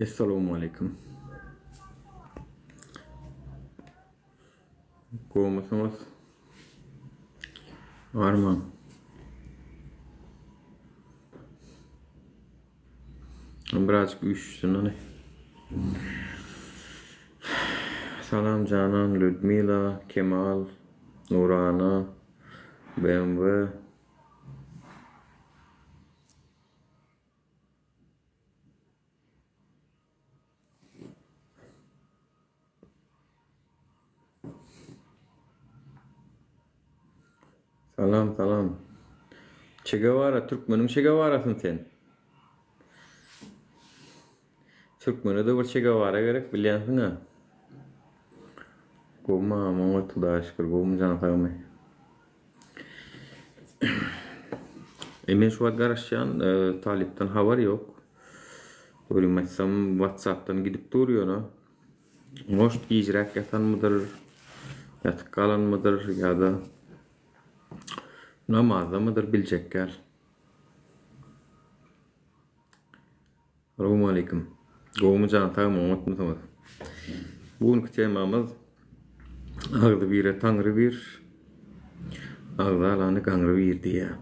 Essalawmaleýkim. Gowmysyňyz? Arman. Birazcık üşüşsün hany. Salam Janan, Ludmila, Kemal, Nurana, BMW. Salam salam. Çe Guevara türkmeniň Çe Guevarasyny sen. Türkmene-de bir Çe Guevara gerek bilýänsiň-ä. Gowmy agam oňat Hudaýa şükür gowmy jan sagmy. E men şu wagt garaşýan talypdan habar ýok. Dogrymy aýtsam WhatsAppdan gidip dur ýöne. Может gijräk ýatanmydyr, ýatyp galanmydyr ýa-da namazdamydyr biljek däl. Salowmaleýkim. Gowumy jan sagmy oňatmysyňyz? Bu günki temamyz Agzy bire Taňry bir, agzy alany gaňry bir diýýär.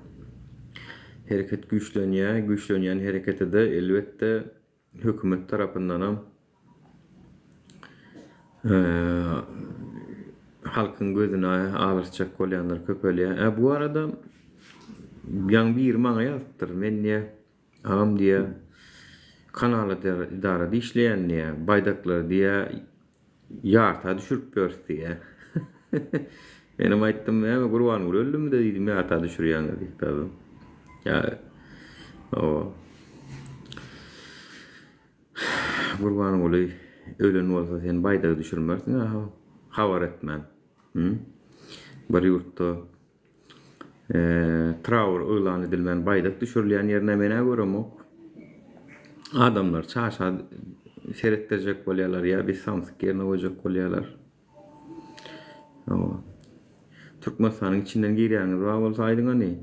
Hereket güýçlenýär, güýçlenýän herekete-de elbetde hökümet tarapyndanam halkyň gözüni alartjak bolýanlar köpelýär. Ä bu barada ýaňy biri maňa ýazypdyr. Men diýýär Agam diýýä, kanala idarada işleýän diýýä, baýdaklary diýýä, ýarta düşürip ýörüs diýýä. Menem aýtdym, näme Gurbanguly öldümi-de diýdim, ýarta düşürýäňiz diýip ýazdym. Ýa, hawa. Gurbanguly ölen bolsa sen baýdagy düşürmersiň-ä habar etmän. Bir ýurtda Traur yglan edilmän baýdak düşürilýän ýerine men-ä göremok. Adamlar çaşa seretdirjek bolýarlar ýa bir samsyk ýerine goýjak bolýarlar. Hawa. Türkmenistanyň içinden girýäniňiz bar bolsa aýdyň hany.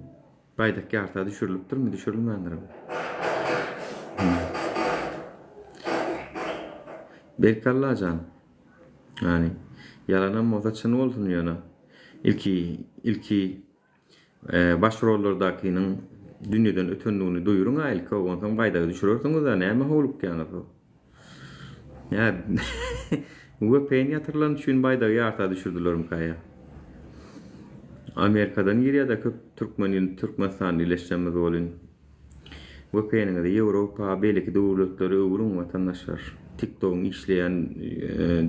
Baýdak ýarta düşürilipdirmi, düşürilmändirmi? Belki Allajan. Ýani ýalanam bolsa çyn bolsun ýöne. Ilki ilki baş rollardakynyň dünýeden ötendigini duýuryň-a ilki onsoň baýdagy düşürersiňiz-ä näme howlukýaňyz. Ýa VPN ýatyrylany üçin baýdagy ýarta düşürdilermika ýa. Amerikadan girýä-de köp türkmen türkmenistanly ileşjemiz welin. VPN-iňizi Ýewropa, beýleki döwletlere öwrüň watandaşlar. TikTok-yň işleýän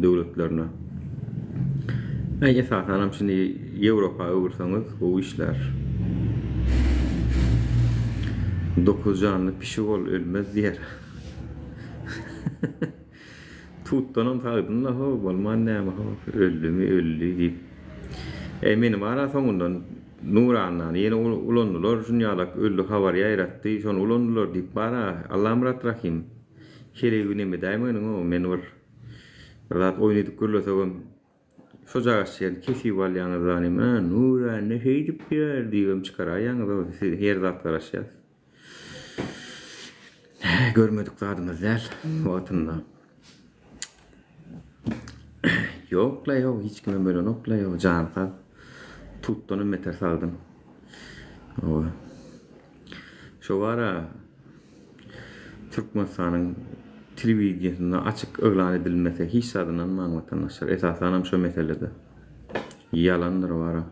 döwletlerine. Äý esasanam şuny Ýewropa öwürseňiz gowy işlär. Dokuz janly pişik ol ölmez diýer. Tutdanam sagdyn-la how, bolman näme how, öldümi öldi diýip. Äý meni bar-a soňundan Nurannany ýene ulandylar, şunýalak öldi habary ýaýratdy, şony ulandylar diýip bar-a, Allamyrat Rahym, heleý neme edäýmeginiň-ow, men bir bir zat oýun edip gürlesegem, şojagaç ýerini kesip alýaňyz zanym, Ä, Nuranna şeýdip ýör diýibem çykaraýýaňyz-ow, siz her zat garaşýas. Görmedik zadymyz däl wagtynda. Ýok-la ýok, hiç kimem ölenok-la ýok, jany sag. Tutdanam beter sagdyn. Hawa. Şo bar-a Türkmenistanyň telewideniýesinde açyk yglan edilmese hiç zada ynanmaň watandaşlar. Esasanam şo meselede. Ýalandyr bar-a.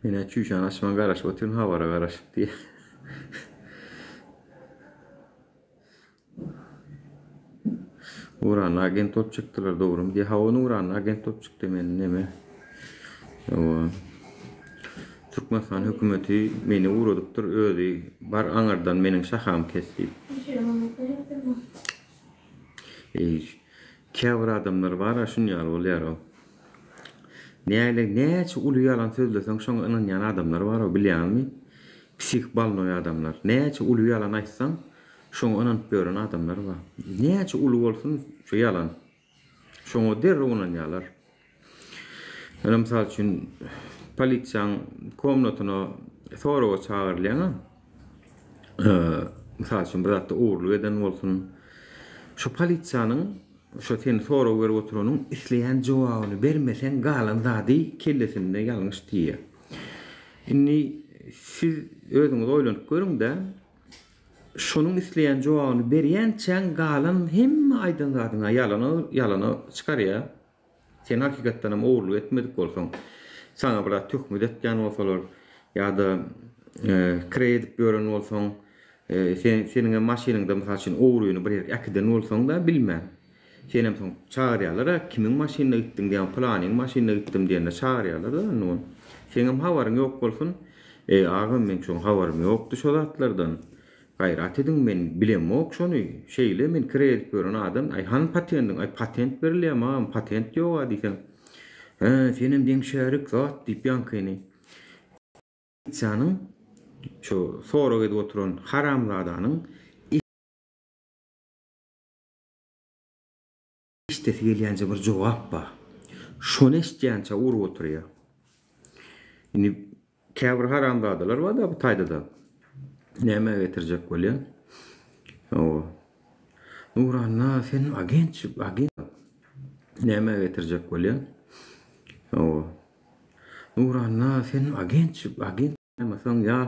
Menä çüýşäni açman garaşyp otyryn habara garaşyp diýýä. Nurana agent bolup çykdylar dogrymy diýýä. Hawa Nurana agent bolup çykdy men neme. Hawa. Türkmenistan hökümeti meni ugradypdyr özi bar aňyrdan meniň şahamy kes diýip. Eý, käbir adamlar bar-a şunýaly bolýar-ow. Näle, näçe uly ýalan sözleseň şoňa ynanýan adamlar bar-ow, bilýäňizmi? Psih bolnoý adamlar. Näçe uly ýalan aýtsaň, şoňa ynanyp ýören adamlar bar. Näçe uly bolsun şu ýalan. Şoňa derrew ynanýarlar. Ýöne mysal üçin polisiýaň komnatyna soraga çagyrylýaň-a. Mysal üçin bir zatda ogurlyk eden bolsun. Şo polisiýanyň şo seni sorag berip oturanyň isleýän jogabyny bermeseň galan zady kellesinde ýalňyş diýýär. Indi siz özüňiz oýlanyp görüň-de, şonuň isleýän jogabyny berýänçäň galan hemme aýdan zadyňa ýalana ýalana çykarýar. Sen hakykatdanam ogurlyk etmedik bolsaň, saňa bir zat töhmet etýän bolsalar ýa-da kireý edip ýören bolsaň, sen seniňem maşynyňda mysal üçin ogryny bir ýerik äkiden bolsaň-da bilmän. Senem soň çagyrýarlar-a, kimiň maşynynda gitdiň diýýän, pylanyň maşynynda gitdim diýende çagyrýarlar-da indi ony. Seňem habaryň ýok bolsun, Eý, agam, meň şoň habarym ýokdy şo zatlardan. Gaýrat ediň men bilemok şony şeýle men kireý edip ýören adam aý hany patendiň aý patent berilýämi agam patent ýoga diýseň hä senem deň şärik zat diýip ýaňkyny polisiýanyň şo sorag edip oturan haramzadanyň Eşdesi gelýänçe bir jogap bar. Şony eşitýänçä urup oturýar. Indi käbir haramzadalar bar-da bu taýda-da. Nämä getirjek bolýan? Hawa. Nuranna sen agent, agent. Nämä getirjek bolýan? Hawa. Nuranna sen agent, agent. Soň ýa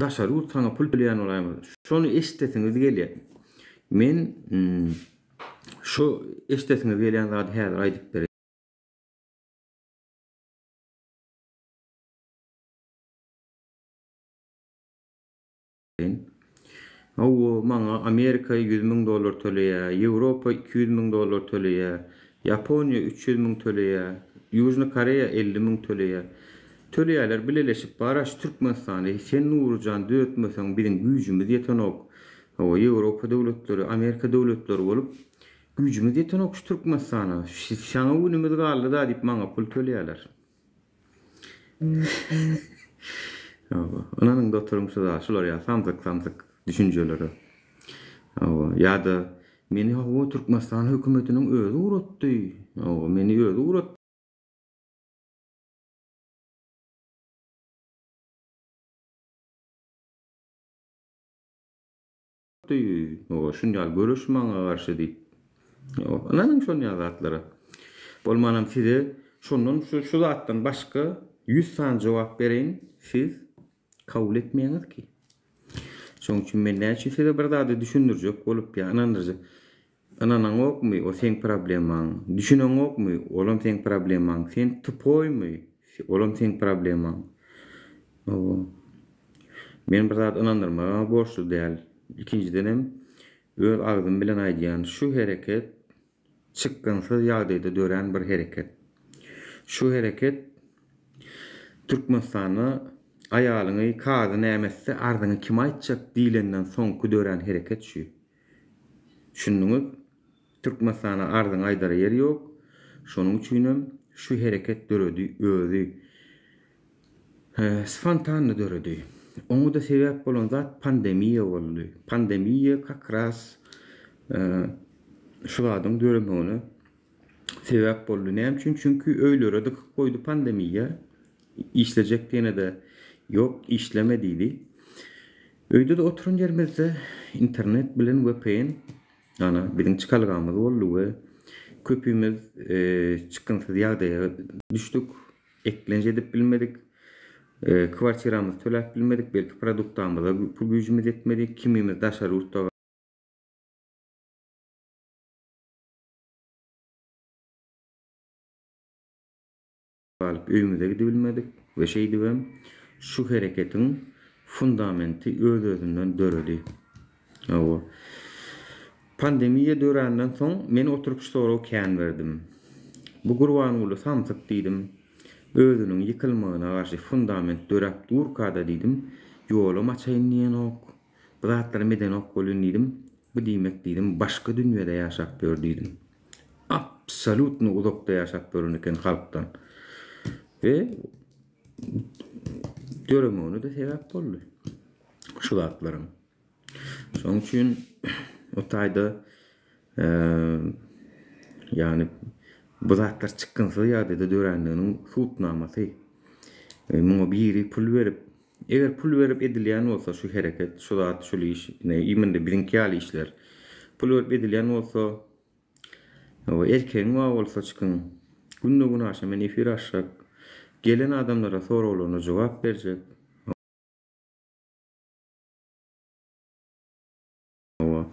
daşary ýurt saňa pul töleýän bolaýmasa. Şony eşdesiňiz gelýär. Men şu eşdesiňiz gelýän zady häzir aýdyp bereýin. Hawa, maňa Amerika 100 müň dollar töleýär, Ýewropa 200 müň dollar töleýär, Ýaponiýa 300 müň töleýär, Ýužnyý Koreýa 50 müň töleýär. Töleýärler bileleşip bara şu Türkmenistany sen Nuryjan döretmeseň biziň güýjümiz ýetenok. Hawa, Ýewropa döwletleri, Amerika döwletleri bolup güýjümiz ýetenok şu Türkmenistana. Saňa günümiz galdy-da diýip maňa pul töleýärler. Hawa, ynanyň-da oturyň şu zat, şular ýaly samsyk-samsyk düşünjelere. Hawa, ýa-da meni hawa Türkmenistan hökümetiniň özi ugratdy. Hawa, meni özi ugratdy Hawa, şun ýaly göreş maňa garşy diýip. Hawa, ynanyň şon ýaly zatlara. Bolmanam size şondan şu şu zatdan başga 100 sany jogap bereýin, siz kabul etmeýäňiz ki. Şoň üçin men näme üçin size bir zady düşündirjek bolup ýa ynandyrjak. Ynanaňokmy, o seň problemaň. Düşüneňokmy, olam seň problemaň. Sen tupoýmy, olam seň problemaň. Hawa. Men bir zat ynandyrmaga borçly däl. Ikinjidenem, öz agzym bilen aýdýan, şu hereket çykgynsyz ýagdaýda dörän bir hereket. Şu hereket Türkmenistanda aýalyňy kazy näme etse, arzyňy kime aýtjak diýlenden soňky dörän hereket şu. Düşündiňiz? Türkmenistana arzyňy aýdara ýer ýok. Şonuň üçinem şu hereket döredi özi. Spontanny döredi. Oňa-da sebäp bolan zat pandemiýa boldy. Pandemiýa kak ras şu zadyň döremegine sebäp boldy. Näme üçin? Çünki öýlere dykyp goýdy pandemiýa. Işlejek diýene-de ýok, işleme diýdi. Öýde-de oturan ýerimizde internet bilen vpn ana biziň çykalgamyz boldy we köpimiz çykgynsyz ýagdaýa düşdük. Eklenç edip bilmedik. Kwartiramyzy töläp bilmedik, belki produktamyza pul güýjümiz ýetmedi. Kimimiz daşary ýurtda galyp öýümize gidibilmedik we şeýdibem şu hereketiň fundamenti öz-özünden döredi. Hawa. Pandemiýa döränden soň men oturyp şu soragy kän berdim. Bu Gurbanguly samsyk diýdim. Özüniň ýykylmagyna garşy fundament döräp durka-da diýdim, ýolam açaýyn diýenok, bu zatlaram edenok welin diýdim, bu diýmek diýdim, başga dünýede ýaşap ýör diýdim. Absolýutno uzakda ýaşap ýören eken halkdan. We döremegine-de sebäp boldy şu zatlaryň. Şonuň üçin o taýda ýagny bu zatlar çykgynsyz ýagdaýda dörändiginiň subutnamasy. Muňa biri pul berip. Eger pul berip edilýän bolsa şu hereket, şu zat, şul iş, ine imенно biziňki ýaly işler pul berip edilýän bolsa, hawa, erkegiň bar bolsa çykyň, günde-günaşa men efir açjak, gelen adamlara soraglaryna jogap berjek. Hawa.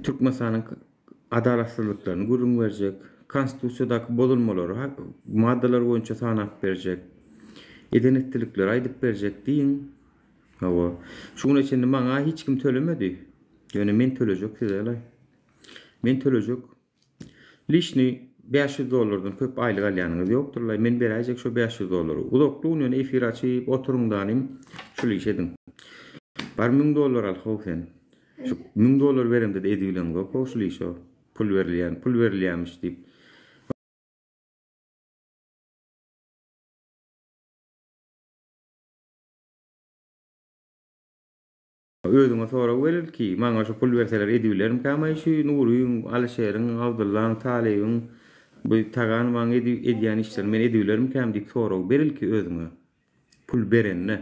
Türkmenistanyň adalatsyzlyklaryny gürrüň berjek, Konstitusiýadaky bozulmalary maddalar boýunça sanap berjek, eden-etdilikleri aýdyp berjek diýiň. Hawa. Şu güne çenli maňa hiç kim tölemedi. Ýöne men tölejek size-laý. Men tölejek. Lişni 500 dollardan köp aýlyk alýanyňyz ýokdur-laý. Men beräýjek şo 500 dollary. Uzakly gün ýöne efir açyp oturyň-da inim, şul işi ediň. Bar 1000 dollar al how sen. Şu 1000 dollar beremde-de edibileňzok how şul işi. Pul berilýän, pul berilýämiş diýip. Özüňe sorag beril ki, maňa şu pul berseler edibilermkäm-aý şu Nuryň, Alyşeriň, Abdyllaň, Talybyň, bu Taganowaň edýän işlerini men edibilermikäm diýip sorag beril ki özüňe. Pul berende.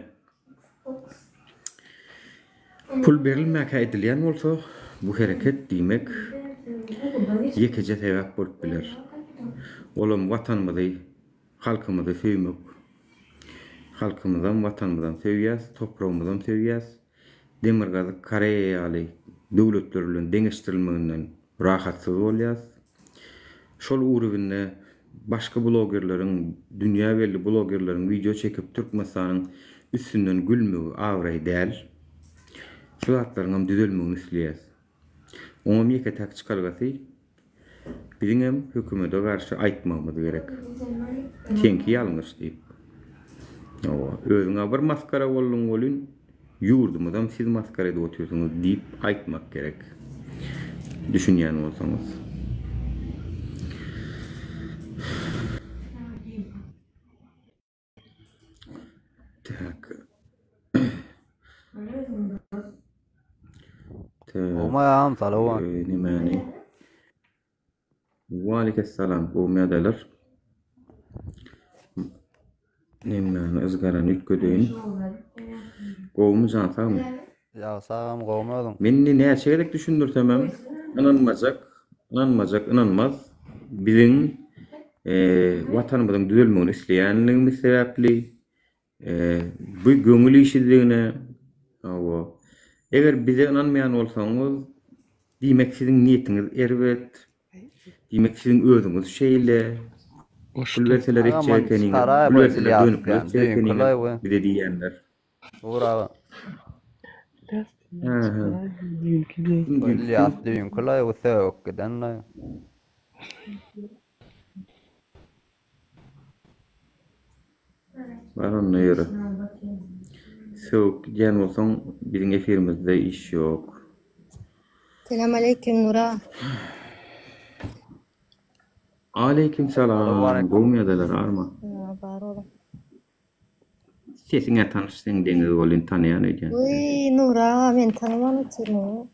Pul berilmäkä edilýän bolsa, bu hereket diýmek ýekeje sebäp bolup biler. Olam Watanymyzy Halkymyzy söýmek. Halkymyzam, Watanymyzam söýýäs, topragymyzam söýýäs. Demirgazyk Koreýa ýaly döwletler bilen deňeşdirilmeginden rahatsyz bolýas. Şol urewinde başga blogerleriň, dünýä belli blogerleriň wideo çekip Türkmenistanyň üstünden gülmegi abraý däl. Şu zatlaryňam düzelmegini isleýäs. Oňam ýeke-täk çykalgasy biziňem hökümede garşy aýtmagymyz gerek. Seňki ýalňyş diýip. Hawa, özüň-ä bir masgara bolduň welin, ýurdumyzam siz masgara edip otyrsyňyz diýip aýtmak gerek. Düşünýän bolsaňyz. Tak. Gowymy agam salowat. Nämäni? Waleykessalam gowymy ýagdaýlar? Nämäni yzgarany üýtgedeýin. Gowumy jan sagmy? Ýagşy agam gowumy özüň? Men indi näçe gezek düşündirsemem ynanmajak, ynanmajak ynanmaz. Biziň Watanymyzyň düzelmegini isleýänligimiz sebäpli bu göňül işidigine hawa. Eger bize ynanmaýan bolsaňyz, diýmek siziň niýetiňiz erbet, diýmek siziň özüňiz şeýle. Pul berseler Agam etjek ony ekeniňiz, çykaraý pul bu berseler Ylýas dönüklik diýen etjek düýnki ekeniňiz laýwy. bize diýýänler. Ugur aga. Hä, hä. Kim Bu düýnki kim? Ylýas düýnki laýwy sögüp giden laý. Bar onda ýöre. Sögüp gidýän bolsaň biziň efirimizde iş ýok. Selam aleýkim Nura. Aleýkim salam. Gowmy ýagdaýlar arma? Bar olam. Sesiňä tanyş seň Deňiz bolyn tanaýan öýdýän. Wiý Nura aga meni tanaman otyrmyň.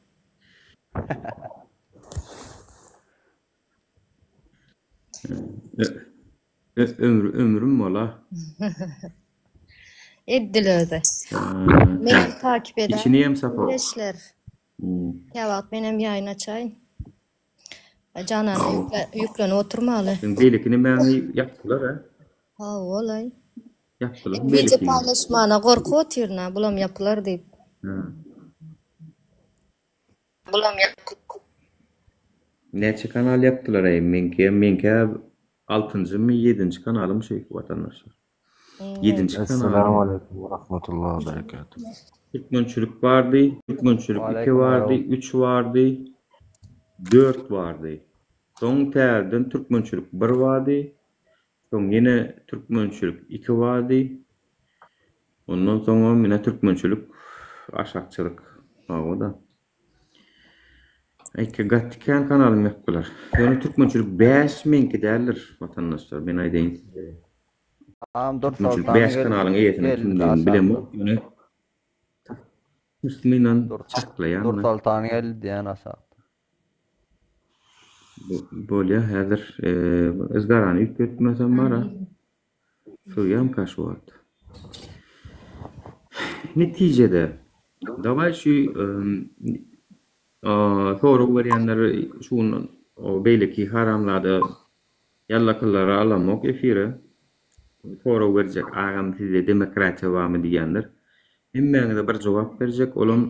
Ömrüm bola. Eddil özi. Menem takip edäýin. Içini hem sapa. Ildeşler. Käwagt menem ýaýyn açaýyn. Janana ýüklenip oturmaly. Seň beýleki nemäňi ýapdylar a? Hawa-laý. Ýapdylar Wideo beýlekiňi. paýlaşmana gorkup otyryn-a, bulam ýapylar diýip. Bulam Näçe kanal ýapdylar-aý meňki meňkä altynjymy ýedinji kanalym şu watandaşlar. Ýedinji kanalym. Esselamu aleýkum we rahmetullahi we berekatuh. Türkmençilik bardy, türkmençilik iki Waleýkim bardy, salam. üç bardy, dört bardy. Soň täzeden türkmençilik bir bardy, soň ýene türkmençilik iki bardy. Ondan soňam ine türkmençilik aşakçylyk hawa-da. Aýtga gaty kän kanalym ýapdylar. Ýöne türkmençilik 5 meňki däldir watandaşlar men aýdaýyn size. Agam Dur Türkmençilik Soltany 5 geldi kanalyň eýesiniň geldi kimdigini aşakda. bilemok ýöne takmynan Dur Dur çaklaýan. Soltany geldi diýen aşakda. Bolýa häzir yzgarany üýtgetmesem bara. Sygýamka şu wagt. Netijede, dawaý şu sorag berýänler şu gün beýleki haramzada ýallakyllary alamok efire. Sorag berjek agam sizde demokratiýa barmy diýýänler. Hemmäňize bir jogap berjek olam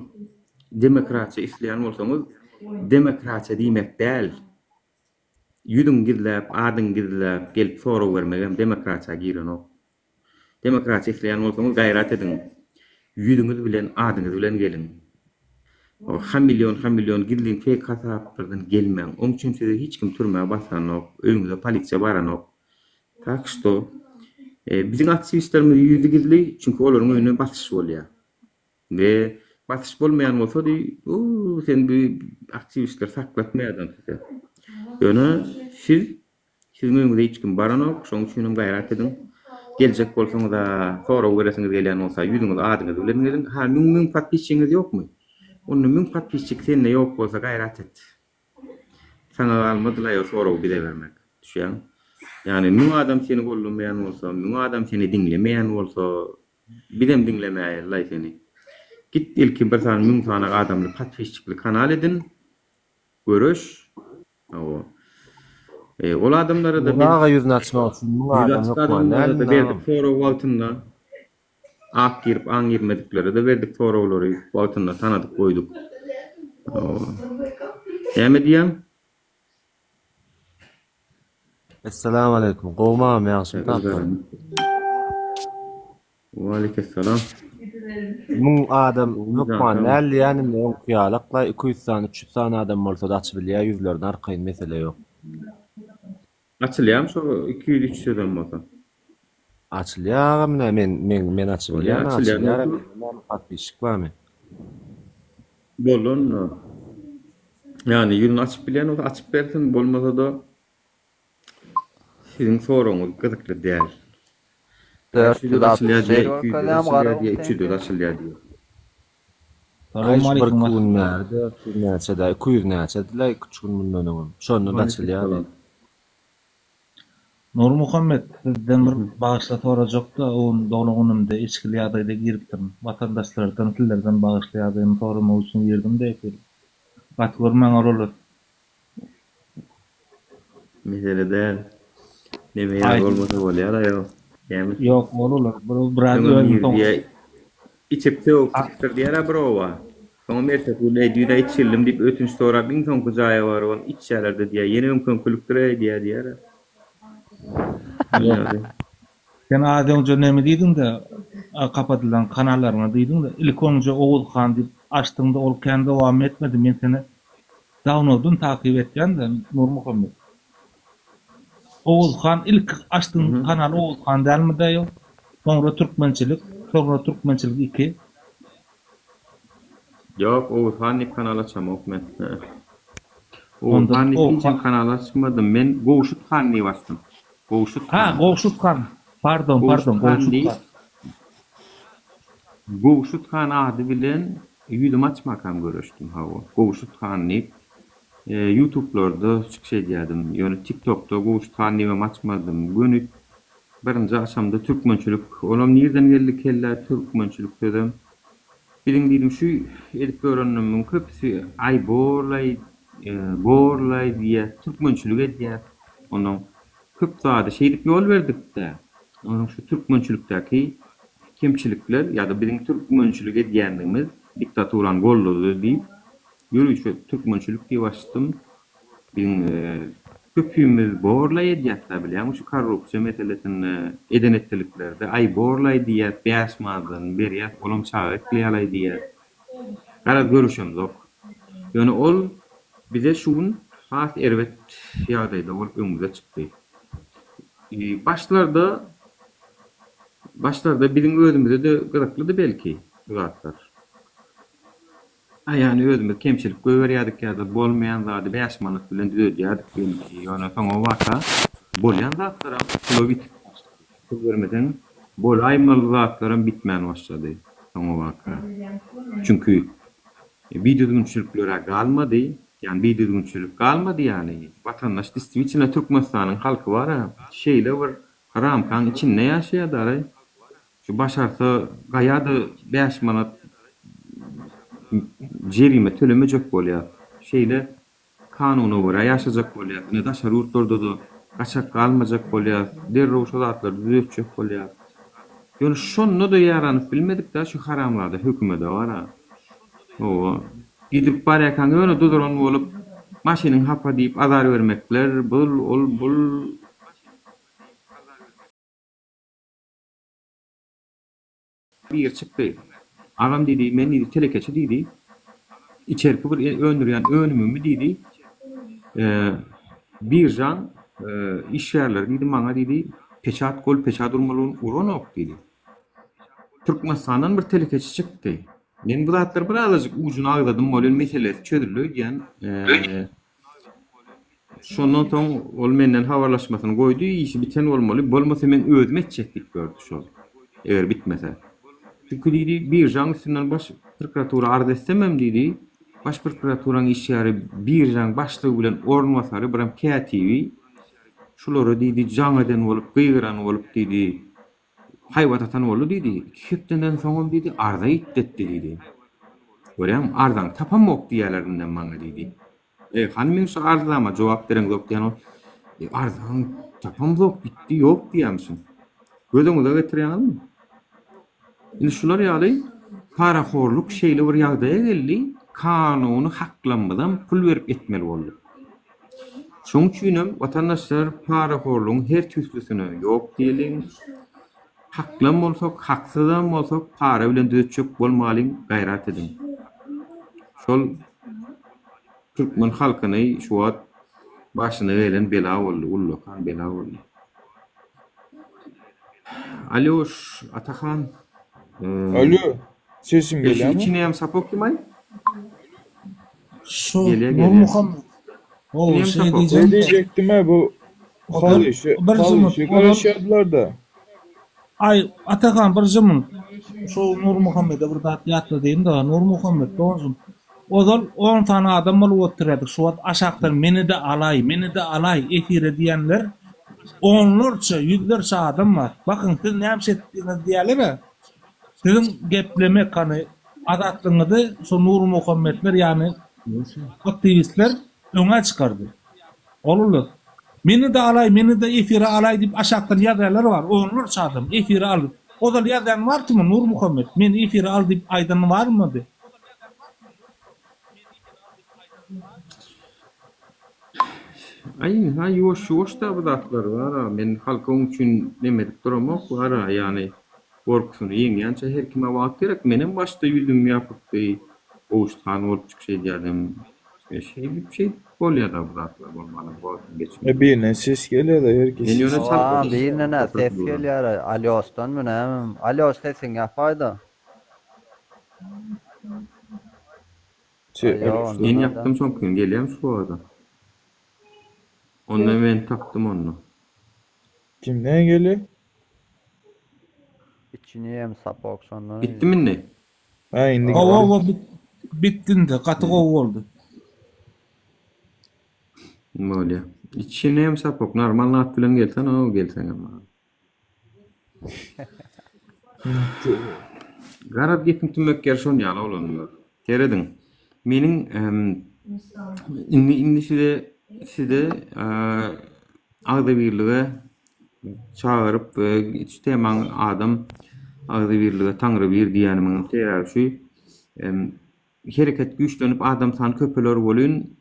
demokratiýa isleýän bolsaňyz demokratiýa diýmek däl. Ýüzüňi gizläp adyňy gizläp gelip sorag bermegem demokratiýa girenok. Demokratiýa isleýän bolsaňyz gaýrat ediň. Ýüzüňiz bilen adyňyz bilen geliň. Hamilýon hamilýon gizlin fake hasaplardan gelmäň. Oň üçin sizi hiç kim türmä basanok, öýüňize polisiýa baranok. Tak şto biziň aktiwistlerimiz ýüzi gizli, çünki olaryň öýüne basyş bolýar. We basyş bolmaýan bolsady, sen bu aktiwistleri saklatmaýardyň size. Ýöne siz Siziň öýüňize hiç kim baranok, şonuň üçin hem gaýrat ediň. Geljek bolsaňyz-a, sorag beresiňiz gelýän bolsa, ýüzüňiz, adyňyz bilen geliň. Ha, müň-müň podpisçigiňiz ýokmy? Onda müň podpisçik sende ýok bolsa, gaýrat et. Saňa galmadylaý o soragy bize bermek. Düşýäňmi? Ýagny müň adam seni goldamaýan bolsa, müň adam seni diňlemeýän bolsa, bizem diňlemäýelilaý seni. Git ilki bir sany müň sany adamly podpisçikli kanal edin, göreş, Hawa. E, ol adamlara-da biz Aga ýüzüni açmak üçin müň ýüzi adam açyk hökman adamlara-da dälmi berdik agam? sorag wagtynda. Ak girip, aň girmediklere-de berdik soraglary wagtynda tanadyp goýduk. Hawa. Näme diýýäň? Essalamu aleýkum. Gowmy agam ýagşymy tapdyň? Waleýkessalam. Müň adam hökman däl diýýän indi öňki ýalyklaý 200 sany 300 sany adam bolsada açybilýär ýüzlerini arkaýyn mesele ýok. Açylýarmy şo 200 300 hem bolsa? Açylýar agam ine men men men Bolýar açybilýän açylýan açylýar bolsa. mende näme podpisçik barmy? Boldy onda. Ýagny ýüzüni açyp bilýän bolsa açyp bersin bolmasa-da Siziň soragyňyz gyzykly däl. 500-de açylýar 461 diýýär, 200-de görkezýämi açylýar Garagum diýýär, 300-de seňki? açylýar diýýär. Aý şu bir Salowmaleýkim iki gün bäri 400 näçe-dä 200 näçedilaý iki üç gün mundan öňem. Şonda-da açylýardy. Waleýkim salam. Nurmuhammet sizden bir bagyşla sorajakda o gün doglan günümde içgili ýagdaýda giripdirin. Watandaşlardan sizlerden bagyşla ýagdaýymy soramak üçin girdim-de efire. Gaty görmäň ol Mesele däl. Neme ýaly bolmasa bolýar aýo. Näme? Ýok ol olar bir biraz Öňem özüni biri soň diýýär, içip sögüp çykypdyr diýýär-ä bir oba. Soňam ertesi gün eý düýn-ä içildim diýip ötünç sorap iň soňky jaýa barybam içýärler-de diýýär. Ýene öňküňkilikdir-eý diýýär diýýär-ä. Ýok. Sen az öňje neme diýdiňde kapadylan kanallaryňa diýdiňde ilki öňje Oguz han diýip açdyňda ol kän dowam etmedi men seni dawnodun takyp etýände Nurmuhammet. Oguz han ilki açdyň kanal Oguz han dälmidä ýok soňra türkmençilik soňra türkmençilik iki. Ýok Oguz han diýip kanal açamok men. Oguz han diýip hiç hem kanal açmadym men Gowşut han diýip açdym. Gowşut Ha, han. Gowşut han. Pardon, pardon, Gowşut han Gowşut diýip han. Gowşut han ady bilen ýüzümi açmakam göreşdim hawa. Gowşut han diýip Ýutublarda çykyş edýärdim. Ýöne TikTokda Gowşut han diýibem açmadym. Göni birinji açamda türkmençilik, olam nirden geldi kellä türkmençilik sözem. Biziň diýdim şu edip ýörenlerimiziň köpüsi aý borlaý, borlaý diýýär, türkmençilik edýär. Onnoň köp zady şeýdip ýol berdik-dä. Onuň şu türkmençilikdäki kemçilikler ýa-da biziň türkmençilik edýänligimiz diktaturany goldady diýip, ýörite türkmençilik diýip açdym. Biziň köpümiz borlaý edýäs-dä bilýäňmi şu korrupsiýa meselesinde, eden-etdiliklerde aý borlaý diýýäs, bäş manatdan berýäs, olam çaga ekleýälaý diýýäs. Garaz görüşemzok. Ýöne ol bize şu gün has erbet ýagdaýda bolup öňümize çykdy. Başlarda başlarda biziň özümize-de gyzyklydy belki bu zatlar. A ýagny özümiz kemçilik goýberýärdik ýa-da bolmaýan zady bäş manat bilen düzedýärdik belki. Ýöne soňabaka bolýan zatlaram pula bitip başlady. Pul bermeseň bolaýmaly zatlaram bitmän başlady soňabaka. Çünki bidüzgünçilikler-ä galmady. Ýagny bidüzgünçilik galmady ýagny. Watandaş distwitino Türkmenistanyň halky bar-a şeýle bir ramkaň içinde ýaşaýar-daraý. Şu başarsa gaýa-da bäş manat jerime tölemejek bolýas. Şeýle kanuna görä ýaşajak bolýas. Ine daşary ýurtlarda-da gaçak galmajak bolýas. Derrew şo zatlary düzetjek bolýas. Ýöne şonda-da ýaranyp bilmedik-dä şu haramzada hökümede bar-a. Hawa. Gidip barýarkaň ýöne duzuran bolup, maşynyň hapa diýip azar bermekler, bul, ol, bul. Biri çykdy. Agam diýdi, men diýdi, telekeçi diýdi. Içerki bir öndürýän önümimi diýdi, biržaň işgärleri diýdi, maňa diýdi, peçat gol, peçat urmalygyny uranok diýdi. Türkmenistandan bir telekeçi çykdy. Men bu zatlary birazajyk ujuny agzadym welin meselesi çözüldi öýdýän. Şondan soň ol menden habarlaşmasyny goýdy, işi biten bolmaly, bolmasa men özüm etjek diýip gördi şol, eger bitmese. Çünki diýdi, biržaň üstünden baş prokuratura arz etsemem diýdi, baş prokuraturaň işgäri biržaň başlygy bilen orunbasary, birem kätibi şulara diýdi, jaň eden bolup, gygyran bolup diýdi, Haýbat atan boldy diýdi. Iki hepdeden soňam diýdi, arza ýitdetdi diýdi. Görýäňmi, arzaňy tapamok diýýärler indem maňa diýdi. E, hany meň şu arzama jogap bereňzok diýen ol. E, arzaňy tapamzok, gitdi, ýok diýýärmişin. Göz öňüňize getirýäňizmi? Indi şular ýaly parahorluk şeýle bir ýagdaýa geldi, kanuny haklamyzam pul berip etmeli bolduk. Şoň üçinem watandaşlar parahorlugyň her tüýslüsine ýok diýeliň. Haklam bolsak, haksyzam bolsak para bilen düzetjek bolmalyň, gaýrat ediň. Şol türkmen halkyny şu wagt başyna gelen bela boldy, ullakan bela boldy. Alýoş, Atahan. Alýo, sesim gelýärmi? Içine hem sapok kim-aý? Şu Gelýär, gelýär. Nurmuhammet. Gowy Kim şey sapok? Ne diýjegim-de. diýjekdim-ä bu Ozal halyşy, bir jymyt, halyşy ozal garaşýardylar-da. Aý, Atahan bir jymyt. Şu Nurmuhammede bir zat ýatladaýyn-da, Nurmuhammet doganjygym, ozal on sany adam bolup oturýardyk, şu wagt aşakdan meni-de alaý, meni-de alaý efire diýenler onlarça, ýüzlerçe adam bar. Bakyň, siz näme etdiňiz diýýärler-ä. Siziň geplemek hany azatlygyňyzy şo Nurmuhammetler ýany aktiwistler öňe çykardy. Ol Meni-de alaý, meni-de efire alaý diýip aşakdan ýazýanlar bar, onlarça adam, efire al. Ozal ýazýan bardymy Nurmuhammet, meni efire al diýip aýdan barmydy? Aý ynha ýuwaş-ýuwaş-da bu zatlar bar-a, men halkyň üçin neme edip duramok bar-a, ýagny gorkusyny ýeňýänçä her kime wagt gerek. Menem başda ýüzüm ýapykdy, Gowşut han bolup çykyş edýärdim. Şeýdip şeýdip bolýa-da bu zatlar bolmana wagtyň geçmegi. E birinden ses gelýär-de her Men ýöne kes. çalt Hawa, birinden-ä ses gelýär. Alýosdanmy nämemi? Alýos sesiňi ýapaý-da. Men ýapdym şoňkini gelýämi şu wagta? Onda men tapdym onda. Kimden gelýär? Içini hem sapok şondan. Bitdimi indi? Ha indi Hawa geldi. hawa bitdi indi gaty gowy boldy. Bolýa. Içini hem sapok normal at bilen gelsen o gelseňem. Garaz gepiň tümmek ýeri şon ýaly oglanlar. Serediň. Meniň indi indi size size agzybirlige çagyryp şu temaň adam agzybirlige taňry bir diýýänimiň sebäbi şu hereket güýçlenip adam sany köpeler welin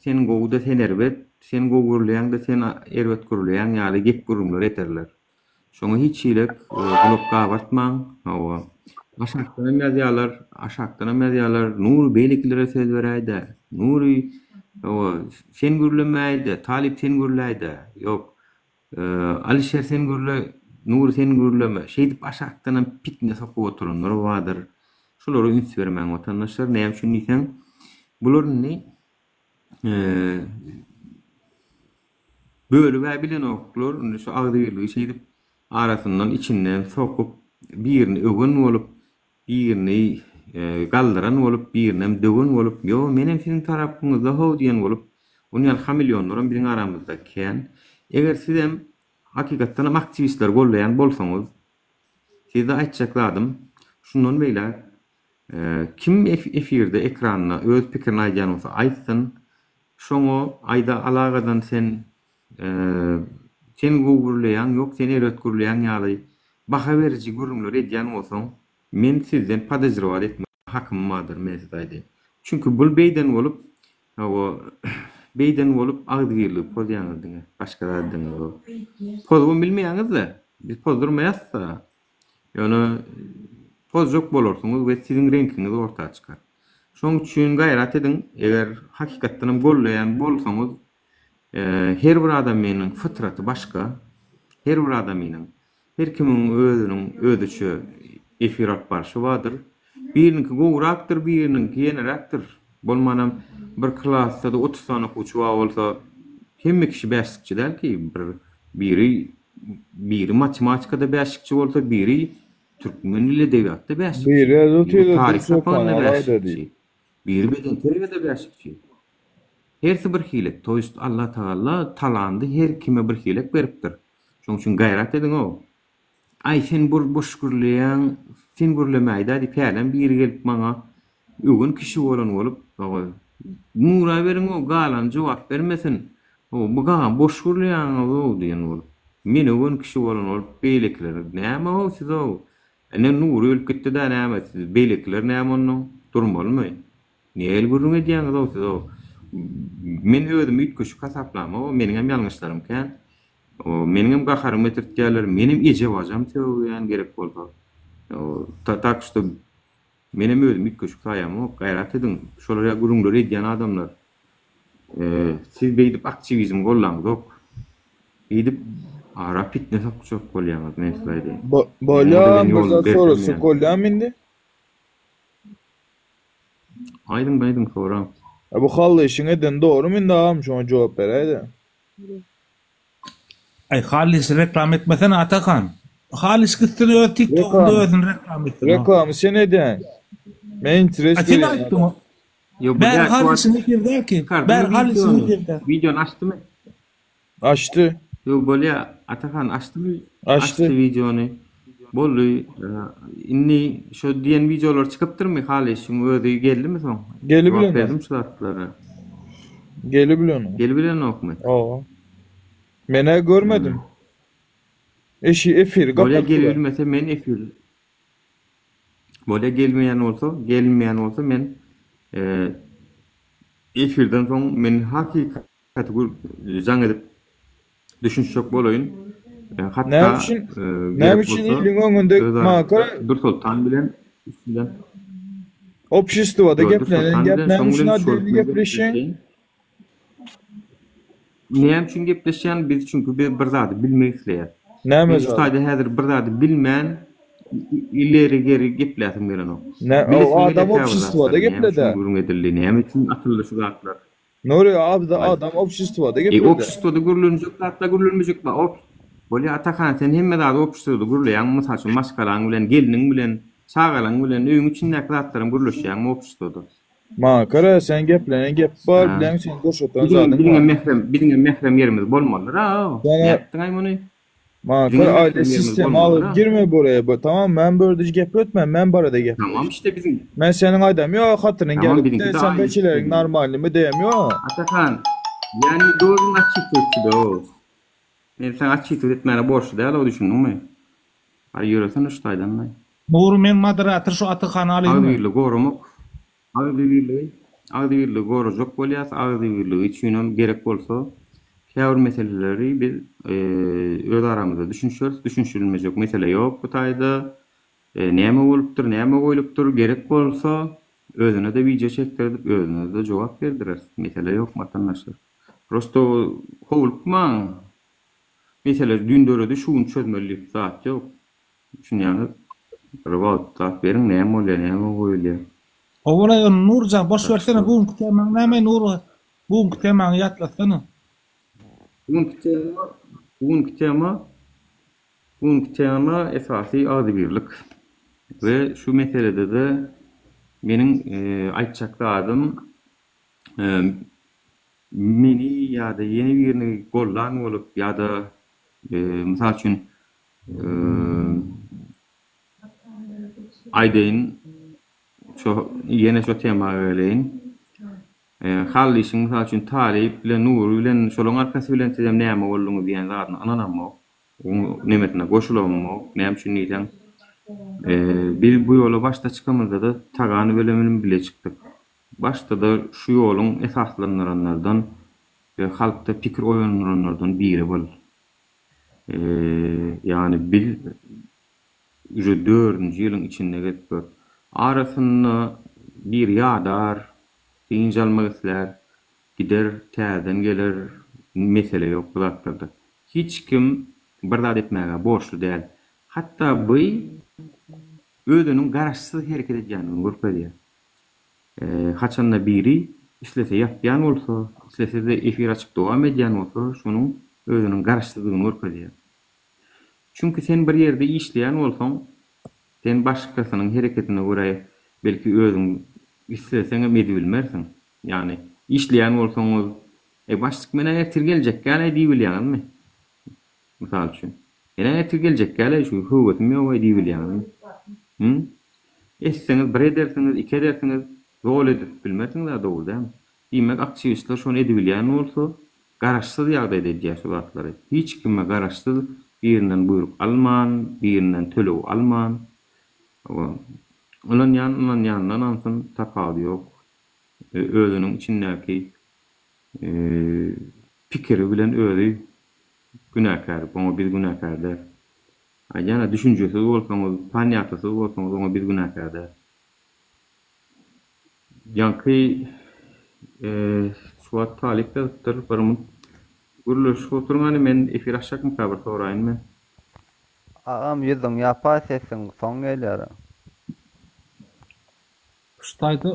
sen gowy-da sen erbet, sen gowy gürleýäň-de sen erbet gürleýäň ýaly gep-gürrüňler ederler. Şoňa hiç hili gulak gabartmaň. Hawa. Aşakdanam ýazýarlar, aşakdanam ýazýarlar, Nury beýlekilere söz beräý-dä, Nury, hawa, sen gürlemäý-de, Talyp sen gürläý-dä, ýok, Alyşer sen gürle, Nury sen gürleme. Şeýdip aşakdanam pitne sokup oturanlar bardyr. Şulara üns bermäň watandaşlar. Näme üçin diýseň, bular indi bölüb-ä bilenoklar. Indi şu agzybirligi şeýdip arasyndan içinden sokup, birini öwen bolup, birini galdyran bolup, birinem döwen bolup, ýo, menem siziň tarapyňyzda how diýen bolup, onuň ýaly hamilýonlaram biziň aramyzda kän. Eger sizem hakykatdanam aktiwistleri goldaýan bolsaňyz, Size aýtjak zadym, şundan beýläk kim efirde ekranda öz pikirini aýdýan bolsa aýtsyn, şoňa aýda alagadan sen sen gowy gürleýäň, ýok sen erbet gürleýäň ýaly baha beriji gürrüňler edýän bolsaň, men sizden podozrewat etme hakym bardyr, men size aýdaýyn. Çünki bul beýden bolup, hawa, beýden bolup agzybirligi pozýaňyz diňe, başga zat edeňizok. Pozubam bilmeýäňiz-de, biz pozdurmaýas-da. Ýöne pozjak bolarsyňyz we siziň reňkiňiz orta çykar. Şonuň üçin gaýrat ediň, eger hakykatdanam gollaýan bolsaňyz, her bir adamynyň fytraty başga, her bir adamynyň, her kimiň özüniň özüçe efir alyp barşy bardyr. Biriniňki gowurakdyr, biriniňki ýeneräkdir. Bolmanam bir klasda-da 30 sany okuwçy bar bolsa, hemme kişi bäşlikçi däl ki, bir biri biri matematikada bäşlikçi bolsa, biri türkmen dili edebiýatda bäşlikçi, Biri ýazyp biri otyr-da taryh Dürsoltan sapagynda alaý-da bäşlikçi, diýip. biri bedenterbiýede bäşlikçi. Hersi bir hilek, to ýest Allatagalla talandy her kime bir hilek beripdir. Şonuň üçin gaýrat ediň-ow. Aý sen bur boş gürleýäň, sen gürlemäýdä diýip hälem biri gelip maňa öwen kişi bolan bolup, Nura beriň-ow galany jogap bermesin, bu galan boş gürleýäňiz-ow diýen bolup, meni öwen kişi bolan bolup beýlekiler näme-ow siz-ow, ine Nury ölüp gitdi-dä näme siz beýlekiler näme onnoň durmalymy? Nähili gürrüň edýäňiz-ow siz-ow. Men özümi üýtgeşik hasaplamok-ow, meniňem ýalňyşlarym kän. Meniňem gaharymy getirtýärler, menem eje-bajam sögýän gerek bolsa. Tak şto menem özümi üýtgeşik saýamok, gaýrat ediň, şolar ýaly gürrüňleri edýän adamlar. Siz beýdip aktiwizm gollaňzok. Beýdip ara pitne sokjak bolýaňyz, men size aýdaýyn. Bolýa, bir zat sorasak bolýamy indi? Aýdyň, aýdyň, soraň. Bu Hally işiň eden dogrymy indi agam şoňa jogap beräýdä. Aý Halys reklama etmesene Atakan. Halys gitsin öz tiktokynda özüni reklama etsin. Reklamy sen edýäň. Men interes A sen berýän aýtdyň. adam. Ýok, bu Bäri däl, şu Halysyň wagt efiri däl ki. çykardymy Bäri Halysyň wideony? efiri däl. Wideony açdymy? Açdy. Ýok, bolýa, Atakan açdymy? Açdy. Açdy wideony. Boldy. Indi şo diýen wideolar çykypdyrmy Halysyň özi geldimi soň? Jogap Gelibilenok. berdim şu zatlara. Gelibilenok. Gelibilenokmy? Hawa. Men-ä görmedim. Eşi efiri Bolýa gapatdylar. gelibilmese men efir Bolýa gelmeýän bolsa, gelinmeýän bolsa men efirden soň men hakykaty jaň edip düşünişjek bolaýyn. Näme Hatda üçin Näme gerek üçin bolsa iliň öňünde öz maňa arasynda Dürsoltan bilen bilen Obşestwoda Ýok, geplenen Dürsoltan gep bilen näme şoň üçin bilen adelli şol bilen gepleşýäň? gepleşeýin. Näme üçin gepleşýän? Biz çünki biz bir zady bilmek isleýäs. Näme Men şu zady? taýda häzir bir zady bilmän ileri geri gepläsim gelenok. Ne, o Bilesim gelýär adam käbir obşestwoda zatlary. Näme üçin gepledi. gürrüň edildi? Näme üçin atyldy şu zatlar? Nury abda Aý. adam obşestwoda E, gepledi. obşestwoda gürlenjek zatlar gürlenmejek zat. Ob Bolýa Atahan sen hemme zady obşestwoda gürleýäň, mysal üçin maşgalaň bilen, gelniň bilen, çagalaň bilen öýüň içindäki zatlaram gürleşýäňmi obşestwoda? Maňa görä sen geplenen gep bar, Ha. bileň sen gurşatan Biziňem zadyň biziňem bar. mährem biziňem mährem ýerimiz bolmalydyr-a. Sana Nätdiňaý muny? maňa Biziňem görä aile mährem ýerimiz sistema alyp bolmalydyr-a. girme buraya bu tamam men bu ýerde gepletme men barada Tamam gepleş. işte biziň Men seniň aýdam ýok hatynyň Tamam gelip biziňki de de sen aile beçeleriň sistema. normalnymy diýem ýok. Atakan, ýani dogry отчитывать o. Men saňa отчитывать etmäne borçly däl o düşündiňmi? Aý ýöresene şu taýdan-laý. Nury men moderator şu Atakany alyňmy? Agzybirligi goramak Agzybirligi Agzybirligi gorajak bolýas, agzybirligi üçinem gerek bolsa käbir meseleleri biz öz aramyzda düşünişeris, düşünişilmejek mesele ýok bu taýda. Näme bolupdyr, näme goýlupdyr, gerek bolsa özüne-de wideo çekdirdip, özüne-de jogap berdireris. Mesele ýok watandaşlar. Prosto howlukmaň. Mesele düýn döredi, şu gün çözmeli diýip zat ýok. Düşünýäňiz? Bir wagt zat beriň, näme bolýar, näme goýulýar. Howalaý ony Nurjan boş bersene bu günki temaň näme Nur bu günki temaňy ýatlatsana. Bu günki tema bu günki tema bu günki tema esasy agzybirlik we şu meselede-de meniň aýtjak zadym meni ýa-da ýene birini goldan bolup ýa-da mysal üçin. Aýdaýyn, şo ýene şo tema geleýin. Hallyşyň mysal üçin Talyp bilen Nury bilen şolaň arkasy bilen sizem näme bolduňyz diýen zadyna ynanamok. Oň nemesine goşulamok. Näme üçin diýseň, biz bu ýola başda çykamyzda-da Tagan bilen bile çykdyk. Başda-da şu ýoluň esaslandyranlardan we halkda pikir oýandyranlardan biri bol. Ýagny biz uje dördünji ýylyň içinde gezip ýörüs. Arasynda biri ýadar, dynç almak islär, gider, täzeden geler, mesele ýok bu zatlarda. Hiç kim bir zat etmäge borçly däl. Hatda bu özüniň garaşsyz hereket edýändigini görkezýär. Haçanda biri islese ýapýan bolsa, islese-de efir açyp dowam edýän bolsa, şonuň özüniň garaşsyzdygyny görkezýär. Çünki sen bir ýerde işleýän bolsaň, sen başgasynyň hereketine görä belki özüň isleseňem edibilmersiň. Ýagny işleýän bolsaňyz, Eý, başlyk men-ä ertir geljekgäl-aý diýibilýäňizmi? Mysal üçin. Men-ä ertir geljekgäl-aý, şu höwesim ýog-aý diýibilýäňizmi? Hü? Etseňiz bir edersiňiz, iki edersiňiz, doly edip bilmersiňiz-ä dogry dälmi? Diýmek, aktiwistler şony edibilýän bolsa, garaşsyz ýagdaýda edýär şu zatlary. Hiç kime garaşsyz, birinden buýruk alman, birinden töleg alman. Hawa. Ynanýan ynanýanyna ynansyn, tapawudy ýok. Özüniň içindäki pikiri bilen özi günäkär, oňa biz günäkär däl. Aýdýan-a, düşünjesiz bolsaňyz, panýatasyz bolsaňyz, oňa biz günäkär däl. Ýaňky şu wagt Talyp ýazypdyr, bir munt gürleşip oturyň hany, men efir açjakmyka bir soraýyn men. Agam ýüzüň ýapa sesiň soň gelýär. Şu taýda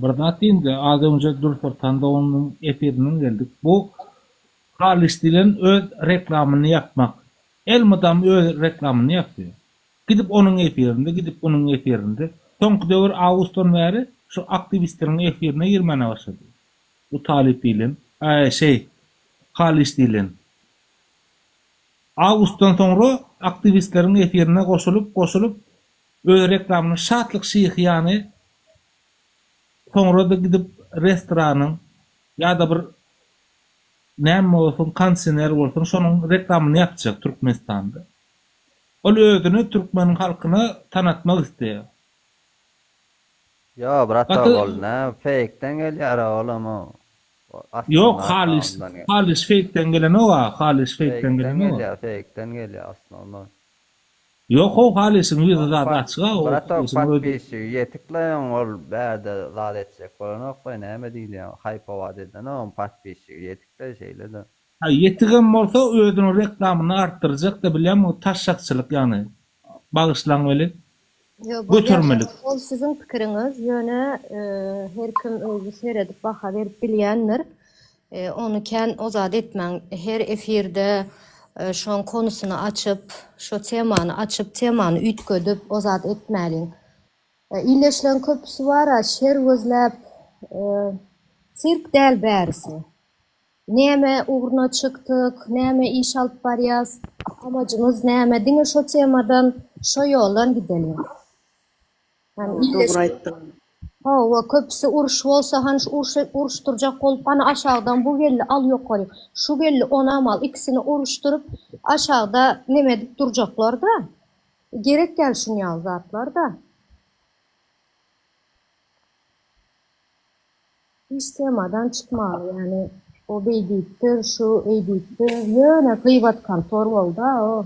bir zat diýinde az öňje Dürsoltan doganyň efirinden geldik. Bu Halyş diýlen öz reklamyny ýapmak. Elmydam öz reklamyny ýapýar. Gidip onuň efirinde, gidip munuň efirinde. Soňky döwür awgustdan bäri şu aktiwistleriň efirine girmäne başlady. Bu Talyp diýlen, aý şeý, Halyş diýlen. Awgustdan soňra aktiwistleriň efirine goşulyp, goşulyp, öz reklamyny Şatlyk şyhy ýany soňra-da gidip restoranyň ýa-da bir näme bolsun, kondisioner bolsun, şonuň reklamyny ýapjak Türkmenistanda. Ol özüni türkmeniň halkyna tanatmak isleýär. Ýo brata Gaty ol nä feýkden gelýära olam o Ýok aslynda Halyş ondan gel. Halyş feýkden gelenoga Halyş feýkden Feýkden gelenoga. gelýär feýkden gelýär osnownoý. Ýok how Halyşyň ýüzi Oň zady pat açyga o bratok Halyşyň özi. podpisçigi ýetikle oň ol bärde zat etjek bolanokla näme diýilýär haýpowat edenok oň podpisçigi ýetikle şeýle-de. Ha ýetigem bolsa özüniň reklamyny artdyrjakda bilýäňmi taşşakçylyk ýagny bagyşlaň weli Ýok bolýa götermelik. ol siziň pikiriňiz ýöne her kim özi seredip baha berip bilýändir ony kän o zat etmäň her efirde şoň konusyny açyp şo temany açyp temany üýtgedip o zat etmäliň illeşleň köpüsi bara şer gözläp sirk däl bärisi. Näme ugruna çykdyk, näme iş alyp barýas, amajymyz näme, diňe şo temadan, şo ýoldan gideliň. Ýani Dogry aýtdyň. Hawa, köpüsi uruş bolsa, hany şu urşy uruşdyrjak bolup, hany aşagdan bu geldi, al ýokary, şu geldi, onam al, ikisini uruşdyryp, aşagda neme edip durjaklar-da. Gerek däl şunýaly zatlar-da. Hiç temadan çykmaly ýani o beý diýipdir şu eý diýipdir ýöne gybat kontor bolda o.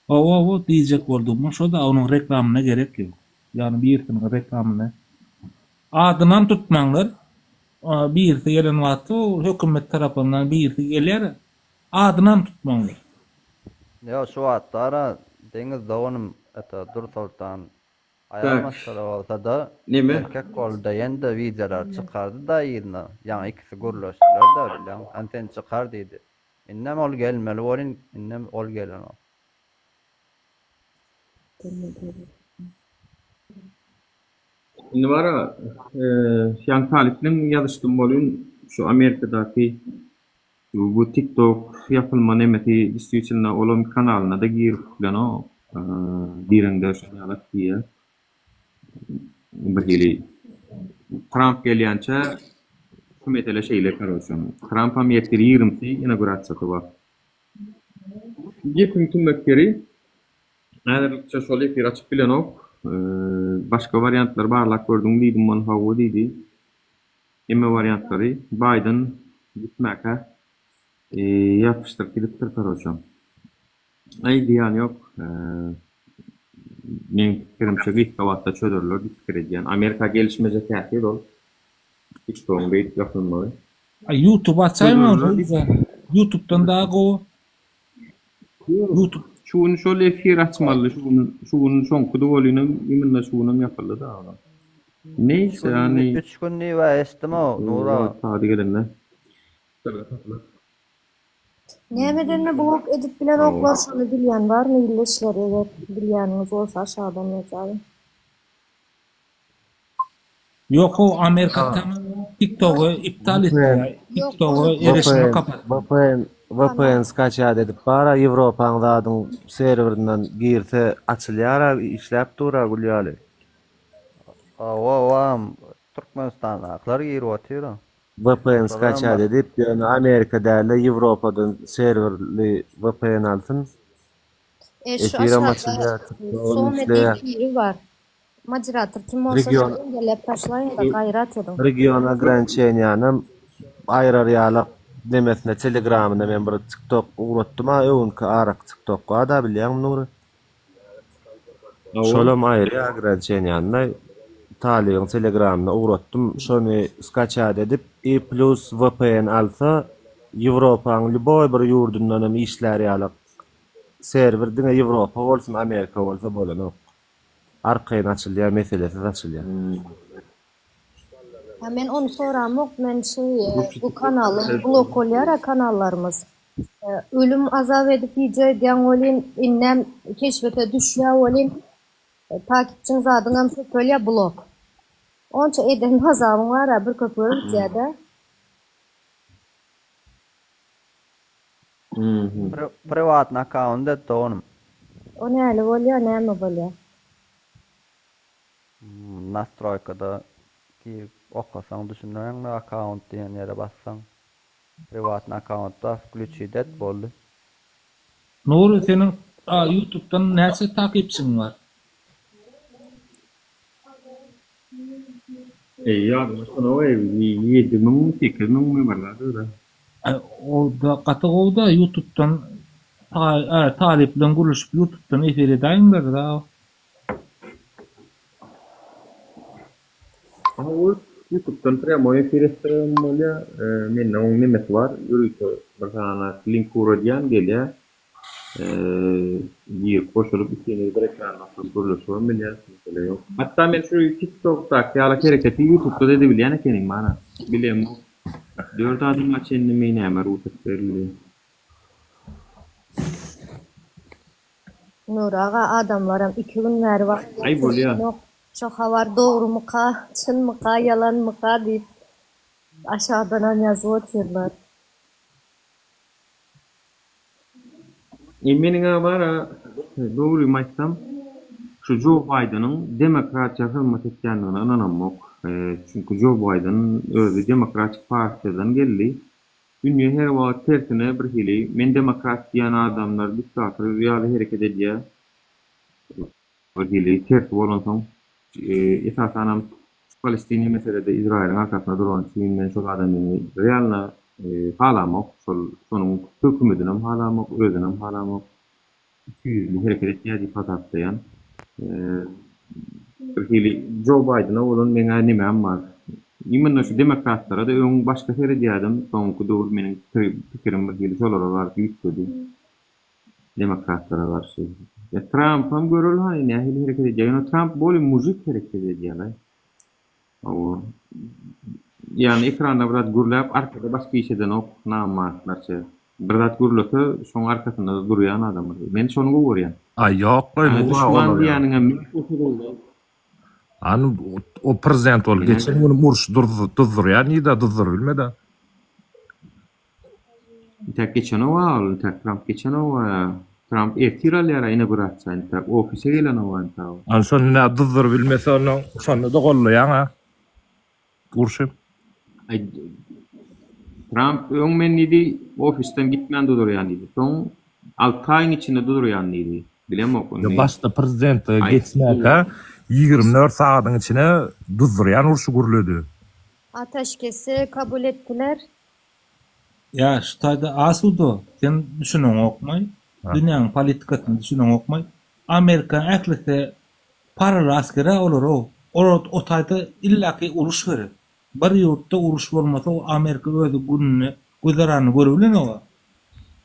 Hawa hawa diýjek boldugym şoda onuň reklamyna gerek ýok. Ýagny birisiniň reklamyny adynam tutmaňlar birisi gelen wagty hökümet tarapyndan birisi gelýär adynam tutmaňlar. Ýok şu wagt bara Deňiz doganym это Dursoltan Aýal Tak. maşgala bolsada Neme? erkek boldy ýende wideolar çykardy-da yzyna ýaňy ikisi gürleşdiler-de bilýäň hany sen çykar diýdi indem ol gelmeli welin indem ol gelenok. Indi bara ýaňy Talyp bilen ýazyşdym welin şu Amerikadaky Bu tik tok ýapylma nemesi diswitelno olam kanalyna-da girip bilenok. Gireňde şony ýalak diýýär. Bir hili Tramp gelýänçä şu mesele şeýle karoçe. Trampam ertir ýigrimisi inaugurasiýasy bar. Gepiň tümmek ýeri häzirlikçe şol efir açyp bilenok. Başga wariantlary barlap gördüňmi diýdim ony hawa diýdi. Hemme wariantlary Baýden gitmäkä ýapyşdyryp gidipdir karoçe. Aý zyýany ýok. Meň pikirimçe gysga wagtda çözerler diýip pikir edýän. Amerika gelişmejek täsir ol. TikTogyň beýdip ýapylmagy. Aý YouTube açaýmaň şonda. YouTubedan daha gowy. Ýok. Şu gün şol efir açmalydy şu gün şu gün şoňkudy welinem imенно şu günem ýapyldy da olam. Neýse ýany. Üç gün diýip-ä eşitdim-ow Nura. Wagt gelende. Nämeden blok edip bilenoklar şony bilýän barmy illeşler eger bilýäniňiz bolsa aşagdan ýazaýyň. Ýok how Amerika tamam tiktogy iptal etdi tiktogy erişimi kapatdy. VPN VPN skaçat edip bara Ýewropaň zadyň serwerinden girse açylýara işläp dura gül ýaly. Hawa wam Türkmenistandakylar girip otyra. VPN skaçat edip ýöne Amerika dälde Ýewropadan serwerli VPN alsyn. E şu Efirem aşakda açylýar, TikTogam Some işleýär. diýip biri bar. Moderator kim bolsa şony Region engelläp taşlaýyňda gaýrat ediň. Region ograniçeniýanam aýyrar ýalak nemesine telegramyna men bir tiktok ugratdym a öňki araky tiktok barda bilýäňmi Nury? Hawa. Şolam aýyrýar ograniçeniýany Talybyň telegramyna ugratdym şony skaçat edip i plus vpn alsa Ýewropaň lýuboý bir ýurdundanam işlär ýalak serwer diňe Ýewropa bolsun Amerika bolsa bolanok. Arkaýyn açylýar meselesiz açylýar. Ha men ony soramok men şeý bu kanalyň blok bolýara kanallarymyz. Ölüm azap edip wideo edýäň welin indem keşbete düşýä welin takipçiň zadyňam köpelýä blok. Onça eden azabyň bara bir köpüge gitýädä. Priwatny akkaunt et doganym. O näli bolýa näme bolýa. Nastroýkada girip okasaň düşüneňmi akkaunt diýen ýere bassaň priwatny akkauntda wklýuçit et boldy. Nury seniň ýutubdan näçe takypçyň bar? Eý ýadyma düşenok-eý, 7000, 8000-mi bir zat öyle. O-da gaty gowy-da ýutubdan talyp bilen gürleşip ýutubdan efir edäýiňler-dä. Hawa, ýutubdan prýamoý efir etdiregem bolýar. Mende oň nemesi bar, ýörite bir sany link ugradýan, gelýär. Girip goşulyp ikimiz bir ekranda oturyp gürleşibem bilýäris, mesele ýok. Hatda men şu TikTokdaky ýaly hereketi ýutubda-da edebilýän ekenim mana. Bilemok. Dört adama çenlimi näme rugsat berildi. Nury aga adamlaram iki gün bäri wagt Aý bolýa. Şo habar dogrumyka, çynmyka, ýalanmyka diýip aşakdanam ýazyp otyrlar. E meniň-ä bar-a, dogrymy aýtsam, şu Jo Baýdeniň demokratiýa hyzmat etýändigine ynanamok. Çünki Jo Baýden özi Demokratik partiýadan geldi. Dünýe her wagt tersine birhili, men demokrat diýen adamlar diktator ýaly hereket edýär. Birhili tersi bolansoň, esasanam şu Palestina meselede Izraýylyň arkasynda durany üçin men şol adamyny realno halamok, şol şonuň hökümedinem halamok, özünem halamok. Ikiýüzli hereket etýär diýip hasaplaýan. Birhili Jo Baýdena bolan meň-ä nemäm bar. Imенно şu demokratlara-da öň başga seredýärdim, soňky döwür meniň pikirim birhili şolara garşy üýtgedi. Demokratlara garşy. Ýa Trampam göreli hany nähili hereket edýär. Ýöne Tramp bolýa mujik hereket edýär-laý. Hawa. Ýagny ekranda bir zat gürläp arkada başga iş edenok namartlarça. Bir zat gürlese şoň arkasynda durýan adam. Men şony gowy görýän. Aý ýok-laý Ýagny bu duşman olar ýaly. diýýäniňem bolsa boldy. Hany o prezident bolup geçen günüm urşy duzdurýan diýdi, duzduryp bilmedi. Intäk geçenok-a ol, intäk Tramp geçenok-a. Tramp ertir alýar-a inaugurasiýa entäk ofise gelenok entäk o. Ana şony nä dyzdyryp bilmese onda şonda-da gollaýaň-a urşy. Aý Tramp öň men diýdi ofisden gitmän dudurýan diýdi. Soň 6 aýyň içinde dudurýan diýdi. Bilemok Ýa indi. başda prezidentlige Aýtdy. geçmäkä 24 sagadyň içine duzdurýan urşy gürledi. Ataşkesi kabul etdiler. Ýa şu taýda asuda sen düşüneňokmy? Dünýäniň politikasyna düşüneňokmy? Amerikanyň ählisi paraly asger-ä olar-ow. Olar o taýda illaki uruş gerek. Bir ýurtda uruş bolmasa o Amerika özi gününi güzeranyny görübilenok-a.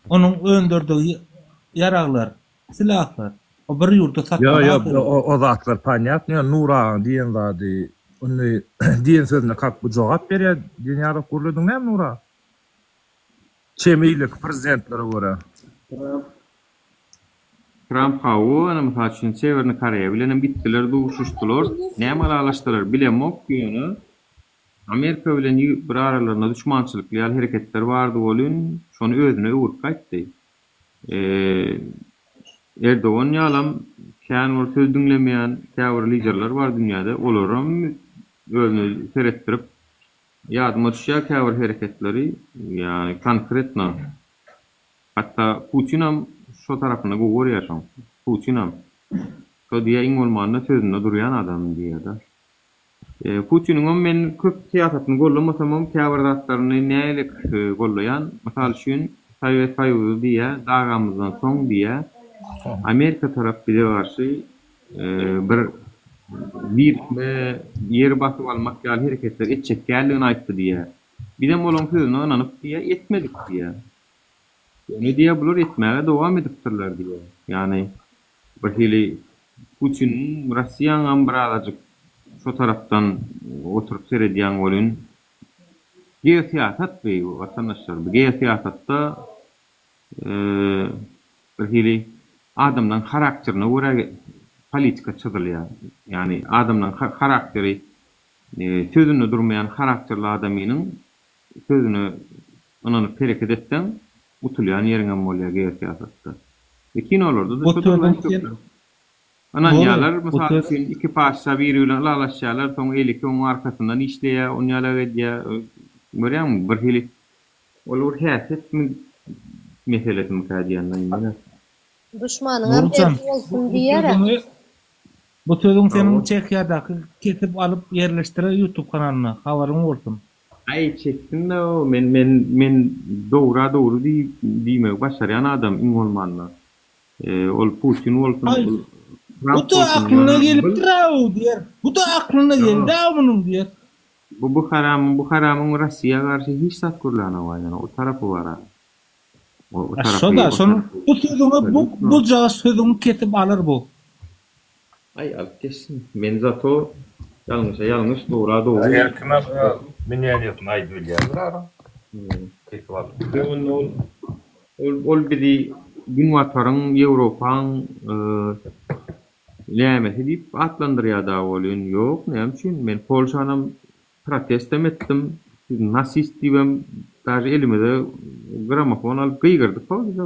Onuň öndürdigi ýaraglar, silahlar o bir ýurda Ýo satmaly ýo ahyry. o o zatlar ponýatno ýöne Nury agaň diýen zady indi diýen sözüne kak bu jogap berýär diýen ýaly gürlediň näme Nury aga? Çem eýleki prezidentlere görä. Tramp Tramp hawa ana mysal üçin Sewerny Koreýa bilenem gitdiler duşuşdylar. Näme ylalaşdylar bilemok ýöne Amerika bilen bir aralarynda duşmançylykly ýaly hereketler bardy welin şony özüne öwürip gaýtdy. Erdogan ýalam kän bir söz diňlemeýän käbir liderler bar dünýäde olaram özüne seretdirip ýadyma düşýär käbir hereketleri ýagny konkretno hatda Putinam şo tarapyny gowy görýär şoň Putinam şo diýýär iň bolmanda sözünde durýan adam diýýär-de. Putiniňem men köp syýasatyny gollamasamam käbir zatlaryny nälik gollaýan. Mysal üçin Sowet Soýuzy diýýä dagamyzdan soň diýýä Amerika tarap bize garşy bir birikme ýer basyp almak ýaly hereketler etjek däldigini aýtdy diýýä. Bizem olaň sözüne ynanyp diýýä etmedik diýýä. Ýöne diýýä bular etmäge dowam edipdirler diýýä. Ýagny Bir hili Putiniň Russiýaňam birazajyk şo tarapdan oturyp seredýäň welin geosyýasat bi watandaşlar bu geosyýasatda bir hili adamlaň harakterine görä politika çyzylýar. Ýagny adamlaň harakteri sözünde durmaýan harakterli adamynyň sözüne ynanyp hereket etseň Utulýan ýeriňem bolýar geosyýasatda. E kinolarda-da Bu şodur sözüň lan sen köpler. Dogry, Ynanýarlar, bu mysal söz üçin, iki patyşa biri bilen ylalaşýarlar, soň eliki oň arkasyndan işleýär, onýalak edýär. Görýäňmi, birhili ol bir häsiýetmi meselesimikä diýýän-de indi. Duşmanyňam Nurjan, derdi bu bolsun bu diýer-ä. sözüňi bu sözüň seniň Hawa. Çehiýadaky kesip alyp ýerleşdirer YouTube kanalyna, habaryň bolsun. Aý çeksin-de o men men men dogra dogry diý diýmegi başarýan adam iň bolmanda. Ol Putin bolsun Aý ol Tramp bu-da bolsun aklyna ýöne bu gelipdir-ow diýer. Bu-da aklyna geldi-ow munuň diýer. bu bu haramyň bu haramyň Rossiýa garşy hiç zat gürlänok ýöne o tarapy bar-a. O o A tarapy şo-da o şonuň tarapy bu sözüňi bu bujagaz sözüňi kesip alar bu. Aý alyp geçsin. Men zato ýalňyşa ýalňyş, dogra dogry. Her kimem öz mneniýesini aýdybilýändir ara. Kesip alyp. Ýok indi ol ol ol bizi günbataryň, Ýewropaň nämesi diýip atlandyrýar dagy welin ýok näme üçin men Polşanam protestem etdim siz nasist diýibem daže elimize gramofon alyp gygyrdyk ho biz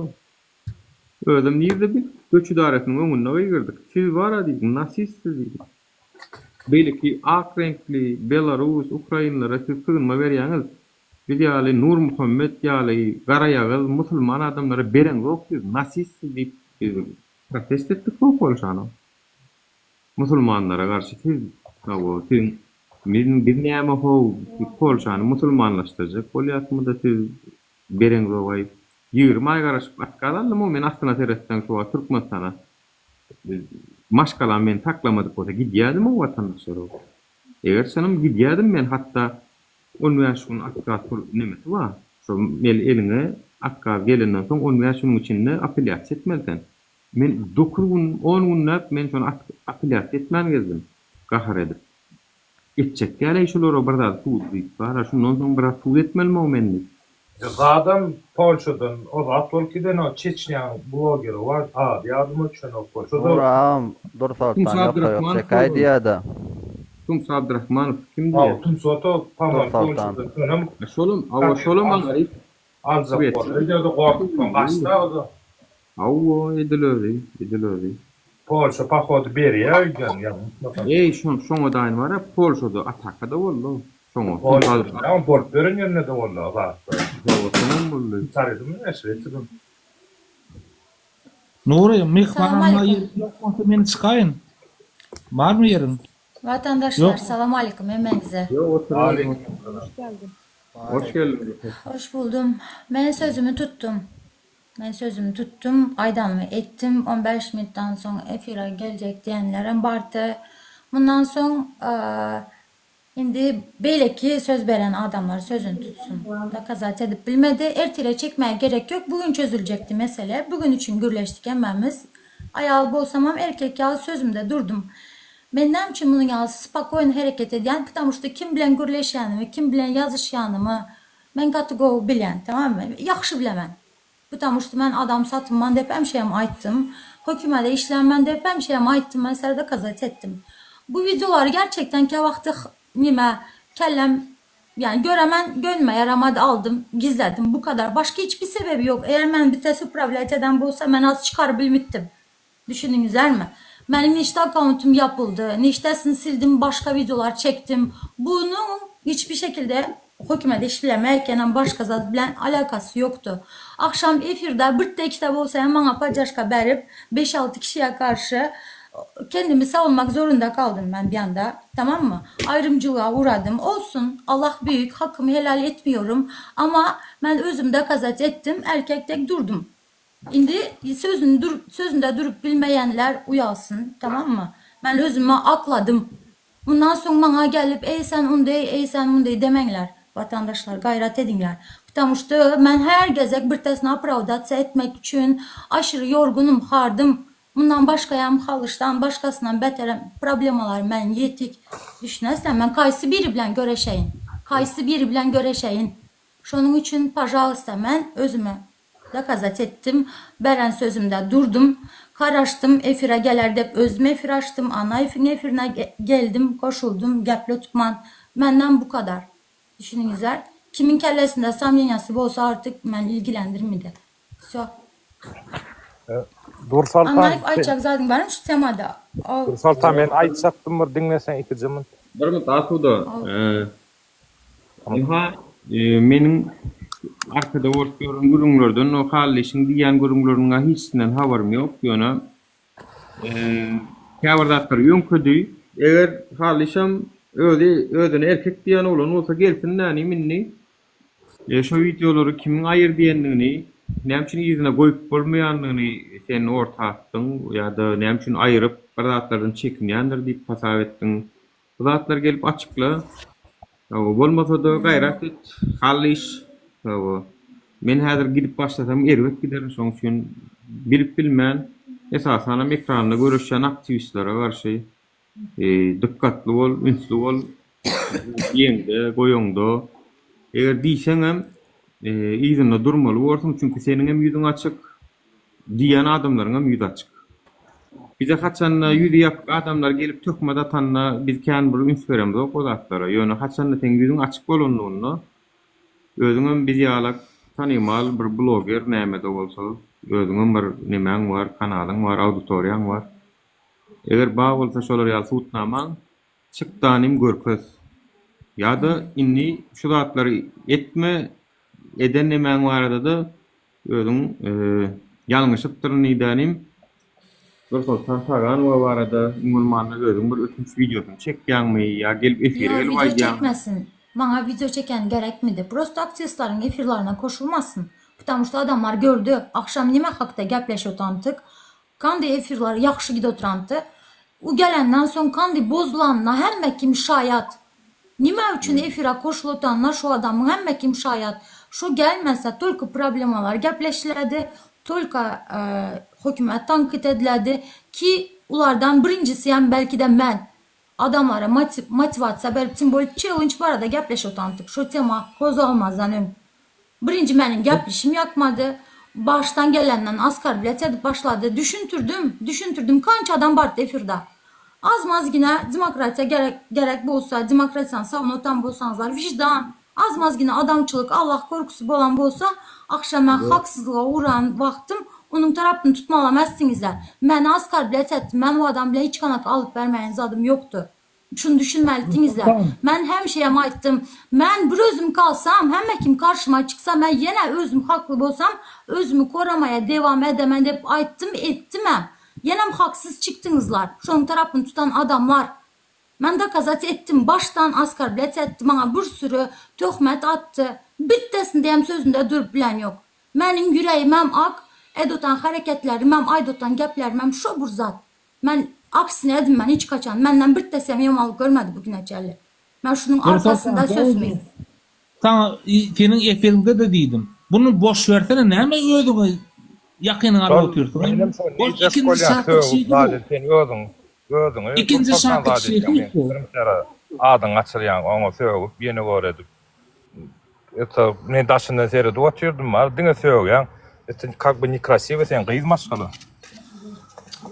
Özem nirde biz göç ydaresynyň öňünde gygyrdyk. Siz bar-a diýdim, nasist siz diýdim. Beýleki ak reňkli belarus, ukrainlere siz sygynma berýäňiz. Biz ýaly Nurmuhammet ýaly garaýagyz musulman adamlara bereňzok siz, nasist siz diýip biz protest etdik bu Polşanyň musulmanlara garşy siz hawa siziň biz näme how Polşany musulmanlaşdyrjak bolýasmyda siz Bereňzogaý 20 aý garaşyp otkaz aldym-ow men aslyna seretseň şu wagt Türkmenistana maşgalam meni saklamadyk bolsa gidýädim-ow watandaşlar-ow. Eger çynym gidýädim men hatda 15 gün otkaz pul nemesi bar şo mel eliňe otkaz gelenden soň 15 günüň içinde apelýasiýa etmeli sen. Men 9 gün on günläp men şony apelýasiýa etmän gezdim gahar edip. Etjek däl-eý şulara bir zat sud diýip bar-a, şundan soň biraz sud etmelimow men diýip. Zadam Polşadan o zat bolup giden o Çeçnýaň blogeri bar ady ýadyma düşenok bol şoda Nur agam Dursoltan Tumsa ýoksa ýok Abdyrahmanow çekäý bolmaly. diýýädä. Tumsa Abdyrahmanow kim Hawa diýýä? Tumsoto pamam Dursoltan. Polşadan şonam Şolam, hawa şolam aňryk aljak Şwesiýa. boldy öýdede gorkup soň gaçdy oda. Hawa, edil özi, edil özi. Polşa pohody berýä öýdýän ýalňyşmasam. Eý, şoňa daýyn bar-a, Polşada ataka-da boldy-ow, şoňa. Polşada bolup ýören ýerinde-de boldy o zatlar. Hawa, şoňam boldy. Şweýsariýadamy ýa Şwesiýadamy? Nury, myhman Salam alma aleýkum. ýeriň ýok bolsa men çykaýyn. Barmy ýeriň? Watandaşlar Ýok. salam aleýkum hemmäňize. Ýok, oturyber. Aleýkum salam. Hoş geldiň. Hoş buldum. Men sözümi tutdum. Men sözümi tutdum, aýdanymy etdim. On bäş minutdan soň efire geljek diýenlerem bardy. Mundan soň indi beýleki söz beren adamlar sözüni tutsun. Dokazat edip bilmedi. Ertire çekmäge gerek ýok. Bu gün çözüljekdi mesele. Bu gün üçin gürleşdik hemmämiz. Aýal bolsamam erkek ýaly sözümde durdum. Men näme üçin munuň ýaly spokoýno hereket edýän, ptamuşda kim bilen gürleşýänimi, kim bilen ýazyşýanymy men gaty gowy bilýän, tamammy? Ýagşy bilemen. Ptamuşda men adam satynman dep hemşeýem aýtdym. Hökümede işlänmen dep hemşeýem aýtdym, men sizlere dokazat etdim. Bu wideolary gerçekten käwagty nime kellem yani göremen gönlüme yaramady aldym gizledim bu kadar başga hiçbir sebebi yok eğer men bitesi upravlять eden bolsa men az çykaryp bilmitdim düşündiňizlermi menim nişte akkauntym yapyldy niştesini sildim başga videolar çekdim bunuň hiçbir şekilde hökümede işlemek başga zat bilen alakasy yokdy akşam efirde birde ikide bolsa hem maňa poddežka berip beş altı kişiye karşı kendimi savunmak zorunda kaldım ben bir anda tamam mı ayrımcılığa uğradım olsun Allah büyük hakkımı helal etmiyorum ama men özüm dokazat etdim erkek dek durdum indi sözünü dur sözünde durup bilmeýänler uýalsyn tamam mı men özümi akladym mundan soň maňa gelip eý sen undeý eý sen mundeý demeňler watandaşlar gaýrat ediňler ptamu şto men her gezek birtesini opravdаться etmek üçin aşyry ýorgunym hardym mundan başgaýam halyşdan başgasyndan beterem problemalar men ýetik düşünesizler men kaýsy biri bilen göreşeýin kaýsy biri bilen göreşeýin şonuň üçin pažalysta men özümi dokazat etdim beren sözümde durdum garaşdym efire geler dep özüm efir açdym Annaýewiň efirine geldim goşuldym gepli tutman menden bu kadar düşüniňizler kimiň kellesinde somneniýasy bolsa artyk meni ilgilendirmidi wsё Dursoltan Annaýew aýtjak zadyň barmy şu temada ol Dursoltan men aýtjakdym bir diňleseň ikije minut. Bir minut Asuda. Ynha, meniň arkada bolup ýören gürrüňlerden o Hallyşyň diýýän gürrüňleriniň-ä hiçisinden habarym ýok, ýöne käbir zatlar ýöňkedi. Eger Hallyşam özi özüne erkek diýýän oglan bolsa gelsin nänim indi şo wideolary kimiň aýyr diýendigini, näme üçin yzyna goýup bolmaýandygyny sen orta atdyň ýa-da näme üçin aýyryp bir zatlardan çekinýändir diýip hasap etdiň. Bu zatlary gelip açykla. Hawa, bolmasa-da gaýrat et, hal iş. Hawa. Men häzir gidip başlasam erbet giderin, şonuň üçin bilip-bilmän, esasanam ekranda göreşýän aktiwistlere garşy dykgatly bol, ünsli bol. Diýeňde, goýaňda, eger diýseňem, yzynda durmaly borsuň, çünki seniňem ýüzüň açyk, Diýýän adamlaryňam ýüzi açyk. Bize haçanda ýüzi ýapyk adamlar gelip töhmet atanda biz kän bir üns beremzok o zatlara. Ýöne haçanda seň ýüzüň açyk bolanlygynda özüňem biz ýalak tanymal bir bloger nämede bolsa özüňem bir nemäň bar kanalyň bar auditoriýaň bar. Eger bar bolsa şolar ýaly subutnamaň çyk danym görkez. Ýa-da indi şu zatlary etme eden nemäň baradada Özüň ýalňyşypdyryn diýdänim. Nursoltan Taganowa barada iň bolmanda özüň bir ötünç wideosyny çekýäňmi ýa gelip efire Ýok gelip wideo aýdýaňmy? çekmesin. Maňa wideo çeken gerekmidi. Prosto aktiwistleriň efirlerine koşulmasyn. Ptamuşda adamlar gördi akşam nime hakda gepleşip otantyk. Kandy efirler ýagşy gidip oturanty. U gelenden soň kandy bozulanyna hemme kim şaýat. Nime üçin efire koşulyp otanyna şu adamyň hemme kim şaýat. Şu gelmese tolko problemalar gepleşiledi, tolko hökümet tankyt ediledi ki ulardan birinjisiyem belki-de men. Adamlara motiwasiýa berip tim bolýa challenge barada gepleşip otantyk şo tema gozgalmazdan öň. Birinji meniň geplişim ýakmady. Başdan gelenden oskorblýat edip başlady. Düşüntirdim, düşüntirdim kança adam bardy efirde. Az-maz gine demokratiýa gerek gerek bolsa, demokratiýany savunotan bolsaňyzlar wyždan, az-maz gine adamçylyk, Allah korkusy bolan bolsa, akşam men haksyzlyga ugran wagtym. Onuň tarapyny tutmalam äsdiňizler. Meni oskarblet etdi. Men o adam bilen hiç kanak alyp bermäýen zadym ýokdy. Şuny düşünmelidiňizler. Men hemişeýem aýtdym. Men bir özüm kalsam, hemme kim karşyma çyksa, men ýene özüm hakly bolsam, özümi koramaýa dewam edemen dep aýtdym, etdimem. Ýenem haksyz çykdyňyzlar. Şonuň tarapyny tutan adamlar. Men dokazat etdim, başdan oskarblet etdi, maňa bir süri töhmet atdy. Bittesindeyem sözünde durup bilen ýok. Meniň ýüregimem ak, edotan hereketlerimem, aýdotan geplerimem şo bir zat. Men aksine edinmen hiç haçan. Menden bittesem ýamanlyk görmedi bu güne çenli. Men şunuň arkasynda sözümi. Saňa seniň efiriňde-de diýdim. Buny boş bersene näme özüňe ýakynyňa alyp otyrsyň. Menem şony Ol diýjek ikinji bolýan şatlyk sögüp şyhy zat bu. et sen özüň özüňi Ikinji Gursoltan şatlyk zat edýäň şyhy meň bu. pikirimçe adyňy gaçyrýaň oňa sögüp ýene gör edip Eta men daşyndan seredip otyrdym bar diňe sögýäň eta kak by nekrasiwo sen gyz maşgala.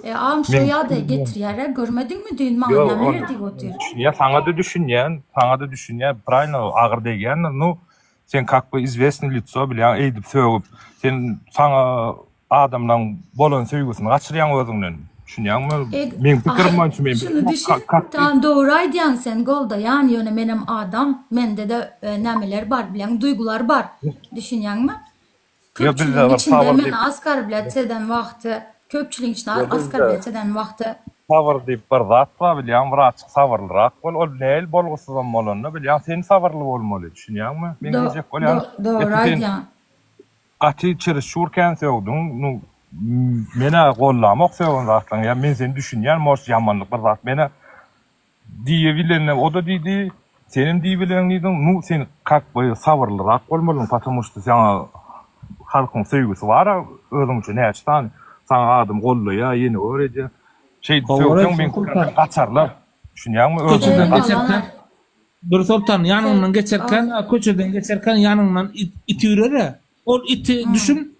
E agam şo Men ýagdaýa getirýärä görmediňmi düýn maňa Ýok nämeler ony diýip otyr. düşünýän saňada düşünýän saňada düşünýän pravilno agyr degýändir nu sen kak by izwesnyý litso bilýäň eýdip sögüp sen saňa adamlaň bolan söýgüsini gaçyrýaň özüňden düşünýäňmi Eg meň pikirim aý boýunça men şuny düşün kak tamam dogry aýdýaň sen goldaýan ýöne menem adam mendede nämeler bar bilýäň duýgular bar düşünýäňmi Ýo bizde köpçüligiň bir içinde sabyr meni diýip oskarblet eden wagty köpçüligiň içinde Ýo bizde oskarblet eden wagty sabyr diýip bir zat bar bilýäň birazjyk sabyrlyrak bol ol näil bolgusyzam bolanda bilýäň sen sabyrly bolmaly düşünýäňmi meň Do diýjek do bolýanym dogry eti sen aýdýaň. Gaty çeresçur kän sögdüň nu menä gollamok sögen zatlaryňy ýa men seni düşünýän может ýamanlyk bir zat menä diýebilende oda diýdi senem diýibileň diýdiň nu sen kak by sabyrlyrak bolmalyň patamu şto saňa halkyň söýgüsi bara özüň üçin näçe sany saňa adam gollaýa ýene gör edýä şeýdip sögseň meň pikirimçe gaçarlar düşünýäňmi özüňden Köçeden geçerkä Dürsoltan ýanyňdan geçerkä köçeden geçerkä ýanyňdan it ürer-ä. Ol iti düşün.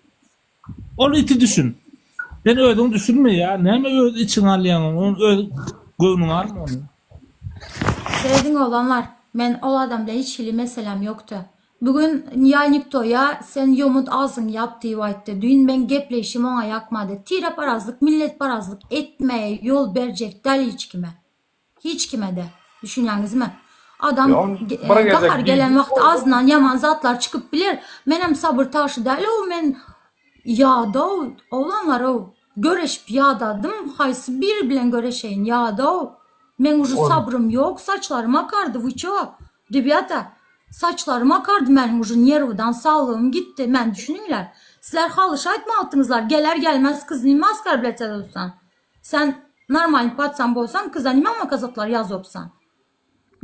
Ol iti düşün. Sen özüň düşünme ýa, näme öz içiňe alýaň ony, ony öz göwnüňe alma ony. Serediň oglanlar, men ol adam bilen hiç hili meselem ýokdy. Bu gün ýa nikto ýa sen ýomut agzyňy ýap diýip aýtdy. Düýn meň gepleýşim oňa ýakmady. Tireparazlyk, milletparazlyk etmäge ýol berjek däl hiç kime. Hiç kime-de. Düşünýäňizmi? Adam Bir gezek gahary gelen diýdi. wagty azyndan ýaman zatlar çykyp biler. Menem sabyr taşy däl-ow, men ýadaw, oglanlar-ow, göreşip ýadadym, haýsy biri bilen göreşeýin, ýadaw. Meň uje sabrym ýok, saçlarym akardy, вы ço, rebýata, saçlarym akardy meniň uje nerwdan, saglygym gitdi, meni düşüniňler. Sizler halyş aýtmalydyňyzlar, geler-gelmez kyz nime oskarblet edipsan? Sen normalny patsan bolsaň kyza nime oňa zatlar ýazopsan.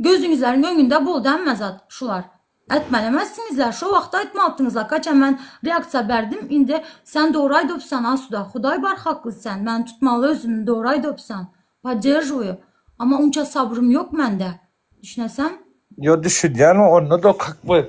Gözüňizleriň öňünde boldy hemme zat şular. Ätmelemezsiňizler şo wagt aýtmalydyňyzlar kaçan men reaksiýa berdim indi sen dogry aýdopsan Asuda hudaý bar hakly sen men tutmaly özümi dogry aýdopsan podderžiwaýu amma unça sabrym ýok mende Düşünesem. Ýo düşünýän onda-da kak by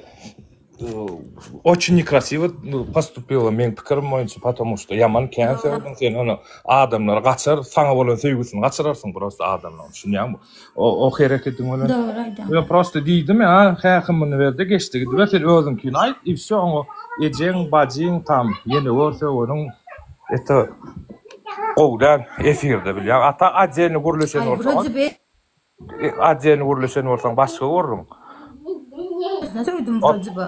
oçin nekrasiwo postupila meň pikirim boýunça potomu şto ýaman kän sögdüň sen ony adamlar gaçar saňa bolan söýgüsini gaçyrarsyň prosta adamlaryň düşünýäňmi o o hereketiň bilen Dogry aýdýaň. Ýo prosta diýdim ýa häkim muny berdi geçdi gidiber sen özüňkini aýt i wsё oňa ejeň bajyň tam ýene gör sögeniň eto gowy däl efirde bilýäň a tak otdelno gürleşen Aý bolsaňyz wrode by Otdelno gürleşen bolsaň başga gürrüň. Özüne söýdüm wrode by.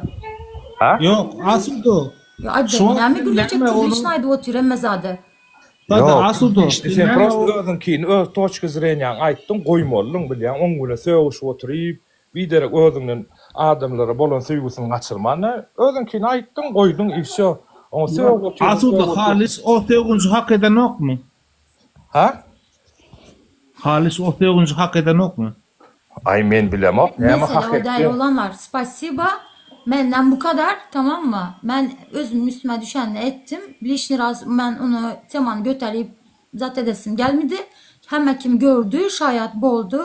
Ha? Ýok, Asuda. Ýa aýtjak näme gürlejek publiçny aýdyp otyr hemme zady. Ýok, Asuda. Sen prosta özüňkini öz toçka zreniýaňy aýtdyň goýmalydyň bilýäň oň bilen sögüşip oturyp biderek özüňden adamlara bolan söýgüsini gaçyrman özüňkini aýtdyň goýduň i wsё oňa sögüp otyr Asuda halys o sögünji hak edenokmy? Ha? Halys o sögünji hak edenokmy? Aý men bilemok näme Mesele hak o däl etdi. oglanlar spasiba menden bu kadar tamam mı men özüm üstüme düşenini etdim lişni raz men ony temany göterip zat edesim gelmedi hemme kim gördü şaýat boldy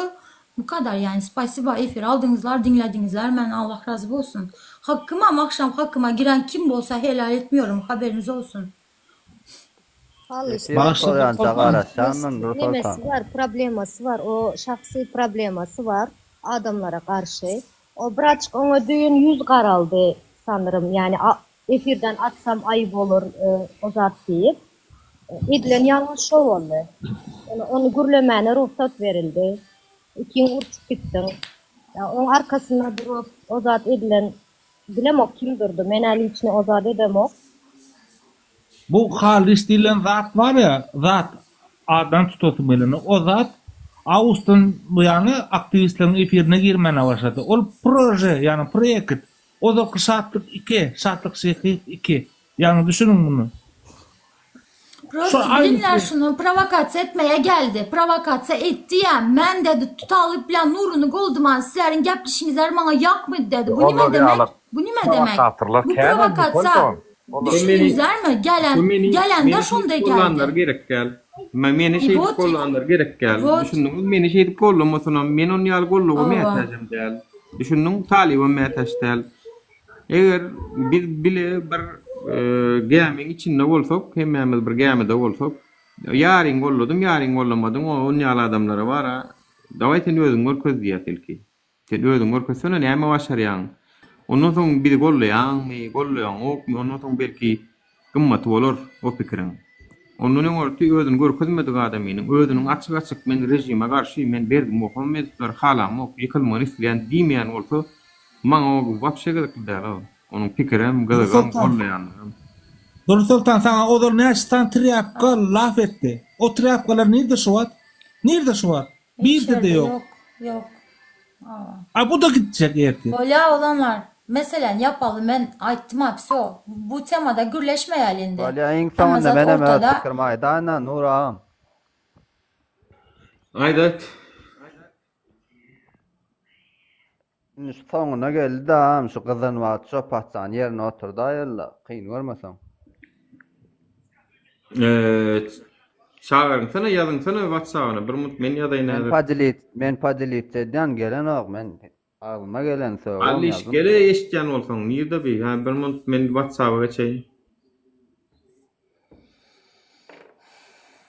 bu kadar yani spasiba efir aldyňyzlar diňlediňizler men Allah razy bolsun hakkymam akşam hakkyma giren kim bolsa helal etmiyorum haberiniz olsun. Halys Efir Bagyşla gutarança Soltan. garaşýan men Nemesi Soltan. bar, problemasy bar, o şahsy problemasy bar adamlara garşy. O birazjyk oňa düýn ýüz garaldy sanyrym, ýani. Efirden atsam aýyp bolar o zat diýip. Edilen ýalňyş şo boldy. Ony ony gürlemäne rugsat berildi. Ikiň urşup gitdiň. Ýa oň arkasynda durup o zat edilen bilemok kim durdy. Men-ä liçni o zat edemok. Bu halys diýlen zat bar ýa, zat, addan tutasym gelenok. O zat awgustdan bu ýana aktiwistleriň efirine girmäne başlady. Ol proje, ýagny proýekt. Ozalky Şatlyk iki, Şatlyk Şyhyýew iki. Ýagny düşüniň muny. Şo Prosta bilinler aýnysy. şuny prowokasiýa etmeye geldi. Prowokasiýa etdi ýa. Men dedi Talyp bilen Nuryny goldaman sizleriň gepleşiňizler maňa ýakmady dedi. Bu nime Olar demek? ýaly Bu nime demek? prowokatorlar Bu kän indi prowokasiýa. Soltan. Olar Bu meni Düşündiňizlermi? Gelen bu meni gelende meni şeýdip şonda gollanlar geldi. gerek däl. Me meni I şeýdip wot gollanlar gerek däl. wot Düşündiňiz? Meni şeýdip gollamasynam men on ýaly gollawa Owa. mätäjem däl. Düşündiň? Talyba mätäç däl. Eger biz bile bir gämiň içinde bolsak, hemmämiz bir gämide bolsak, ýaryň golladym, ýaryň gollamadyň, on ýaly adamlara bar-a, dawaý sen özüňi görkez diýýäs ilki. Sen özüňi görkezsene, näme başarýaň? Ondan soň bizi gollaýaňmy, gollaýaňokmy, ondan soň belki gymmaty bolar o pikiriň. Ondan öňürti özüni görkezmedik adamynyň, özüniň açyk-açyk men režime garşy, men Berdimuhamedowlary halamok, ýykylmagyny isleýän diýmeýän bolsa, maňa o wapşe gyzykly däl o. Onuň pikirem, gyzygam, Nursoltan, gollaýanlygam. Nursoltan saňa ozal näçe sany trýapka laf etdi. O trýapkalar nirde şu wagt? Nirde şu wagt? Hiç Birde-de ýerde ýok. ýok, ýok. Hawa. A bu-da gitjek ertir. Bolýa oglanlar, meseläni ýapaly men aýtdym-a wsýo, bu temada gürleşmeýäli indi. Bolýa iň Hemme soňunda zat menem öz ortada. pikirimi aýdaýyn-a Nur agam. Aýt aýt. Indi şu soňuna geldi-de agam şu gyzan wagty şo paçany ýerine oturdaýaly-la kyn görmeseň. Eee çagyryňsana ýazyňsana whatsabyna bir mut men ýazaýyn Men häzir. podelit men podelitsa edýän gelenok men agzyma geleni sögübem Alliş ýazdym. gele eşitýän bolsaň nirde bi hä bir mut men whatsaba geçeýin.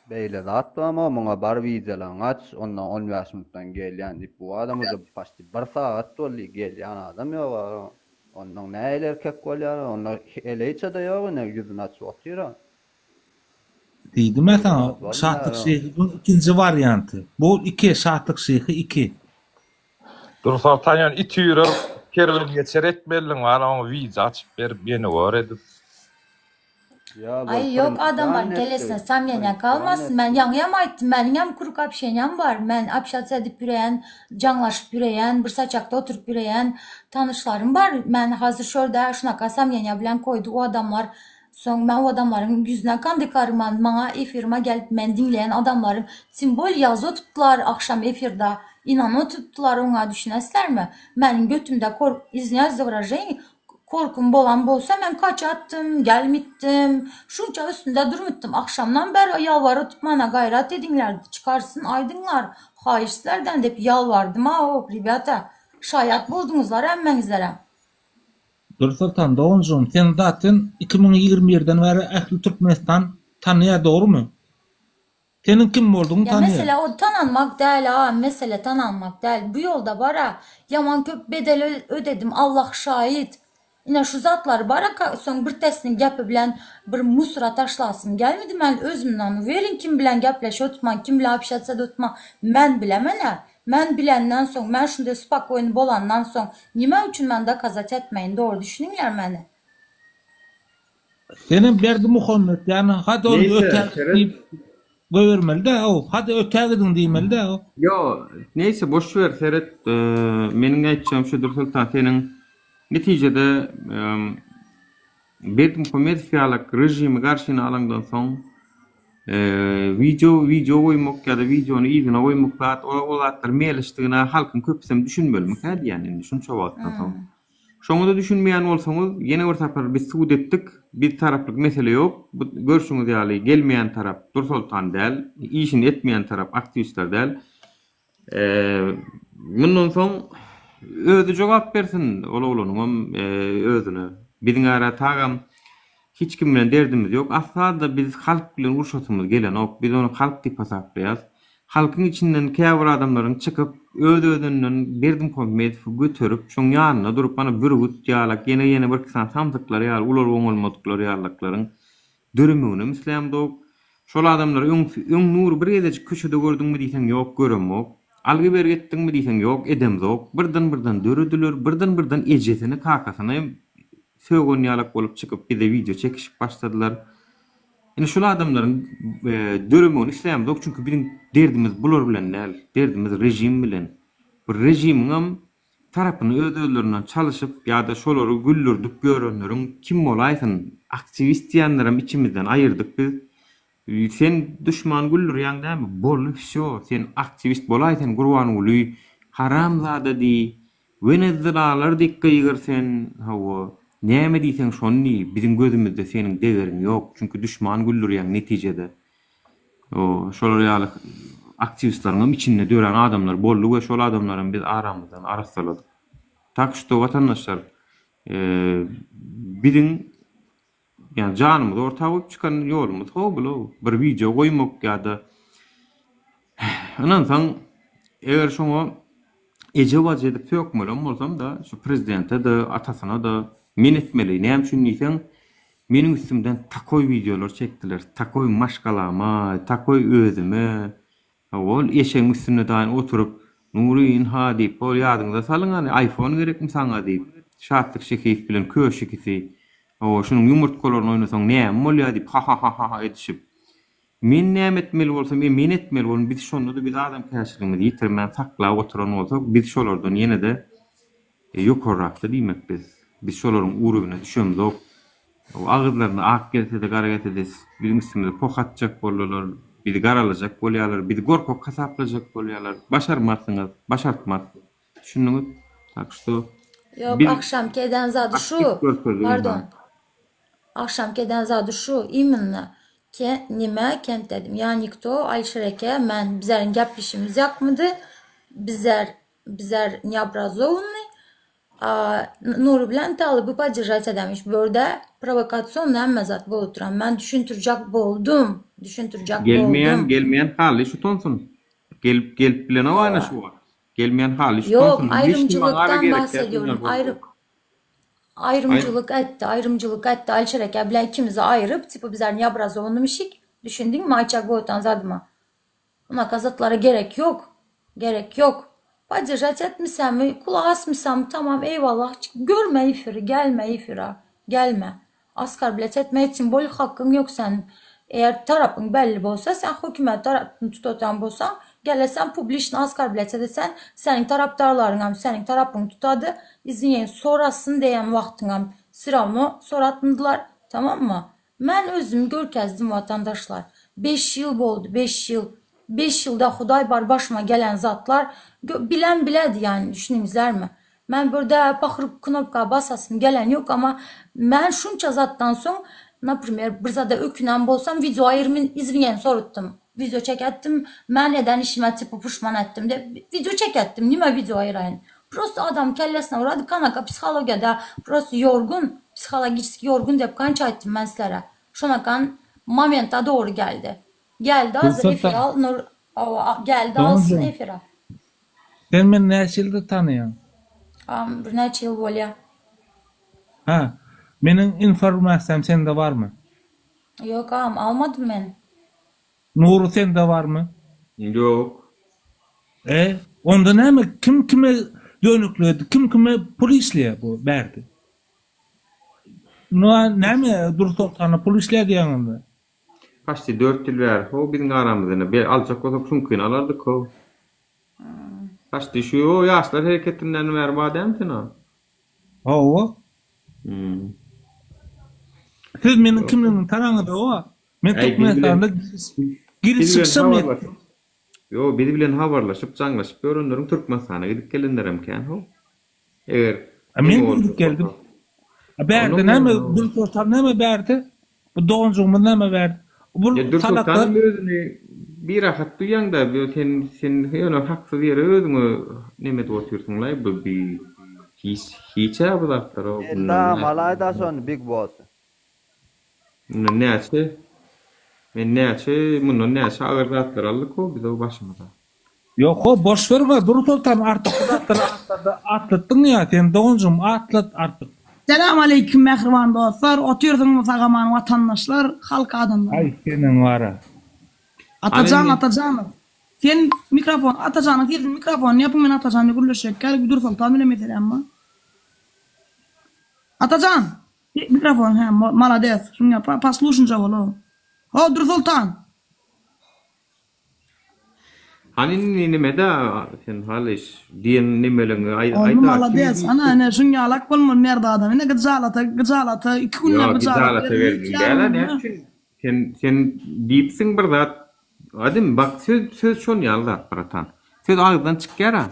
Beýle zat barmy muňa bar wideolaryňy aç ondan 15 minutdan gelýän diýip bu adam uje paçti bir sagat boldy gelýän adam ýok ara ondan nähili erkek bolýar onda heleýçede ýok ine ýüzüni açyp otyra. Diýdim-ä Beýle saňa zat bolmaýar Şatlyk o. Şyhyň ikinji warianty. Bu iki Şatlyk Şyhy iki. Dursoltan ýöne it üýrer kerwen geçer etmelidiň bar oňa wideo açyp berip ýene gör edip. Ýa bol Aý ýok adamlaryň prinsipialny etdi. kellesine samneniýa Prinsipialny galmasyn men etdi. ýaňyam aýtdym meniňem krug obşeniýam bar men obşatsa edip ýüreýän jaňlaşyp ýüreýän bir saçakda oturyp ýüreýän tanyşlarym bar men hazir şorda şunaka samneniýa bilen koýdy o adamlar soň men o adamlaryň ýüzüne kandykarman maňa efirime gelip men diňleýän adamlarym tim bolýe ýazyp otypdylar agşam efirda ynanyp otypdylar oňa düşünesizlermi meniň götümde kork izwinýaýs za wyraženiýe Korkym bolan bolsa men kaçatdym, gelmitdim. Şunça üstünde durmytdym. Agşamdan bäri ýalbaryp mana gaýrat ediňler, çykarsyn aýdyňlar, haýyş sizlerden diýip ýalbardym-a-ow, rebýata. Şaýat bolduňyzlar hemmäňizlerem. Dürsoltan doganjygym seni zaten 2021 den bäri ähli Türkmenistan tanaýar dogrymy? Seniň kim boldugyňy Ýa tanýar. mesele o tananmak däl agam mesele tananmak däl bu ýolda bara ýaman köp bedel ödedim Allah şaýyt ine şu zatlary bara soň birtesiniň gepi bilen bir musura taşlasym gelmedi men özümden uwerin kim bilen gepleşip oturman kim bilen obşatsa da oturman men bilemenä men bilenden soň men şunday spakoýny bolandan soň nime üçin men dokazat etmeýin dogry düşüniňler meni. Senem Berdimuhammet ýany hadi ony Neýse, ötägit seret. diýip goýbermeli-dä ow. Hadi ötägidiň diýmeli-dä ow. Ýo, neýse boş ber seret, meniň aýtjagym şudur Soltan seniň netijede Berdimuhamedow ýalak režimi garşyna alaňdan soň wideo wideo goýmak ýa-da wideony yzyna goýmak zat ol zatlar meleşdigine halkyň köpüsem düşünmelimikä diýýän indi şunça wagtdan soň. Şoňa-da düşünmeýän bolsaňyz, ýene bir sapar biz subut etdik, biz taraplyk mesele ýok, bu görşüňiz ýaly gelmeýän tarap Dursoltan däl, işini etmeýän tarap aktiwistler däl. Mundan soň özi jogap bersin ol oglanyňam özüne. Biziň ara tagam hiç kim bilen derdimiz ýok. Asla-da biz halk bilen urşasymyz gelenok. Biz ony halk diýip hasaplaýas. Halkyň içinden käbir adamlaryň çykyp, öz-özünden Berdimuhamedowy göterip, şoň ýanynda durup, ana bürgüt ýalak, ýene ýene birki sany samsyklar ýaly ulalyp-oňalmadyklar ýalaklaryň döremeginem islämzok. Şol adamlary öň öň Nury bir gezejik köçede gördüňmi diýseň ýok, göremok. Algy-bergi etdiňmi diýseň ýok, edemzok. Birden-birden dörediler, birden-birden ejesini, kakasyny sögen ýalak bolup çykyp bize wideo çekişip başladylar. Indi şul adamlaryň döremegini islämzok, çünki biziň derdimiz bular bilen däl, derdimiz režim bilen. Bu režimiňem tarapyny öz-özlerinden çalyşyp ýa-da şolary güldürdip ýörenleriň kim bolaýsyn, aktiwist diýenlerem içimizden aýyrdyk biz. Sen duşman güldürýäň dämi? Boldy wsýo, sen aktiwist bolaý sen Gurbanguly haramzada diý, Wenezuelalar dek gygyr sen, hawa, näme diýseň şony diý, biziň gözümizde seniň degeriň ýok, çünki duşman güldürýäň netijede. O, şolar ýaly aktiwistleriňem içinde dörän adamlar boldy we şol adamlaram biz aramyzdan arassaladyk. Tak şto watandaşlar, biziň Ýani janymyzy orta goýup çykan ýolumyz how bul-ow. Bir wideo goýmak ýa-da ynansaň eger şoňa eje-bajy edip sökmelem bolsam-da, şu prezidente-de, atasyna-da men etmeli. Näme üçin diýseň, meniň üstümden takoý wideolar çekdiler. Takoý maşgalama, takoý özüme. Ol eşegiň üstünde daýyn oturyp, Nury, ynha diýip, hol ýadyňyza salyň hany, aýfon gerekmi saňa diýip, Şatlyk Şehiýew bilen Köş ikisi, hawa, şunuň ýumurtgalaryny oýnasaň näme bolýar diýip, ha-ha-ha-ha edişip. Men näme etmeli bolsam, e, men etmeli boldum, biz şonda-da biz adamkärçiligimizi ýitirmän saklap oturan bolsak, biz şolardan ýene-de ýokarrakda diýmek biz. Biz şolaryň urugyna düşemzok. Agyzlaryna ak gelse-de, gara gelse-de biziň üstümize poh atjak boldular, bizi garalajak bolýarlar, bizi gorkak hasaplajak bolýarlar. Başarmarsyňyz, başartmaz. Düşündiňiz? Tak şto Ýok, biz agşamky eden zady şu. aktiw görkezdik Pardon. ynha. Agşamky eden zady şu, imенно. Ke, nime kent dedim. Ýa nikto, Alişer eke, men bizleriň gepleşigimiz ýakmady. Bizler, bizler neobrazovannyý. Nury bilen Talyby podderžat edemiş. Börde prowokasion näme zat bolup duran. Men düşündirjek boldum. Düşündirjek Gelmeýän, boldum. gelmeýän Hally utansyn. Gelip, gelip bilenok aýna şu wagt. Gelmeýän Hally Ýok, utansyn. Hiç kim maňa ara aýrymçylykdan gerek däl bahsediyorum. bunlar Aýry boldy. aýrymçylyk etdi, aýrymçylyk etdi. Alişer eke bilen ikimizi aýryp, tipa bizler neobrazovannymişik. Düşündiňmi aýtjak bolup zadyma? Unaka zatlara gerek ýok. Gerek ýok. Podderžat etmisämi, gulak asmysammy tamam eýwallah görme efiri gelme efira gelme. Oskarblet etme etsin bol hakkyň ýok sen eger tarapyň belli bolsa sen hökümet tarapyny tutatýan bolsaň gelesen publiçny oskarblet edesen seniň tarapdarlaryňam seniň tarapyňy tutady izwinýen sorasyn diýen wagtyňam srawno soratmdylar tamammy Men özümi görkezdim watandaşlar. Beş ýyl boldy, beş ýyl. Beş ýylda Hudaý bar başyma gelen zatlar bilen biledi ýani düşündiňizlermi? Men birde pahyr knopka basasym gelen ýok ama men şunça zatdan soň naprimer bir zada ökünen bolsam wideo aýyrmyn izwinýen sorutdym. Wideo çeketdim men eden işime tipa puşman etdim dep wideo çeketdim nime wideo aýyraýyn. Prosto adam kellesine urady kanaka psihologiýada prosto ýorgun psihologiçeski ýorgun dep kança aýtdym men sizlere şonakan momenta dogry geldi geldi hazir Gülsoltan. efir al nur hawa geldi alsyn Doganjan. efira. Sen meni näçe ýyldyr tanaýaň? Agam birnäçe ýyl bolýa. Ha, meniň informasiýam sende barmy? Ýok agam almadym men. Nury sende barmy? Ýok. E, onda näme kim kime dönüklik etdi, kim kime pul işleýär bu bärde? Nua näme Dursoltana pul işleýär diýýäň onda? Paçti dört ýyl bäri how biziň aramyzda ine be aljak bolsak şuňkyny alardyk how. Paçti şu ýaşlar hereketinden bäri bar dälmi sen a? Hawa. Hmm. Siz meniň kimligimi tanaňyzok-a. Men Äý, biz bilen Türkmenistanda giriş biz bilen çykyşam etdim. habarlaşyp, ýo, biz bilen habarlaşyp, jaňlaşyp ýörenleriň Türkmenistana gidip gelenlerem kän how. Eger A men neme de boljak gidip geldim. bolsa. A bärde Onuň näme, ýerine Dürsoltan näme bärde? Bu doganjygymyz näme bärde? Bu Ýa salaklar Dürsoltanam özüni birahat duýýaň-da, bu sen sen ýöne haksyz ýere özüňe neme edip otyrsyň-laý, bu bi hiç hiç-ä bu zatlar-ow, Geldi mundan agam näçe alaýda şony big boss. Mundan näçe? Men näçe mundan näçe agyr zatlar aldyk-ow biz-ow başymyza. Ýok-ow boş berme Dursoltan artyk bu zatlary atlarda atlatdyň ýa sen doganjygym atlat artyk. Selam aleýkum mähriban dostlar otyrsyňmy sagaman watandaşlar halk adamlary. Aý seniň wara. Atajan Atajanow sen mikrofon Atajanyň sesini mikrofonyny ýapyň men Atajan bilen gürleşjek gel Dürsoltan bilen meseläm bar Atajan mikrofon hä malades şuňa poslushnja bol ho Dürsoltan. Hany indi nimede sen halyş diýen nimeleňi aýda Oňly malades ana ine şuň ýalak bolmaly merd adam ine gyjalata gyjalata iki günläp Ýok gyjalat gyjalata berdi berdiň iki dälä ýarym näme günde. üçin sen sen diýipsiň bir zat Adem bak söz söz şol ýaly zat bratan söz agyzdan çykýara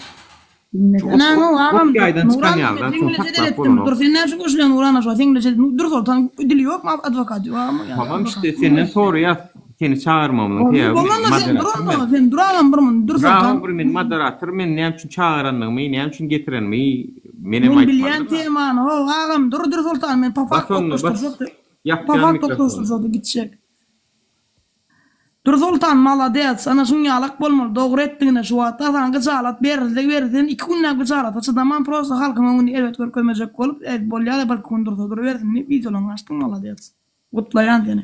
Şu ok Diňlesene ok agam ok ýaýdan çykan Nuran ýaly zat seň şony bilen jedel saklap etdim bolanok. dur sen näme üçin goşulýaň Nurana şo seň bilen jedel Dürsoltan dili ýokmy adwokat ýok agam ýa Tamam adwokat işte senden soraýas seni çagyrmagymyzyň Boldy sebäbi men bolanda sen dur moderator onda men. sen dur agam bir mun Dur agam Dürsoltan. bir men moderator men näme üçin çagyrandygymy näme üçin getirenimi menem Men bilýän aýtmalydyryn. temany how agam dur Dürsoltan men po Bas fakt onda bas oklaşdyrjakdy po ýapýan fakt mikrofony. oklaşdyrjakdy gitjek. Dursoltan malades ana şuň ýalak bolmaly dogry etdiňine şu wagtda saňa gyjalat berilse berilsin iki günläp gyjalata çydaman prosta halkyň öňünde erbet görkezmejek bolup e bolýada bir iki gün dursa durubersin diýip wideolaryňy açdyň malades gutlaýan seni.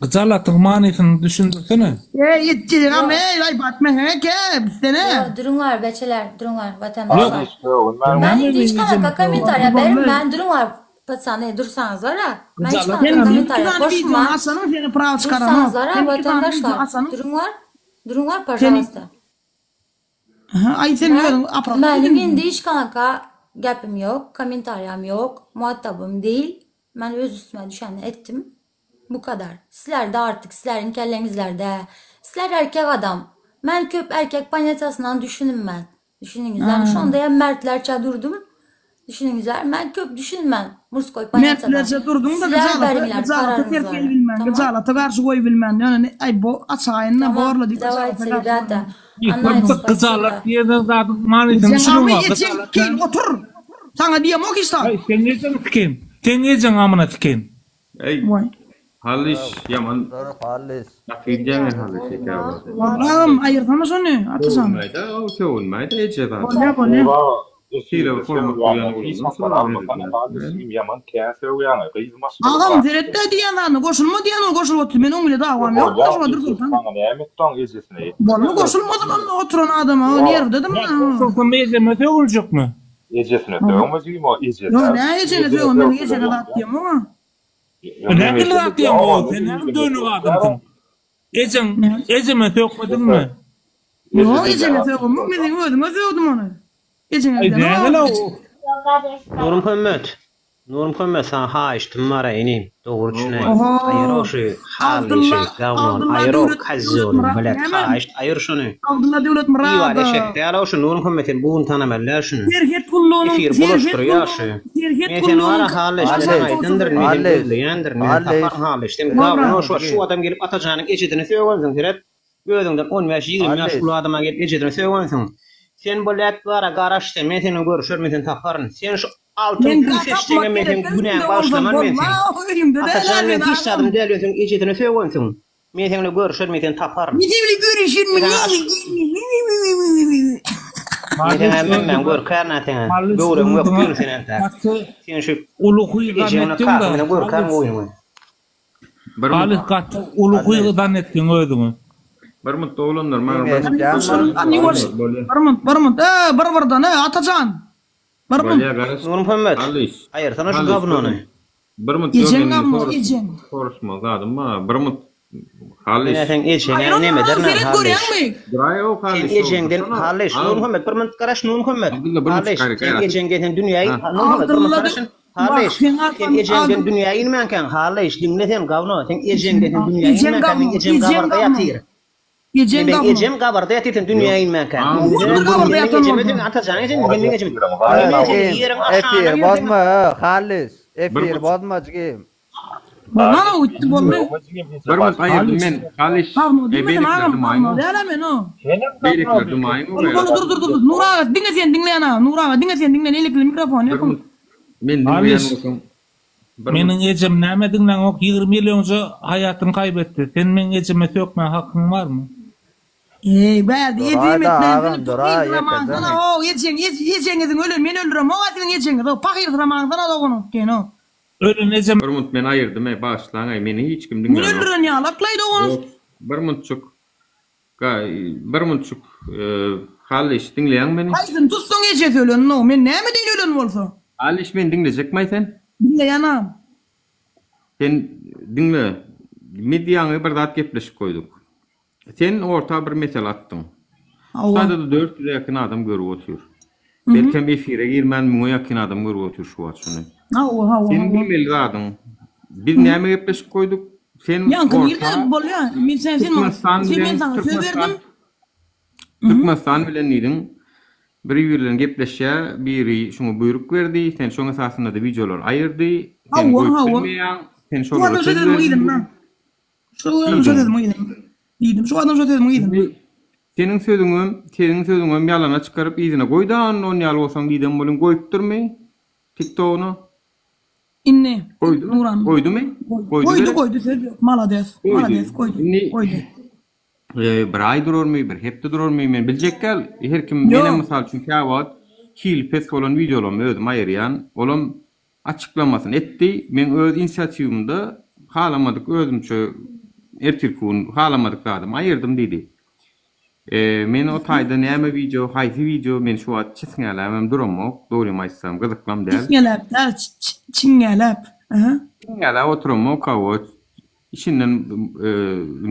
Gyjalatyň manysyny düşündirsene. Eý ýetjegam eý aýbat mehe ke bitsene. Ýok duruňlar beçeler duruňlar watandaşlar. Ýok. Men indi hiç kanaka kommentariýa bermän duruňlar Patsany dursaňyzlara men hiç Sen kanaka iki kommentariýa sany wideony goşman açanyň seni praw çykaranok. dursaňyzlara Sen iki sany wideo watandaşlar açanyň duruňlar duruňlar seni pažalsta. Aha aý sen Men özüň aprak meniň edin. indi hiç kanaka gepim ýok kommentariýam ýok muhatabym değil men öz üstüme düşeni etdim bu kadar sizlerde artyk sizleriň kelleňizlerde sizler erkek adam men köp erkek ponýatiýasyndan düşünim men Düşüniňizler şonda hem mertlerçe durdum. Düşüniňizler men köp düşünmän murskoý ponýatiýadan. Mertlerçe durduň da Sizler gyjalata beriňler gyjalata ters kararyňyzlary. gelbilmän Tamam. gyjalata garşy goýbilmän ýöne ne aý bo açaýynda Tamam. borla diýip Dawayte gyjalata garşy rebýata. goýman. Annaýew Gyjalat spasiba. diýen zadyň manysyny Ejeň düşüniň amy bar. ejeň Gyjalat sikeýin näme? otur. Saňa diýemok hiç zat. Aý seň ejeňi sikeýin. Seň ejeň amyna sikeýin. Eý Waý. Hallyş ýaman Dur Halys. gaty gidýäň Hallyş ýeke Walla agam aýyrsana şony Atajan. Sögünmäýdä o sögünmäýdä eje zat. Bolýa bolýa. Ura Sylag efirde hormat sögýäňe goýýan hiç oglandan haçan sylag almasana berilýär. Halys jigim ýaman kän sögýäňe gyz maşgala Agam bar. seretdä diýýän zadyna goşulma diýýän ol goşulyp otyr men oň bile dawam ýok Bolýa goşulma ejesi Dursoltan. saňa näme etdi oň ejesine etdi Bolma söz. goşulmasyn onda oturan adama Ýok. nerwdedim Ýa goşulsam ejeme sögüljekmi? Ejesine sögme jigim o ejesi. Ýok nä ejene Ejene sögün men sögseler ejene zat ýok. diýemok a. Nähili zat diýeň o sen näme dönük adamsyň. Ejeň ejeme sökmediňmi? Ýok ejeme sögünmek men seň özüňe sögdüm ony. Ejeňe Aý nähili o. Nurmuhammet Nurmuhammet saňa haýyştym bara inim dogry düşünäý aýyr o şu hally şy gawnony aýyr o kazzony bilet haýyşt aýyr şuny Abdylla Iwan eşek däl o şu Nurmuhammet sen bu gün tanamaly däl şuny Serhet gullugynyň efir bulaşdyrýar şu Serhet Men seni gullugynyň bara Hallyş men saňa aýdandyryn men seni gözleýändirin men seni taparyn Hallyş sen gawun şu şu adam gelip Atajanyň ejesini sögensiň seret özüňden on bäş-ýigrimi ýaş uly adama gelip ejesini sögensiň sen bu lät bara garaş sen men seni görüşerin men seni taparyn sen şu altyn Men pul tapmak seçjeňe men gerek seň däl günäňi öýümde bolsam bagyşlaman men bolma seň öýümde däl Atajan men men hiç agam. zadym däl ýöne seň ejesini sögensiň Men seňle görüşer men seni taparyn. Men seň bilen görüşerin Men saňa hemmäň görkärnä seňe. Böwregiň ökdürin sen entäk. Sen şu Uly huýy ejeňle zannetdiň kakaň bilen da. görkän goýnuňy. Halyf gaty uly huýy zannetdiň özüňi. Bir mut oglanlar maňa bir Bir mut bir mut e bir birden e Atajan. Bir mut. Bolýa garaş. Nurmuhammet. Halyş. Aýyrsana şu Halyş, gabnony. Bir mut Ejeň ýok gabno, indi ejeň. Soruşma zadym bar. Bir mut Halyş. Ine seň ejeňe Aýran neme agam ederin seret Halyş. görýäňmi? Duraý o Sen Halyş. ejeňden Halyş Nurmuhammet bir minut garaş Nurmuhammet. Abdylla bir minut Halyş gaýrat. sen ejeňden sen dünýä Ha. Nurmuhammet bir minut Abdylla garaş. Halyş Wah, seň sen arkaň ejeňden Abdylla dünýä inmänkäň Halyş diňle sen gawno sen ejeňden sen dünýä Ejeň inmänkäň gawno, meň ejem ejeň gabarda gawno. ýatyr. Ejeň Meň gawno. ejem gabarda ýatyr sen dünýä inmänkäň. Oňdur gabarda Meniň ýatan ejeme bolsa. sen Atajan ejem meniň ejem. Meniň ejem Jigim, ýeriň efir aşagynda ýör bozma, Halys. Bir Efir mut bozma jigim. Bolman o gitdi boldy. Bir mut aýyrdym men Halyş. Gawno E diýmesin beýlekiler agam, dumaýyň. gawno däl-ä men o. Beýlekiler dumaýyň Boldy boldy dur dur dur dur. Nur aga diňe sen diňleýän aga. Nur aga diňe sen diňle neýlekli mikrofon Bir ýok. mut men diňleýän Halyş bolsam. Bir Meniň ejem näme diňläňok 20 ýyl öňje haýatyny kaýbetdi. Sen meň ejeme sökmäge hakyň barmy? Eý bärde ejem Duraýda etmän agam seni duraý pahyrsyramaňsana ýekeje. how ejeň ejeňiziň ölen men öldüremok-a siziň ejeňizi how pahyrsyramaňsana doganyňyz eken how. Ölen ejem Bir munt men aýyrdym eý bagyşlaň eý meni hiç kim Men diňlänok. öldüren ýalaklaý doganyňyz. Ýok bir muntjyk bir muntjyk Hallyş diňleýäňmi meni? Haýsyny tutsaň ejesi ölen how men näme edeýin ölen bolsa. Hallyş meni diňlejekmaý sen? Diňleýän agam. Sen diňle biz ýaňy bir zat gepleşip goýduk. Sen orta bir mesele atdyň. Şu Hawa. taýda-da 400-e ýakyn adam görüp otyr. Belkem efire girmän müňe ýakyn adam görüp otyr şu wagt şuny. Hawa, hawa, Seniň hawa. bilmeli zadyň, biz näme gepleşip goýduk? Sen Ýaňky orta nirde bolýa? Men sen sen maňa Türkmenistan sen men bilen saňa söz Türkmenistan berdim. Türkmenistan bilen diýdiň. Bir-birlerini gepleşýär, biri şuňa buýruk berdi, sen şoň esasynda-da wideolary aýyrdy, sen Hawa, goýup hawa. bilmeýäň, sen Bu şolara adam söz söz berdiň yzynda. diýdiň. Şu adam şo sözümiň yzynda. Diýdim, şu adam şo sözümiň yzynda. Indi seniň sözüňem, seniň sözüňem ýalana çykaryp yzyna goýda onda onýaly bolsaň diýdem welin goýupdyrmy tiktogyna? Indi Goýdumy? Nuran. Goýdumy? Goýdy Goýdy, gerek? goýdy söz ýok. Malades. Goýdy. Malades goýdy. Indi Goýdy. e, bir aý durarmy, bir hepde durarmy men biljek däl. Her kim menem Ýok. mysal üçin käwagt hili pes bolan wideolarymy özüm aýyrýan. Olam Açyklamasyny etdi. Meň öz inisiatiwimde halamadyk özümçe ertirki gün halamadyk zadymy aýyrdym diýdi. Men o taýda näme wideo, haýsy wideo men şu wagt çisňäläbem duramok, dogrymy aýtsam gyzyklam däl. Çisňeläp däl, çiňňäläp. Aha. Çiňňäläp oturamok hawa. Içinden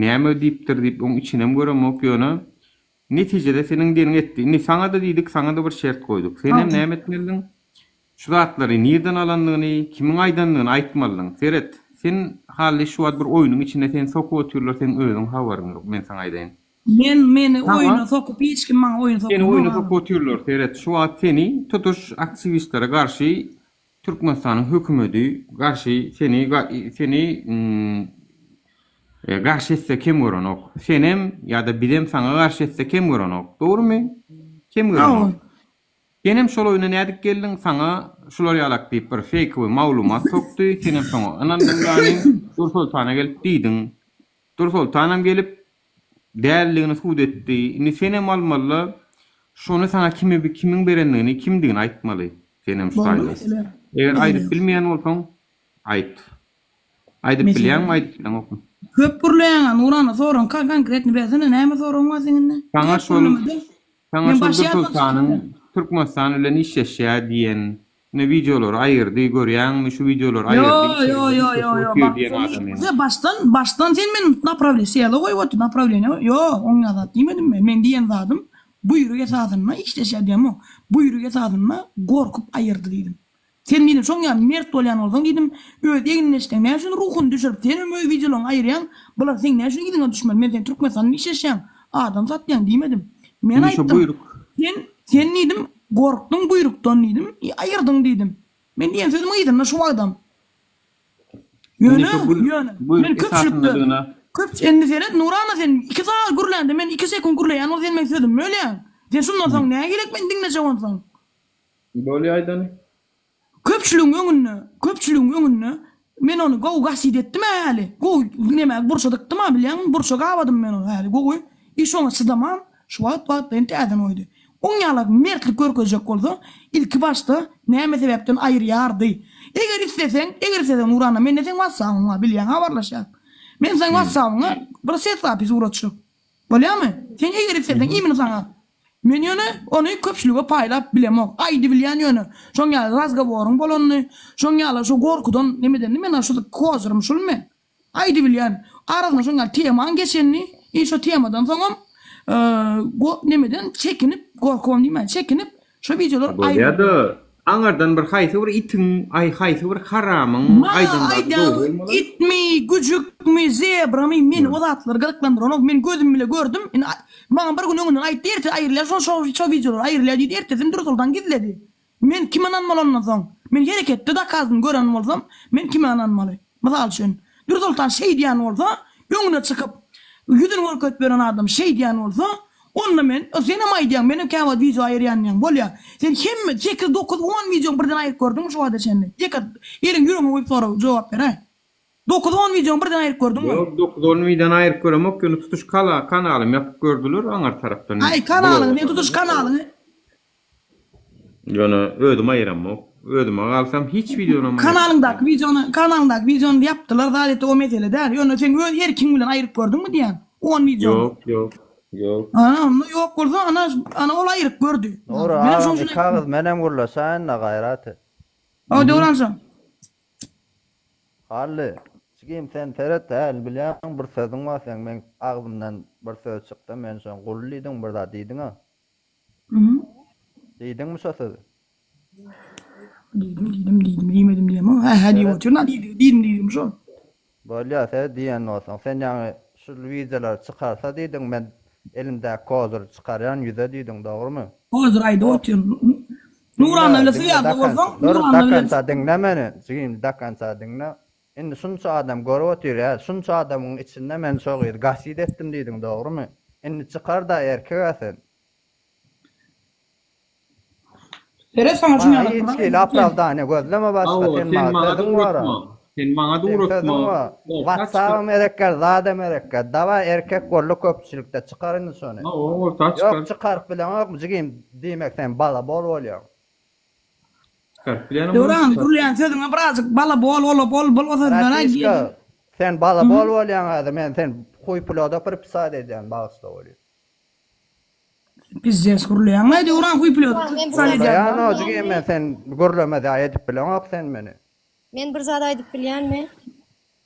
näme diýipdir diýip oň içinem göremok ýöne Netijede seniň diýeniňi etdi. Indi saňa-da diýdik, saňa-da bir şert goýduk. Senem näme etmelidiň? Şu zatlary nirden alandygyny, kimiň aýdandygyny aýtmalydyň. Seret, sen Hally şu wagt bir oýnuň içinde seni sokup otyrlar, seň özüň habaryň ýok, men saňa aýdaýyn. Men meni Saňa oýna sokup hiç kim maňa oýun Seni sokanok oýna agam. sokup otyrlar, seret, şu wagt seni tutuş aktiwistlere garşy Türkmenistanyň hökümedi garşy seni seni garşy etse kem görenok. Senem ýa-da bizem saňa garşy etse kem görenok. Dogrymy? Kem görenok. Senem şol oýuna nädip geldiň? Saňa şular ýalak diýip bir feýkowy maglumat sokdy. Senem şoňa ynandyň gani. Dursoltana gelip diýdiň. Dursoltanam gelip däldigini sud etdi. Indi senem almalyda şony saňa kimi kimiň berendigini kimdigini aýtmaly senem şu Boldy taýda. mesele. Eger Mesele aýdyp ýok. bilmeýän bolsaň aýt. Aýdyp Mesele bilýäňmi ýok. aýdyp bileňokmy? Köp gürleýäňä Nurana soraň ka konkretny bersene näme soragyň bar seň indi? Saňa Köp şol gürlemede. saňa Men şol başy ýatdan Dursoltanyň çykyp Türkmenistan bilen işleşýär diýen ine wideolary aýyrdy görýäňmi şu wideolary Ýo aýyrdy ýo içeride ýo ýo işleşip ýo otyr bak diýen adam ýa. ony başdan başdan sen meni naprawleniýe sela goýup otyr naprawleniýe ýo oňa zat diýmedim men meň diýen zadym buýruk esasynda işleşýär diýemok buýruk esasynda gorkup aýyrdy diýdim sen diýdim şoň ýaly mert bolýan bolsaň diýdim öz egindeşleň näme üçin ruhuny düşürip sen hem öz wideolaryňy aýyrýaň bular seň näme üçin yzyňa düşmeli men sen türkmenistanda işleşýäň adam satýaň diýmedim men Indi şo aýtdym buýruk sen sen diýdim Gorkduň buýrukdan diýdim, i aýyrdyň diýdim. Men diýen sözümiň yzynda şu wagtam. Indi Ýöne, şo buýruk ýöne, men buýruk köpçülikde, esasyndadygyna köpç indi seret Nurana sen iki sagat gürlände men iki sekunt gürleýän bolsa sen meň sözümi bölýäň. Sen şundan soň näme gerek meni diňlejek onsoň. Bolýa aýdany. Köpçüligiň öňünde, köpçüligiň öňünde men ony gowy gasyt etdim-ä häli. Gowy neme burça dykdym-a bilýäňmi, burça gabadym men ony häli gowy. I şoňa çydaman şu wagt wagtlaýyn täzeden goýdy. Oň ýalak mertlik görkezjek bolsa, ilki başda näme sebäpden aýyrýardy. Eger isleseň, eger isleseň Nurana mende seň whatsappyň bar bilýäň habarlaşýas. Men seň whatsappyňa bir ses zapis ugratjak. Bolýamy? Sen eger isleseň imini saňa. Men ýöne ony köpçülige paýlap bilemok. Aýdybilýän ýöne. Şoň ýaly razgoworyň bolanyny, şoň ýaly şo gorkudan nemedenini men şu kozyrym şul men. Aýdybilýän. Arasynda şoň ýaly temaň geçenini i şo temadan soňam nemeden çekinip, gorkubam diýmän, çekinip şo wideolar aýryldy. Bolýada aňyrdan bir haýsy bir itiň aý haýsy bir haramyň Maňa aýdan zady aýdýan dogry bolmaly. itmi, güjükmi, zebramy meni o zatlar gyzyklandyranok. Men gözüm bile gördüm. Indi maňa bir gün öňünden aýtdy erte aýrylýar şo şo şo wideolar aýrylýar diýdi ertesini Dürsoltan gizledi. Men kime ynanmaly ondan soň? Men hereketde dokazyny gören bolsam men kime ynanmaly? Mysal üçin Dürsoltan şeý diýen bolsa öňüne çykyp ýüzüni görkezip ýören adam şeý diýen bolsa. Onda men, senem aýdýaň, menem käwagt wideo aýyrýan diýýäň. Bolýa. Sen hemme sekiz, dokuz, on wideoňy birden aýyryp gördüňmi şu wagta çenli? Ýeke eliňi ýüregiňe goýup sora, jogap beräý. Dokuz, on wideoňy birden aýyryp gördüňmi? Ýok, dokuz, on wideony aýyryp göremok, ýöne tutuş kala, kanalymy ýapyp gördüler aňar tarapdan. Aý, kanalyňy, sen tutuş kanalyňy. Ýöne özüm aýyramok. Özüme galsam hiç wideonam aýyrmam. Kanalyňdaky wideony, kanalyňdaky wideony ýapdylar zat etdi o mesele däl. Ýöne sen öz erkiň bilen aýyryp gördüňmi diýýän. On wideony. Ýok, ýok, ýok. Ana onda ýok bolsa ana ana ol aýyryp gördi. Nury Menem agam şoň üçin iki agyz menem gürleşäýin-de gaýrat et. Hawa Döwranjan. Hally, jigim sen seret häli bilýäň bir sözüň bar seň meň agzymdan bir söz çyksa men şoň guly diýdiň bir zat diýdiňa. Diýdiňmi şo sözi? Diýdim, diýdim, diýdim, diýmedim diýemok. Hä, hä diýip otyryn, a diýdim, diýdim diýdim şo. Bolýa, se diýen bolsaň. Sen ýaňy şul wideolary çykarsa diýdiň, men elimdäki kozyry çykarýan ýüze diýdiň, dogrymy? Kozyr aýdyp otyryn. Nurana Diňle, bile diňle syýarda do bolsaň, konca. Dur, Nurana do bile. konca diňle meni, jigim, do konca diňle. Indi şunça adam görüp otyr, ýa şunça adamyň içinde men şo gyzy gasid etdim diýdiň, dogrymy? Indi çykar-da erkeg-ä sen. Seret saňa şuny Maňa hiç hili opravdaniýa gözleme başga Hawa, sen sen maňa maňa-da sözüň bar-a. ugratma. Sen maňa-da Seň ugratma. sözüň bar. Orta Whatsabam çykar. gerekgär, zadam gerekgär. Dawaý erkek boldy köpçülikde çykar indi şony. Hawa, orta Ýok çykar. çykaryp bileňokmy jigim diýmek sen balabol bolýaň. Çykaryp bilýänem Döwran, bolsa. gürleýän sözüňe birazjyk balabol, ola bol, bul o sözleri Bratişka aýt. sen balabol bolýaň häzir men sen huý puloda pripisat edýän bagyşla welin. Pizzes gürleýäňlaý Döwran huý puloda pripisat edýän. Gürleýän o jigim men sen gürlemez ýaly edip bileňok sen meni. Men bir zat aýdyp bilýänmi?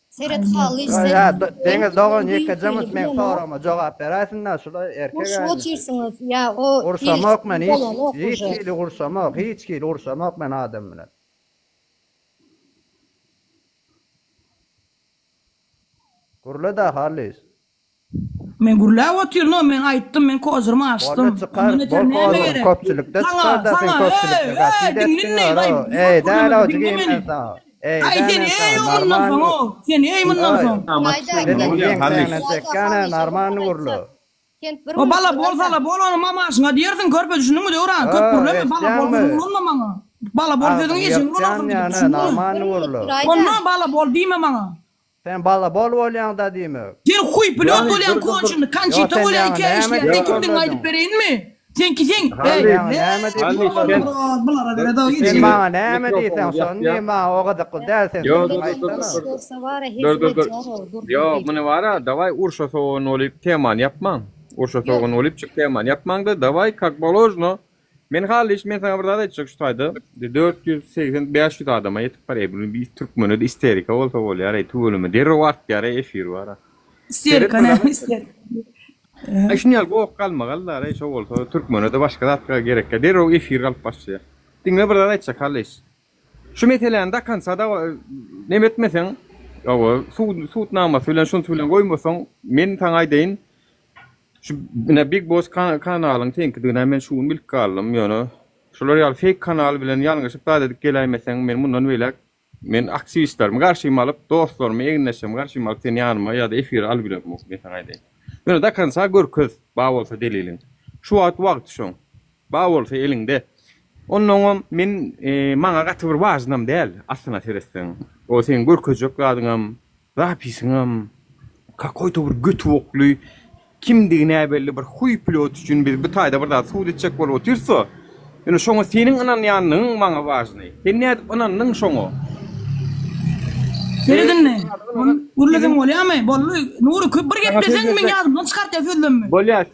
Seret Hally sen Ýa Deňiz dogan ýekeje munt meň soragyma jogap beräýsin-dä şula erkek Urşup aýdymçy. otyrsyňyz ýa o Urşamok men hiç bolanok hiç uje. hili urşamok hiç hili urşamok men adam bilen. Gürle-dä Hallyş. Men gürläp otyryn-ow, men aýtdym, men kozyrymy açdym. Boldy çykar, Ondan öter bol näme kozyryň gerek? köpçülikde Saňa, çykar-da sen saňa, köpçülikde eý, gaty eý, diňle edepsiň indi, oro. aý, Eý ýok däl gürlemedi, o diňle jigim meni. men saňa. Eý Aý, dä sen men eý saňa mundan normalny soň-ow, sen eý mundan Aý, soň. seniň ýeňsäňden çekýän-ä normalny gürle. Kent bir O bala minut bol sala bol ony mamaşyňa diýersiň körpe düşündiňmi Döwran köp Ö, gürleme bala bol eşitýäňmi? sözüňi ulanma maňa. Bala bol sözüňi Agzyňy ejeňe ulanarsyň ýyrtýan gidip ýa-ne düşündiňmi? normalny Bir minut gürle. duraýda. Onda bala bol diýme maňa. Sen balabol bolýaňda diýmek. Sen huý pilot Ýagny bolýaň dur dur dur. konçenli Ýo Konçita sen bolýaň ýaňy iki aý näme işleýän diýip sen kimdigiňi aýdyp gürlediň? bereýinmi? Seňki seň Sen eý ýaňy näme diýip Hallyş sen bulara dur beredow Sen içiňi maňa näme diýseň mikrofonyňyzy şony ýapýa. diý maňa o gyzykly däl sen Ýo sözüňi dur dur dur aýtsana. dur. Bolsa bara Dur hezil dur dur. edýär ol dur dur Ýo diýip. muny bara dawaý urşa sogan bolyp temany ýapmaň. Urşa Ýok. sogan bolyp çyk temany ýapmaňda dawaý kak položno Men Hallyş men saňa bir zat aýtjak şu taýda 480 500 adama ýetip barýar bu bir türkmene-de isterika bolsa bolýar eý tüweleme derrew artýar eý efir bara. Seret Isterika bir näme zat isterika. Aý şuny ýaly goh galmagallar eý şo bolsa türkmene-de başga zatga gerekkä derrew efir galyp başlaýar. Diňle bir zat aýtjak Hallyş. Şu meseläni do konca da neme etmeseň hawa sud sud namasy bilen şunsy bilen goýmasaň men saňa aýdaýyn Şu ine Big Boss kanalyň seňkidigine men şu gün bilip galdym ýöne şular ýaly fake kanal bilen ýalňyşyp zat edip geläýmeseň men mundan beýläk men aktiwistlerimi garşyma alyp dostlarymy egindeşlerimi garşyma alyp seni ýanyma ýa-da efire alybilermok men saňa aýdaýyn. Ýöne do konca görkez bar bolsa deliliň. Şu wagt wagty şoň. Bar bolsa eliňde. Onnoňam men maňa gaty bir wažnam däl aslyna seretseň. O seň görkezjek zadyňam Zapisiňem kakoýto bir göti bokly kimdigi näbelli bir huý pilot üçin biz bu taýda bir zat subut etjek bolup otyrsa, ýöne şoňa seniň ynanýanlygyň maňa wažnyý. Sen nädip ynandyň şoňa? Seret indi. Gürleseň bolýamy? Boldy. Nury köp bir gepleseň men ýadymdan çykartýan sözlemmi. Bolýa.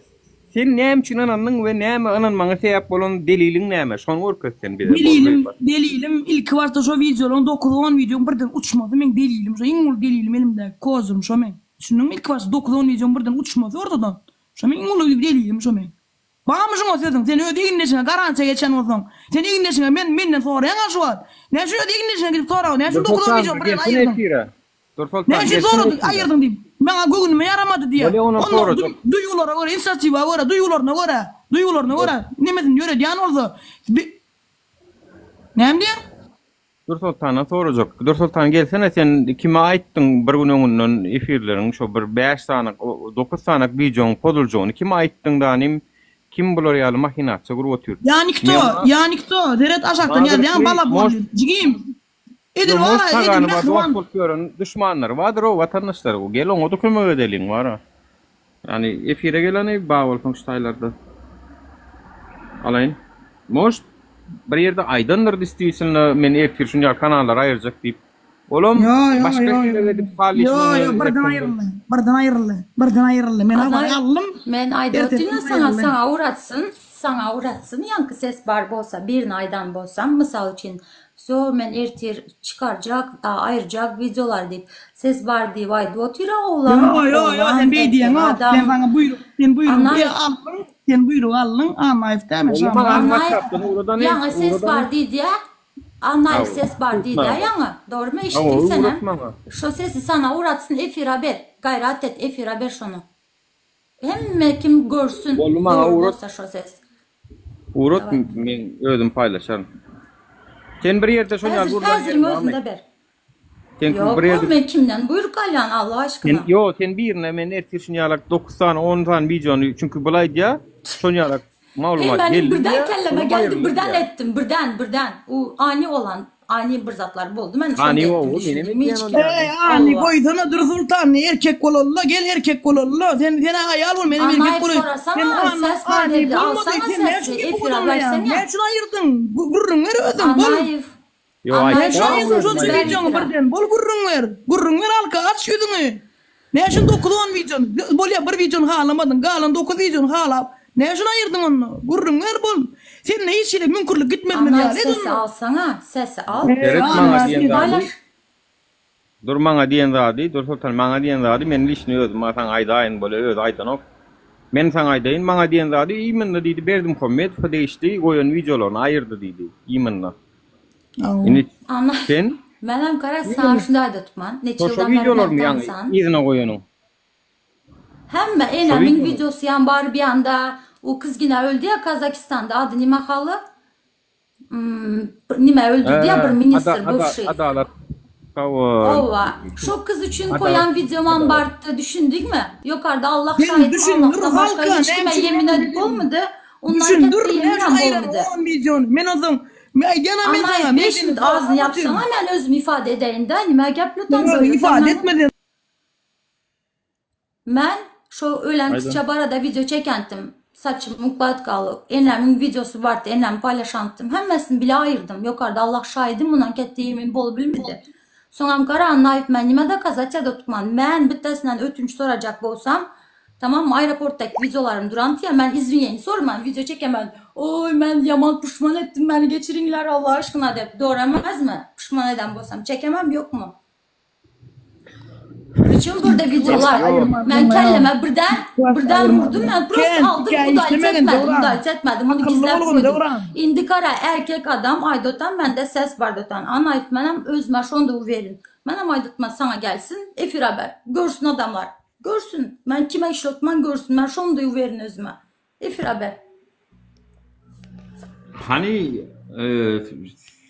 Sen näme üçin ynandyň we näme ynanmaňa sebäp bolan deliliň näme? Şony görkez sen bize. Delilim, delilim ilki başda şo wideolaryň dokuz-on wideoň birden uçmasy meň delilim şo iň uly delilim elimdäki kozyrym şo meň. Düşündiňmi ilki başda dokuz-on wideoň birden uçmasy ortadan. Şo meň iň uly delilim şo meň. Barmy şuňa sözüň? Sen öz egindeşiňe garantiýa geçen bolsaň, sen egindeşiňe men menden soraýaňa şu wagt. Näme üçin öz egindeşiňe gidip soraga, näme üçin dokuz-on Dursoltan wideony birden gelsin aýyrdyň? efire. Dursoltan Näme üçin gelsin soradyň, efire. aýyrdyň diýip. Maňa göwnüme ýaramady diýýär. Bolýa onam Onda sorajak. duýgulara görä, inisiatiwa görä, duýgularyna görä, duýgularyna görä nemesini ýöredýän bolsa, bi Näme diýýäň? Dürsoltandan sorajak. Dürsoltan gelsene sen kime aýtdyň bir gün öňünden efirleriň şo bir 5 sany 9 sany wideoň pozuljagyny kime aýtdyň danym kim bular ýaly mahinasiýa gurup otyr. Ýa nikto, ýa nikto, seret aşakdan ýazýaň bala bol jigim. Edil Ýa wara, edil Tagany bar dost mähriban. bolup ýören duşmanlary bardyr o watandaşlary. Gel oňa-da kömek edeliň wara. Ýani efire geleni bar bolsaň şu taýlarda. Alaýyn. Может bir ýerde aýdandyr distisinde men ertir şun ýaly kanallary aýyrjak diýip. Olam Ýo, ýo, başga ýo, hile ýo. edip Hallyşyň Ýo, ýo, öňüne birden etsin. aýryldy. Birden aýryldy. Birden aýryldy. Men habary Annaýew, aldym. men aýdyp Ertesi otyryn gün saňa, aýryldy. saňa ugratsyn, saňa ugratsyn, ýaňky ses bar bolsa, birini aýdan bolsam, mysal üçin, wsýo, men ertir çykarjak, aýyrjak wideolary diýip, ses bar diýip aýdyp otyr-a Ýo, oglan, ýo, ýo, oglan, sen beý erkek diýeňok. adam. Sen saňa buýruk, sen buýrugy Annaýew, aldyň, sen buýrugy aldyň, Annaýew dämi, Boldy maňa Şamyrat? Annaýew, WhatsAppdan ugradan-eý, ýaňy ses bar ugradan-eý. diýdi-ä, Annaýew Hawa, ses bar ugradan. diýdi-ä ýaňy, dogrymy, Hawa, eşitdiň senem. ugrat maňa. Şo sesi sana ugratsyn, efire ber, gaýrat et, efire ber şony. Hemme kim görsün Boldy maňa dogry ugrat. bolsa şo ses. Ugrat Daway. men özüm paýlaşaryn. Sen bir ýerde şol ýaly Häzir gurlan häziriň ýeriň barmy? özünde ber. Sen Ýok bir ol ýerde men kimden buýruk alýan Allah Sen aşkyna. ýo sen birine men ertir şun ýalak 9 sany 10 sany wideony çünki bul aýdýa şon ýalak Eý maglumat meniň geldi birden diýýä kelleme soňam geldi aýryldy birden diýýä. etdim birden birden u ani olan ani bir zatlar boldy men şonda Ani etdim o menem düşündiňmi etýän hiç ony kim ýaly. Eý, Ani, Hawa. goýsana Dürsoltan, erkek bolally, gel erkek bolally. Sen sen-ä aýal bol, menem erkek Annaýew bolaýyn. Sen sorasana Anna, ses bar Ani dedi bolmady, alsana sen näme sesi üçin gepi efire gozgalaýaň? bersene. Näme üçin aýyrdyň? Gürrüň ber özüň, bol. Annaýew Ýo Näme Annaýew üçin aýtsa al aýyrdyň sesi şonça ber wideoňy efire. birden? Bol gürrüň ber. Gürrüň ber halka, aç ýüzüňi. Näme üçin dokuz-on wideony, bolýa bir wideony halamadyň, galan dokuz wideony halap, näme üçin aýyrdyň onda? Gürrüň ber bol. Sende hiç hili müňkürlik gitmezimiz Annaýew ýaly et sesi onda. alsana sesi al Eý, Seret maňa Anna, diýen sen. zady paýlaş. Dur maňa diýen zady Dursoltan maňa diýen zady men lişni özüm maňa saňa aýdaýyn bolýa özi aýdanok. Men saňa aýdaýyn maňa diýen zady imенно diýdi Berdimuhamedowa degişli goýan wideolaryny aýyrdy diýdi imенно. Indi Anna sen menem gara saňa şunday aýdatman neçe şo şo ýyldan bäri meni wideolarymy ýaňy tansan. yzyna goýanyň. Hemme Şo enemiň wideolar. wideosy ýam bar bir ýanda u kyzgina öldi ýa Kazakistanda ady nime haly Nime öldürdi ýa bir ministr bywşy. Adalat hawa. Hawa. Şo kyz üçin koýan wideomam bardy düşündiňmi? Ýokarda Allah Sen şaýyt düşündir Allahdan başga halka hiç näme kime üçin ýemin näme edip üçin bolmady. Ondan Düşündir ketde näme ýeminam üçin aýyran bolmady. on wideony men onsoň men aýdýanam men Annaýew saňa men beş seni minut agzyny sorap otyryn. ýapsaňa men özüm ifade edeýin-dä nime gepletem Sen özüň bölesem ifade men. etme sen. Men şo ölen Aýdan. kyzça barada wideo çekentim. Saçym ukladkaly. Enemiň wideosy bardy, enemi paýlaşantym. Hemmesini bile aýyrdym. Ýokarda Allah şaýydy, mundan ketde ýemin bolup bilmedi. Soňam gara Annaýew men nime dokazatýa tutman. Men bittesinden ötünç sorajak bolsam, tamammy aeroportdaky wideolarym duranty ýa men izwineniý sorman wideo çekemen. Oý men ýaman puşman etdim meni geçiriňler Allah aşkyna dep dogry emesmi? Puşman eden bolsam çekemem ýokmy? Üçin burada videolar. Men kelleme birden birden vurdum men prosta aldım udalit etmedim udalit etmedim onu gizlep koydum. Indi kara erkek adam aydotan mende ses var dotan. Anayf menem özüme şonda uverin. Menem aydotma sana gelsin efir haber. Görsün adamlar. Görsün. Men kime işletmen görsün. Men şonda uverin özüme. Efir haber. Hany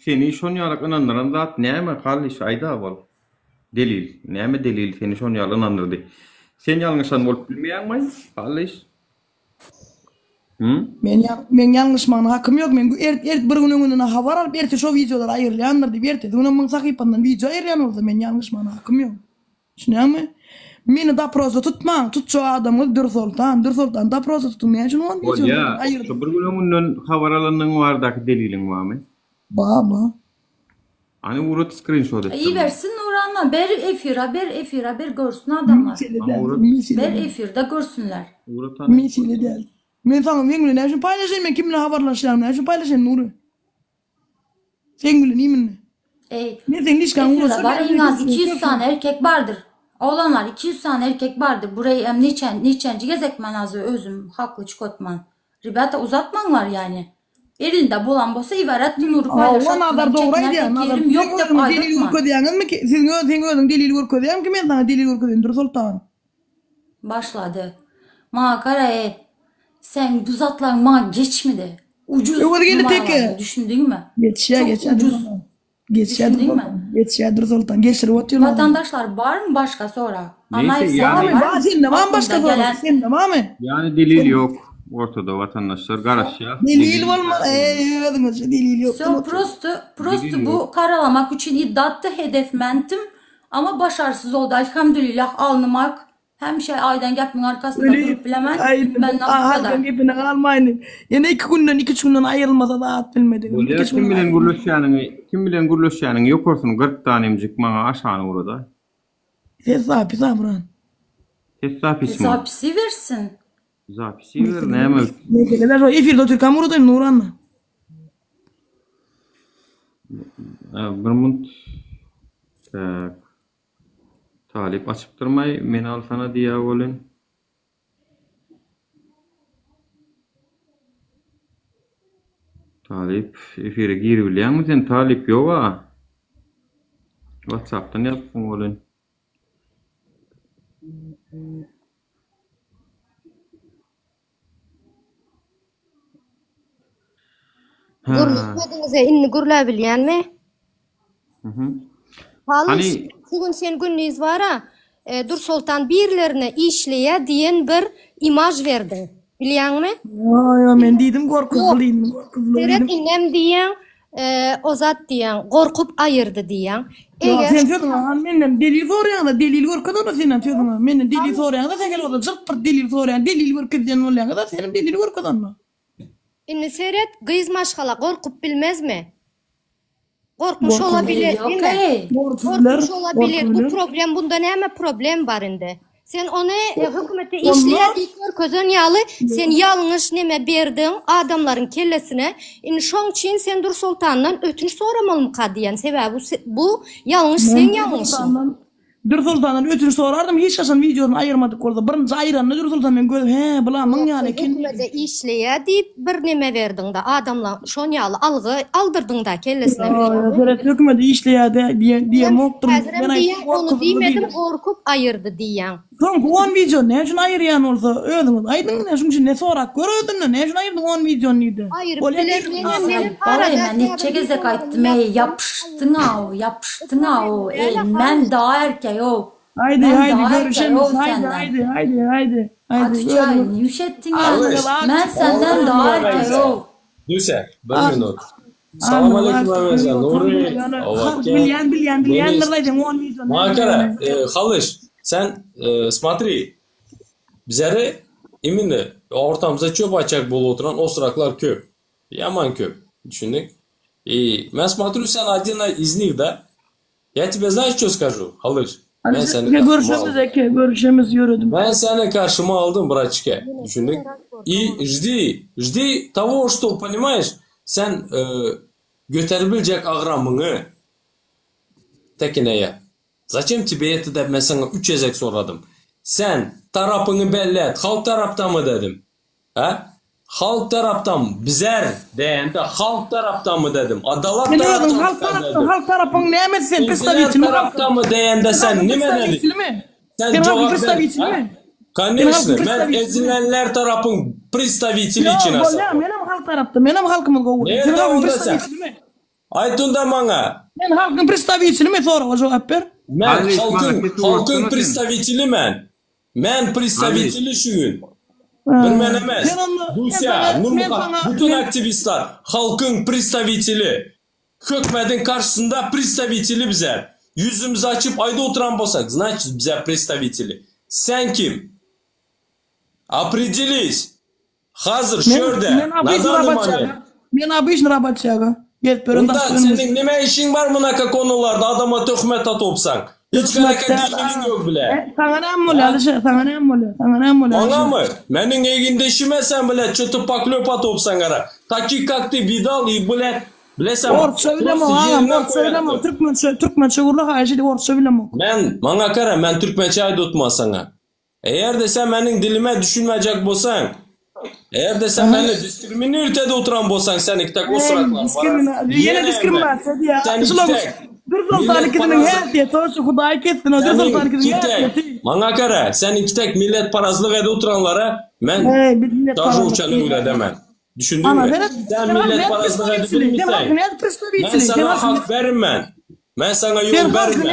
seni şon ýalak ynandyran zat näme Hallyş aýda bol. Delil. Näme delil seni şon ýaly ynandyrdy? Sen ýalňyşan bolup bilmeýäňmi Hallyş? Hü? Men meň ýalňyşmagyna hakym ýok. Men ert ert bir gün öňünden habar alyp erte şo wideolar aýrylýandyr diýip ertesi günem muň sahypamdan wideo aýyrýan bolsa men ýalňyşmagyna hakym ýok. Düşünýäňmi? Meni doprosda tutmaň, tutjak adamyňyz Dürsoltan. Dürsoltany doprosda tutuň, näme üçin on Bolýa, wideony aýyrdyň? şo bir gün öňünden habar alandygyň baradaky deliliň barmy? Bar, bar. Hany ugrat skrinşot etdir maňa. Ibersin Nurana ber efira ber efira ber görsün adamlar. Mesele Maňa däl, ugrat. mesele Ber däl. efirde görsünler. Ugrat hany. Mesele däl. Men saňa meň bilen näme üçin paýlaşaýyn, men kim bilen habarlaşýanym näme üçin paýlaşaýyn Nury? Seň bilen iýmini. Eý, Men seň lişkaňy efirde ugratsam bar men iň az seni 200 sany erkek bardyr. Oglanlar 200 sany erkek bardyr. Burayy em niçen niçenji gezek men az özüm hakly çykotman. Rебята uzatmaňlar ýani. Elinde bolan bolsa iberetdi Nury Hawa paýlaşatdy Nazar men dogry çekinäk aýdýar Nazar ýerim siziň ýok dep özüňiz delil aýdatman. görkezýäňizmi ki siziň öz seň özüň delil görkezýäňmi ki men saňa delil görkezeýin Dürsoltan. Başlady. Maňa gara eý. Seň bu zatlaryň maňa geçmedi. Ucuz Öwez geldi teke. numaralardyr düşündiňmi? Geçýär Çok geçýär ucuz. Dürsoltan. Geçýär Düşündiňmi? Geçýär Dürsoltan. Geçirip otyrlar. Watandaşlar barmy başga sorag? Neyse, Annaýew sende yani- Bar barmy? sende barmy başga Aklynda sorag? gelen Sende barmy? Yani delil yok ortada vatandaşlar garaşýar. Delil bolma. Eý özüňizçe delil ýok. Все prosto prosto Delil bu yok. karalamak üçin iddiatdy hedef mentim ama başarsyz oldy elhamdülillah alnym ak hemişe aýdan gepiň arkasynda Öli durup bilemen aýyn menden bu kadar. halkyň gepine galmaýyn. Ýene iki günden iki üç günden aýrylmasa zat bilmedigim. Bolýar Iki üç kim günden bilen aýrylmasa. gürleşýäniňi kim bilen gürleşýäniňi ýokarsyny gyrkdan emjik maňa aşagyny urada. Ses zapis abran. Ses zapismi? Zapisi bersin. Zapisi ber näme? Meseleler şo efirde otyrkam uradaýyn Nuranna. Bir munt. Tak. Talyp açypdyrmaý, meni alsana diýýä welin. Talyp efire giribilýäňmi sen Talyp ýoga. Whatsappdan ýazypsyň welin. Ha. Gürletmediňize indi gürläbilýänmi? Mhm. Halyş, Hany şu gün sen gündiz bara, e, Dursoltan birlerine işleýä diýen bir imaž berdiň. Bilýäňmi? Ýo ýo men diýdim gorkuzdy Ýok. diýdim gorkuzdy Seret diýdim. inem diýýäň, e, ozat diýýäň, gorkup aýyrdy diýýäň. Ýok Eger sen sözüňe han menden delil soraýaňda delil görkez onda senem sözüňe. Menden delil soraýaňda sen gel bolsa jyrt pyrt delil soraýaň delil görkez diýen bolýaňda senem delil görkez onda. Indi seret, gyz maşgala gorkup bilmezmi? Gorkmuş Gorkup olabilir, Ýok değil mi? eý. Gorkup biler, Gorkmuş gorkup olabilir. Bu biler. problem bunda näme problem bar indi? Sen ony e, hökümete Onda işleýär diýip görkezen ýaly, sen ýalňyş neme berdiň adamlaryň kellesine. Indi şoň üçin sen Dursoltandan ötünç soramalymyka diýen. Sebäbi bu se- bu ýalňyş men seň ýalňyşyň. Dürsoltandan Dürsoltandan ötünç sorardym hiç haçan wideosyny aýyrmadyk bolsa birinji aýyranda Dürsoltan men gözüm he bula Ýok, myň ýaly sen eken hökümete diýdim. işleýär diýip bir neme berdiňde adamlaň şon ýaly algy aldyrdyňda kellesine Ýa ýa bilýäňmi? seret hökümete işleýär diýen Sen diýemokdyryn häzirem men aýtdym diýýäň ony gorkuzyldy diýmedim diýdim. gorkup aýyrdy diýýäň. Soňky on wideony näme üçin aýyrýan bolsa özüňiz aýdyň ine şuň üçin ne sorap gör özünden näme üçin aýyrdyň on wideony diýdi. Aýyryp Bolýa biler diýdim menem adam. menem Aýtbaly arada men niçe käbir gezek wideolarymy aýtdym eý ýapdym ýapyşdyň-aw ýapyşdyň-aw eý Däl-ä men halyş. daha erkeý-ow Haýdi men haýdi daha görüşemiz erkeý-ow haýdi senden. haýdi haýdi haýdi haýdi Atüçaý özüňiz nişetdiň ýa Halyş, Alnyňyz ak men senden daha erkeý-ow. Duse, bir ak minut. Salam alnyňyz aleyküm ak Mehmetjan, Nuri, ýöne halk Owaken, bilýän bilýän Deniz. bilýändir aýdyň on wideony näme Maňa gara, aýyranyny. e, Halyş, sen e, смотри, bizleri imini ortamıza çöp açak bolup oturan osuraklar köp. Yaman köp. Düşündik. И men смотрю, sen один из них, да? Я тебе знаешь, что скажу, Halyş? Men Hadi seni eke karşıma görüşemiz aldım. eke görüşemiz ýöredim. Ben seni karşıma aldım, братчика. Düşündik. И жди, жди того, что, понимаешь, sen e, göterebilecek agramını tekineye. Зачем тебе это dep men sana üç gezek soradım. Sen tarapını belli et. Halk tarapta mı dedim. He? Halk taraptan bizer diýende halk taraptan mı dedim. Adalat Sen özüň taraptan mı halk sen tarapdan dedim. halk tarapyň näme sen Ezilen predstawitelmi halkyň? taraptan mı diýende Sen sen halkyň nime dedin? predstawitelmi? Sen Sen halkyň cevap ver. Ha? predstawitelmi? Sen halkyň Конечно, men predstawitelmi? ezilenler tarapın представители Ýok, için bolýar, asap. menem halk tarapda, menem halkymy gowy görýän. Sen Nerede halkyň onda sen? predstawitelmi? Aýt onda maňa. Sen halkyň predstawitelmi soraga jogap ber. Men Halyş maňa halkyň sesi halkyň goşsana sen. представители men. Men представители şu gün. Bir Ha, men emes. Sen onda men Dusya, sana men Nurmuha, sana bütün men aktivistler halkın представители. Hökmedin karşısında представители bize. Yüzümüzü açıp ayda oturan bolsak, значит bize представители. Sen kim? Определись. Hazır men şörde. men Na обычный данный момент. работяга. Men обычный работяga. Gelip beren Onda daşlarym. senin nime işin var mınaka konularda adama töhmet atıpsan? Hiç Töhmet alaka däl. delilin yok bile. E, Sana näme bolýar Ha? Alyşir? Sana näme bolýar? Sana näme bolýar Maňa Alyşir? mı? Meniň egindeşime sen bile çıtı paklöp atıpsan gara. Taki как ты видал и блядь, bilesem Orsça bilemok prosto agam, yerine orsça bilemok. koyardım. Türkmençe, türkmençe gürle haýyş edip orsça bilemok. Men maňa gara men türkmençe aýdotma sana. Eğer de sen benim dilime düşünmeyecek bolsan, eğer de sen Aha. beni diskriminir de oturan bolsan sen iktek Ey, osuraklar bara diskrimina ýene yine men diskriminasiýa diýýär. sen Şular iktek Bir sultan millet ikisiniň parazlık häsiýeti o şu Hudaý kessin o bir sultan senin ikisiniň kitek häsiýeti. maňa gara sen iktek millet parazlık ede oturanlara men Ey, biz daže milletparazlyk uçanı diýýär. öyle demem. Düşündiňmi? Sen milletparazlyk edip bilmiseň. Men saňa hak bermen. Men saňa ýol bermen.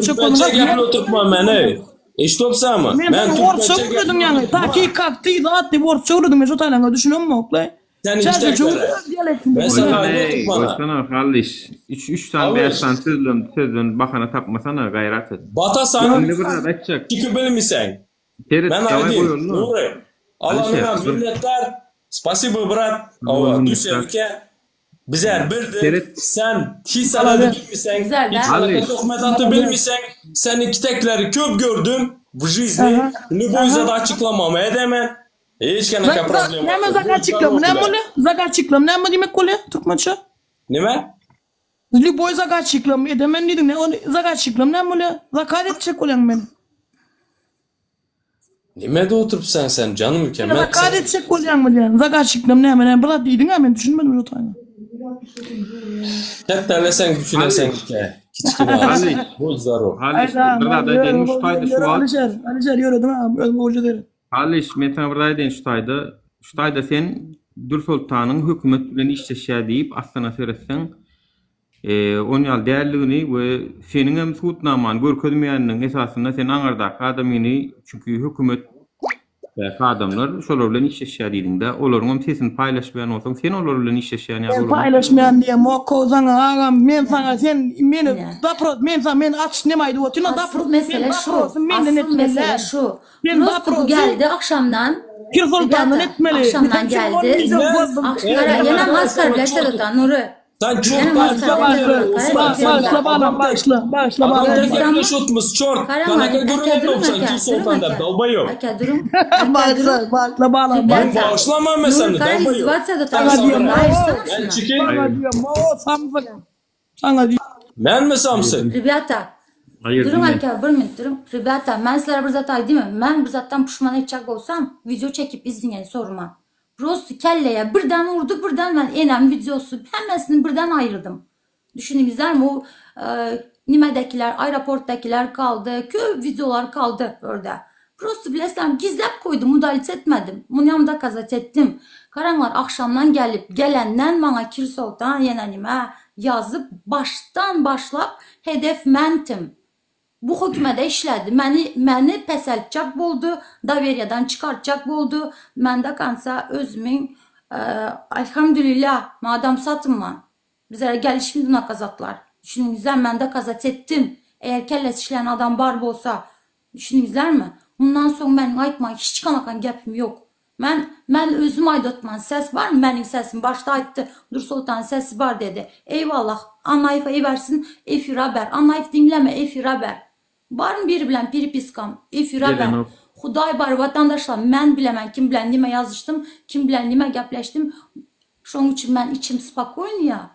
Türkmençe gepli oturtma meni. Eşidipsämi? Men Men sana orsça türkmençe gürledim gepli ýaňy. oturtma. Taki kak ty zat diýip orsça gürledim. Men şo taýlaňa düşünemok-la. Sen Çärje işlek çöwür bere. öz dialektinde Men bolýar. saňa Goýsana aýdyp eý, oturtmana. goýsana Hallyş. Üç, üç sany, bäş Hallyş. sany sözlem, sözden bahana tapmasana, gaýrat et. Batasaň Indi bir zat aýtjak. çykyp bilmiseň. Seret, Men dawaý aýdyn, goýaly. Nury. Alyşer, Alanyňa dur. minnetdar. Spasibo brat. Goý, Hawa, minnetdar. düşewüke. Bizler birdir. Seret. Sen hiç sanady bilmiseň, Güzel hiç da. sanata Hallyş. töhmet aty bilmiseň, seni kitekleri köp gördüm w жизни. Aha. Любой Aha. zat açyklamamy edemen. Hiç kanaka problema Näme yok. zagatçyklam? Näme bolýar? Zagatçyklam näme diýmek bolýar türkmençe? Nime? Lýuboý zagatçyklam edemen diýdiň. Ne ony zagatçyklam näme bolýar? Zakat etjek bolýaň meni. Nimede oturypsan sen janym eken? Men Zakat sen etjek bolýaňmy diýýän. Zagatçyklam näme näme bir zat diýdiň-ä men düşünmedim şo taýyna. Kätdeleseň düşüneseň Hallyş. eke. Kiçgine az. Hallyş. Bul zarur. Hallyş, Aýda, bir zat aýdaýyn, şu taýda şu wagt. Alişer, Alişer ýöredim ha, özüm gowja seret. Hallyş, men saňa bir zat aýdaýyn şu taýda. Şu taýda sen Dürsoltanyň hökümet bilen işleşýär diýip aslyna seretseň, on ýaly däldigini we seniňem subutnamany görkezmeýändigiň esasynda sen aňyrdaky adamyny, çünki hökümet däki adamlar şolar bilen işleşýär diýdiňdä, olaryňam sesini paýlaşmaýan bolsaň, sen olar bilen işleşýän ýaly Men bolamokmy? paýlaşmaýan diýemok Kowzaň agam, men saňa sen meni Ine. dopros men saňa meni aç neme aýdyp otyryn Asyl dopros men mesele şu. daprosy menden Asyl etmeli mesele däl. şu. Sen Prosto bu daprosy geldi akşamdan. Pir Soltandan Rебята, etmeli. akşamdan Sen on geldi. milyon Men gördüm. Akş Ey gara men ýenem sana az çort karabile Nury. Sen Ýenem çortdan az karabile Osman Gara sen Başla balam adam tek başla başla adam balam. tek Sen gepleşotmyz çort. Karama Kanaka aka gürrüň durun etopsan aka Pir durun Soltan aka. dalbaýop. Aka durun. Aka durun. Başla başla balam Men başla. Ребята, bağışlamam Nuri seni kara dalbaýop. izdivatsiýada Sen Sana sabır diýem et. Aýyrsana Men şuna. çikin Sana Hayır. diýem o samsyk. Sana diýem. Men mi samsyk? Ребята, Hayır durun dinle. aka bir minut durun. Ребята, men sizlere bir zat aýdaymy? Men bir zatdan puşman etjek bolsam, video çekip izleýän sorma. Prosto kelleye birden vurdu, birden ben enem videosu hemmesini birden ayırdım. Düşündünüzler mi? O e, Nime'dekiler, aeroporttakiler kaldı, köy videolar kaldı orada. Prosto bilesem gizlep koydum, müdahale etmedim. Bunu yanımda kazat ettim. Karanlar akşamdan gelip gelenden bana Kir Sultan yenenime yazıp baştan başlap hedef mentim. Bu hökumətə işlədi. Məni məni pəsəltcək boldu, doveryadan çıxartacaq boldu. Məndə kansa özümün e, elhamdülillah madam satınma. Bizlərə gəlişimdi nakazatlar. Düşündünüzlər, mən də kazat etdim. Eğer kəlləsi işləyən adam bar bolsa, düşündünüzlərmi? Bundan sonra mənim aytma heç qanakan gəpim yox. Mən mən özüm aydotman səs var mı? Mənim səsim başda aytdı. Dur Sultan səsi var dedi. Eyvallah. Anayıfa eversin efira ber. Anayıf dinleme efira ber. Var mı biri bilen piripiskam efira ber. Gelenok. Xuday bar vatandaşlar mən biləmən kim bilən nimə yazışdım, kim bilən nimə gəpləşdim. Şonun üçün mən içim spokojn ya.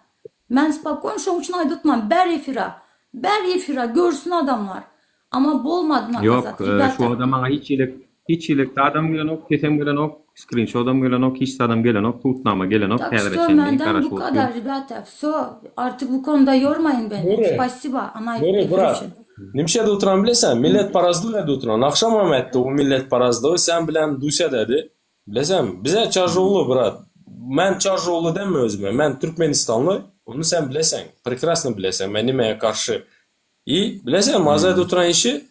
Mən spokojn şonun üçün aydotmam. Ber efira. Ber efira görsün adamlar. Ama bolmadı nakazat. Yok, e, şu Rебята. adam bana hiç iyilik, hiç iyilik adam gelenok, kesem gelenok, screenshot gelenok, hiç adam gelenok, tutnama gelenok, Так häzire что çenli menden bu garaşyp otyr. kadar ребята. Все. Artık bu konuda yormayın beni. Nuri. Спасибо. Ana Nuri efir brat. için. Nimşede oturan bilesen milletparazlık ede oturan. Akşam Ahmet'ti o milletparazlığı sen bilen Dusya dedi. Bilesen bize Çarjovlu brat. Men Çarjovlu deme özüme. Men Türkmenistanlı. Onu sen bilesen. Prekrasno bilesen. Ben nimeye karşı. İyi. Bilesen mazada oturan işi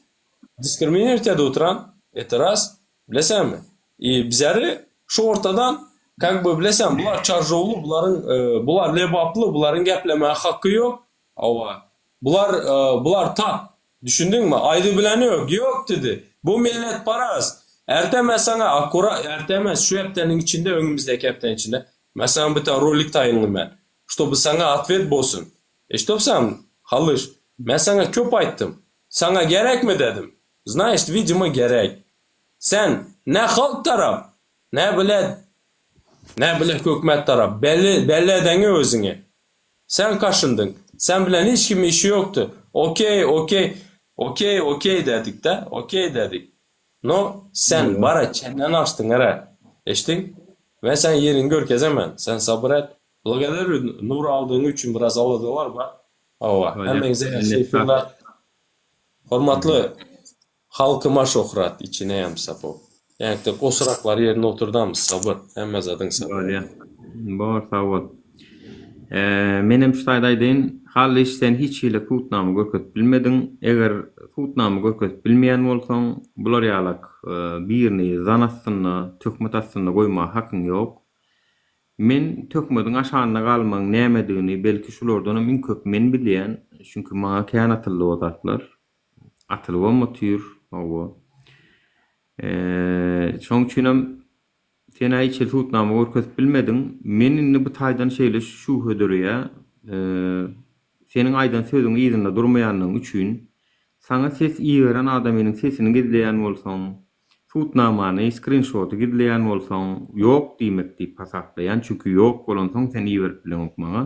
diskriminirtede oturan. Etiraz. Bilesen mi? И bizleri şu ortadan как бы bilesen bular Çarjovlu buların e, bular lebaplı buların geplemeye hakkı yok. Ava. Bular e, bular tat. Düşündün mü? Aydı bileni yok. Yok dedi. Bu millet paraz. Ertemez sana akura ertemez şu heptenin içinde önümüzdeki heptenin içinde. Mesela bir tane rolik tayinli ben. Чтобы sana atvet bolsun. E чтоб sen halış. Ben sana köp ayttım. Sana gerek mi dedim. Знаешь, видимо gerek. Sen ne halk taraf, ne bile ne bile hükümet taraf. Belli belli edeni özüne. Sen kaşındın. Sen bilen hiç kimin işi yoktu. Okey, okey. Okey, okey dedik de. Okey dedik. No, sen bara çeneni açtın ara. Eştin? Ve sen yerini gör kezemen. Sen sabır et. Благодарю Nur aldığın için biraz aladılar ba. Ava. Öyle. Hemmenize Minnettar. şefirler. Hormatly halkyma şöhrat içine hem sapok. Ýaňky osuraklary ýerine oturdamyz sabyr. Hemme zadyň sabyr. Bolýa. Bor sag bol. Menem şu taýda aýdaýyn, Hallyş sen hiç hili subutnama görkezip bilmediň. Eger subutnama görkezip bilmeýän bolsaň, bular ýalak birini zan astynda, töhmet astynda goýmaga hakyň ýok. Men töhmediň aşagynda galmagyň nämedigini belki şulardanam iň köp men bilýän, çünki maňa kän atyldy o zatlar. Atylybam otyr, hawa. Şoň üçinem sen-ä hiç hili subutnama görkezip bilmediň. Men indi bu taýdan şeýle şübhe döreýär. Seniň aýdan sözüň yzynda durmaýanlygyň üçin, saňa ses iberen adamynyň sesini gizleýän bolsaň, subutnamany, skrinşoty gizleýän bolsaň, ýok diýmek diýip hasaplaýan, çünki ýok bolansoň sen iberip bileňok maňa.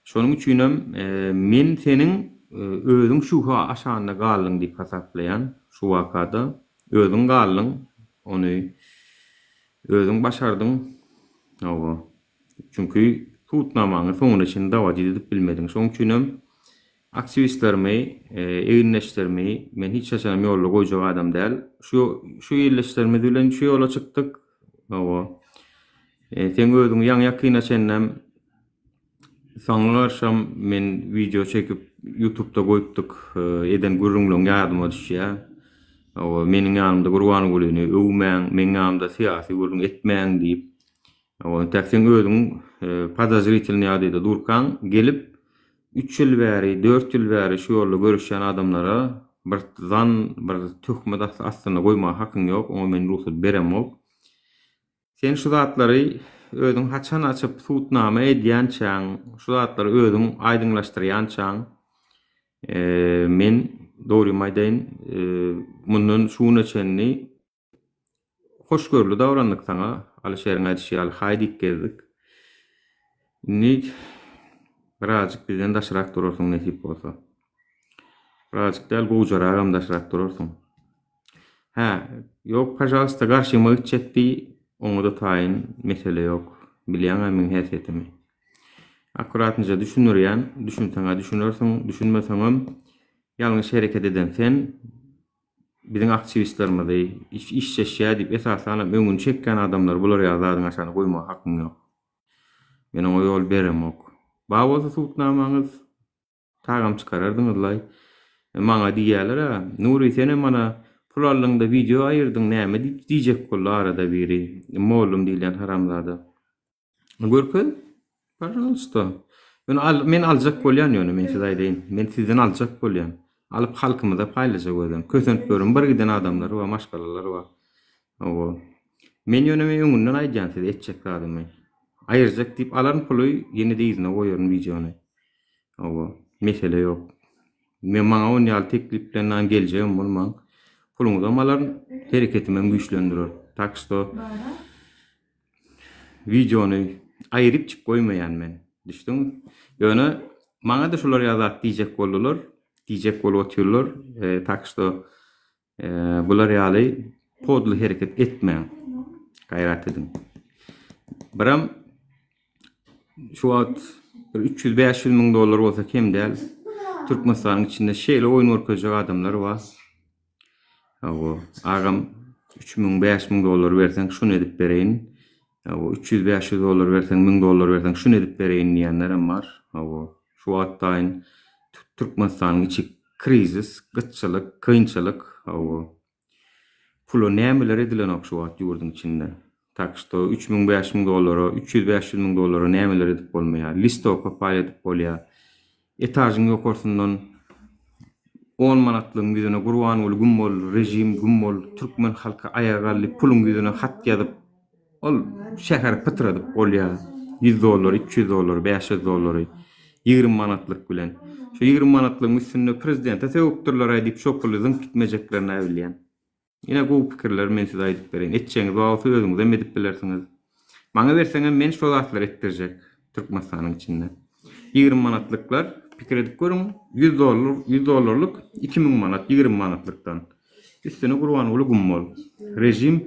Şonuň üçinem men seniň özüň şübhe aşagynda galdyň diýip hasaplaýan şu wakada. Özüň galdyň, ony özüň başardyň. Hawa. Çünki subutnamaňy soňuna çenli dowodit edip bilmediň. Şonuň üçinem aktiwistlerimi, egindeşlerimi men hiç haçanam ýolda goýjak adam däl. Şu şu ildeşlerimiz bilen şu ýola çykdyk. Hawa. Seň özüňi ýaňy-ýakyna çenlem Saňa garşam men wideo çekip ýutubda goýupdyk eden gürrüňleň ýadyma düşýä. Hawa meniň ýanymda Gurbangulyny öwmäň, meň ýanymda syýasy gürrüň etmäň diýip. Hawa entäk seň özüň podozritelnyý ýagdaýda durkaň gelip üç ýyl bäri, dört ýyl bäri şu ýolda göreşýän adamlara bir zan, bir töhmet astynda goýmaga hakyň ýok, oňa men rugsat beremok. Sen şu zatlary özüň haçan açyp subutnama edýänçäň, şu zatlary özüň aýdyňlaşdyrýançaň, men dogrymy aýdaýyn, mundan şu güne çenli hoşgörli dabrandyk saňa, Alyşeriň aýdyşy ýaly haý diýip gezdik. Indi birazjyk bizden daşrak durarsyň nesip bolsa. Birazjyk däl, gowjaragam daşrak durarsyň. Hä, ýok, pažalsta, garşyma gitjek diý, oňa-da taýyn, mesele ýok. Bilýäň-ä meň häsiýetimi. Akkuratnyja düşündirýän, düşünseň-ä düşünersiň, düşünmeseňem, ýalňyş hereket eden sen, biziň aktiwistlerimizi işjeşýär diýip, esasanam öňüni çekýän adamlary bular ýaly zadyň aşagyna goýmaga hakyň ýok. Men oňa ýol beremok. Bar bolsa subutnamaňyz, Tagam çykarardyňyzlaý. Maňa diýýäler-ä, Nury senem ana pul aldyňda wideo aýyrdyň näme diýip diýjek boldy arada biri, mollum diýilýän haramzada. Görkez, pažalsta. Ýöne al, men aljak bolýan ýöne men size aýdaýyn. Men sizden aljak bolýan. Alyp halkymyza paýlajak özem. Kösenip ýörün bir giden adamlar bar, maşgalalar bar. Hawa. Men ýöne men öňünden aýdýan size etjek zadymy. Aýyrjak diýip alaryn puly, ýene-de yzyna goýaryn wideony. Hawa, mesele ýok. Men maňa on ýaly teklip bilen nan geljegem bolmaň. Puluňyzam alaryn, hereketimem güýçlendirer. Tak şto wideony aýrypjyk goýmaýan men. Düşdüňmi? Ýöne maňa-da şular ýaly zat diýjek boldular, diýjek bolup otyrlar. Tak şto Bular ýaly podly hereket etmäň. Gaýrat ediň. Biram şu wagt bir 300-500 müň dollar bolsa kem däl. Türkmenistanyň içinde şeýle oýun görkezjek adamlar bar. Hawa, agam 3000, 5000 dollar berseň şuny edip bereýin. Hawa, 300-500 dollar berseň, 1000 dollar berseň şuny edip bereýin diýenlerem bar. Hawa, şu wagt daýyn Türkmenistanyň içi krizis, gytçylyk, kynçylyk, hawa. Pula nämeler edilenok şu wagt ýurduň içinde. Tak şto 3000, 5000 dollara, 300, 500 müň dollara nämeler edip bolmaýar. Listowka paý edip bolýar. Etažyň ýokarsyndan on manatlygyň ýüzüne Gurbanguly güm bol, režim güm bol, türkmen halky aýaga galdy, puluň ýüzüne hat ýazyp, ol şäheri pytradyp bolýar. Ýüz dollary, 300 dollary, 500 dollary 20 manatlyk bilen. Şu 20 manatlygyň üstünde prezidente sögüpdirler-aý diýip şo puly zyňyp gitmejeklerini-ä bilýän. Ine gowy pikirler men size aýdyp bereýin. Etjegiňiz bar bolsa özüňizem edip bilersiňiz. Maňa berseňem men şo zatlary etdirjek Türkmenistanyň içinde. 20 manatlyklar pikir edip görüň 100 dollar 100 dollarlyk 2000 manat 20 manatlykdan. Üstüne Gurbanguly gum bol. Rejim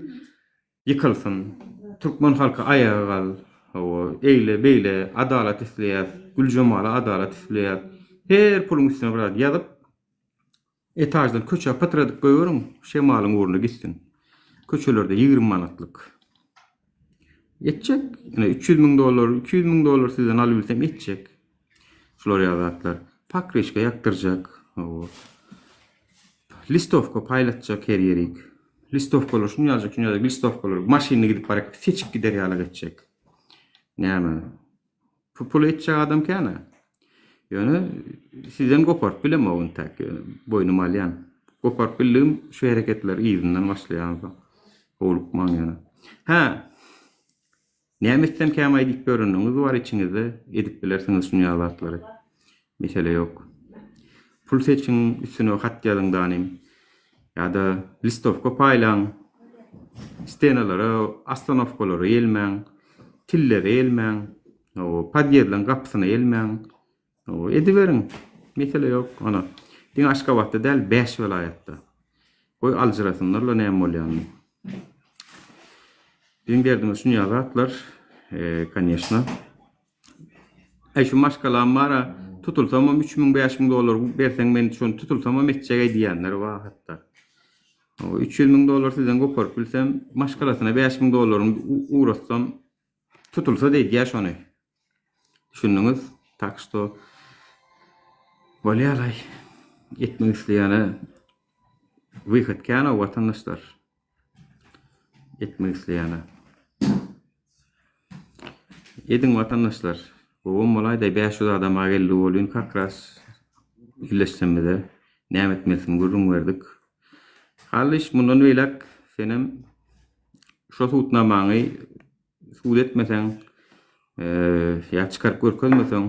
ýykylsyn. Türkmen halky aýaga gal. Hawa, eýle beýle adalat isleýäs. Güljemala adalat isleýäs. Her puluň üstüne bir zat ýazyp Etaždan köçä pytradyp goýberiň, şemalyň ugruna gitsin. Köçelerde 20 manatlyk. Etjek. Ine 300 müň dollar, 200 müň dollar sizden alybilsem etjek. Şular ýaly zatlar. Pakryşka ýakdyrjak. Hawa. Listowka paýlatjak her ýerik. Listowkalar şuny ýaljak, şuny ýaljak listowkalar maşynda gidip barýarka seçip gider ýaly etjek. Näme? Pul etjek adam kän-ä. Ýöne sizden goparyp bilemok intäk, ýöne boýnuma alýan. Goparyp bildigim şu hereketler yzyndan başlaýan soň. Howlukmaň ýöne. Hä. Näme etsem kämaý diýip ýöreniňiz bar içiňizde, edip bilersiňiz şuny ýaly zatlary. Mesele ýok. Pul seçiň, üstüne hat ýazyň danym. Ýa-da listowka paýlaň. Stenalara, ostanowkalara ýelmäň. Tillere ýelmäň. Podýezdleriň gapysyna ýelmäň. Ediberiň. Mesele ýok. Ana, diňe Aşgabatda däl, bäş welaýatda. Goý aljyrasynlar-la näme bolýanyny. Biziň derdimiz şunýa zatlar, koneşno. Äý şu maşgalam bar-a, tutulsamam 3000, 5000 dollar berseň men şony tutulsamam etjek-eý diýýänler bar hatda. 300 müň dollar sizden goparyp bilsem, maşgalasyna 5000 dollaryny ugratsam, tutulsa-da edýär şony. Düşündiňiz? Tak şto bolýar-aý. Etmek isleýäne wyhod kän-ow watandaşlar. Etmek isleýäne. Ediň watandaşlar. Gowam bolaýda 500 adama geldi bolýun kak ras illeşsemize näme etmelisin gürrüň berdik. Hallyş mundan beýläk senem şo sudnamaňy sud etmeseň ýa çykaryp görkezmeseň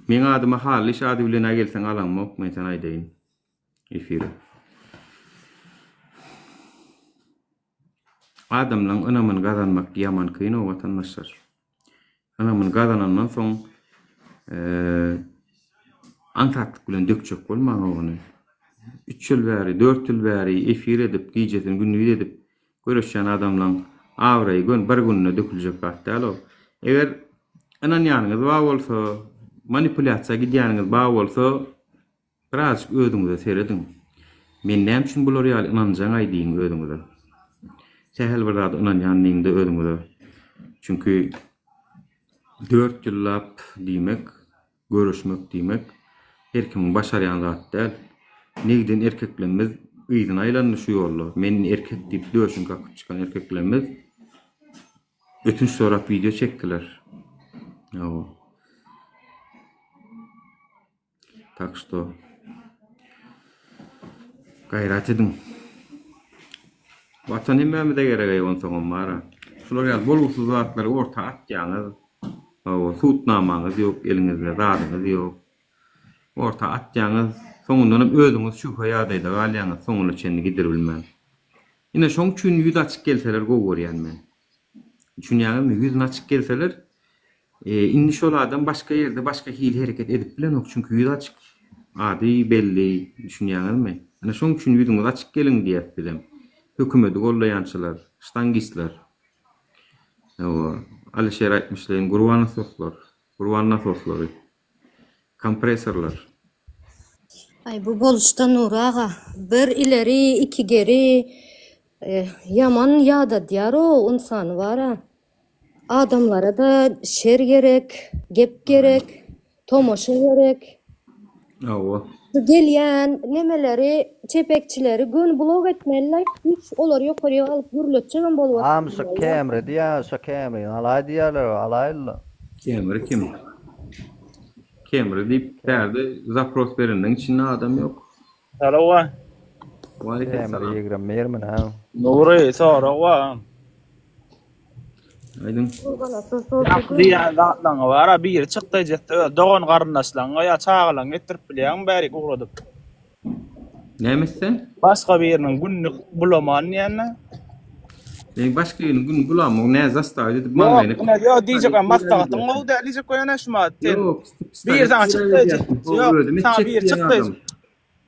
meň adyma Hallyş ady bilen-ä gelseň alaňmok men sana aýdaýyn efire. Adamlaň ynamyny gazanmak ýaman kyn-ow watandaşlar. Ynamyny gazanandan soň aňsatlyk bilen dökjek bolmaň ony. Üç ýyl bäri, dört ýyl bäri efir edip, gijesini gündiz edip göreşýän adamlaň abraýy gön bir günde döküljek zat däl o. Eger ynanýanyňyz bar bolsa, manipulýasiýa gidýäniňiz bar bolsa, Birazjyk özüňize serediň. Men näme üçin bular ýaly ynanjaňaý diýiň özüňize. Sähel bir zada ynanýan diýiňde özüňize. Çünki dört ýyllap diýmek, göreşmek diýmek her kimiň başarýan zat däl. Negden erkeklerimiz yzyna aýlandy şu ýolda. Men erkek diýip döşüni kakyp çykan erkeklerimiz ötünç sorap wideo çekdiler. Hawa. Tak şto gaýrat ediň. Watan hemmämize gerek-eý onsoňam bar-a. Şular ýaly bolgusyz zatlary orta atýaňyz. Hawa, sudnamaňyz ýok eliňizde, zadyňyz ýok. Orta atýaňyz, soňundanam özüňiz şübhe ýagdaýda galýaňyz, soňuna çenli gidiribilmän. Ine şoň üçin ýüz açyk gelseler gowy görýän men. Düşünýäňizmi? Ýüzüni açyk gelseler, indi şol adam başga ýerde başga hili hereket edip bilenok, çünki ýüzi açyk, ady belli, düşünýäňizmi? Ine şoň üçin ýüzüňizi açyk geliň diýýäs bizem. Hökümeti gollaýançylar, ştangistler. Hawa, Alyşer aýtmyşlaýyn, gurbanasoslar, gurban nasoslary. Kompressorlar. Aý bu boluşda Nury aga bir ileri iki geri ýaman ýadadýar-ow ynsany bar-a. Adamlara-da şer gerek, gep gerek, tomaşa gerek. Hawa. Şu gelýän nemeleri çepekçileri göni blok etmelilaý hiç olary ýokaryk alyp gürletjegem bolup Am şu Kemri diýýär, şu Kemrini alaý diýýärler, alaýyl-la. Kemri kim? Kemri diýip bärde zapros bereniň içinde adam ýok. Salam. Waleýkim Kemri salam. 21 mi näme? Nury sorag bar. Aýdyň. Ýaňky diýýän zatlaryňa bar-a, biri çykdaýjy etse öz dogan garyndaşlaryňa ýa çagalaryňa etdirip bilýäňmi bärik ugradyp? Näme etse? Başga biriniň gününi bulaman diýende. Meň başga biriniň gününi bulamok, nä zastawiýt edip Ýok, maňlaýyna ine ýok diýjek ben maslahatyň gowy däl diýjek bolýan-a şu wagt sen. Ýok, Biri saňa çykdaýjy, ýok, özüm saňa etjek biri diýen çykdaýjy. adam.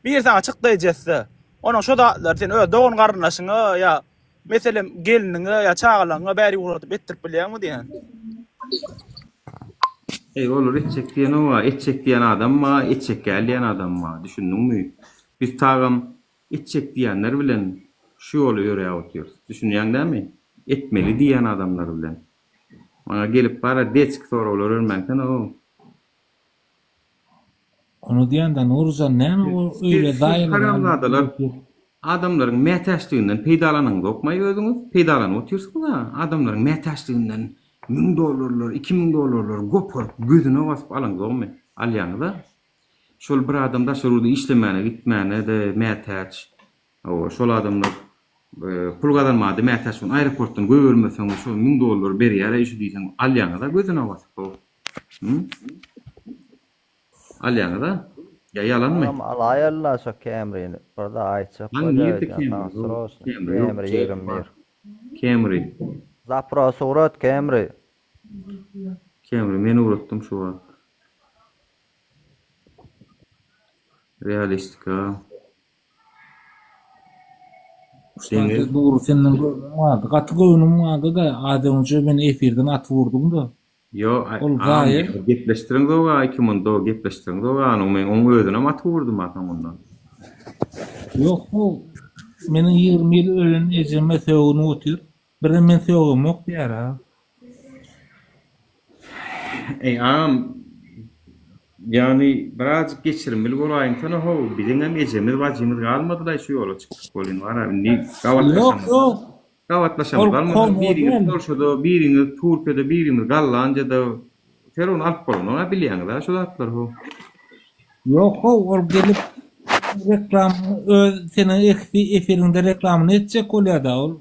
Biri saňa çykdaýjy etse, onuň şo zatlary sen öz dogan garyndaşyňa ýa Meselem, gelniňe ýa çagalaryňa bäri ugradyp etdirip bilýäňmi diýýän. Eý, olar etjek diýenok-a, etjek diýen adam bar, etjek däl diýen adam bar, düşündiňmi? Biz tagam. Etjek diýenler bilen şu ýoly ýöräp otyrys. Düşünýäň dämi? Etmeli diýýän adamlar bilen. Maňa gelip bara detski soraglar bermäňsene-ow. Ony diýende Nurjan näme ol öýle Siz zaýalaýan haramzadalar adamlaryň mätäçliginden peýdalanyňzokmaý özüňiz? Peýdalanyp otyrsyňyz-a adamlaryň mätäçliginden müň dollarlar, 2000 dollarlar goparyp gözüne basyp alyňzokmy? Alýaňyz-a. Şol bir adam daşary ýurda işlemäne gitmäne-de mätäç. Hawa, şol adamlar pul gazanmaga-da mätäç bolun. Aeroportdan goýbermeseňiz şol 1000 dollar berýär-eý şu diýseň alýaňyz-a gözüne basyp. Hum? Alýaňyz-a? Ýa ýalanmy? Agam alaýalyla şo Camry-ni. Bir zat aýtjak Lan bolýar nirde öýdýän Camry? saňa Ýok, sroçno. Camry ýok. Camry 21. Camry. Zapros ugrat Camry. Camry men ugratdym şu wagt. Realistika. Ussat Nury senden göwnüm galdy. Gaty göwnüm galdy-da, az öňje meni efirden atyp urduň-da. Ýo, Ol agam zaýa. gepleşdiriň zoga iki munda gepleşdiriň zoga onuň men oň özünem atyp urdum a soňundan. Ýok how, meniň 20 ýyl ölen ejeme sögünip otyr. Birem men sögemok diýär a. Eý agam ýagny birazjyk geçirimli bolaýyňsana how biziňem ejemiz bajymyz galmadylaý şu ýola çykdyk welin wara indi Ýok gabatlaşamyz ýok. gabatlaşamyz Ol galmady kowmuň biriňiz däl. Polşada biriňiz Türkiýede birimiz Gollandiýada ser ony alyp bolanok a bilýäňiz a şu zatlary how. Ýok how ol gelip reklamyny öz seniň efiriňde reklamyny etjek bolýada ol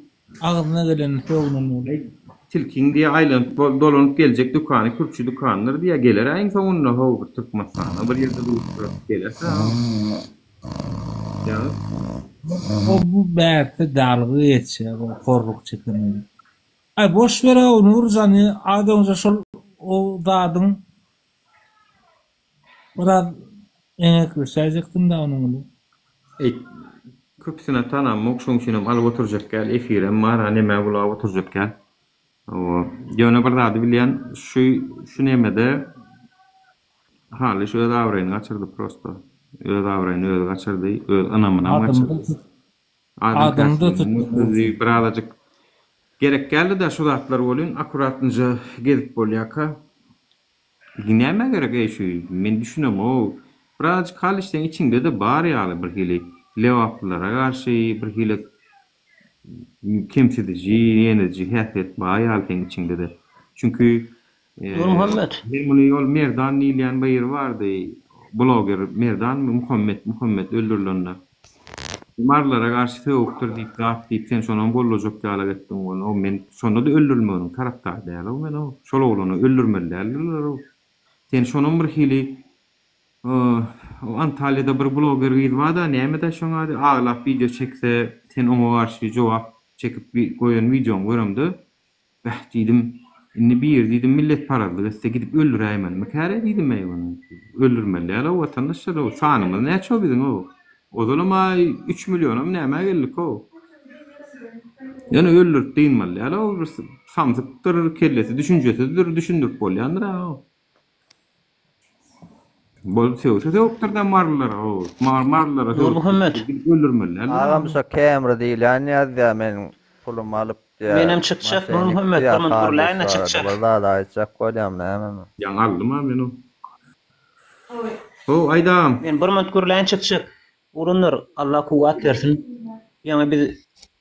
Agzyna gelenini sögünen bolup. Eý, tilkiň diýýä, aýlanyp dolanyp geljek dükany kürkçi dükandyr diýýä, geler-ä iň soňunda how bir Türkmenistanda bir ýerde duşup geler-dä. Ýa. O bu bärsi dalga geçýär o horluk çekenleri. Aý boş berow Nurjany az öňje şol o zadyň Biraz eňekleşäýjekdim-dä onuň bilen. Eý, köpüsine tanamok, şoň üçinem alyp oturjak däl, efirem bar-a, nämä bulap oturjak däl. Hawa, ýöne bir zady bilýän, şu şu nemede Halyş öz abraýyny gaçyrdy prosto. Öz abraýyny özi gaçyrdy, öz ynamynam gaçyrdy. Adamda Adamda tutdy. Birazajyk gerek däldi-dä şu zatlar welin, akkuratnyja gezip bolýarka. Nämä gerek eý şu men düşünemok birazajyk halyş seň içiňdede bar ýaly birhili lebaplylara garşy birhili kemsidiji ýeniji häsiýet bar ýaly seň içiňdede çünki Nurmuhammet. Men muny ol Merdan diýilýän biri bardy bloger Merdanmy Muhammet Muhammet öldürilende Marylara garşy sögüpdir diýip zat diýip sen şonam gollajak ýalak etdiň ony o men şonda-da öldürilmeginiň tarapdary däl-ow men ow şol oglany öldürmeli däldirler-ow sen şonam bir hili o Antalýada bir bloger gyz barda nämedä şoň ady aglap wideo çekse sen oňa garşy jogap çekip goýan wideoňy göremde Bäh, diýdim, indi biri diýdim milletparazlyk etse gidip öldüräýmelimikäre diýdim-eý ony. Öldürmeli däl-ow watandaşlar-ow, sanymyz näçe-ow biziň-ow? Ozalam-a üç millionam nämä geldik-ow? Ýöne öldürip dynmaly däl-ow, bir samsykdyr, kellesi düşünjesizdir, düşündirip bolýandyr-a-ow. Bol sögse sögüpdir-dä marylara-ow, marylara sögüpdir, Nurmuhammet. gidip öldürmeli däldir-a. Agam şo Camry diýilýän ýazýa meniň pulumy alyp diýä Menem çykjak maşennik Nurmuhammet diýä bir munt Halyş gürläýin-de barada çykjak. bir zat aýtjak bolýam nämemi. Ýaňy aldym-a men o. How aýt agam. Men bir munt gürläýin çykjak. Oglanlar Allah kuwwat bersin. Ýaňy biz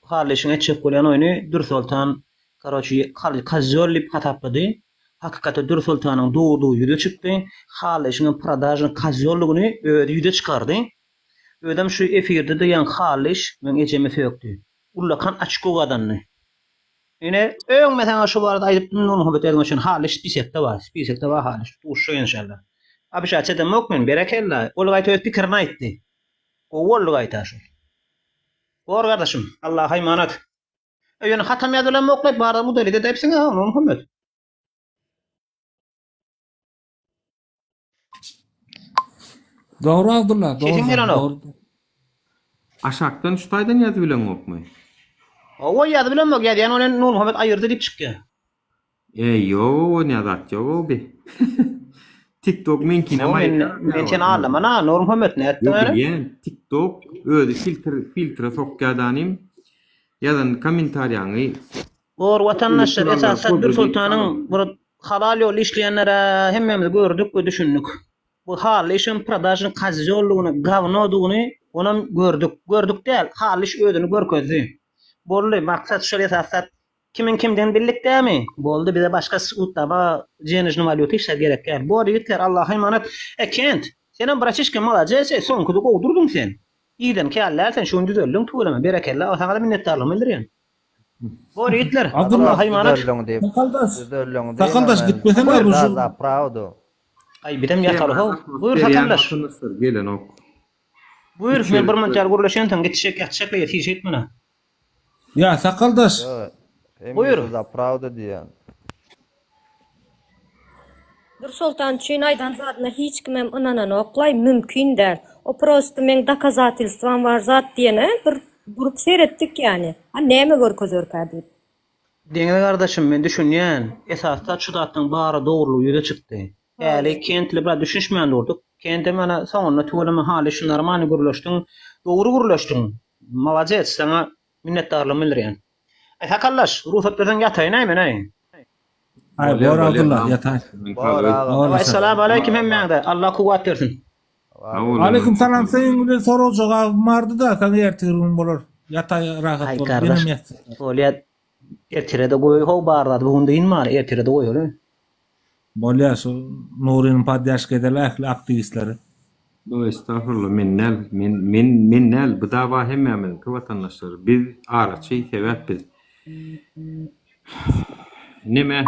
Halyşyň etjek bolýan oýny Dürsoltan karoçi kozýol diýip hasaplady. Hakykatda Dürsoltanyň dogrudygy ýüze çykdy. Halyşyň hem prodažnyý kozýollygyny özi ýüze çykardy. Özem şu efirde-de ýaňy Halyş meň ejeme sökdi. Ullakan oçko gazandy. Ine, öň men saňa şu barada aýdypdym Nurmuhammet özüň üçin Halyş spisekde bar. Spisekde bar Halyş. Duşuşak enşalla. Obişat edemok men, berekella. Ol gaýta öz pikirini aýtdy. Gowy boldy gaýta şol. Bor gardaşym, Allaha emanat. Ýöne hatam ýazylanokla bar udalit edäýipsiň a Nurmuhammet. Dogry Abdylla, Sesiň dogry. gelenok. Dogry. Aşakdan şu taýdan ýazyp bileňokmy? Hawa ýazyp bilemok, ýazýan welin Nurmuhammet aýyrdy diýip çykýar. Eý ýogow onýa zat ýogow bi. TikTok meňkinem Yo, men, aýyrýar men seni aldaman ha, Nurmuhammet nätdiň Ýok ene? bilýän, TikTok özi filtr filtre sokýadanym ýazan kommentariýaňy Bor watandaşlar Uly esasy kurallar Dürsoltanyň bir halal ýolda işleýänlerä hemmämiz gördük we düşündik. Bu Hally işem prodažnyý kozýollygyny, gawnodygyny onam gördük. Gördük däl, Hally iş özüni görkezdi. Boldy, maksat şol esasy zat Kimiň kimdigini bildik dämi? Boldy bize başga sutdaba ženežny walýuta hiç zat gerek däl. Bor ýigitler Allaha emanat. E Kent, senem braçişka malades e soňkyda gowy durduň sen. Irden käl däl sen şu gün düzeldiň tüweleme berekella saňada minnetdarlygymy bildirýän. Bor ýigitler Abdylla Allaha emanat. Düzeldiň diýip. Sakaldaş. Düzeldiň Sakaldaş diýmem. gitmesene bu Za şu za prawdu. Aý bizem ýataly how. Buýur Berýän sakaldaş. watandaşlar gelenok. Buýur men bir minut ýaly gürleşensoň gitjek ýatjak we ýetişjek mana. Ýa sakaldaş. Buýur. Hemişe za prawda diýýän. Nursoltan üçin aýdan zadyna hiç kimem ynananoklaý mümkin däl. O prosto meň dokazatelstwam bar zat diýene bir durup seretdik ýani. A näme görkezerkä diýip. Deňiz gardaşym men düşünýän, esasy zat şu zatlaň bary dogrulygy ýüze çykdy. Häli Kentli biraz düşünişmän durduk. Kentem ana soňunda tüweleme Haly şu normany gürleşdiň, dogry gürleşdiň. Malades saňa minnetdarlygymy bildirýän. Aý sakallaş, rugsat berseň ýataýynaý men-aý. Aý Bolýar bor bolýar Abdylla sag ýataý. Bor agam. Habarlaşarys. Essalamu aleýkim hemmäňize. Allah kuwwat bersin. Sag bol Aleýkum salam seň bilen sorag jogabym bardy-da saňa ertir gün bolar. Ýataý rahat Aý bol. gardaş Menem ýatjak. bolýa ertirede goý how bar zady bu gün dynmaly ertirede goýaly. Bolýa şu Nuryny podýaşka edeli ähli aktiwistleri. Ýok estagfurullah men däl men men men däl bu dawa hemmämiziňki watandaşlar biz araçy sebäp biz neme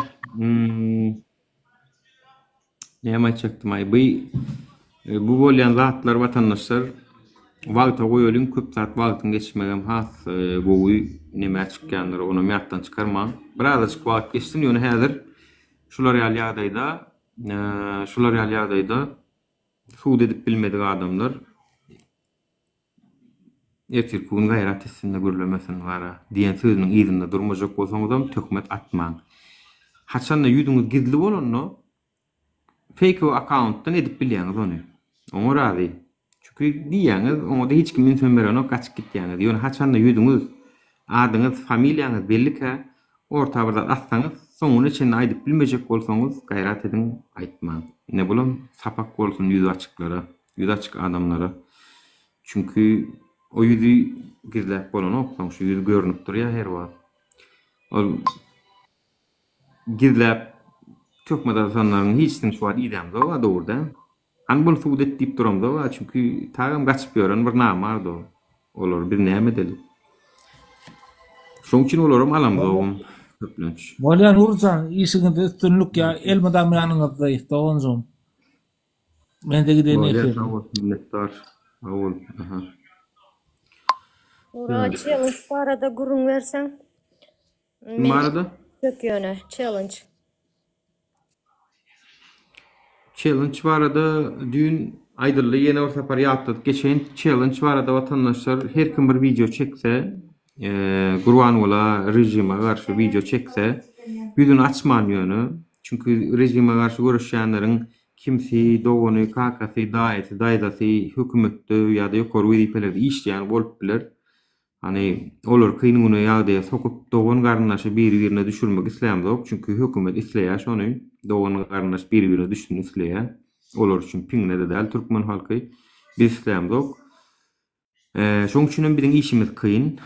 näme aýtjakdymaý bu bu bolýan zatlar watandaşlar wagta goýalyň köp zat wagtyň geçmegem has gowy nämä çykýandyr onam ýatdan çykarmaň birazajyk wagt geçsin ýöne häzir Şular ýaly ýagdaýda, şular ýaly ýagdaýda sud edip bilmedik adamlar ertirki gün gaýrat etsin-de gürlemesin gara diýen sözüniň yzynda durmajak bolsaňyzam töhmet atmaň. Haçanda ýüzüňiz gizli bolanda feýkowy akkauntdan edip bilýäňiz ony. Oňa razy. Çünki diýýäňiz, oňa-da hiç kim ünsem berenok, gaçyp gitýäňiz. Ýöne haçanda ýüzüňiz, adyňyz, familiýaňyz bellikä, orta bir zat atsaňyz, soňuna çenli aýdyp bilmejek bolsaňyz, gaýrat ediň, aýtmaň. Ine bulam sapak bolsun ýüzi açyklara, ýüzi açyk adamlara. Çünki o ýüzi gizläp bolanok, soň şu ýüz görnüp durýar her wagt. Ol gizläp töhmet atanlaryň hiçisini şu wagt idämzok-a dogry däl. Hany bul sud et diýip duramzok-a, çünki tagam gaçyp ýören bir namart o. Olary biz näme edeli? Şoň üçin olaram alamzogam köplenç. Bolýa Nurjan işiňizde üstünlik ýa elmydam ýanyňyzdaýys doganjygym. Mende gideýin Bolýa efirden. sag bol minnetdar. Sag bol. Aha. Nura challenge barada gürrüň berseň. Kim barada? Çök ýöne challenge. Challenge barada düýn aýdyldy ýene bir sapar ýatladyp geçeýin. Challenge barada watandaşlar her kim bir wideo çekse, Gurbanguly režime garşy wideo çekse, ýüzüni açman ýöne, çünki režime garşy göreşýänleriň kimsi dogany, kakasy, daýysy, daýzasy hökümetde ýa-da ýokary wezipelerde işleýän bolup biler. Hany, olary kyn güne ýagdaýa sokup, dogan-garyndaşy biri-birine düşürmek islämzok, çünki hökümet isleýär şony, dogan-garyndaş biri-birine düşsün isleýär. Olar üçin piňine-de däl türkmen halky. Biz islämzok. Şoň üçinem biziň işimiz kyn.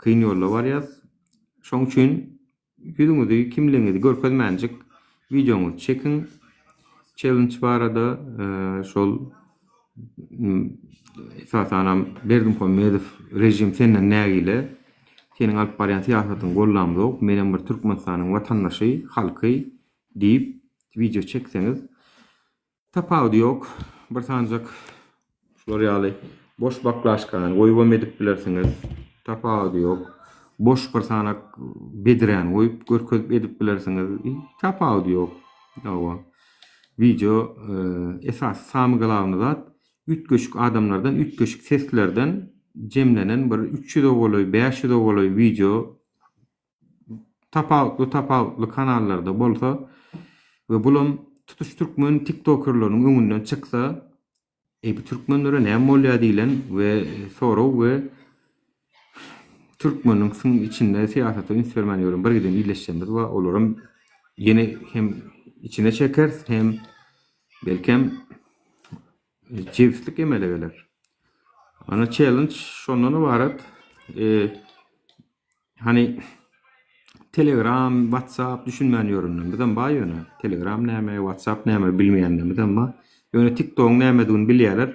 Kyn ýolda barýas. Şoň üçin Ýüzüňizi, kimligiňizi görkezmänjik wideoňyzy çekiň. Challenge barada şol esasanam Berdimuhamedow režim senden nägile. Seniň alyp barýan syýasatyňy gollamzok. Menem bir Türkmenistanyň watandaşy, halky diýip wideo çekseňiz Tapawudy ýok. Bir sanjak şular ýaly boş baklaşkany goýubam edip bilersiňiz. Tapawudy ýok. Boş bir sanak bedräni goýup görkezip edip bilersiňiz. Tapawudy ýok. Hawa. Wideo esasy samy glawny zat üýtgeşik adamlardan, üýtgeşik seslerden jemlenen bir 300-e golaý, 500-e golaý wideo tapawutly tapawutly kanallarda bolsa we bulam. tutuş türkmen tiktokerleriniň öňünden çyksa, Eý bu türkmenlere näme bolýar diýlen we sorag we türkmeniň syň içinde syýasata üns bermän ýören bir giden ildeşlerimiz bar olaram ýene hem içine çekeris hem belkem jebislik emele geler. Ana challenge şondan ybarat. E, Hani Telegram, WhatsApp düşünmän ýörenlerimizem bar ýöne. Telegram näme, WhatsApp näme bilmeýänlerimizem bar. Ýöne TikTogyň nämedigini bilýärler.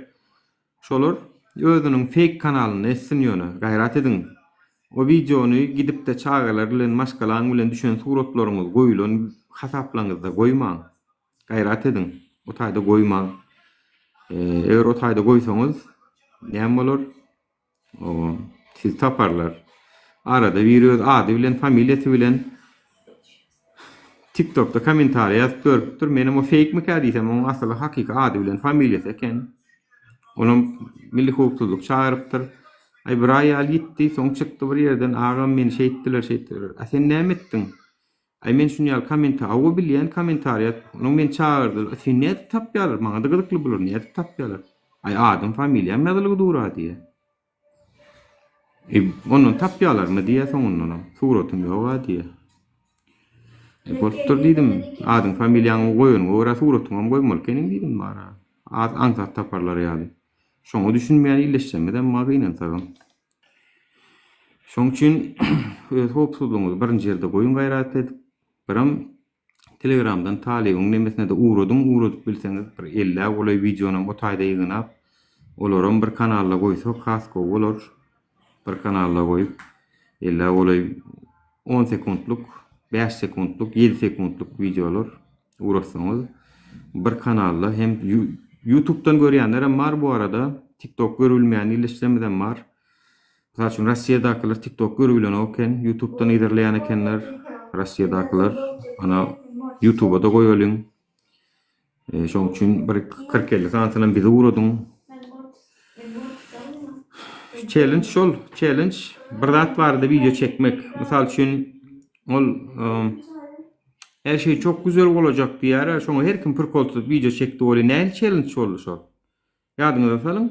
Şolar özüniň fake kanalynda etsin ýöne. Gaýrat ediň. O wideony gidip-de çagalar bilen, maşgalaň bilen düşen suratlaryňyz goýulan hasaplaryňyzda goýmaň. Gaýrat ediň. O taýda goýmaň. Eger o taýda goýsaňyz näme bolar? Oba, sizi taparlar. Arada biri öz ady bilen, familiýasy bilen TikTokda kommentariýa ýazyp görüpdir. Menem o feýkmikä diýsem, oň asyly hakyky ady bilen familiýasy eken. Onam Milli howpsuzlyk çagyrypdyr. Aý bir aý ýaly ýitdi, soň çykdy bir ýerden, agam meni şeýtdiler, şeýtdiler. A sen näme etdiň? Aý men şuny ýaly kommenta hawa bilýän kommentariýa onuň meni çagyrdylar seni nädip tapýarlar maňada gyzykly bular nädip tapýarlar aý adym familiýam ýazylgy dura diýýä e ondan tapýalarmy diýýä soňundanam suratym ýoga diýýä e bolupdyr diýdim adyň familiýaňy goýanyňa görä suratyňam goýmaly ekeniň diýdim bara az aňsat taparlar ýaly şoňa düşünmeýän illeşjemizem bar gynansagam. Şoň üçin öz howpsuzlygyňyzy birinji ýerde goýuň gaýrat edip. Biram Telegramdan talybyň nemesine-de ugradyň, ugradyp bilseňiz bir ellä golaý wideonam o taýda ýygnap, olaram bir kanalda goýsak has gowy bolar. Bir kanalda goýup, ellä golaý on sekuntlyk, bäş sekuntlyk, ýedi sekuntlyk wideolar ugratsaňyz bir kanalda hem Ýutubdan görýänlerem bar bu arada, TikTok görübilmeýän ildeşlerimizem bar. Mysal üçin Rossiýadakylar TikTok görübilenok eken, Ýutubdan yzarlaýan ekenler Rossiýadakylar. Ana Ýutuba-da goýalyň. E, şoň üçin bir 40-50 sanysynam bize ugradyň. Challenge şol, challenge bir zat barada wideo çekmek. Mysal üçin ol her şey çok güzel bolajak diýýär. Şoňa her kim prikol tutup wideo çekdi bolýar. Nähili challenge boldy şol? Ýadyňyza salyň,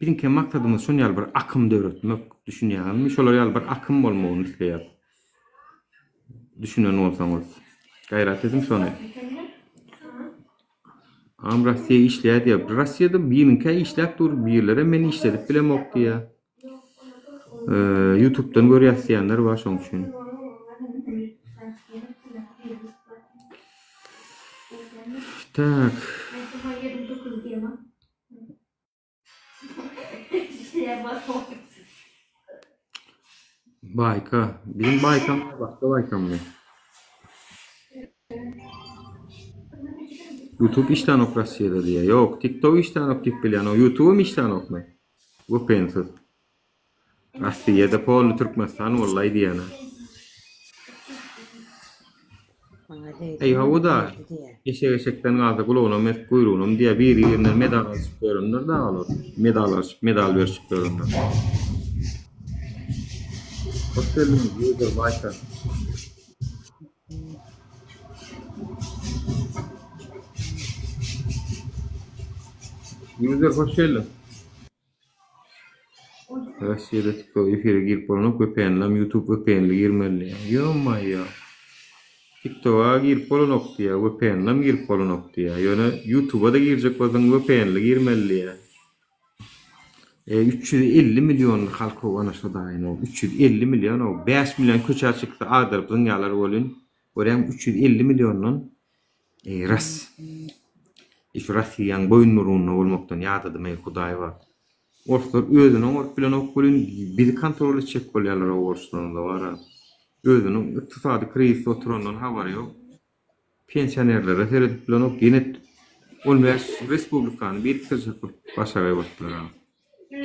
biziňkem maksadymyz şon ýaly bir akym döretmek, düşünýäňizmi? Şolar ýaly bir akym bolmagyny isleýäs. Düşünen bolsaňyz. Gaýrat ediň şony. Am Rossiýa işleýär diýýär. Rossiýada biriňkä işläp dur, birlerem men işledip bilemok diýýär. Ýutubdan görýäs diýenler bar şoň üçin. Tak. Baýka. Biziň Baýkam başga Baýkammy? YouTube işlänok Rossiýada diýýär. Ýok, TikTok işlänok diýip bilýän. O YouTube-am işlänokmy? VPN-siz. Rossiýada polny Türkmenistan bollaý diýýän. Eý hawa-da, eşek eşekden galsa gulagynam esip guýrugynam diýýär. Biri-birinden medal alyşyp ýörendir-dä olar. Medal alyşyp, medal berişip ýörenler. Hoş geldiňiz, User Baýka. User hoş geldiň. Rossiýada TikTok efire girip bolanok VPN-lam YouTube VPN-li girmeli diýýär. Ýo-maýo. TikTok-a girip bolanok diýýär, VPN-lam girip bolanok diýýär. Ýöne YouTube-a-da girjek bolsaň VPN-li girmeli diýýär. E, 350 million halk ow ana şo daýyn ow. 350 million ow. 5 million köçä çyksa agdaryp zyňýarlar welin, görýäňmi 350 milliondan Eý ras. Eý şu Rossiýaň boýunburnunda bolmakdan ýadadym eý Hudaý bar. Orslar özüni oňaryp bilenok welin bizi kontrol etjek bolýarlar o orslaryňda bara. Özüniň ykdysady krizisde oturandan habary ýok. Pensionerlere seredip bilenok ýene 15 respublikany birikdirjek bolup başagaý bolupdylar a.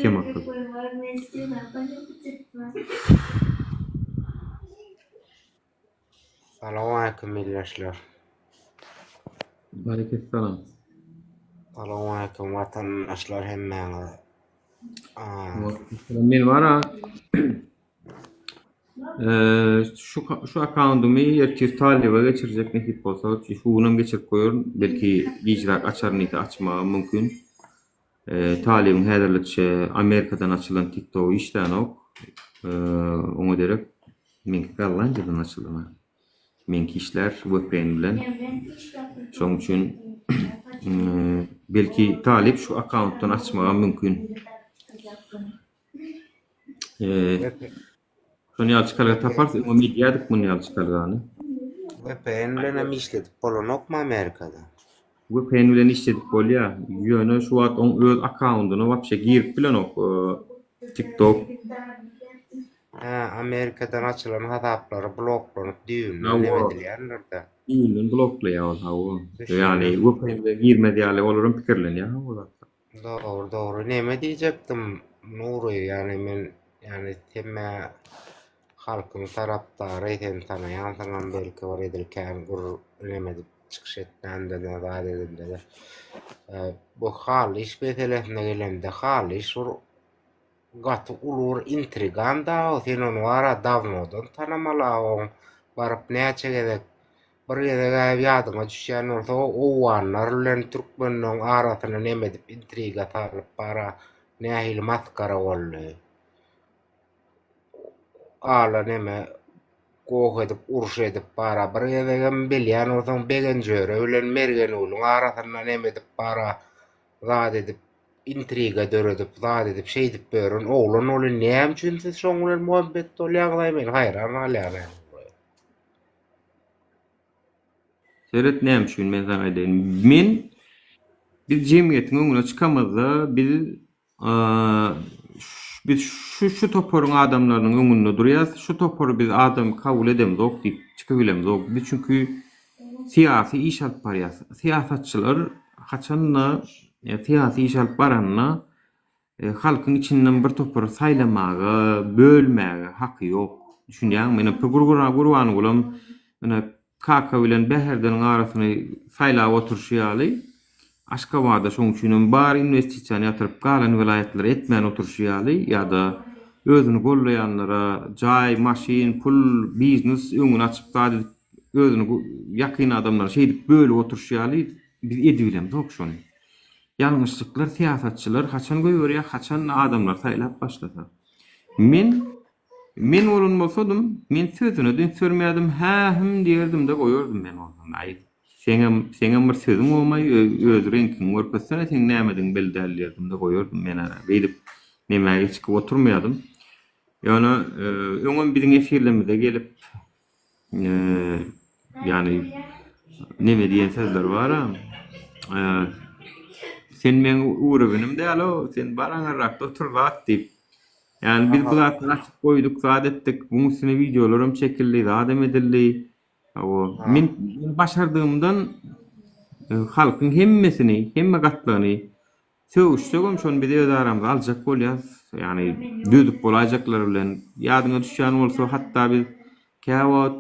Kemakyl. Salowmaleýkim ildeşler. Aleyküm Salowmaleýkim watandaşlar hemmäňize. Men bara. Şu şu akkaundymy ertir Talyba geçirjek nesip bolsa. Şu günem geçirip goýaryn. Belki gijräk açaryn diýse açmagam mümkin. Talybyň häzirlikçe Amerikadan açylan TikTogy işlänok. Oňa derek meňki Gollandiýadan açylan. Meňki işlär VPN bilen. Şonuň üçin belki Talyp şu akkauntdan açmagam mümkin. Şony ýaly çykalga taparys, öňem edýärdik muny ýaly çykalgany. VPN bilen hem işledip bolanokmy Amerikada? VPN bilen işledip bolýar. Ýöne şu wagt oň öz akkaundyna wapşe girip bilenok TikTok. Hä, Amerikadan açylan hasaplary bloklanyp düýbünden neme edilýändir-dä. Düýbünden bloklaýar ol hawa. Ýagny VPN bilen girmez ýaly olaram pikirlenýär hawa zatlar. Dogry dogry neme diýjekdim Nury ýagny men ýagny hemme halkyň tarapdary sen tanaýansyňam belki bir edil kän gür neme edip çykyş etmämde-de zat edemde-de bu Halyş meselesine gelende Halyş bir Gaty uly bir intrigan dagy sen ony wara dawnodan tanamaly a oň baryp näçe gezek bir gezegä ýadyňa düşýän bolsa owganlar bilen türkmenleň arasyna neme edip intriga salyp bara nähili masgara boldy ala neme goh edip uruş edip bara bir gezegem bilýän bolsaň Begenjöre bilen Mergenulyň arasynda neme edip bara zat edip intriga döredip zat edip şeýdip ýören oglan ol näme üçin siz şoň bilen muhabbet bolýaňyzaý men haýran galýan. Seret näme üçin men saňa aýdaýyn. Men biz jemgyýetiň öňüne çykamyzda biz biz şu şu toparyň adamlarynyň öňünde durýas. Şu topary biz adam kabul edemzok diýip çykybilemzok. Biz çünki syýasy iş alyp barýas. Syýasatçylar haçanda syýasy iş alyp baranda halkyň içinden bir topary saýlamaga, bölmäge haky ýok. Düşünýäňmi? Ine Gurbangulam ine Kaka bilen Bäherdeniň arasyny saýlap oturyşy ýaly, Aşgabada şoň üçinem bar inwestisiýany ýatyryp galan welaýatlara etmän oturyşy ýaly ýa-da özüni gollaýanlara jaý, maşyn, pul, biznes öňüni açyp zat edip özüni ýakyn adamlara şeýdip bölüp oturyşy ýaly biz edibilemzok şony. Ýalňyşlyklar syýasatçylar haçan goýberýär haçan adamlar saýlap başlasa. Men men bolan bolsadym men sözüne-de üns bermeýärdim hä hüm diýerdim-de goýardym men bolsam aý seňem seňem bir sözüň bolmaý öz reňkiňi görkezsene seň nämedigiň belli däl diýerdim-de goýardym men beýdip nemäge çykyp oturmaýardym. Ýöne öňem biziň efirlerimize gelip Ýagny neme diýen sözler bar-a. Sen meň urewinim däl-ow, sen bar aňyrrakda otur zat diýip. Ýagny biz bu zatlary açyp goýduk, zat etdik. Muň üstüne wideolaram çekildi, zadam edildi. Hawa, men başardygymdan halkyň hemmesini, hemme gatlagyny Sögüşsegem şony biz öz aramyza aljak bolýas. Ýagny dödük bolaýjaklar bilen. Ýadyňa düşýän bolsa hatda biz käwagt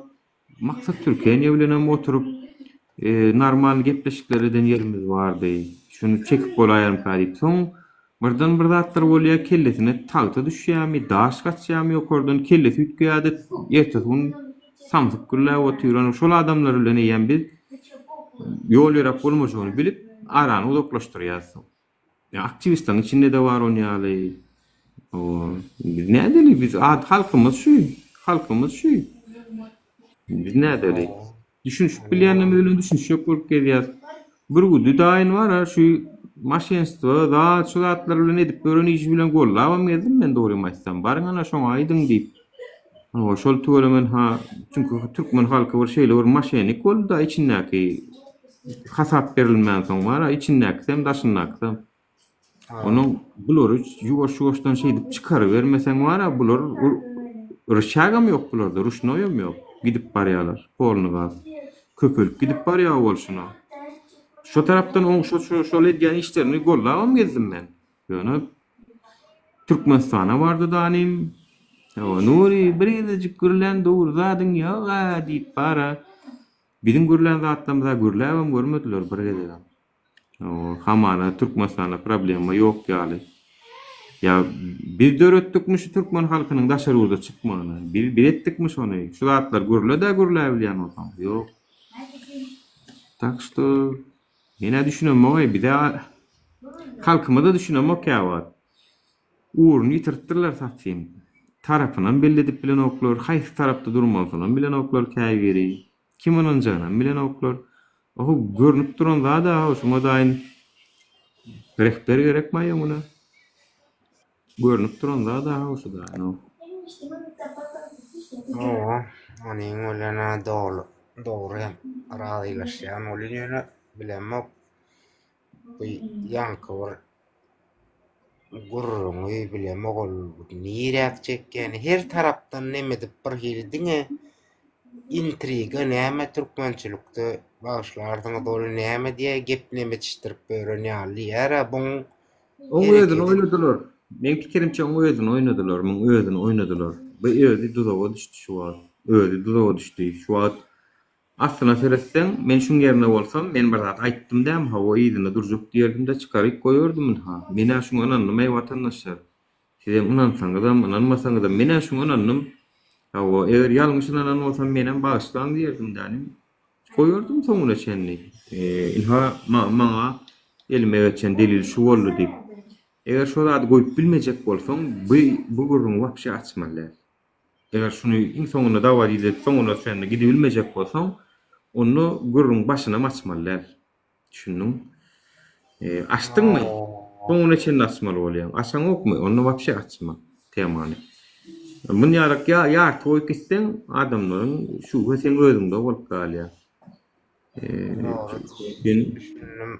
Maksat Türkeniýe bilenem oturyp normal gepleşikler eden ýerimiz bardy. Şuny çekip bolaýarmyka diýip. Soň birden bir zatlar bolýar kellesine tagta düşýärmi, daş gaçýarmy ýokardan kellesi üýtgeýärde ertesi gün samsyk gürläp otyr. Ony şol adamlar bilen eýýäm biz ýol ýöräp bolmajagyny bilip, arany uzaklaşdyrýarys. Ýa aktiwistleriň içinde-de bar on ýaly. Hawa, biz nädeli? Biz ad halkymyz şu. Halkymyz şu. Biz nädeli? Düşünişip bilýänlerimiz bilen düşünişjek bolup gezýäs. Bürgüdi daýyn bar-a, şu maşenstwo, zat, şu zatlar bilen edip ýören işi bilen gollabam gezdim men dogrymy aýtsam. Baryň ana şoňa aýdyň diýip. Hawa, şol tüwelemen ha, çünki türkmen halky bir şeýle bir maşennik boldy-da içindäki hasap berilmänsoň bar-a, içindäkisem, daşyndakysam. Onuň bulary ýuwaş-ýuwaşdan şeýdip çykarybermeseň bar-a, bular ryçagam ýok bularda, ruşnoýam ýok. Gidip barýarlar, polny gaz. Köpelip gidip barýar bolşuna. Şo tarapdan oň şo şol edýän işlerini gollabam gezdim men. Ýöne Türkmenistana bardy danym. Hawa, Nury, bir gezejik gürlän dogry zadyň ýog-a diýip bar-a. Biziň gürlän zatlarymyz-a gürläbem görmediler bir gezegem. Hawa, hamana Türkmenistanda problema ýok ýaly. Ýa biz döretdikmi şu türkmen halkynyň daşary ýurda çykmagyny? Biz biz etdikmi şony? Şu zatlary gürle-dä gürläbilýän bolsaň. Ýok. Tak şto men-ä düşünemok-eý, bize halkymyz-a düşünemok käwagt. Ugruny ýitiripdirler satyn. Tarapynam belli edip bilenoklar, haýsy tarapda durmalysynam bilenoklar käbiri. Kim ynanjagynam bilenoklar. Oho görnüp duran zad-a şuňa daýyn rehber gerekmaý öňüne. Görnüp duran zad-a şu daýyn o. Hawa, onuň bilen-ä doly, dogry hem razylaşýan welin ýöne bilemok. Bu ýaňky bir gürrüňi bilemok ol niräk çekýäni her tarapdan nemedip bir hili diňe intriga näme türkmençilikde bagyşlarsyňyz ol näme diýä gep nemetişdirip ýören ýaly diýýär-ä buň Oň özüni oýnadylar. Meň pikirimçe oň özüni oýnadylar. Muň özüni oýnadylar. Bu özi duzaga düşdi şu wagt. Özi duzaga düşdi. Şu wagt Aslyna seretseň, men şuň ýerinde bolsam, men bir zat aýtdym dämi, hawa, yzynda durjak diýerdim-de, çykaryp goýardym ynha. Men-ä şuňa ynandym, eý, watandaşlar. Sizem ynansaňyzam, ynanmasaňyzam, men-ä şuňa ynandym. Hawa, eger ýalňyş ynanan bolsam, menem bagyşlaň diýerdim dänim. Goýardym soňuna çenli. Ynha, maňa elime geçen delil şu boldy diýip. Eger şo zady goýup bilmejek bolsaň, bu bu gürrüňi wapşe açmaly däl. Eger şuny iň soňunda dawa diýlip soňuna çenli gidibilmejek bolsaň, onda gürrüň başynam açmaly däl. Düşündiň? Açdyňmy, soňuna çenli açmaly bolýaň. Açaňokmy, onda wapşe açma temany. Munýarak ýarty goýup gitseň, adamlaryň şübhe seň özüňde bolup galýar. Düşündim.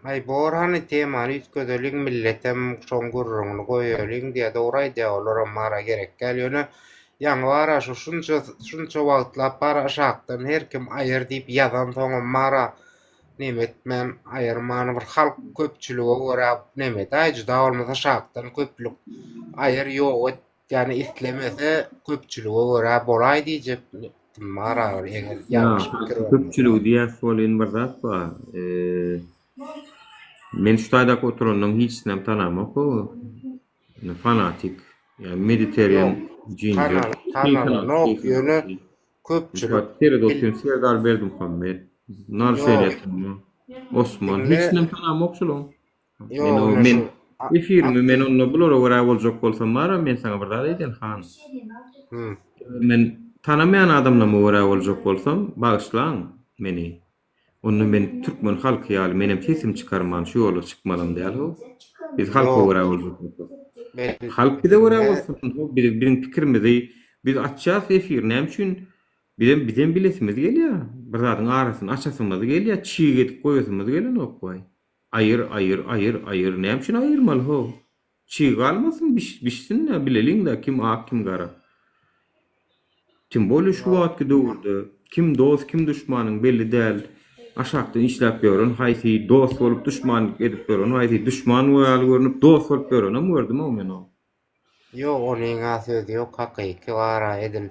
Aý bor hany temany üýtgedeliň milletem şoň gürrüňini goýalyň diýýä dogry aýdýa olaram mara gerek däl ýöne ýaňy bara şu şunça şunça wagtlap bara aşakdan her kim aýyr diýip ýazansoňam mara neme etmän aýyrman bir halk köpçülige görä nemedaý juda bolmasa aşakdan köplük aýyr ýok et Ýani islemese köpçülige görä bolaý diýjekdim bar agyr eger ýalňyş pikir bolmasa. Köpçüligi diýäs welin bir zat bar. Men şu taýdaky oturanlaryň hiçisinem tanamok o. Fanatik. Ýa Mediterranean ginger. Tanalanok ýöne köpçülik. Seret otyryn Serdar Berdimuhammet, Nar Şeýletin, Osman hiçisinem tanamok şularyň. Men o men efirimi men onda bulara görä boljak bolsam bara men saňa bir zat aýdaýyn han. Men tanamaýan adamlaryma görä boljak bolsam bagyşlaň meni. Onda men türkmen halky ýaly menem sesim çykarman şu ýola çykmalam däl how. Biz halka görä boljak bolsak. Halk bize görä bolsun how biziň pikirimizi biz açýas efir näme üçin bizem bizem bilesimiz gelýär bir zadyň arasyny açasymyz gelýär çig edip goýasymyz gelenok waý. Aýyr aýyr aýyr aýyr näme üçin aýyrmaly how çig galmasyn biş bişsin-dä bileliň-dä kim ak kim gara tim bolýa şu wagtky döwürde kim dost kim duşmanyň belli däl aşakdan işläp ýören haýsy dost bolup duşmanlyk edip ýören haýsy duşman ýaly görnüp dost bolup ýörenem gördüm-ow men o. Ýok onuňa söz ýok hakyky bara edil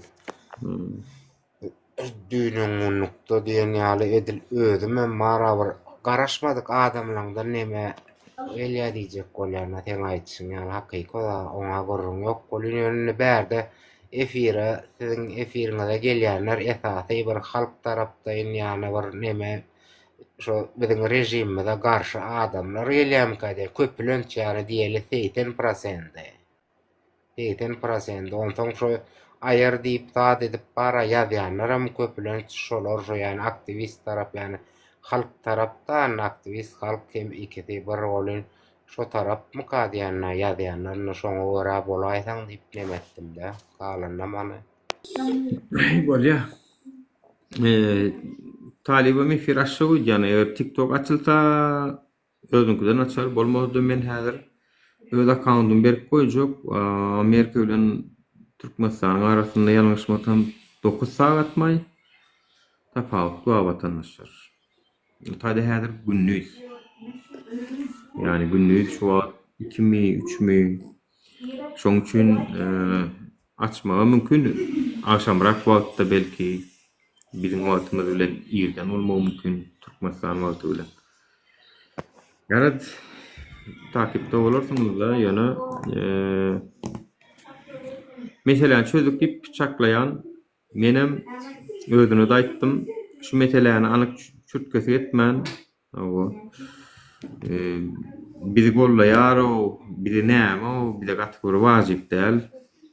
düýnüňňunlukda diýen ýaly edil özümem bara bir garaşmadyk adamlaňdan neme gelýä diýjek bolýana seň aýdyşyň ýaly hakyky oňa gürrüň ýok welin ýöne indi bärde efire siziň efiriňize gelýänler esasy bir halk tarapdaýyn ýany bir neme şo biziň režimimize garşy adamlar gelýärmikä diýýän, köplenç ýany diýeli 80 prosendi. 80 prosendi. Onsoň şo aýyr diýip zat edip bara ýazýanlaram köplenç şolar şo ýany aktiwist tarap ýany halk tarapdan aktiwist halk hem ikisi bir bolyn şo tarapmyka diýýän ýazýanlar şoňa görä bolaýsaň diýip neme etdim-de. Galanynam hany. Bolýa. Talybam efir açjak öýdýän. Eger TikTok açylsa özüňkiden açar, bolmasa-da men häzir öz akkaundymy berip goýjak. Amerika bilen Türkmenistanyň arasynda ýalňyşmasam 9 sagatmaý tapawut bar watandaşlar. Bu taýda häzir gündiz. Ýagny gündiz şu wagt ikimi, üçmi. Şoň üçin açmaga mümkin. Agşamrak wagtda belki biziň wagtymyz bilen irden bolmagy mümkin, Türkmenistan wagty bilen. Garaz. Takypda bolarsyňyz-da, ýöne meseläni çözdük diýip çaklaýan. Menem özüne-de aýtdym. Şu meseläni anyk çürt-kesik etmän, hawa, bizi gollaýar-ow, bizi näme-ow, bize gaty bir wajyp däl.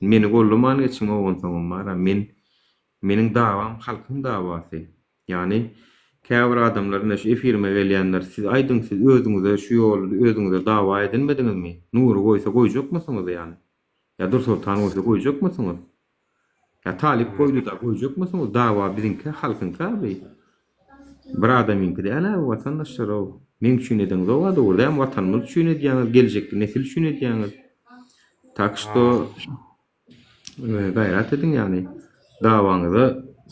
Meni gollaman geçiň owansoňam bar-a. Men Meniň dawam halkyň dawasy. Ýagny käbir adamlar ine şu efirime gelýänler siz aýdyň siz özüňize şu ýoly özüňize dawa edinmediňizmi? Nury goýsa goýjakmysyňyz ýagny? Ýa Dursoltan goýsa goýjakmysyňyz? Ýa Talyp goýdy-da goýjakmysyňyz? Dawa biziňki halkyňky abi. Bir adamyňky däl-ä bu watandaşlar-ow. Meň üçin edeňzog-a dogry dälmi watanymyz üçin edýäňiz geljekki nesil üçin edýäňiz. Tak şto Gaýrat ediň ýagny dawaňyza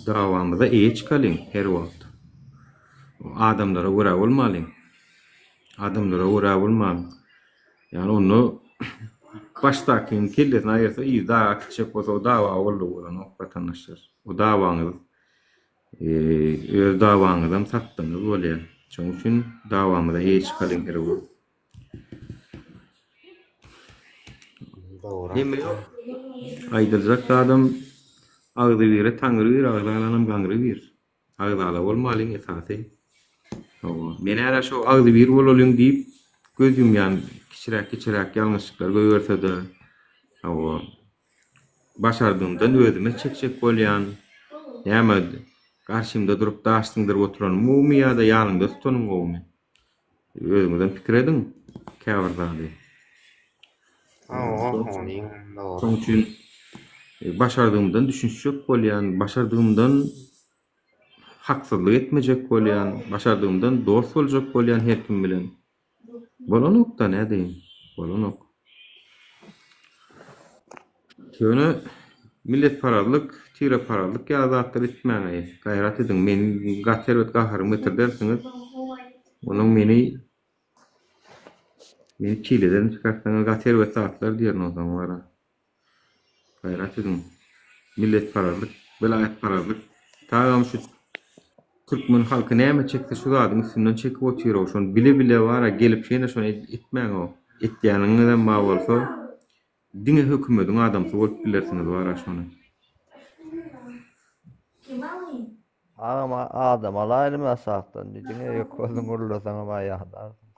dawamyza eýe çykalyň her wagt. Adamlara görä bolmalyň. Adamlara görä bolmaň. Ýagny onda başdakyň kellesini aýyrsa yzy daga gitjek bolsa o dawa boldy bolanok watandaşlar. O dawaňyz öz dawaňyzam satdyňyz bolýar. Şonuň üçin dawamyza eýe çykalyň her wagt. Dogry Neme aýtdyň. ýok. Aýdyljak zadam agzybire taňry bir, agzalanam gaňry bir. Agzala bolmalyň esasy. Hawa. Men ärä şo agzybir bolalyň diýip göz ýumýan kiçiräk-kiçiräk ýalňyşlyklar goýberse-de, hawa, başardygymdan özüme çekjek bolýan. Näme, garşymda durup daş siňdirip oturanym gowumy ýa-da ýanyňda tutanym gowumy? Özüňizem pikir ediň käbir zady. Hawa, onyň dogry. Şoň üçin e, başardygymdan düşünişjek bolýan, başardygymdan haksyzlyk etmejek bolýan, başardygymdan dost boljak bolýan her kim bilen. Bolanok-da nädeýin, bolanok. Ýöne milletparazlyk, tireparazlyk ýaly zatlar etmäňaý. Gaýrat ediň, meni gaty erbet gaharymy getirdersiňiz. Onuň meni meni çileden çykarsaňyz gaty erbet zatlar diýerin onsoň wara. Gaýrat ediň. Milletparazlyk, welaýatparazlyk. Tagam şu türkmen halky näme çekse şu zadyň üstünden çekip otyrow. Şony bile-bile wara gelip şeýle şony etmäňow. Etýäniňizem bar bolsa Diňe hökümediň adamsy bolup bilersiňiz bara şony. Agam adam alaýlym aşakdan diňe ýokardan gürleseňem aýadarsyň.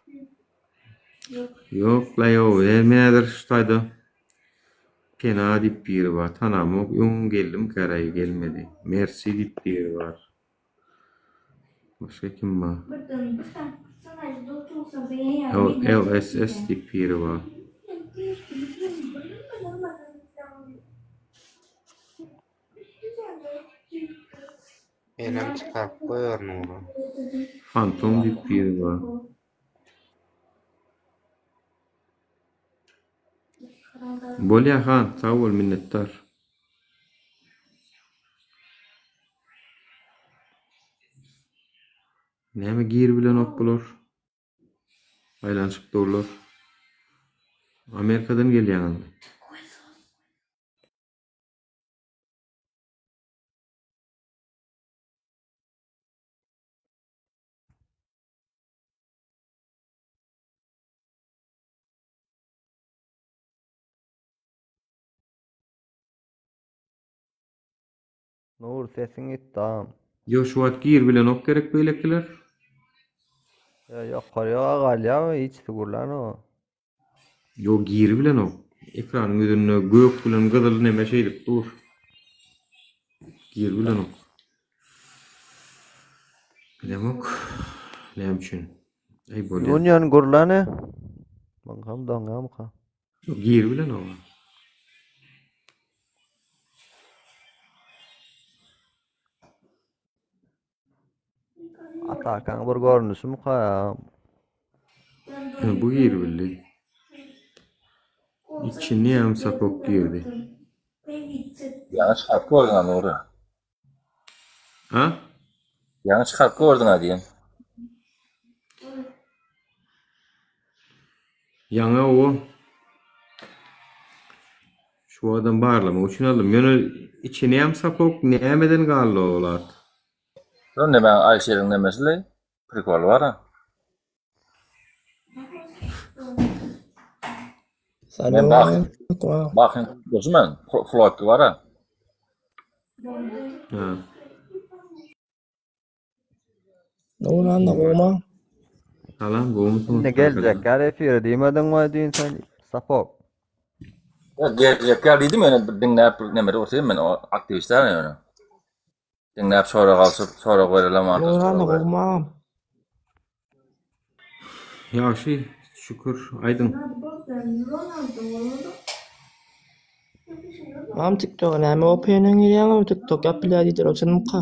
Ýok la ýok men häzir şu taýda Pena diýip biri bar tanamok öň geldimkäräý gelmedi Mersi diýip biri bar. Başga kim bar? LSS diýip biri bar. Menem çykaryp goýaryn ony. Fantom diýip biri bar. Bolýa han, sag bol minnetdar. Näme giribilenok bular? Aýlanyşyp durlar. Amerikadan gelýäňizmi? Nur sesiň gitdi agam. Ýok şu wagt giribilenok gerek beýlekiler. Ýa ýokaryga galýa hiç gürlänok. Ýok giribilenok. Ekranyň ýüzünde gök bilen gyzyl neme şeýdip dur. Giribilenok. Bilemok. Näme üçin? Aý bolýa. Union gürläni. Maňkam doňýamyka? Ýok giribilenok. Atakaň bir görnüşimika ýa? Bu giribildi. Içini hem sapok girdi. Ýaňy çykaryp gördüň-ä Nury. Ha? Ýaňy çykaryp gördüň-ä diýen. Ýaňy o şu adam barlamak üçin aldym. Ýöne içini hem sapok nämeden galdy o lat? Şol näme Aýşeriň nemesi-le? Prikol bar-a. Men Bakyň Bakyň goşy men. Floyd bar-a. Ha. Nuranda gowma? Salam, gowmysyňyz? Indi geljekler efire diýmediňmi düýn sen Sapok? Ya geljekler diýdim ýöne bir diňläp bir nemede otyryn men o aktiwistler ýöne. Diňläp sorag alşyp sorag berelem artyk Nuranda sorag ber. gowma? Ýagşy, şükür, aýdyň. Mam TikToka näme VPN-den girýäňmi? TikTok ýapylýar diýdiler, o çynmyka?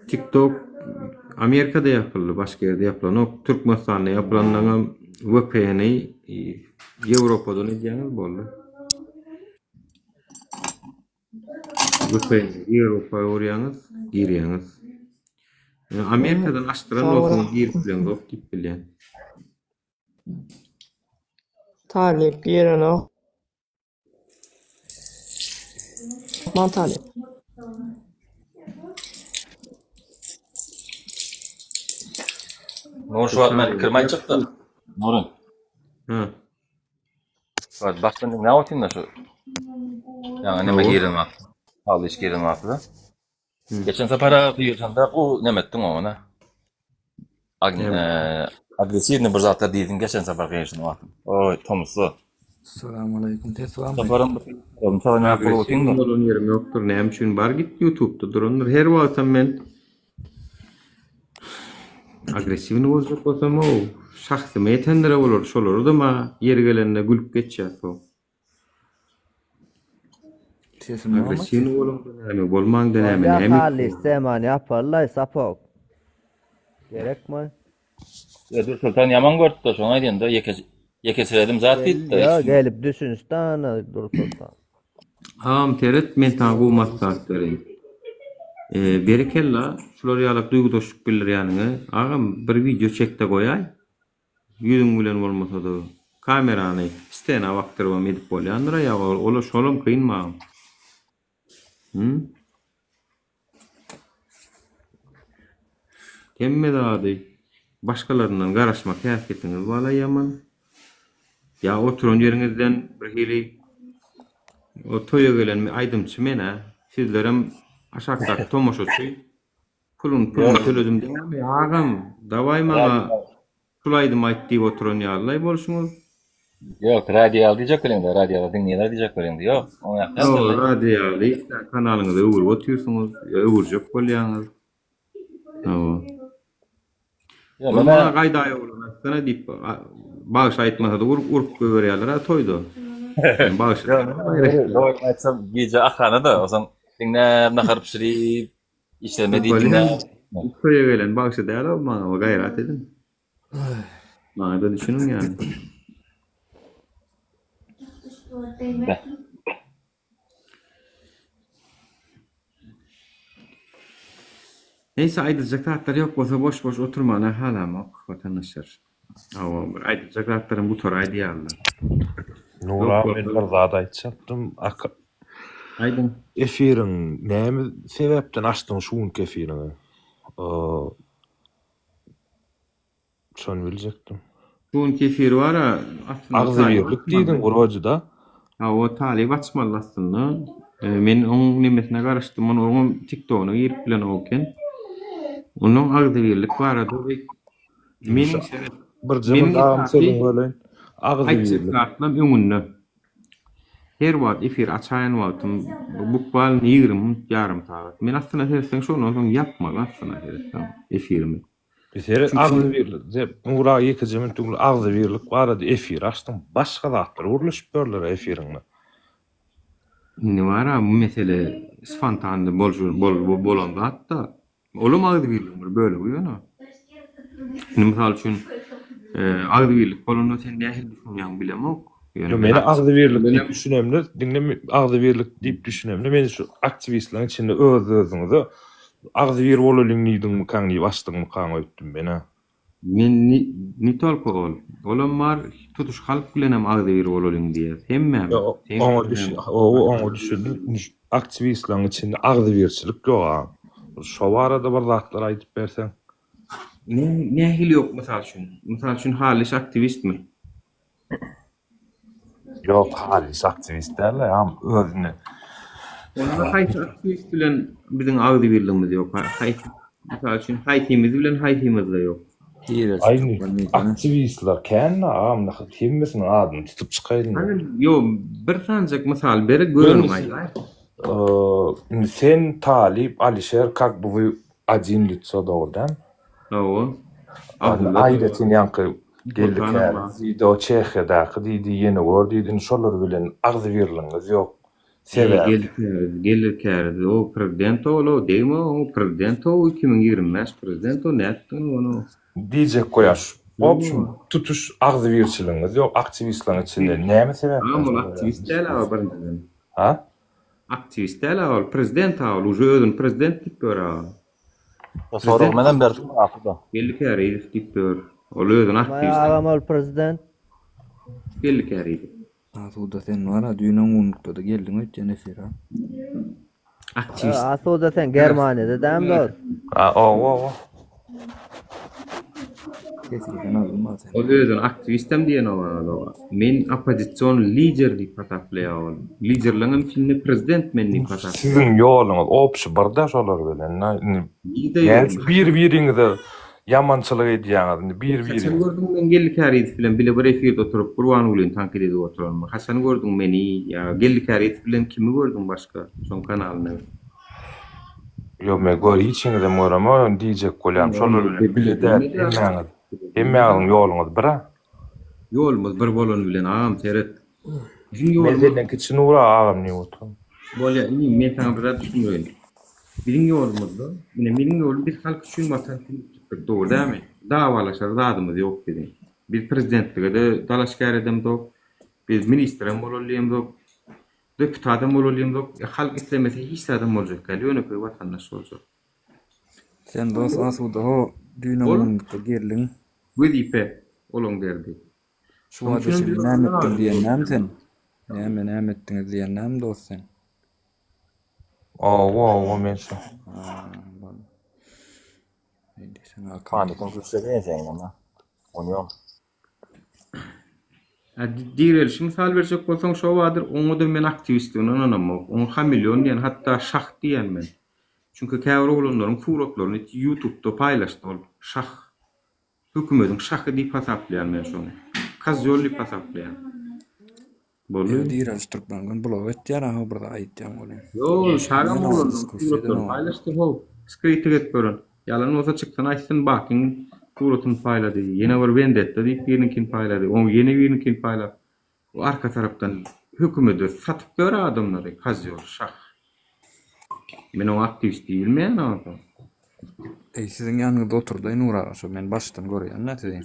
TikTok Amerikada ýapyldy, başga ýerde ýapylanok. Türkmenistanda ýapylanlaňam VPN-i Ýewropadan edýäňiz boldy. VPN Ýewropa urýaňyz, girýäňiz. Amerikadan açdyran bolsaňyz girip bileňzok diýip bilýän. Talyp girenok. Man talyp. Nur şu wagt men pikirimi aýtjakda. Nury. Hä. Şu wagt başdan diňläp otyryn-da şu. Ýaňy neme giren wagty. Haly iş giren wagty-da. Geçen sapara gyýylsanda gowy neme etdiň oňa. Agressiwny bir zatlar diýdiň geçen sapar gyýylşan wagty. Oý, tomusda. Salam aleýkum ses barmy? Saparam Agressiwny bolan ýerim ýokdur. Näme üçin bar git ýutubda durandyr. Her wagtam men agressiwny boljak bolsam o şahsyma ýetenlere bolar. Şolary-da maňa ýeri gelende gülüp geçýär soň. Sesim barmy? Agressiwny boluňda näme, bolmaňda näme, Bolýa näme Hally üýtgeýär? temany ýapalylaý sapok. Gerekmi? Ýa Dürsoltan ýaman görüpdi, şoňa aýdýan-da, ýeke ýekesiredim zat diýipdi. Ýa gelip düşünişdi ana Dürsoltan. Agam seret men saňa gowy maslahat bereýin. Berekella şular ýalak duýgudaşlyk bildirýäniňe agam bir wideo çekde goýaý. Ýüzüň bilen bolmasada kamerany stena bakdyrybam edip bolýandyra ýa ola şolam kyn maňa. Hum. Hemme zady başgalaryndan garaşmak häsiýetiňiz bala ýaman. Ýa oturan ýeriňizden birhili o toýa gelen aýdymçy men-ä, sizlerem aşakdaky tomaşaçy. Puluny puluny töledim dämi agam dawaý maňa şul aýdymy aýt diýip oturan ýalylaý bolşuňyz. Ýok radio ýaly diýjek welin-de radioda diňleýärler diýjek welin-de ýok oňa ýakýan Ýok däl-le. radio ýaly kanalyňyzy öwürip otyrsyňyz ýa öwürjek bolýaňyz. Hawa. Ýok Ol men-ä maňa gaýdaý oglan aýtsana diýip bagşy aýtmasa-da urup urup goýberýärler-ä toýda. Sen bagşy Ýok men dogrymy aýtsam gije ahrana-da onsoň diňläp nahar bişirip Işleme diýdiň Bolýa. Toýa gelen bagşy däl ol maňa gaýrat ediň. Maňa-da düşüniň ýaly. Neýse aýdyljak zatlar ýok bolsa boş boş oturmana halamok watandaşlar. Hawa bir aýdyljak zatlarym gutaraýdy ýalylar. Nura men bir zat aýtjakdym. Aýdyň. Efiriň näme sebäpden açdyň şu günki efiriňi? Şony biljekdim. Şu günki efir bar-a aslynda Agzybirlik diýdiň wrodyda. Hawa talyp açmaly aslynda. Men oň nemesine garaşdym, ony oňam tiktogyna girip bilenok eken. Onuň agzybirlik barada meniň seret Birje meniň bir agam esasy sözüňi böleýin. aýtjak Agzybirlik. zatlam öňünde. Her wagt efir açaýan wagtym bukwalny 20 minut ýarym sagat. Men aslyna seretseň şondan soň ýapmaly aslyna seretseň efirimi. Seret agzybirlik dep Nura ýekeje minut öňler agzybirlik barada efir açdyň başga zatlar gürleşip ýörler efiriňde. Indi bara bu mesele spontanny bolan zatda. Olam agzybirligiň bir bölegi ýöne. Indi mysal üçin agzybirlik bolanda sen nähili düşünýäň bilemok. Ýöne Ýok, meni agzybirlik diýip düşünemde, diňle agzybirlik diýip düşünemde men şu aktiwistleriň içinde öz-özüňize agzybir bolalyň diýdiňmikaň diýip açdyňmykaň öýtdüm men-ä. Men ne tolko ol. Olam bar, tutuş halk bilenem agzybir bolalyň diýýäs. Hemmämiz. Ýok, oňa düş, owo oňa düşündim. Aktiwistleriň içinde agzybirçilik ýok-a. Şo barada bir zatlar aýdyp berseň. Nähili ýok mysal üçin? Mysal üçin Halyş aktiwistmi? Ýok, Halyş aktiwist däl-de, am özüni. Onda haýsy aktiwist bilen biziň agzybirligimiz ýok? Haýsy? Mysal üçin haýsymyz bilen haýsymyzda ýok? Aý, aktiwistler kän-de agam, hemmesiniň adyny tutup çykaýyn. Hany, ýok, bir sanjak mysal ber, göreniňi aýdaý. Indi sen, Talyp, Alişer, kak bu вы один лицо dogry dälmi? Hawa. Abdylla Aýratyn ýaňky geldi käri Zido Çehiýadaky diýdi, ýene gör diýdi, indi şolar bilen agzybirligiňiz ýok. Sebäbi. Geldi käri, geldi käri, o prezident ol-ow, degme oňa, prezident o, 2025 prezident o, nätdiň ony? Diýjek bolýan şu, wobşem tutuş agzybirçiligiňiz ýok aktiwistleriň içinde näme sebäpden Agam ol aktiwist däl aga birinjiden. Ha? Aktiwist däl aga ol prezident aga ol uje özüni prezident diýip ýör aga. Ýa soragy menem berdim asuda. Geldi Käriýew diýip ýör. Ol özüni Maý aktiwist. agam ol prezident. Geldi Käriýew. Asuda sen bara düýn oňňunlukdada geldiň öýtýän efire. Aktiwist. Asuda sen Germaniýada dämi dost? A owa owa. Sesiňden aldym a sen. Ol özüni aktiwistem diýenok aga. Men oppozision lider diýip hasaplaýar ol. Liderleňem içinde prezident men diýip hasaplaýar. Siziň ýoluňyz obşi birda şolar bilen. Nirde Näme ýolum? üçin bir biriňize ýamançylyk edýäňiz indi bir Haçan biriňize. gördüň men Geldi Kärizow bilen bile bir efirde oturyp Gurbangulyny tankyt edip oturanymy? Haçan gördüň meni ýa Geldi Kärizow bilen kimi gördüň başga şoň kanalynda? Ýok men gör hiçiňizem göremok ýöne diýjek bolýan şolar bilen bile däl hemmäňiz hemmäňiziň ýoluňyz bir a. Ýolumyz bir bolany bilen agam seret. Biziň Men ýolumyz senden kiçi Nura agam diýip otyryn. Bolýa inim men saňa bir zat düşündireýin. Biziň ýolumyzda ine meniň ýolum biz halk üçin watan üçin çykdyk dogry dälmi? Dawalaşar zadymyz ýok biziň. Biz prezidentlige-de dalaşgär edemzok. Biz ministrem bolaly diýemzok. Deputatam bolaly diýemzok. Halk islemese hiç zadam boljak däl ýönekeý watandaş boljak. Sen dos asuda ho düýn Ol oňňunlukda geldiň. wezipe olaň derdi. Şu Şonuň wada üçinem çenli biz näme olardan etdiň razy diýen bolmaly. näme sen? Näme näme etdiňiz diýen näme dost sen? Owa owa men şu. Ha, boldy. Eý diýseň akylly. Panikiň güýçli diýen seň näme? Ony ýok. Hä, direlişi mysal berjek bolsaň şo bardyr, oňa-da men aktiwistdigine ynanamok. Oňa hameleon diýen, hatda şah diýen men. Çünki käbir oglanlaryň suratlaryny ýutubda paýlaşdy ol şah. Hökümediň şahy diýip hasaplaýan men şony. Kozýol diýip hasaplaýan. Boldy. Ýa direliş türkmen gün blok etýär aha bir zat aýtýaň welin. Ýok, şagam Men oglanlaryň diskussiýa suratlaryny edenok. paýlaşdy how. Skrytyk edip gören. Ýalan bolsa çyksyn aýtsyn Bakyň suratyny paýlady. Ýene bir Wendetta diýip biriniňkini paýlady. Oň ýene biriniňkini paýlap. Bu arka tarapdan hökümede satyp ýör adamlary kozýol şah. Men oňa aktiwist diýilmeýän onsoň. Eý siziň ýanyňyzda oturdaý Nur aga şo men başdan görýän-dä sizi.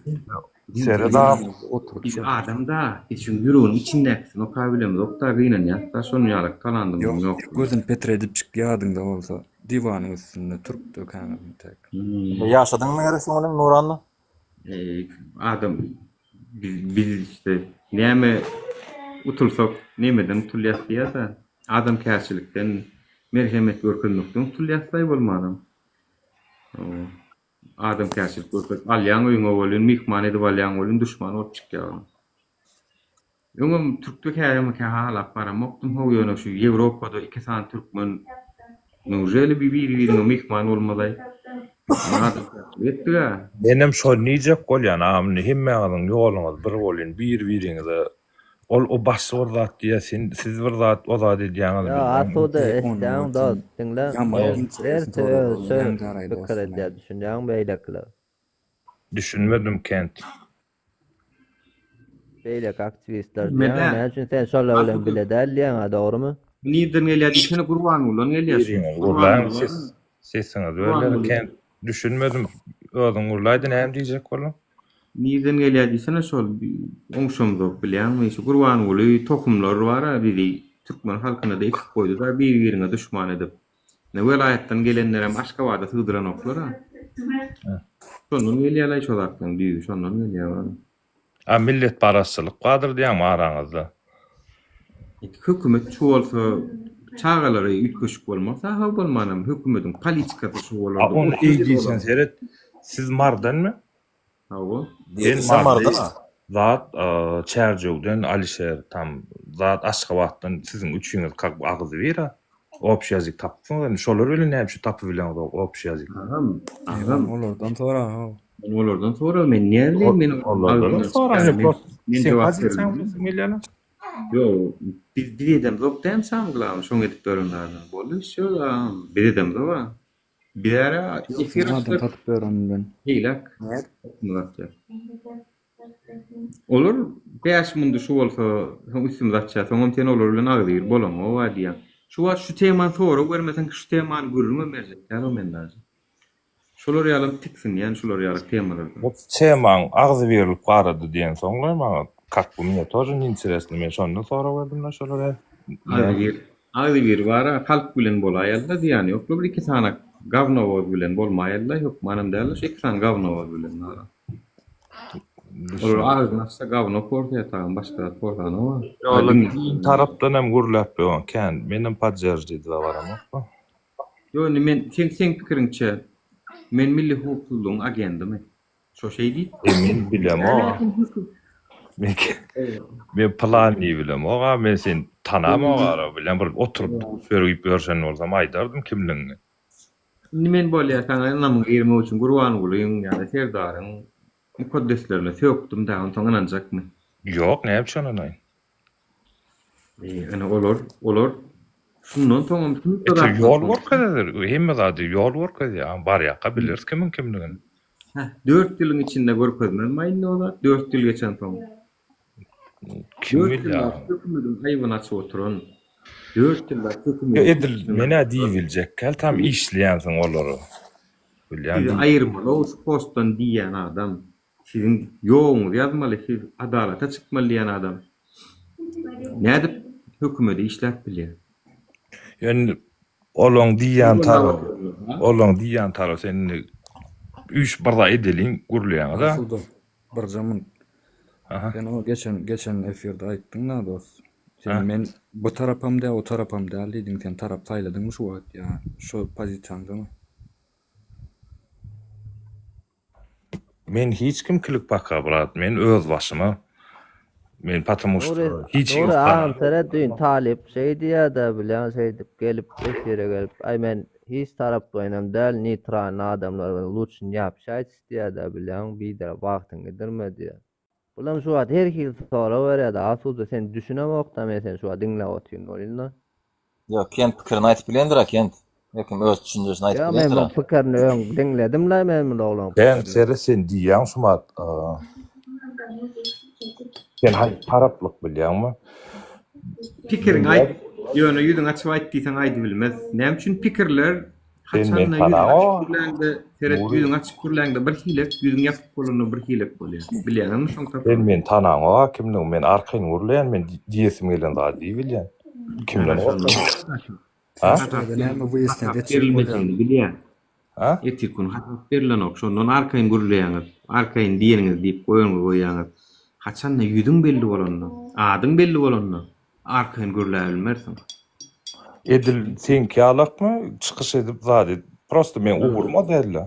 Seret agam. Oturdy Biz şo. adam-da, biz şuň ýüreginiň içindäkisini okabilemzok-da gynanýas-da şonuň ýaly talandymyzyň Ýok, ýoklugyna. gözüni petredip çykýa ýadyňda bolsa diwanyň üstünde türkde käňiz intäk. Ýaşadyňmy gerek şoň bilen Nuranna? Eý adam biz biz işte näme utulsak nemeden utulýas diýýäsä adamkärçilikden merhemet görkezmekden utulýasdaý bolmanam. Adamkärçilik görkezip alýaň öýüňe welin myhman edip alýaň welin duşman bolup çykýar. Öňem türkde käbirkä halap baramokdym how ýöne şu Ýewropada iki sany türkmen neujeli bir biri biriňe myhman bolmazaý adamkärçilik etdigä. Menem şony diýjek bolýan agam indi hemmäňiziň ýoluňyz bir bolýn bir biriňize ol o başga bir zat diýýä sen siz bir zat o zat edýäňiz Ýa bilýän. asuda Eý ony eşdýäň welin dost diňle ýaman ol interesni hersi soraglaryň özüçe ýaňdaraý pikir dostum edýär düşünýäňmi beýlekiler. Düşünmedim Kent. Beýleki aktiwistler diýýäň, Mede, näme üçin sen şolar bilen Asuda bile däl diýýäň-ä, dogrumy? Nirden gelýär diýsene Gurbangulydan gelýär şu. Biriňiz gürläň Gurbanguly ses sesiňiz bölýär Gurbanguly Kent düşünmedim özüň gürläýde näme diýjek bolduň. Nirden gelýär diýsene şol oňşamzok bilýäňmi şu Gurbanguly tohumlar bara bizi türkmen halkyna-da ekip goýdy-da bir-biriňe duşman edip. Ine welaýatdan gelenlerem Aşgabada sygdyranoklar-a. Şondan gelýär-laý şo zatlaryň düýbi şondan gelýär bar. A milletparazçylyk bardyr diýýäňmi araňyzda? Hökümet şu bolsa çagalary üýtgeşik bolmaz ha bolmanam hökümediň politikasy şu A bolardy ony 30 eý ýyl diýseň bolar. seret. Siz Mardanmy? Hawa. Sen Sen Marly Mardan-a. zat Çärjewden Alişer tam zat Aşgabatdan siziň üçiňiz kak agzybir-a. Obşi ýazyk tapypsyňyz indi şolar bilen näme üçin tapybileňzok obşi ýazyk. Agam, Eý agam. olardan sora how. Men olardan sora men näme bileýin men Olardanam agzyndan sora çykýan men men prosto men seň jogap pozisiýaňy bermedim. bilesim gelýärle. Ýok, biz biz edemzok däl samyň glawny şoň edip beren zadyny. Boldy wsýo agam, biz edemzok-a. Bizara Ýok efir sen adam açsak tapyp ber ony bilen. beýläk üstümize atýar. Olar 5 mundy şu bolsa soň üstümize atýar. Soňam sen olar bilen agzybir bolaňok-a diýýän. Şu wagt şu temany sorag bermeseň şu temany gürrüňem berjek däl-ow men daže. Şolar ýalam tiksinýän şular ýaly temalardan. Bu temaň agzybirlik barada diýensoňlar maňa kak bu mne тоже ne interesno men şondan sorag berdim-de şolara näme Agzybir agzybir bara halk bilen bolaýalyda zyýany ýokla bir iki sany gawnowoz bilen bolmaýalyda hökmanam däldir şu iki sany gawnowoz bilen bara. Olar agzyny açsa gawno porsaýar tagam başga zat porsanok-a. Ýola din tarapdan hem gürläp ýören kän menem podderž diýdiler baramok-da. Ýok indi men seň seň pikiriňçe men milli howpsuzlygyň agendymy? Şo şeý diýip. E men bilemok. Men men plan diýip bilemok a men seni tanamok ara bilen bir oturyp duş berip ýörşen bolsam aýdardym kimligiňi. Indi men bolýa saňa ynamyňy girmek üçin Gurbangulyň ýa-da Serdaryň mukaddeslerine sökdüm dagy onsoň ynanjakmy? Ýok näme üçin ynanaýyn? Ine olar, olar şundan soňam şunça Ete zatdan ýol soň. görkezedir. Hemme zady ýol görkezýär. Barýaka bileris kimiň kimligini. Heh, 4 ýylyň içinde görkezmezmi indi o zat? 4 ýyl geçensoň. Kim 4 bilýär? ýyllap hökümediň aýbyny açyp oturan. 4 ýyllap hökümediň Edil men-ä diýibiljekkäl tam işleýänsiň olary. Bilýän Sizi diý. aýyrmaly-ow şu postdan diýýän adam. Siziň ýoguňyzy ýazmaly, siz adalata çykmaly diýen adam nädip hökümede işläp bilýär? Indi olaň diýýän tarapy, olaň diýýän tarapy sen indi üýşüp bir zat edeliň gürleýäňiz-ä. Asuda, birje munt. Sen o geçen geçen efirde aýtdyň-da dost. Sen men bu tarapam däl, o tarapam däl diýdiň. Sen tarap saýladyňmy şu wagt ýa şo pozisiýaňdamy? Men hiç kim kilik paka brat men öz başyma men patamu Nury şto hiç Nury agam ýok seret düýn talyp şeý diýýädä bilýäň şeýdip gelip efire gelip aý men hiç taraplaýynam däl neýtralny adamlar bilen lutşy ne общайтесь diýýädä bilýäň biderek wagtyňy gidirme diýýä. Bulam şu wagt her hili sorag berýädä asuda sen düşünemokda men seni şu wagt diňläp otyryn bolýynda. Ýok, Kent pikirini aýtyp bilendir-a, Kent. Her kim öz düşünjesini aýtyp Ýok men bilendir-a. muň pikirini öň diňledim-le men muny oglan Sen pikirini. seret sen diýýäň şumat sen haýsy taraplyk bilýäňmi? Pikiriňi aýt, ýöne ýüzüňi açyp aýt diýseň aýdybilmez. Näme üçin pikirler Sen men haçanda ýüzüňi tanaňok. açyp gürläňde, seret Nury. ýüzüňi açyp gürläňde bir hilek, ýüzüň ýapyk bolanda bir hilek bolýar. Bilýäňizmi şoň Sen tapawudyny? meni tanaňok-a kimligimi, men arkaýyn gürleýän, men diýesim gelen zady diýibilýän. Kimden Aha, şonda. gorkaýyn? Ha? Sen şu taýda näme wyýasnýat Hasap etjek bolýaň? berilmejegini bilýän. Ha? Ertir gün hasap berilenok. Şondan arkaýyn gürleýäňiz. Arkaýyn diýeniňizi diýip goýanyňyzy goýýaňyz. Haçanda ýüzüň belli bolanda, adyň belli bolanda arkaýyn gürläbilmersiň. Edil seňki ýalakmy çykyş edip zat edip prosto meň ugruma dälde.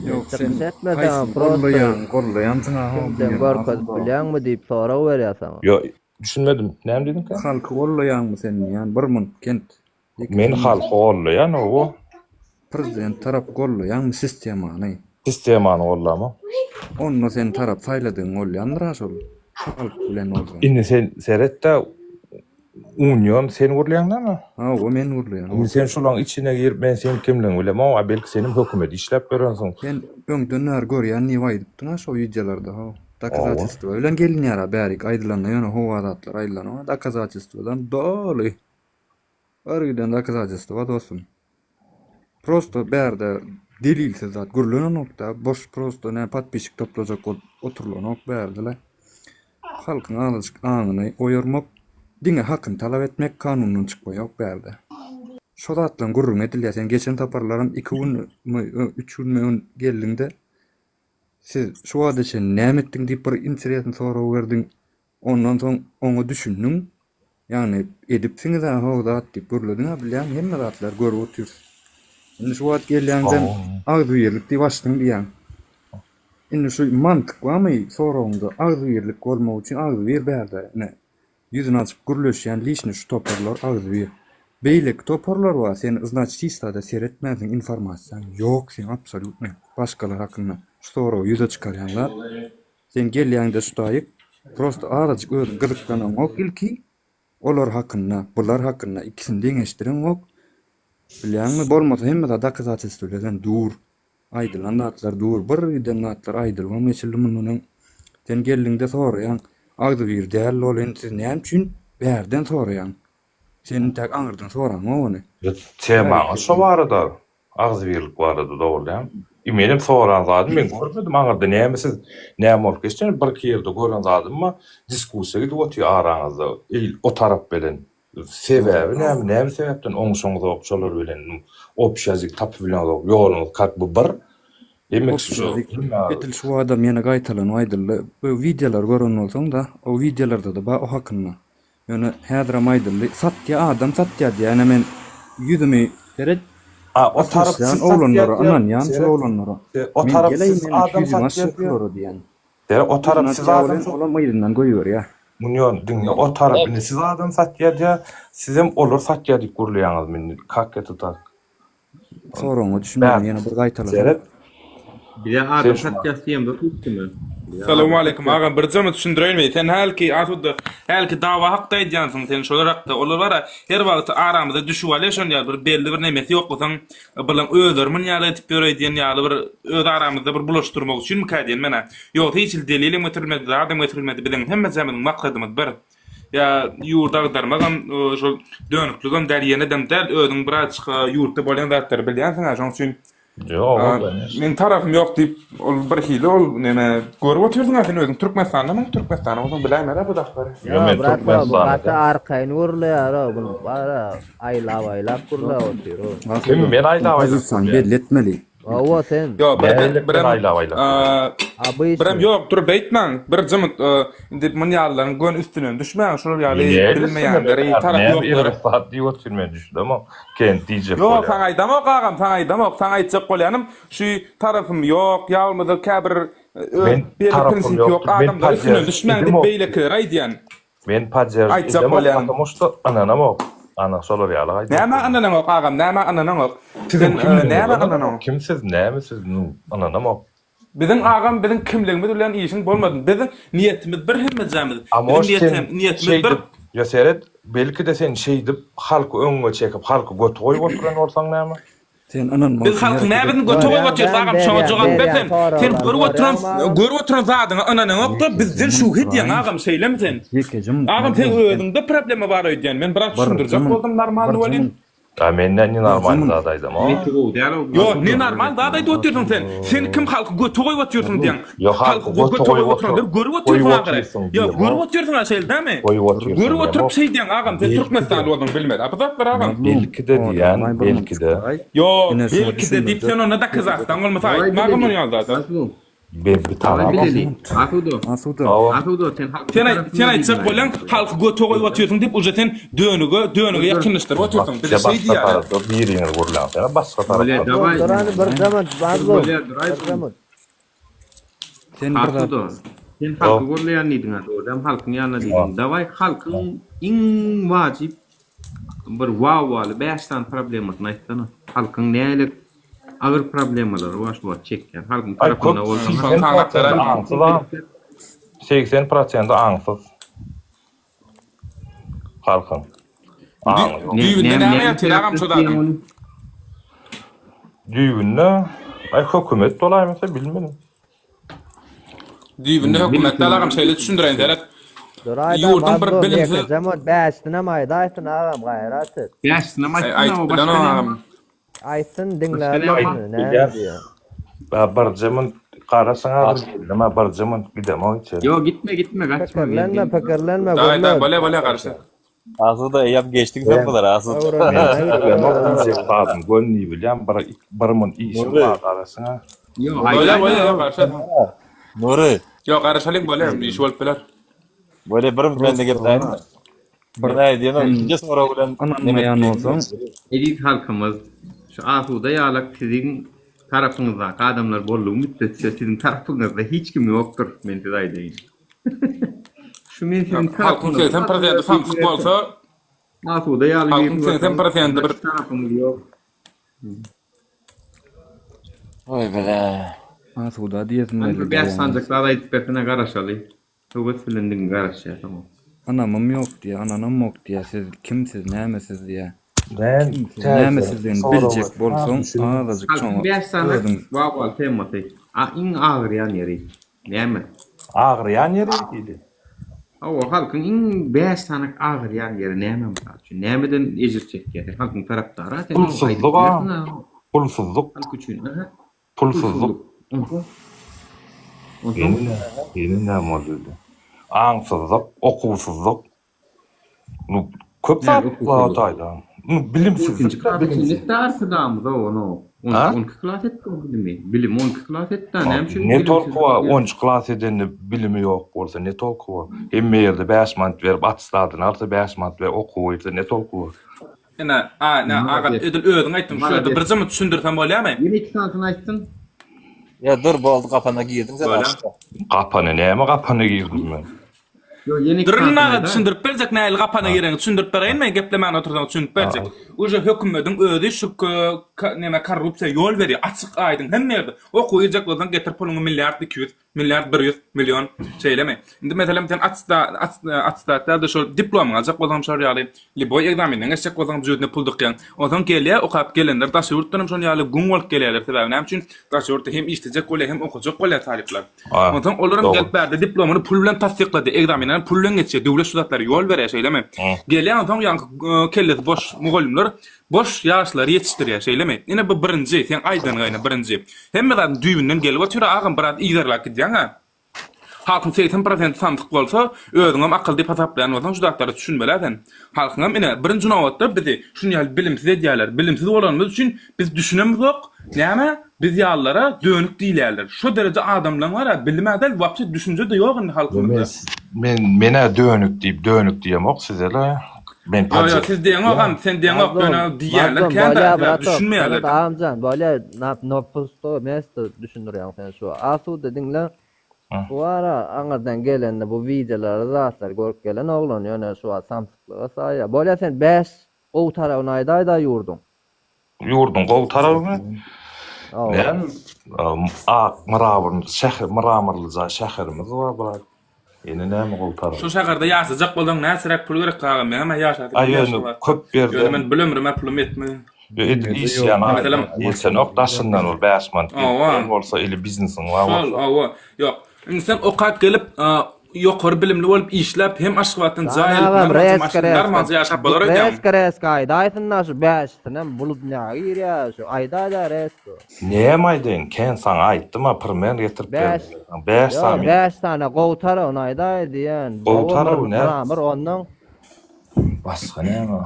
Ýok sen Çykyş etmeseňem haýsyny prosto gollaýaň gollaýansyň-a ho bu kimden ýene görkezip asuda. bilýäňmi diýip sorag berýär saňa. Ýo düşünmedim näme diýdiňkä? Halky gollaýaňmy sen diýýän bir munt kent. Ýeke Men sen halky gollaýan owo. Prezident tarapy gollaýaňmy sistemany? Sistemany gollamok. Onda sen tarap saýladygyň bolýandyr-a şol halk bilen bolsaň. Indi sen seret-de Union sen gürleýäň dämi? Hawa men gürleýän. Indi sen şolaň içine girip men seň kimligiňi bilemok, a belki senem hökümede işläp ýörensiň. Sen öňden bäri görýän diýip aýdypdyň-a şo wideolarda how. Dokazatelstwo bilen gelinýär-a bärik aýdylanda ýöne howa zatlar aýdylanok-a dokazatelstwodan doly. Bir giden dokazatelstwo dostum. Prosto bärde delilsiz zat gürlenenokda boş prosto nä podpisçik toplajak bolup oturylanok bärdele. Halkyň azajyk aňyny oýarmak, diňe hakyny talap etmek kanundan çykma ýok bärde. Şo zatlaryň gürrüňi edilýär. Sen geçen saparlaram iki günmi üç günmi öň geldiňde siz şu wagta çenli näme etdiň diýip bir interesny sorag berdiň. Ondan soň oňa düşündiň. Ýagny edipsiňiz-ä ho zat diýip gürlediň-ä bilýän hemme zatlary görüp otyrys. Indi şu wagt gelýäňden agzybirlik diýip açdyň diýýäň. Indi şu mantyk barmy soragyňda agzybirlik bolmak üçin agzybir bärde ine ýüzüni açyp gürleşýän liçni şu toparlar agzybir. Beýleki toparlar bar sen znaçit hiç zada seretmänsiň informasiýaň ýok seň absolýutny başgalar hakynda şu soragy ýüze çykarýan zat. Sen gelýäňde şu taýyk prosto azajyk özüň gyzyklanaňok ilki Olar hakynda, bular hakynda ikisini deňeşdireňok. Bilýäňmi, bolmasa hemme zat dokazatelstwo bilen dur. Aýdylan zatlar dur. Bir giden zatlar aýdylybam geçildi mundan öň. Sen geldiňde soraýaň, agzybir däl ol indi siz näme üçin bärden soraýaň? Sen intäk aňyrdan soraňok ony. Temaňyz şo barada. Agzybirlik barada dogry däl. I menem soran zadym men görmedim aňyrda näme siz näme bolup geçdi bir iki ýerde gören zadym bar diskussiýa gidip otyr araňyzda il o tarap bilen sebäbi näme näme sebäpden oňuşaňyzok şolar bilen opşi ýazyk tapyp bileňzok ýoluňyz kak bu bir hemme kişi şu edil şu adam ýene gaýtalanyp aýdyldy bu wideolary gören bolsaňda o wideolarda-da bar o hakynda Ýöne häzirem aýdyldy, satýa adam satýa diýýä ine men ýüzümi seret A o tarap ysnyşýan siz satýa oglanlara diýýär ynanýan şol seret oglanlara o men tarap geleý siz men adam ýüzümi satýa açjak diýýär şulara diýýän. Seret o tarap Ýüzüni siz açýa adam welin olam yzyndan goýberýä. Munýon diňle o tarap indi siz adam satýa diýýär sizem olar satýa diýip gürleýäňiz indi kak eto tak. Soragyňa düşünmedim ýene bir gaýtalasaň. Seret. Bize adam satýas diýemzok hiç kime. Salowmaleýkim agam birjeme düşündireýinmi sen hälki asuda hälki dawa hakda aýdýansyň sen şolar hakda olar bara her wagt aramyza düşüp alýa şon ýaly bir belli bir nemesi ýoklasaň bulaň özleri mun ýaly edip ýöreý diýen ýaly bir öz aramyzda bir bulaşdyrmak üçinmikä diýen menä ýogsa hiç hili delilem getirilmedi zadam getirilmedi biziň hemmejemiziň maksadymyz bir Ýa ýurdy agdarmagam şol dönükligem däl ýenedem däl özüň birazjyk ýurtda bolýan zatlary bilýänsiň-ä şoň üçin Ýok meň tarapym ýok diýip ol birhili ol neme görüp otyrsyň-a sen özüň Türkmenistandamyň Türkmenistanda bolsaň biläýmez-ä bu zatlary. Ýok men Ýok brat bu Türkmenistanda gaty däl. arkaýyn gürleýär-ow bu bara aýlap aýlap gürläp otyr-ow. Kim Asuda men aýlap aýlap pozisiýany gürleýän. belli etmeli. Hawa sen. Ýok bir Nähili birem aýlap aýlap birem ýok dur beýtmäň bir jymyt indi mun ýalylaryň göni üstünden düşmäň şular ýaly bilmeýänleri tarap ýoklary. Zat diýip otyr men düşünemok kent diýjek Ýok bolýan. saňa aýdamok agam saňa aýdamok saňa aýtjak bolýanym şu tarapym ýok ýa bolmasa käbir öz Men belli tarapym prinsipi ýok ýok men adamlar üstünden podderž düşmäň diýip edemok. beýlekilere aýdýan. Men podderž Aýtjak edemok bolýan. потому что ynanamok. Ana şolar ýaly aýtjak Nämä bolýan. ynanaňok agam nämä ynanaňok. Siziň Sen kimligiňize nämä ynanamok. ynanaňok. Kim siz näme siz nu ynanamok. Biziň agam biziň kimligimiz bilen işiň bolmasyn. Biziň niýetimiz bir hemmejämiz. A Biziň может sen niýetem niýetimiz bir. şeýdip ýa seret belki-de sen şeýdip halky öňüňe çekip halky göte goýup oturan bolsaň näme? Sen ynanmak Biz üçin halkyň hereket näbesini et. göte goýup Görýän otyrys däl agam şoňa berýän jogap ber berýän sen. Sen soraglar görüp oturan görýäňmi agam? görüp oturan zadyňa ynanaňokda Ýekeje bizden munt şübhe edýäň duraýyn. agam şeýlemi sen? Ýekeje munt Agam seň mazlum sen. özüňde problema bar öýdýän men biraz Birje düşündirjek munt. boldum normalny Birje welin. munt. A menden Birje nenormalny munt. zat aýdamok. Neti gowy däl o Ýok Asuda. nenormal zat aýdyp otyrsyň sen. Sen kim halky göte goýup otyrsyň Mazlum. diýýäň. Ýok halky Halky göte göte goýup goýup otur oturanlary görüp goýup otyrsyň ahyry. otyrsyň Ýok görüp diýemok. otyrsyň-a şeýle dämi? Goýup otyrsyň Görüp oturyp diýemok. şeý diýýäň agam sen Belki-de. Türkmenistanly bolsaň bilmeli a bu zatlar agam. Mazlum. Belki-de diýýän, Owadanlaý bir munt belki-de. çykaý. Ýok, Ine şuňa belki-de diýip düşündirjek. sen onda dokazatsaň bolmasa Daway aýtma agam bileli. ony ýaly zada. Mazlum. Ben bir Daway tanamok. bileli. Munt. Asuda. Asuda. Hawa. Asuda sen halkyň Sen aý, sen tarapynda aýtjak diýdiň bolýaň, aýdym. halky göte goýup otyrsyň diýip uje sen dönüge, dönüge Dur dur. ýakynlaşdyryp otyrsyň. Bize Başga şeý başga diýýärler. tarapda biriňiz gürläň sen başga Bolýa tarapda. Dur daway. durany bir zaman Dur mazlum bolýa duraý bir bir. zaman. Sen bir zat Asuda. Sen halky gollaýan diýdiň-ä, dogry-dam halkyň ýanynda diýdiň. Daway halkyň iň wajyp bir wawwaly bäş sany problemasyny aýtsana. Halkyň nähili agyr problemalary bar şu wagt çekýän. Halkyň Aý köp tarapynda bolsaň 80 prosenti aňsyz a. 80 prosenti aňsyz. Halkyň. Aňy ýok. Düýbünde Näme näme näme ýatyr agam sebäpden şo diýýäň zadyň? ony? Düýbünde aý hökümet bolaýmasa bilmedim. Düýbünde hökümet däl agam şeýle düşündireýin seret. Duraýda Ýurduň bir mazlum bilimsiz ýekeje munt bäşisinem aýdaýsyn agam gaýrat et. Bäşisinem Aý, aýtsyn o aýdyp başga bilenok näme agam. bar? Aýtsyn Başga diňläli näme bar? ony näme Bilýän. diýýär. Ba birje munt garaşyň hazir geldim ha birje munt gidemok içeri. Ýok gitme gitme gaçma gel Pikirlenme gel. pikirlenme Daý daý gürle. bolýa bolýa garaşyň. Asuda eýýäm geçdiň sen bulara Asuda. Men Öwrenmäge bilemok gitme. diýjek zadym göni bilýän bir bir munt işim Nury. bar garaşyň ha. Ýok Bolýa aýdaý bolýa da. ýok garaşarys. Nury. Ýok garaşalyň bolýa iş bolup biler. Bolýa bir minut mende Prosta gepläýin. bir Men aýdýanam sen ikinji sorag bilen ynanmaýan bolsaň Eziz halkymyz. Şu asuda ýalak siziň tarapyňyzdaky adamlar boldugy mütdetçe siziň tarapyňyzda hiç kim ýokdur, men size aýdaýyn. Şu men siziň Halkyň tarapyňyzda 80 prosenti samsyk bolsa, asuda ýaly halkyň birini 80 görseňiz, prosenti bir tarapyňyz ýok. Oý bile. Asuda diýesim Hany geldi bir 5 dogan. sanjak zat aýdyp bersene garaşaly. Höwes bilen diňe garaşýas oňa. Ynamym ýok diýýä, ynanamok diýýä, siz kim siz, näme siz diýýä. Men Kim siz, täze näme sizdigini soraga biljek bolsaň, düşündim. azajyk Halkyň şoňa 5 sany özüň wawwaly temasy. A iň agyrýan ýeri näme? Agyrýan ýeri diýdi. Hawa, halkyň iň 5 sany agyrýan ýeri näme mysal üçin? Nämeden ejir çekýär? Sen halkyň tarapdary-a, sen ony aýdyp Pulsuzlyk-a. bilersiň-a. Pulsuzlyk. Halk üçin. Aha. Pulsuzlyk. Onsoň? Onsoň? Ýene näme? Ýene näme boldy? Aňsyzlyk, okuwsyzlyk. Nu, köp Näme zat bar okuwsyzlyk? taýda. Nu, bilimsizlik Ikinji de, klasa çenli bilimsiz. etdi arkadagymyz-a ony. On, Ha? 12 klas etdi o bilimi. Bilimi 12 klas etdi-ä. Näme üçin Ne bilimsizlik tolky bar, diýýär? 13 klas edende bilimi ýok bolsa ne tolky bar? Hemme ýerde 5 manat berip attestadyny alsa 5 manat berip okuwa girse ne tolky bar? Ine, a, ine, agam, Malades. edil özüň aýtdyň, şu ýerde Malades. birjeme düşündirsem bolýarmy? Ýene iki sanysyny aýtsyn. Ýa dur boldy gapana girdiň sen Bolýar. aşda. Gapana näme gapana girdim men? Ýok, ýene iki Durun sanysyny aga aýdaý. düşündirip berjek nähili gapana Ha. gireňi düşündirip bereýinmi geplemän otursaň düşünip berjek. Uje hökümediň özi şu neme korrupsiýa ýol berýär açyk aýdyň hemme ýerde. Okuwa girjek bolsaň getir puluňy milliard 200 Milliard 100 million şeýlemi? Indi meselem sen attestat däl-de şol diplomyňy aljak bolsaň şol ýaly lýuboý ekzamenden geçjek bolsaň jübüne pul dykýaň. Onsoň gelýär okap gelenler daşary ýurtdan hem şol ýaly güň bolup gelýärler sebäbi näme üçin daşary ýurtda hem işlejek bolýar hem okajak bolýar talyplar. Onsoň olar hem gelip bärde diplomyny pul bilen tassyklady ekzamenden hem pul bilen geçýär döwlet şu zatlara ýol berýär şeýlemi? Gelýär onsoň ýaňky kellesi boş mugallymlar Boş ýaşlary ýetişdirýär şeýlemi? Ine bu birinji, seň aýdanyňa ine birinji. Hemme zadyň düýbünden gelip otyr agam biraz yzarlap gidýäňä. Halkyň 80 prosenti samsyk bolsa, özüňem akyl diýip hasaplaýan bolsaň şu zatlara düşünmelä sen. Halkyňam ine birinji nobatda bizi şuny ýaly bilimsiz edýärler. Bilimsiz bolanymyz üçin biz düşünemizok nämä biz ýalylara dönük diýilýärler. Şo dereje adamlaň bar-a bilim-ä däl wapşe düşünje-de ýok indi halkymyzda. Men men-ä dönük diýip dönük diýemok size-le. Men Ýok ýok siz diýeňok hem sen diýeňok ýöne Mazlum, diýýänler Mazlum kän bolýa sebäbi bratok, düşünmeýärler. Sadat agamjan bolýa na no pusto mesto düşündirýäň sen şu asuda diňle bu ara aňyrdan gelende bu wideolary zatlary görüp gelen oglan ýöne şu wagt samsyklyga saýýa bolýa sen 5 gowy tarabyny aýdaýda ýurduň. Ýurduň gowy tarabymy? Näme? Ak mramorly şäher, mramorlyja şäherimiz bar brat. Ýene näme gowy taraby? Şu şäherde ýaşajak bolsaň näçeräk pul gerek agam meňem ýaşasym Aý gelýär ýöne şu wagt. köp Ýöne ýerden men bil ömrüme pulum ýetmedi. edil işleýän Meselem adam ýetenok daşyndan bir 5 manat gelip Hawa. duran bolsa ili biznesiň bar Şol bolsa. hawa. Ýok. Indi sen okap gelip ýokary bilimli bolup işläp hem Aşgabatdan jaý alyp Janabam normalja reska maşyn reska normalja ýaşap bolar öýdýäňmi? reska reska aýdaýsynda şu bäşisinem buludnýaga girýär şu aýdaýda resko. Näme aýdaýyn kän saňa aýtdym-a pirmen getirip Bäş berdim diýseň bäş ýok sany bäş sany gowy tarabyny aýdaý diýen gowy gowy taraby bir näme mramor onnoň. Başga näme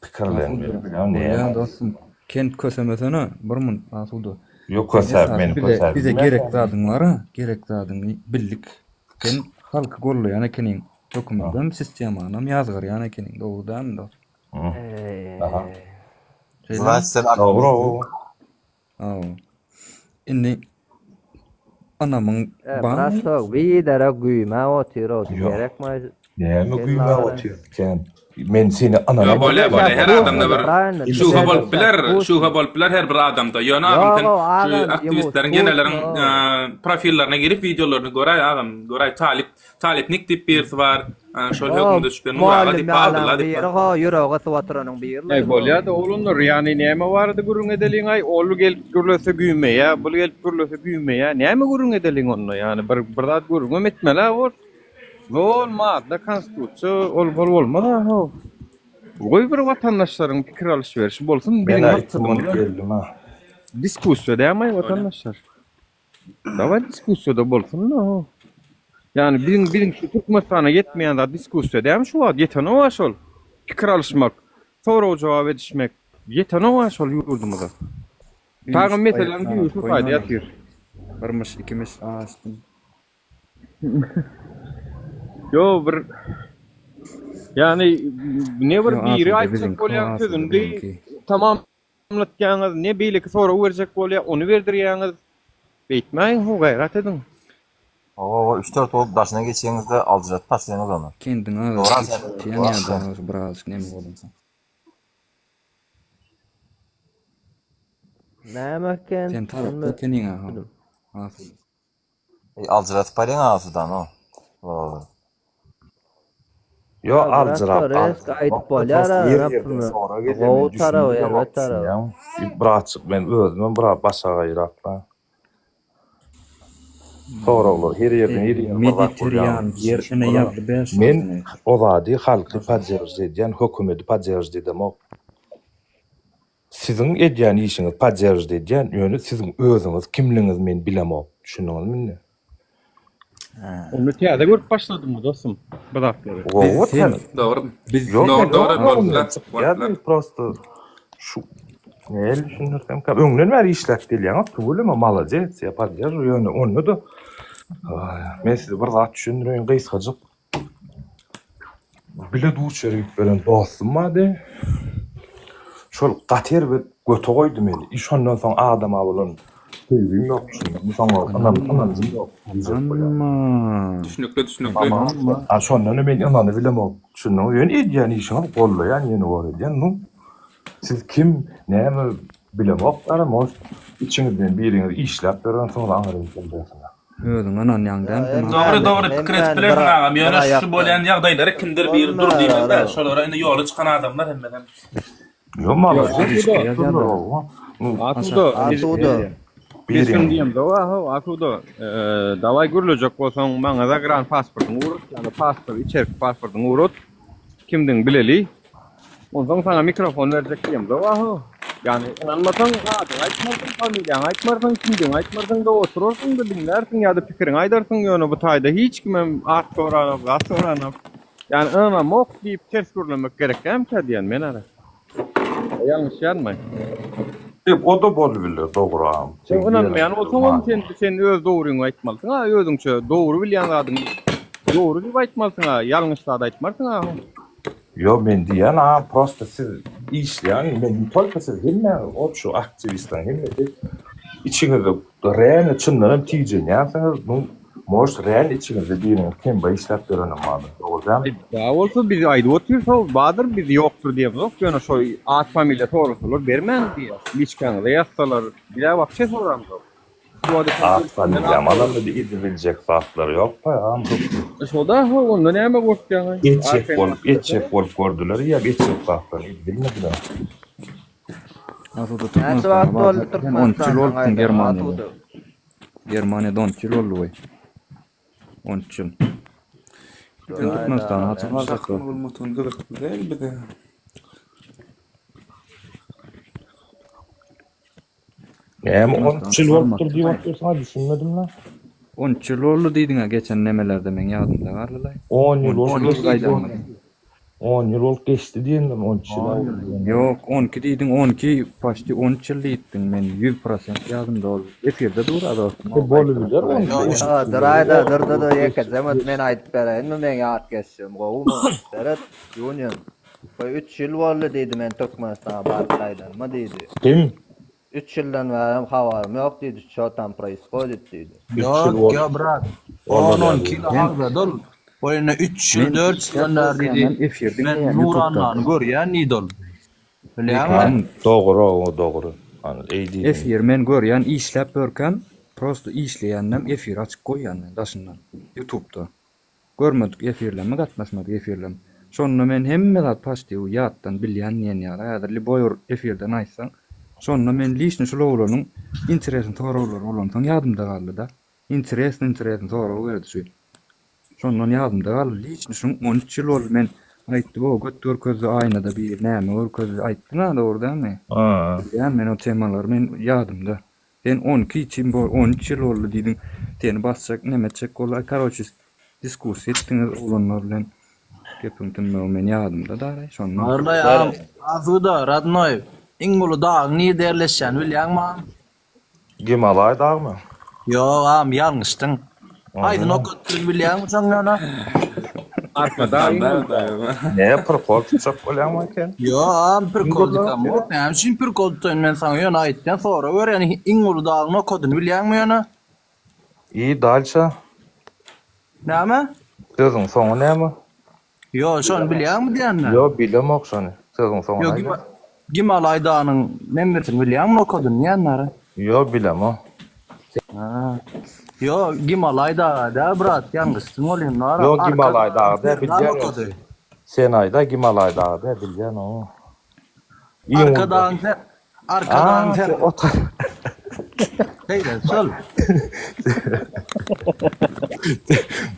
pikirlenmeli Asuda bilýän bolýa näme dostum kent kösemesene bir munt asuda. Ýok Sen kösäp esasy meni bize kösäp bize bilmersiň. gerek zadyň bara gerek zadyňy bildik. Sen halky gollaýan ekeniň hökümetem sistemanam ýazgarýan ekeniň dogry dälmi dost? Aha. Şeýlemi? Znaçt sen Dogry aktiwistsin. Hawa. Indi ynamyň E, barmy? bratok biderek güýmäp otyr-ow, Ýok. gerekmi Näme kelle güýmäp agyran. otyr sen? Men seni Ýok ynanamok. bolýa bolýa her adamda bir Правильно, şübhe bolup biler, вкусно. şübhe bolup biler her bir adamda. Ýöne agam sen Ýog-ow, şu agam, ýemu aktiwistleriň ýeneleriň вкусно. profillerine girip wideolaryny göräý agam, göräý talyp Talypnik diýip birisi bar. Şol Ho, hökmünde düşüp Nur aga mugallym diýip Abdylla ýalan diýip biri bar. ho, ýüregi gysyp oturanyň biri-le Aý bu. bolýa-da oglanlar, ýagny näme barada gürrüň edeliň-aý, ol gelip gürlese güýmeýä, bul gelip gürlese güýmeýä, näme gürrüň edeliň onda, ýagny bir bir zat gürrüňem etmeli-ä bor. Zol madda, konstitusiýa, ol bol bolmaz-a how. Goý bir watandaşlaryň pikir alyş-berişi bolsun, biziň Men-ä iki munt maksadymyz geldim-ä. diskussiýa dämi-aý watandaşlar? Daway diskussiýada bolsun-da. Ýani biziň biziň şu Türkmenistana ýetmeýän zat diskussiýa dämi şu wagt ýetenok-a şol. Pikir alyşmak, sorag-jogap edişmek ýetenok-a şol ýurdumyza. Taňam Üýşüp meseläň aýak düýbi şu taýda goýman ýatyr. Birmiş, ikimiş, açdym. Ýo bir ýani ne bir Ýo biri asuda aýtjak biziňki bolýan asuda sözüni biziňki. tamam. ýatýaňyz, ne beýleki sorag berjek bolýa, ony berdirýäňiz. Beýtmäýiň how, gaýrat ediň. Hawa hawa üç dört bolup daşyna geçeňizde aljyradyp taşlaýaňyz ony. Kendiň Dogry azajyk sen içýän ýa-da birazajyk neme bolansoň. Näme eken? Sen tarapda ekeniň a how. Asuda. Eý aljyradyp barýaň Asudany o. Soraglar. Ýo Ýa brat aljyrap resk aýdyp aljyramok bolýar prosta a ýer ýerden naprimýer sorag gelýär men gowy taraby düşündiremok erbet taraby. düşünýäňmi bratjyk men özümem biraz başagaýrakda soraglar her ýerden her ýere bir zat bolýar Mediterýan ýerine ýazdy 5 men sany. o zady halky podderžit edýän hökümedi podderžit edemok siziň edýän işiňizi podderžit edýän ýöne siziň özüňiz kimligiňizi men bilemok düşündiňizmi indi. Onda täze görüp başladyňmy dostum bu zatlary? Gowy sen. Dogry. Biz ýok Dogry dogry bolup biler. Bolup biler. Prosta şu nähili düşündirsemkä öňden bäri işläp gelýäňiz tüweleme malades ýa podderžu ýöne onda-da men size bir zat düşündireýin gysgajyk Bile duş berip beren dostum bardy. Şol gaty erbet göte goýdy meni. I şondan soň adama bolan söýgim ýok düşündiňmi? Soňra ynan ynanjym ýok diýjek bolýan. Ynanma. Düşnükli düşnükli. Ynanma. A şondan men ynanybilemok. Düşündiňmi? Ýöne edýän işiňizi gollaýan ýene bor edýän. Nu siz kim, näme bilemok dara может içiňizden biriňiz işläp ýörensiňiz aňryň penjesine. Özüňe ynanýaň däl sen Dogry asuda. dogry pikir edip bilersiň agam ýöne şu bolýan ýagdaýlary kimdir biri dur diýmeli däl şolara indi ýola çykan adamlar hemmesem. Ýok malades Asuda Asuda Asuda. Biz şuny diýemzok aho Asuda daway gürlejek bolsaň maňa zagran pasportyňy ugrat ýa-da pasport içerki pasportyňy ugrat kimdigiňi bileli Onsoň saňa mikrofon berjek diýemzok aho. Ýagny ynanmasaň adyňy aýtmarsyň, familiýaňy aýtmarsyň, kimdigiňi aýtmarsyň-da oturarsyň-da diňlärsiň ýa-da pikiriňi aýdarsyň, ýöne bu taýda hiç kimem at soranok, zat soranok. Ýagny ynanamok diýip ters gürlemek gerek dälmikä diýýän men ara. Ýalňyşýanmy? Ýok o-da bolubiler dogry agam. Sen ynanmaýan bolsaňam sen sen öz dogryňy aýtmalysyň a özüňçe dogry bilýän zadyňy dogry diýip aýtmalysyň a ýalňyş zat aýtmarsyň a. Ýok men diýýän agam prosta siz işleýän men ne tolko siz hemmäňiz obşi aktiwistleriň hemmesi içiňizde real çyndanam tijenýänsiňiz nu может real içiňizde biriňiz kemba işläp ýörenem bardyr dogry dälmi? Bar bolsa biz aýdyp otyrys how bardyr biz ýokdur diýemzok ýöne şo at familiýa sorasalar bermäň diýýäs liçkaňyza ýazsalar bizä wapşe soramzok. At familiýam alanda bir edibiljek zatlar ýok agam köp. Şoda how onda näme gorkýaňaý. Etjek bolup etjek bolup gördüler ýa etjek zatlaryny edip bilmediler. Asuda Näçe Türkmenistana wagt boldy barsak sen 13 ýyl Türkmenistandan bolupsyň gaýdanyňa Germaniýada. Asuda? Germaniýada 13 ýyl boldy goý. 13 ýyl. Sen Türkmenistana haçan barjak Şahsy maglumatyň gyzykly däl bize. Näme 13 ýyl bolupdyr diýip otyrsyň-a düşünmedim-le. 13 ýyl boldy diýdiň-ä geçen nemelerde meň ýadymda galdy-laý. 10 ýyl 13 bolup ýyl geçdi gaýdanmyz. 10 ýyl bolup geçdi diýendim 13 ýyl boldy diýendim. Ýok, 12 diýdiň, 12 paçti 13 ýyl diýipdiň. Men 100% ýadymda ol. Efirde dur-a dostum. E, bolubiler 13 ýyl. Ýa, Duraýda, dur, dur, dur, ýekeje minut men aýdyp bereýinmi meň ýatkeşligim gowumy? Seret, Junior. Bu üç ýyl boldy diýdi men Türkmenistana baryp gaýdanyma diýdi. Kim? Üç ýyldan bärem habarym ýok diýdi ço tam proishodit diýdi. Üç ýyl Ýok, bol. ýok brat. Olar On, on ýaly. kilo Men agzady ol. O ýene üç ýyl, men dört işläp ýyldan bäri diýdi. görýänem efir Men diňleýän ýutubda. Nurannany görýän diýdi ol. Bilýäňmi? Hany dogry o dogry. Hany eý diýdiň. Efir men görýän işläp ýörkäm prosto işleýänem efir açyk goýýan men daşyndan ýutubda. Görmedik efirlerime gatnaşmadyk efirlerim. Şonda men hemme zat paçti ýatdan bilýän diýen ýaly häzir liboý bir efirden aýtsaň şonda men liçni şul oglanyň interesny soraglary bolansoň ýadymda galdyda. Interesny interesny sorag berdi şu. Şondan ýadymda galdy liçni şuň 13 ýyl boldy men aýtdy o göt görkezdi aýnada biri näme görkezdi aýtdyň a dogry dälmi? Bilýän men o temalary men ýadymda. Sen 12 çim bol 13 ýyl boldy diýdiň. Seni basjak neme etjek boldy. Karoçi diskussiýa etdiňiz oglanlar bilen. Gepiň tümmegi men ýadymda daraý şondan. Arlaý agam Asuda radnoý iň uly dagyň nirde ýerleşýäni bilýäňmi agam? Gimalaý dagmy? Ýok agam ýalňyşdyň. Haýsy nokatdygyny bilýäňmi şoň ýöne? Arkadag iň uly dag. Ne prikol tutjak bolýaňmy eken? Ýok agam prikol tutamok. Näme üçin prikol tutaýyn men saňa ýöne aýtýan sorag berýän iň uly dagyň nokadyny bilýäňmi ýöne? I dalşa. Näme? Sözüň soňy näme? Ýok şony bilýäňmi diýende? Ýok bilemok şony. Sözüň soňuny Ýok aýdaý. Gimalaý dagynyň nemesini bilýäňmi nokadyny diýende? Ýok bilemok. Ha. Ýok Gimalaý dagy däl brat ýalňyşdyň ol indi ara. Ýok Arka Gimalaý dagy däl dagyň bilýän nokady. Sen aýda Gimalaý dagy däl bilýän oňa. Iň uly Arka dagyň dag. Arka dagyň Aa, ser. sen ota. Şeýle şol.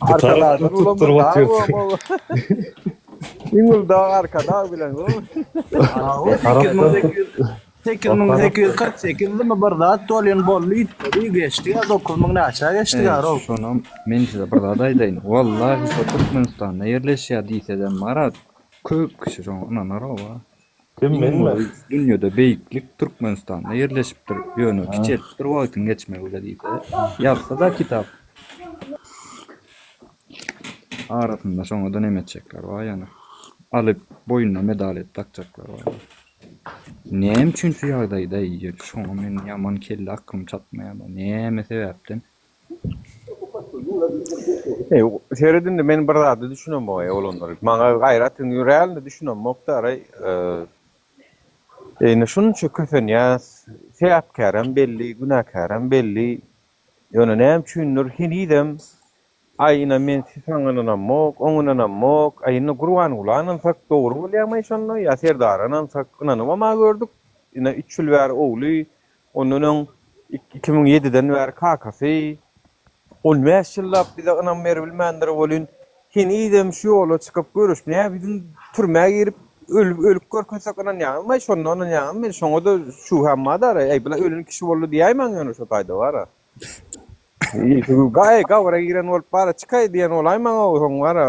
Bu tarapdan Arkalardan ulam bir tutduryp dag otyrsyň. bor. Iň uly dag Arkadag bilen. Hawa, O tarapdan tut. 8800 O tarap 8848-mi bir zat bolýan boldy ýitdi geçdi ýa 9000 näçä geçdi Eý, ýa row. şonam men size bir zat aýdaýyn. Wallahi şo Türkmenistanda ýerleşýär diýsedem bara köp kişi şoňa ynanar oba. Kim Iň menmi? uly dünýede beýiklik Türkmenistanda ýerleşipdir, ýöne kiçelipdir wagtyň geçmegi bile diýse, ýazsa-da kitap. Arasynda şoňa-da neme etjekler bar ýöne. Alyp boýnuna medal edip dakjaklar bar. Näme üçin şu ýagdaýda şoňa men ýaman kelle aklym çatmaýar-da, näme sebäpden? Eý, seret indi men bir zada düşünemok eý oglanlar. Maňa gaýrat indi realno düşünemok daraý. Indi şunça kösenýäs, sebäpkärem belli, günäkärem belli. Ýöne näme üçindir henizem aý ine men saňa ynanamok, oňa ynanamok. Aý indi Gurbangula ynansak dogry bolýarmy şonda ýa Serdara ynansak ynanybam-a gördük. Ine üç ýyl bäri ogly Ondan öň 2007-den bäri kakasy 15 ýyllap bize ynam beribilmändir welin, henizem şu ýola çykyp görüş, nä biziň türmä girip ölüp ölüp görkezsek ynanýaňyzmy, şonda ynanýaňyzmy, men şoňa-da şübhäm bar-da, äý bular ölen kişi boldy diýäýmäň ýöne şo taýda bar-a. Gaý gabra giren bolup bara çykaý diýen bolaýmaň-ow soň bara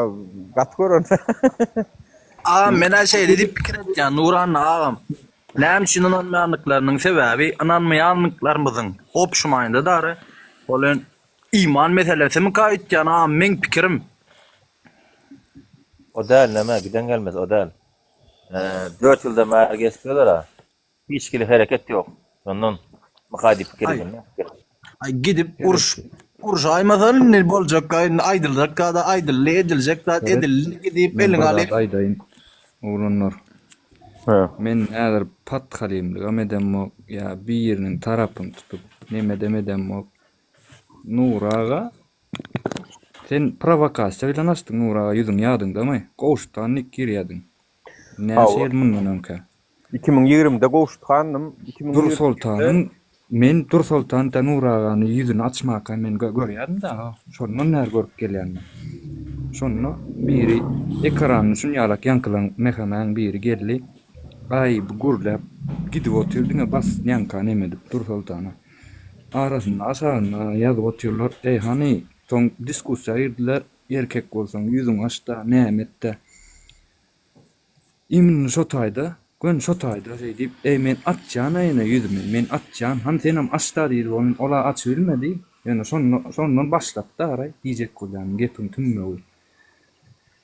gaty gören. Agam men-ä şeýle diýip pikir etýän Nuranna agam. Näme üçin ynanmaýandyklarynyň sebäbi ynanmaýanlyklarymyzyň opşumaýynda dary ol en iman meselesimikä öýtýän agam meň pikirim. O däl neme giden gelmez o däl. Dört ýyldan bäri gezip ýörler-ä. Hiç hili hereket ýok. Şondan myka diýip pikir Aý, edýän. aý gidip uruş uruşaýmasaň indi boljak indi aýdyljak zada aýdyldy, ediljek zat Seret, edildi diýip men eliňi bir zat alyp aýdaýyn, oglanlar. Men häzir pathalymlygam edemok, ýa biriniň tarapyny tutup nemedem edemok. Nury aga, sen prowokasiýa bilen açdyň Nury aga ýüzüň ýadyňdamy? Gowşut han nik girýädiň. Näçe ýyl mundan öňkä? 2020-de Gowşut handym, 2021-de Dursoltanyň men Dursoltan tä Nury agany ýüzüni açmaka men görýärdim-dä, şondan bäri görüp gelýän men. Şonda biri ekranyny şunýalak ýaňkylaň mehemäň biri geldi. Aý bu gürläp gidip otyr diňe bas ýaňka neme edip Dursoltana. Arasynda aşagynda ýazyp otyrlar, eý hany soň diskussiýa girdiler, erkek bolsaň ýüzüňi aç-da näme et-dä. Imini şo taýda, göni şo taýda şeý diýip, Eý, men açýan-a ýene ýüzümi, men açýan, hany senem aç-da diýdi, ol, ol-a açybilmedi, ýöne şonda, şondan başlapdy araý, diýjek bolýanym gepiň tümmegi.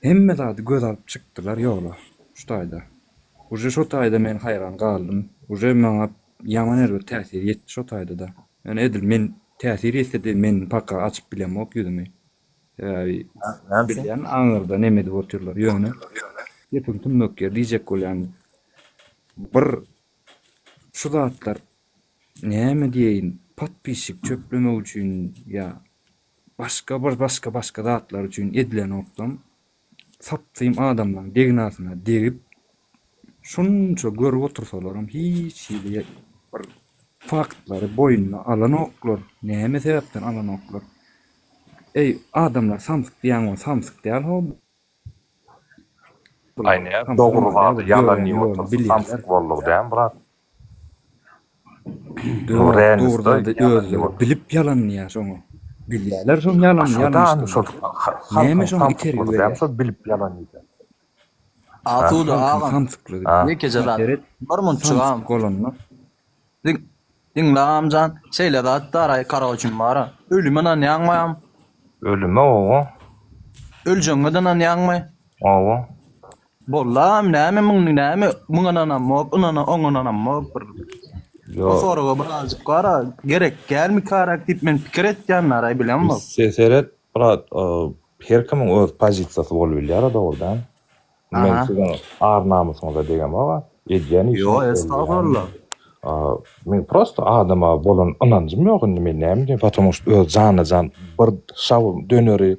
Hemme zady göz alyp çykdylar ýola, şu taýda. Uje şo taýda men haýran galdym, uje maňa ýaman erbet täsir ýetdi şo taýda-da. Ýöne edil men täsir ýetse-de men paka açyp bilemok ýüzümi. Sebäbi bilýän aňyrda neme edip otyrlar. Ýöne gepiň tümmek ýeri diýjek bolýan bir şu zatlar näme diýeýin podpisçik çöplemek üçin ýa başga bir başga başga zatlar üçin edilenokdam sapsym adamlaň degnasyna degip şunça görüp otursalaram hiç hili bir faktlary boýnuna alanoklar näme sebäpden alanoklar eý adamlar samsyk diýýäň ol samsyk däl how Aý näme dogry zady ýalan diýip otursa samsyk boldugy dämi brat. Ýok, dogry zady özleri bilip ýalan diýýär şoňa. Bilýärler şoň ýalan ýalňyşdygyny. Näme şoňa itergi berýär? Şol bilip ýalan diýse. Asuda Halkyň agam. samsyklygy. Ýekeje zat. Seret, Bir munçuk agam. samsyk bolanda. Diňle agamjan, şeýle zat daraý karoçim bara. Ölüme ynanýaňmy agam? Ölüme owo. Öljegiňe-de ynanýaňmy? Hawa. Bollam näme muň näme muňa ynanamok ynana oňa ynanamok bir Bu soraga birazjyk bara gerek dälmikarak diýip men pikir etýän naraý bilemok. Se seret brat her kimiň öz pozisiýasy bolup bilýär dogry däl. Men siziň ar namysyňyza degemok-a edýän işiňiz Ýo estagfurullah. Men prosto adama bolan ynanjym ýok indi men näme diýen потому что öz jana jan bir şawurma döneri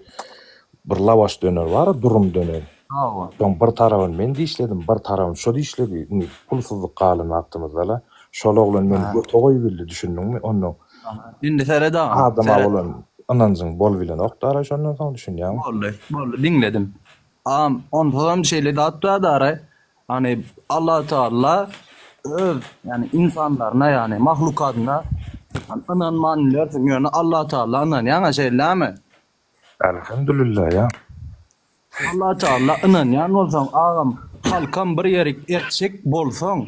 bir lawaş döner bar durum döner. Hawa. Soň bir tarabyny men dişledim, bir tarabyny şo dişledi. Indi pulsuzlyk galan wagtymyzda-la şol oglan meni göte goýubildi, düşündiňmi? Onnoň Indi seret agam, adama seret. bolan ynanjyň bolubilenok dara şondan soň, düşünýäňmi? Boldy, boldy, diňledim. Agam, onsuzam şeýle zat bar dara, ýagny Allatagala öz, ýagny ynsanlaryna, ýagny mahlukatyna ynanman bilersiň, ýöne Allatagala ynanýaň-a, şeýle dälmi? Elhamdülillah ýa. Allatagala ynanýan bolsaň agam halkam bir ýerik ertjek bolsaň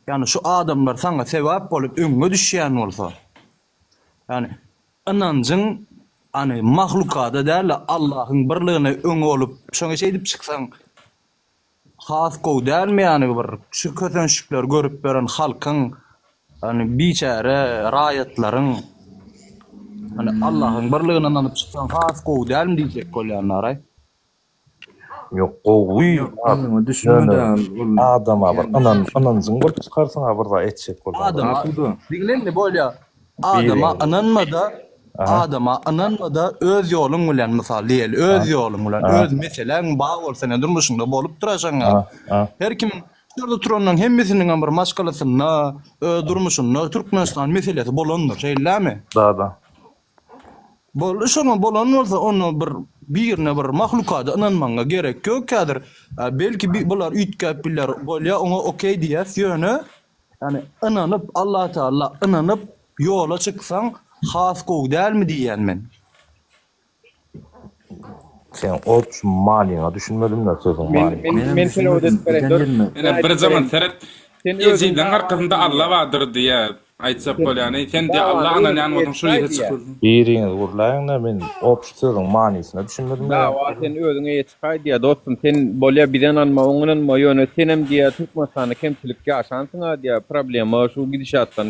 ýagny şu adamlar saňa sebäp bolup öňüňe düşýän bolsa ýagny ynanjyň any mahlukada dälde Allahyň birligine öňe bolup şoňa şeýdip çyksaň Has gowy dälmi ýany bir şu kösençlikleri görüp ýören halkyň ýany biçäre raýatlaryň ýany Allahyň birligine ynanyp çyksaň has gowy dälmi diýjek bolýanlaraý. Ýok gowy ýöne adama bir ynan ynanjyň bolup çykarsyňa bir zat etjek bolsaň. Adama diňle indi bolýa Adama ynanma-da, adama ynanma-da öz ýoluň bilen mysal diýeli, öz ýoluň bilen, öz meseläň bar bolsa ine durmuşyňda bolup dur aşaňa. Her kimiň şu ýerde turanlaryň hemmesiniňem bir maşgalasynda, öz durmuşynda Türkmenistan meselesi bolandyr, şeýle dälmi? Da, da. Boldy şoňa bolan bolsa onda bir birine bir mahlukada ynanmaňa gerek ýok häzir. Belki bular üýtgäp biler, bolýa oňa okey diýýäs ýöne Ýagny ynanyp Allatagala ynanyp ýola çyksaň has gowy dälmi diýýän men. Sen obşum manyňa düşünmedimle sözüň manysyna. Men men perewod edip bereýin dur. Ine bir zaman seret Sen özüň ejizleň arkasynda Alla bardyr diýýä aýtjak bolýany sen diýýä Alla ynanýan bolsaň şul ýere çyk. Biriňiz gürläýiňdä men obşi sözüň manysyna düşünmedim. Dawa sen özüň eýe çykaý diýýä dostum sen bolýa bize ynanma oňa ynanma ýöne senem diýýä Türkmenistanda kemçilik ýaşansyňa diýýä problema şu gidişatdan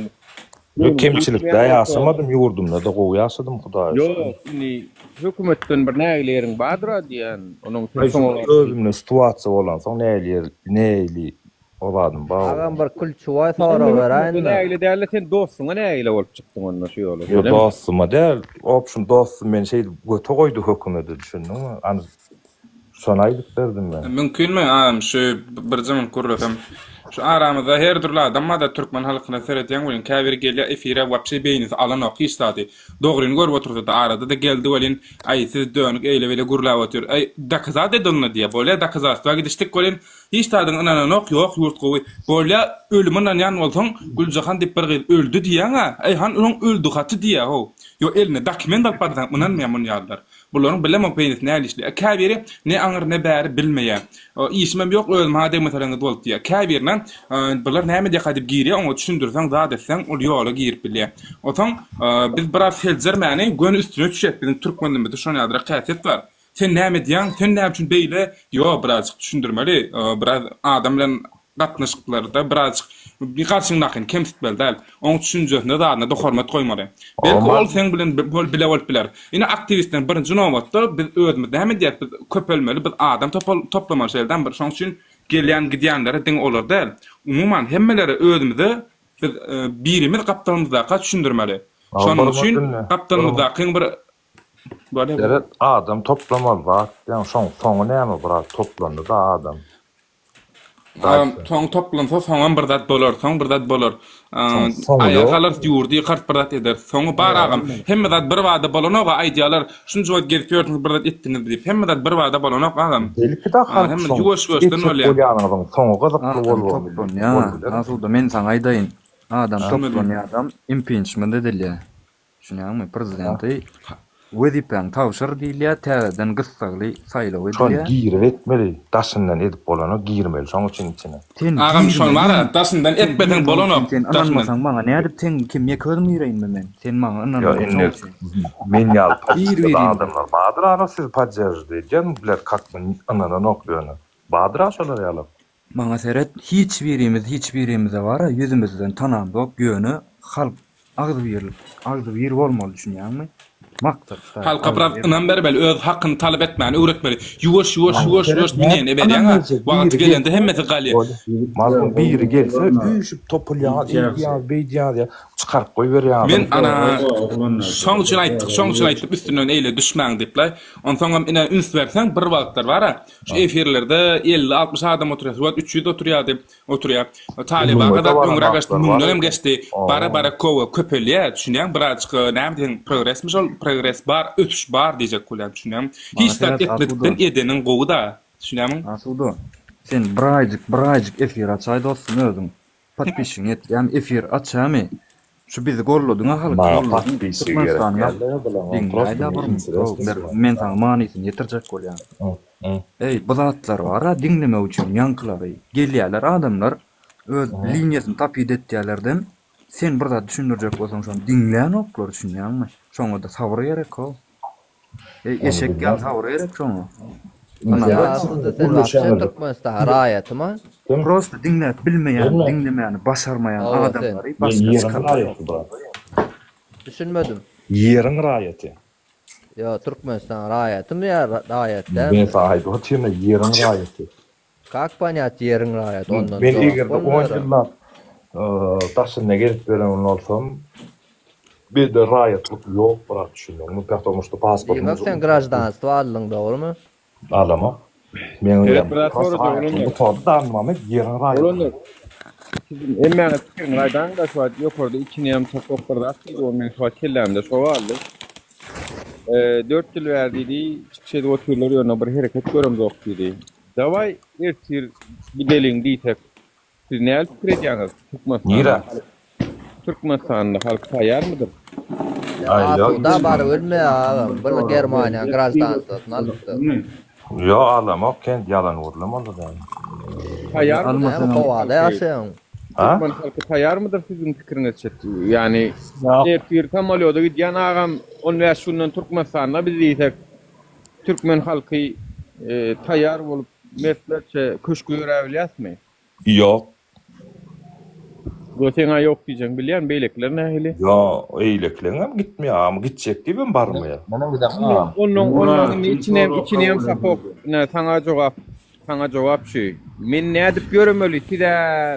Ýok kemçilikde ýaşamadym ýurdumda-da gowy ýaşadym Hudaýa şükür. Ýok indi hökümetden bir nägile ýeriň bardyra diýýän onuň sen Aý soňa özümde situasiýa bolansoň nägile ýer nägile o zadym bar. Agam bir kulçuwaý sorag beräýinmi? Nägile dälde sen dostuňa nägile bolup çykdyň onda şu ýola Ýok şeýlemi? dostuma däl obşum dostum meni şeýdip göte goýdy hökümede düşündiňmi any şony aýdyp berdim men. Mümkinmi agam şu birje minut gürlesem. Şu aramyzda her dürli adam barda türkmen halkyna seredýäň welin käbiri gelýär efire wapşe beýnisi alanok hiç zady. Dogryny görüp otursada arada-da geldi welin aý siz dönük eýle beýle gürläp otyr. Aý dokazat et onda diýýär. Bolýa dokazatstwa gidişdik welin hiç zadyňa ynananok ýok ýurt gowy. Bolýa ölüme ynanýan bolsaň Güljahan diýip bir gyz öldi diýýäň-ä aý han onuň öldi haty diýýä how. Ýo eline dokument alyp barsaň ynanmaýan muny ýalylar. Bularyň bilemok beýnisi nähili işleýär. Käbiri ne aňyr ne bäri bilmeýär. Işimem ýok özüm ha degmeseleňiz boldy diýýär. Käbirine bular näme edýärka diýip girýär oňa düşündirseň zat etseň ol ýola girip bilýär. Onsoň biz biraz seljermäni göni üstüne düşýäs biziň türkmenimizde şon ýalyrak häsiýet bar. Sen näme edýäň sen näme üçin beýle ýok birazjyk düşündirmeli biraz adam bilen gatnaşyklarda birazjyk garşyňdakyny kemsitmeli däl. Oň düşünjesine zadyna-da hormat goýmaly. Belki ol seň bilen bile bolup biler. Ine aktiwistleriň birinji nobatda biz özümiz näme edýäris biz köpelmeli biz adam toplamaly şeýle dälmi bir şoň üçin gelýän gidýänlere diňe olar däl umuman hemmelere özümize biz birimiz gapdalymyzdaka düşündirmeli. Şonuň üçin gapdalymyzdakyň bir Seret adam toplamaly zat diýýäň şoň soňy näme biraz toplandy-da adam. Soň toplansa soňam bir zat bolar, soň bir zat bolar. Aýaga galarys, ýurdy ýykarys, bir zat ederis. Soňy bar agam. Hemme zat bir bada bolanok-a aýdýarlar. Şunça wagt gezip ýördüňiz bir zat etdiňizmi diýip. Hemme zat bir bada bolanok agam. Belki-de halk Hemme şoň ýuwaş-ýuwaşdan etjek bolýar. bolýanyňyzyň soňy gyzykly Adam toplanýar. Asuda men saňa aýdaýyn. Adam toplanýar adam impiçment edilýär. Düşünýäňmi? Prezidenti. Wezipäňi tabşyr diýilýär, täzeden gyssagly saýlaw Şony edilýär. girip etmeli, daşyndan edip bolanok, girmeli şoň üçin içine. Sen Agam şony girmeli, bara daşyndan sen etmeseň girmek üçin bolanok sen daşyndan. ynanmasaň maňa nädip sen kim ýeke özüm gireýinmi men? Sen maňa Ýa ynanmaly şoň indi üçin. men ýaly Bir pozisiýada birimize. adamlar bardyr ara sizi podderžit edýän biler kak ynananok ýöne. Bardyr a şolar ýalam. Maňa seret hiç birimiz hiç birimize bara ýüzümizden tanamzok ýöne halk agzybirlik agzybir bolmaly düşünýäňmi maksat ştaý Halka biraz agzybir ynam bermeli öz hakyny talap etmäni öwretmeli ýuwaş ýuwaş Maňa ýuwaş seret ýuwaş nädip müneni ynam berýäňä berjek wagty biri gelende gelse hemmesi galýa. Mazlum biri gelse üýşüp topulýaňyz eýdýäňiz beýdýäňiz ýa çykaryp goýberýäňiz. Men ana şoň üçin aýtdyk şoň üçin aýtdyk üstünden eýle düşmäň diýiplaý onsoňam ine üns berseň bir wagtlar bara Şu efirlerde 50-60 adam oturýar. Şu wagt 300 oturýardy, oturýar. Talyba Müňe-de gadar baran öňräk geçdi, wagtlar bar müňdenem edi. geçdi. Bara-bara kowa köpelýär, düşünýäňmi? Birazajyk näme diýseň progresmi şol, progres bar, ösüş bar diýjek bolýan, düşünýäňmi? Maňa Hiç zat seret etmedikden Asuda. edeniň gowy-da, düşünýäňmi? Asuda. Sen bir aýjyk, bir aýjyk efir açaý dostum özüň. Podpisçigiňi etýämi efir açamy şu bizi golladyňa halk Maňa golladyň podpisçigi gerek Türkmenistanyň dälde bulaň prosto diňläýdä men bir interesno ber şular. men saňa manysyny ýetirjek bolýan. Eý bu zatlar bara diňlemek üçin ýaňkylary gelýäler adamlar öz liniýasyny tapyt etýälerden sen bir zat düşündirjek bolsaň şony diňlänoklar düşünýäňmi şoňada sabyr gerekow. Eý Ony eşek ýaly bilmän. sabyr gerek şoňa. Ýa aslynda sen wapşe Türkmenistan raýatymy? Kim? Prosta diňläp bilmeýän, Bilme. diňlemäni başarmaýan Hawa sen. adamlary Men başga ýeriň çykarga ýok. raýaty brat. Düşünmedim. Ýeriň raýaty. Ýo Türkmenistan raýatymy ýa raýat Men dälmi? saňa aýdyp otyryn-a ýeriň raýaty. Kak ponýat ýeriň raýaty ondan Men jogap eger-de on bolmaýar-a. ýyllap daşynda gezip ýören bolsam, mende raýatlyk ýok brat düşündiňmi? Потому что pasportym Diýmek sen graždanstwo aldyň dogrymy? Alamok. Meň Seret biraz prosta sorajak raýatlygym oglanlar. gutardy dany moment ýeriň raýaty. Oglanlar siziň hemmäňiz pikiriňizi aýdaňda şu wagt ýokarda içini hem çapok bir zat diýdi ol meň şu wagt kellämde şo galdy. 4 ýyl bäri diýdi çykyş edip otyrlar ýöne bir hereket göremzok diýdi. Dawaý ertir gideliň diýsek siz näl pikir edýäňiz Türkmenistanda Nirä? halk Türkmenistanda halk taýýarmydyr? Aý ýok Asuda baryp ölme agam bir Germaniýanyň graždanstwasyny alypdyr. Ýok alamok kend ýalan gürleme onda däl. Taýýarmydyr Näme türkmen howada halky? ýaşaýaň. Ha? Türkmen halky taýýarmydyr siziň pikiriňizçe? Ýani ertir samolýoda gidýän agam 15 günden Türkmenistanda biz diýsek Türkmen halky taýýar bolup mertlerçe köşge ýöräbilýäsmi? Ýok. Ýo seňä ýok diýjegiňi bilýän, beýlekiler nähili? Ýo, eýlekileňem gitmeýär, agam gitjek diýibem barmaýar. Menem gidemok agam. Onnoň onnoň indi içinem içinem sapok. Ine saňa jogap saňa jogap şu. Men nädip ýöremeli siz-ä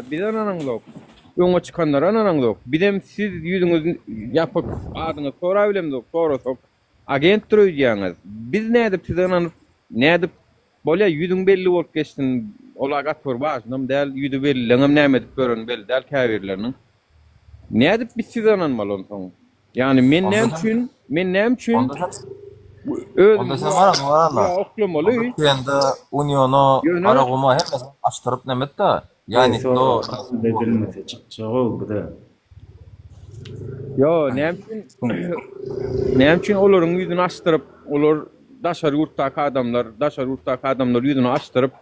bize ynanaňzok. Öňe çykanlara ynanaňzok. Bizem siz ýüzüňiz ýapyk adyňyzy sorabilemzok sorasak Agentdir öýdýäňiz. Biz nädip size ynanyp, nädip, bolýa ýüzüň belli bolup geçsin, ol-a gaty bir wažnam däl, ýüzi bellileňem näme edip ýöreni belli däl käbirleriniň. Nädip biz size ynanmaly onsoň? Ýagny men näme üçin, men näme üçin Onda sen özümi Onda sen gara Nuralla. ýa oklamaly? Onda Tenda, Uniona, Ýöne Garaguma hemmesini açdyryp nemet-de. Ýagny do Sorag edilmese çykjag-ow bize. Ýo, näme üçin näme üçin olaryň ýüzüni açdyryp, olar daşary ýurtdaky adamlar, daşary ýurtdaky adamlar ýüzüni açdyryp,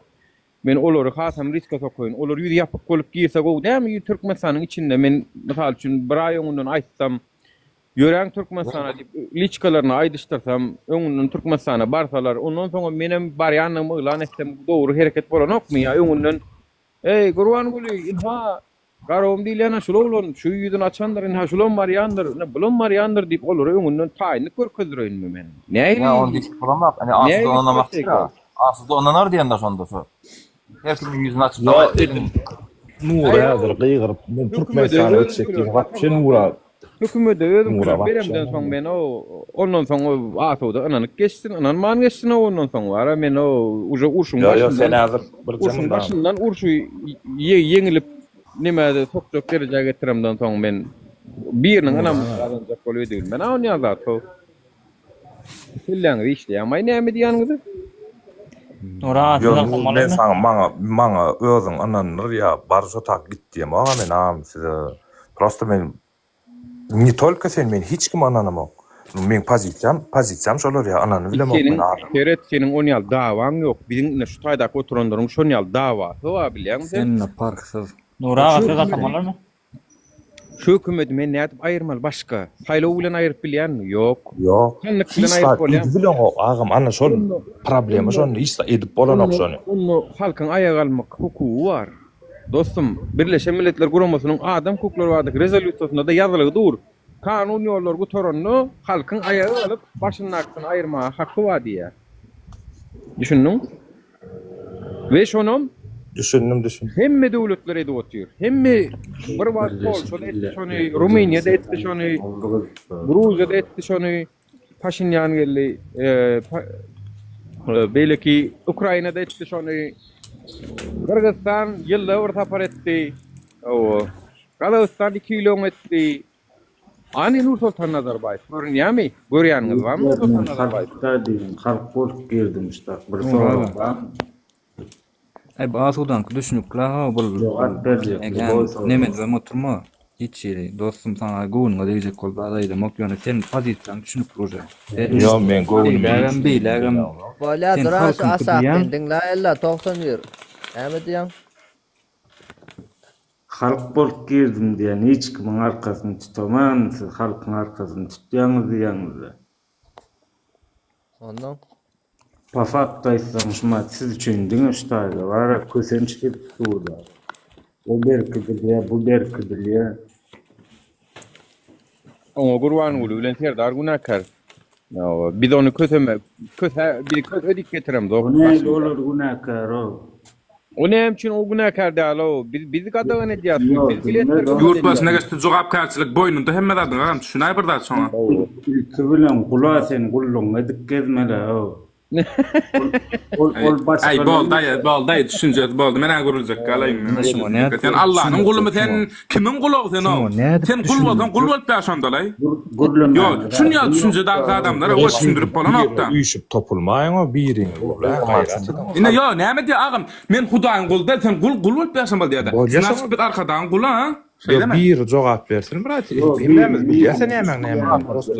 men olary hasam riske sokaýyn. Olar ýüzi ýapyk bolup girse gowy dälmi Türkmenistanyň içinde men mysal üçin bir aý öňünden aýtsam, ýöräň Türkmenistana diýip liçkalaryna aýdyşdyrsam, öňünden Türkmenistana barsalar, ondan soňam menem barýandygymy yglan etsem dogry hereket bolanokmy ýa öňünden Eý, Gurbanguly, ynha, Garagum diýilýän-ä şul oglan, şu ýüzüni açandyr, ynha, şulam barýandyr, ine, bulam barýandyr diýip, olara öňünden taýynlyk görkezdireýinmi men? Nähili, Ýa ony diýip bolamok, ine, asuda nähili ynanamakdyr-a. strategiýa? Asuda ynanar diýende şonda şu. Her kimiň ýüzüni açyp Ýa dawaý edil edeliň. Nura Aý, häzir gygyryp, men hökümede Türkmenistana gitjek özüňkileri diýip, wapşe taparlar. Nura Hökümede Nura özüňkileri wapşe beremden soň men o, ondan soň o asuda ynanyp geçsin, ynanman geçsin o ondan soň bar-a, men o uje urşuň Ýo, ýo, sen başyndan, häzir bir urşuň jemyndam. başyndan urşy ýeňilip Nämä-de sokjak derejä getiremden soň men biriniň ynamyny gazanjak bolup edibilmen a onýan zat how. Kelläňiz işleýämaý näme diýýäniňizi? Nura Ýo siz alsam Nur men bolarmy? saňa maňa maňa özüň ynandyr ýa bar şo tak git diýemogam men agam size prosta men ne tolko sen men hiç kime ynanamok. Meň pozisiýam, pozisiýam şolar ýa ynanyp bilemok Seniň men adama. seret seniň on ýaly dawaň ýok. Biziň ine şu taýdaky oturanlaryň şon ýaly dawasy bar bilýäňmi sen? Sende parhsyz. Nury aga söz alsam bolarmy? Şu hökümeti men nädip aýyrmaly başga? Saýlaw bilen aýyryp bilýänmi? Ýok. Ýok. Sandyk bilen Hiç aýyryp zat bolýarmy? edip bileňok agam ana şol problema şonda hiç zat edip bolanok Onda şony. onda halkyň aýak almak hukugy bar. Dostum, Birleşen Milletler Guramasynyň adam hukuklary baradaky rezolýusiýasynda-da ýazylgy dur. Kanun ýollary gutaranda halkyň aýaga galyp başyndakysyny aýyrmaga haky bar diýýär. Düşündiň? We şonam Düşündim düşündim. Hemme döwletler edip otyr. Hemme bir wagt Polşada etdi şony, Rumyniýada etdi şony, Gruziýada etdi şony, Paşinýan geldi, beýleki Ukrainada etdi şony. Gyrgyzystan ýylda bir sapar etdi. Hawa. Gazagystan 2 ýyl öň etdi. Ani Nursoltan Nazarbaýew görünýärmi? Görýäniňiz barmy Nursoltan Nazarbaýew? Halkda diýiň, halk bolup girdim ştak. Bir sorag barmy? Aý bu asudaňky düşünikli ha bul Jogap berjek Eger nemedibem oturma hiç hili dostum saňa göwnüňe degjek bolup zat aýdamok ýöne sen pozisiýaň düşünikli uje. Ýok meň göwnüme Beýlägem beýlägem Bolýa sen duran şu halkyňky aşakdan diýýäň. diňläýeli 91. Näme diýýäň? Halk bolup girdim diýen hiç kimiň arkasyny tutaman siz halkyň arkasyny tutýaňyz diýýäňizde. Ondan. Po faktu aýtsaň şumat siz üçin diňe şu taýda bara kösenç gelip durda. O berkidilýä bu berkidilýä. Oňa Gurbanguly bilen Serdar günäkär. Biz ony köseme, köse, bizi köse diýip getiremzok. O nähili olar günäkär-ow? O näme üçin o günäkär däl-ow? Biz bizi gadagan edýär. Biz biletleri Ýurt başyna geçdi jogapkärçilik boýnunda hemme zadyň agam düşünäý bir zat şoňa. Ilki bilen gula sen gullugyňy edip gezmeli-ow. Ol ol başga Aý boldy aý boldy aý düşünjesi boldy men-ä gürlejek galaýyn. Sen Allanyň gulumy sen kimiň gulagy sen o? Sen gul bolsaň gul bolup ýaşa ondalaý. Ýok şun ýaly düşünjedäki adamlara o düşündirip bolanokda. Üýşüp topulmaýyň o biriňiz bolýa gaýrat ediň. Ine ýok näme diýýär agam men hudaýyň guly däl sen gul gul bolup ýaşamaly diýýärde. Znaçit biz arkadagyň guly a. Ýok biri jogap bersin brat hemmämiz bilýäs nämäň nämedigini prosto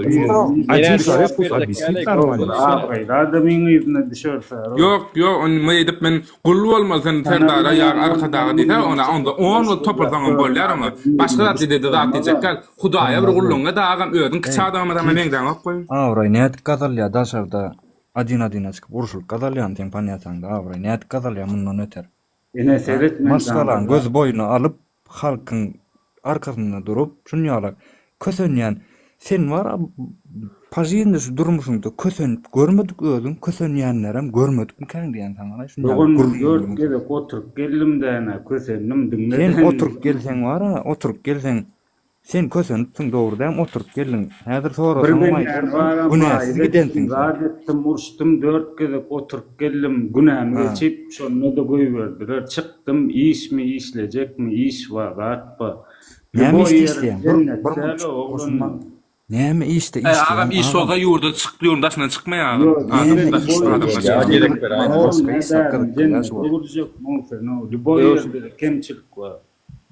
один человек пусть объяснит нормально Abraýly adamyň yzyna düşerse. Ýok ýok ony meýdip men gul bolmaly sen serdara ýa arkadaga diýse ona onda on bolup topulsaňam bolýar oňa başga zat diýde zat diýjek däl hudaýa bir gullugyňa da agam özüň kiçi adama dama meňzäňok goý. Abraý nädip gazalýar daşarda adin adina çykyp urşulyp gazalýarmy seň ponýataňda abraý nädip gazalýar mundan öter. Ene seret men Maşgalaň göz boýuna alyp halkyň arkasynda durup şunýalak kösenýän sen bar po žizни şu durmuşyňda kösenip görmedik özüň kösenýänlerem görmedikmikäň diýýän saňa şunýalak Dogan gürrüň dört gezek oturyp geldim däne kösendim diňle Sen däne. oturyp gelseň bara oturyp gelseň Sen kösenipsiň dogry dämi oturyp geldiň häzir Bir sorasaňam bendäni aýdarsyň baram günäsiz maýyp etdim, gidensiň sen. zat etdim, uruşdym, dört gezek oturyp geldim, günämi Ha. geçip, şonda-da goýberdiler. Çykdym, işmi, işlejekmi, iş bar, zat bar. Näme Lýuboý işde ýerim işleýäň? Bir jennet bir däl-o, minut oglanlar. Näme işde Eý agam işleýäň iş agam? bolsa ýurda çyk ýurduň daşyndan çykmaý agam. Ýok, Adam Näme daş işde adamlar işleýäň? çykýar. Gerek ber aýt. Başga iş Näme zat gyzykly jennete şu wagt. gurjak, muň lýuboý ýerde kemçilik bar.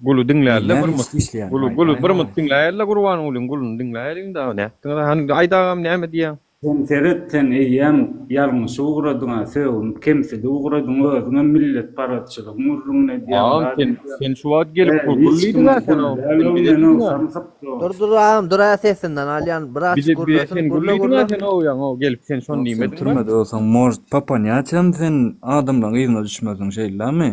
Guly diňläýeli Näme bir mut. işde işleýäň? Guly Aýt, guly aýt bir mut agam. diňläýeli Gurbangulyň guluny diňläýeliň da nätdiňiz hany aýt agam näme diýýäň. Sen seret sen eýýäm ýalňyşyp ugradyňa sögünip kemsidip ugradyň özüňem milletparazçylygyň gürrüňini edýäň Agam zat sen edýäň. sen şu wagt gelip Hä gul hiç diýdiň kimiň a sen guly o däl sen o bize men o diýdiň a. samsyk o. Dur dur agam dur a sesinden alýan bir açyk Bize bize gürlesin sen gul gürle diýdiň a gürle. sen o ýaňy o gelip sen şony Ýok sen diýmediňmi? türmede bolsaň может po ponýatiýam sen adamlaň yzyna düşmersiň şeýlemi?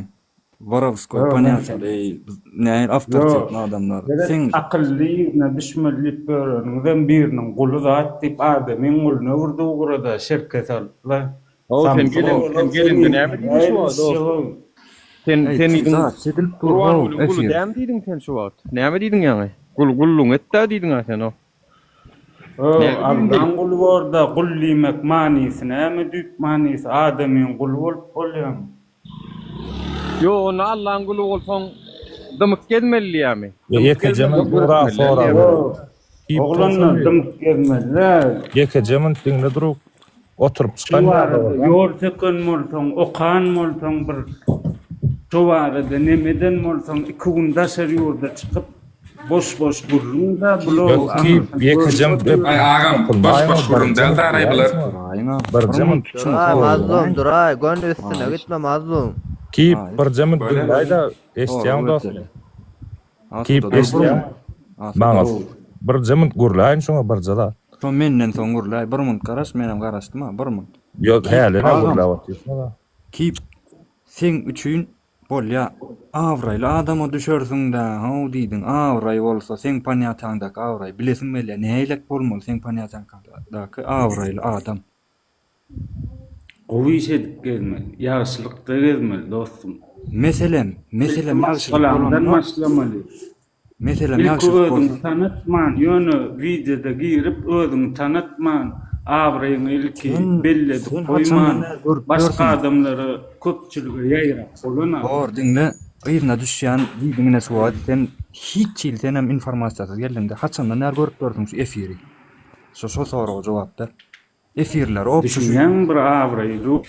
Worowskoý Ýok, men ponýatiýaly nähili Ýok, awtoritetli adamlar. gerek Seň akylly yzyna düşmeli diýip ýöreniňizem biriniň guly zat diýip adamyň guluny öwürdi ugrada şirke salypla. Hawa sen Samsyk gelen oglan sen sen gelende yzyna näme diýdiň şu nähili wagt düşjek dost? ol. Sen Eý sen diýdiň zat edilip dur how Gurbangulyň guly efir. dämi diýdiň sen şu wagt? Näme diýdiň ýaňy? Gul gullugyňy etdä diýdiň a sen o. Ho, Näme diýdiň Allaň gelip? guly borda gul diýmek manysy näme düýp manysy adamyň guly bolup bolýamy. Ýok onda Allaň guly bolsaň dymyk gezmeli diýýämi? Dymyk Ýekeje gezmeli minut Nura göreşmeli däl sorag diýýämi? ber. Ýok, Diýip oglanlar dursun. dymyp gezmeli däl. Ýekeje minut diňle durup oturyp Şu çykan ýaly barada bolýar. ýol söken bolsaň, okan bolsaň bir şu barada neme eden bolsaň iki gün daşary ýurda çykyp. Boş boş gürrüň da bular Ýok ki ýekejem Aý agam boş boş gürrüň däl daraý bular. Birje munt Duraý mazlum duraý göni üstüne gitme mazlum. Kip birje munt diňläýdä eşitýäňmi dostum. Kip eşitýäňmi? Maňa birje munt gürläýin şoňa birje zat. Şo menden soň gürläý bir munt garaş menem garaşdym-a bir munt. Ýok häli-hä gürläp otyrsyňyz-a. Kip seň üçin Bolýa, abraýly adama düşersiň-dä, how diýdiň, abraý bolsa, seň ponýataňdaky abraý, bilesim gelýär, nähilek bolmaly seň ponýataňdaky abraýly adam? Gowy iş edip gezmeli, ýagşylykda gezmeli dostum. Meselem, meselem ýagşylyk Maşgalaňdan bolanda, başlamaly. Meselem Ilki ýagşylyk özüňi bolsa. tanatman, ýöne wideoda girip özüňi tanatman, abraýyňy ilki Sen, belli edip sen goýman, haçandan bäri görüp başga ýörsüň? adamlara, köpçülige ýaýrap bolana. Bor, diňle, yzyna düşýän diýdiň ine şu wagt sen hiç hili senem informasiýasyz geldiňde haçandan bäri görüp ýörsüň şu efiri? Şo şo soraga jogap ber. Efirleri opşy şu. Düşünýäňmi bir abraýy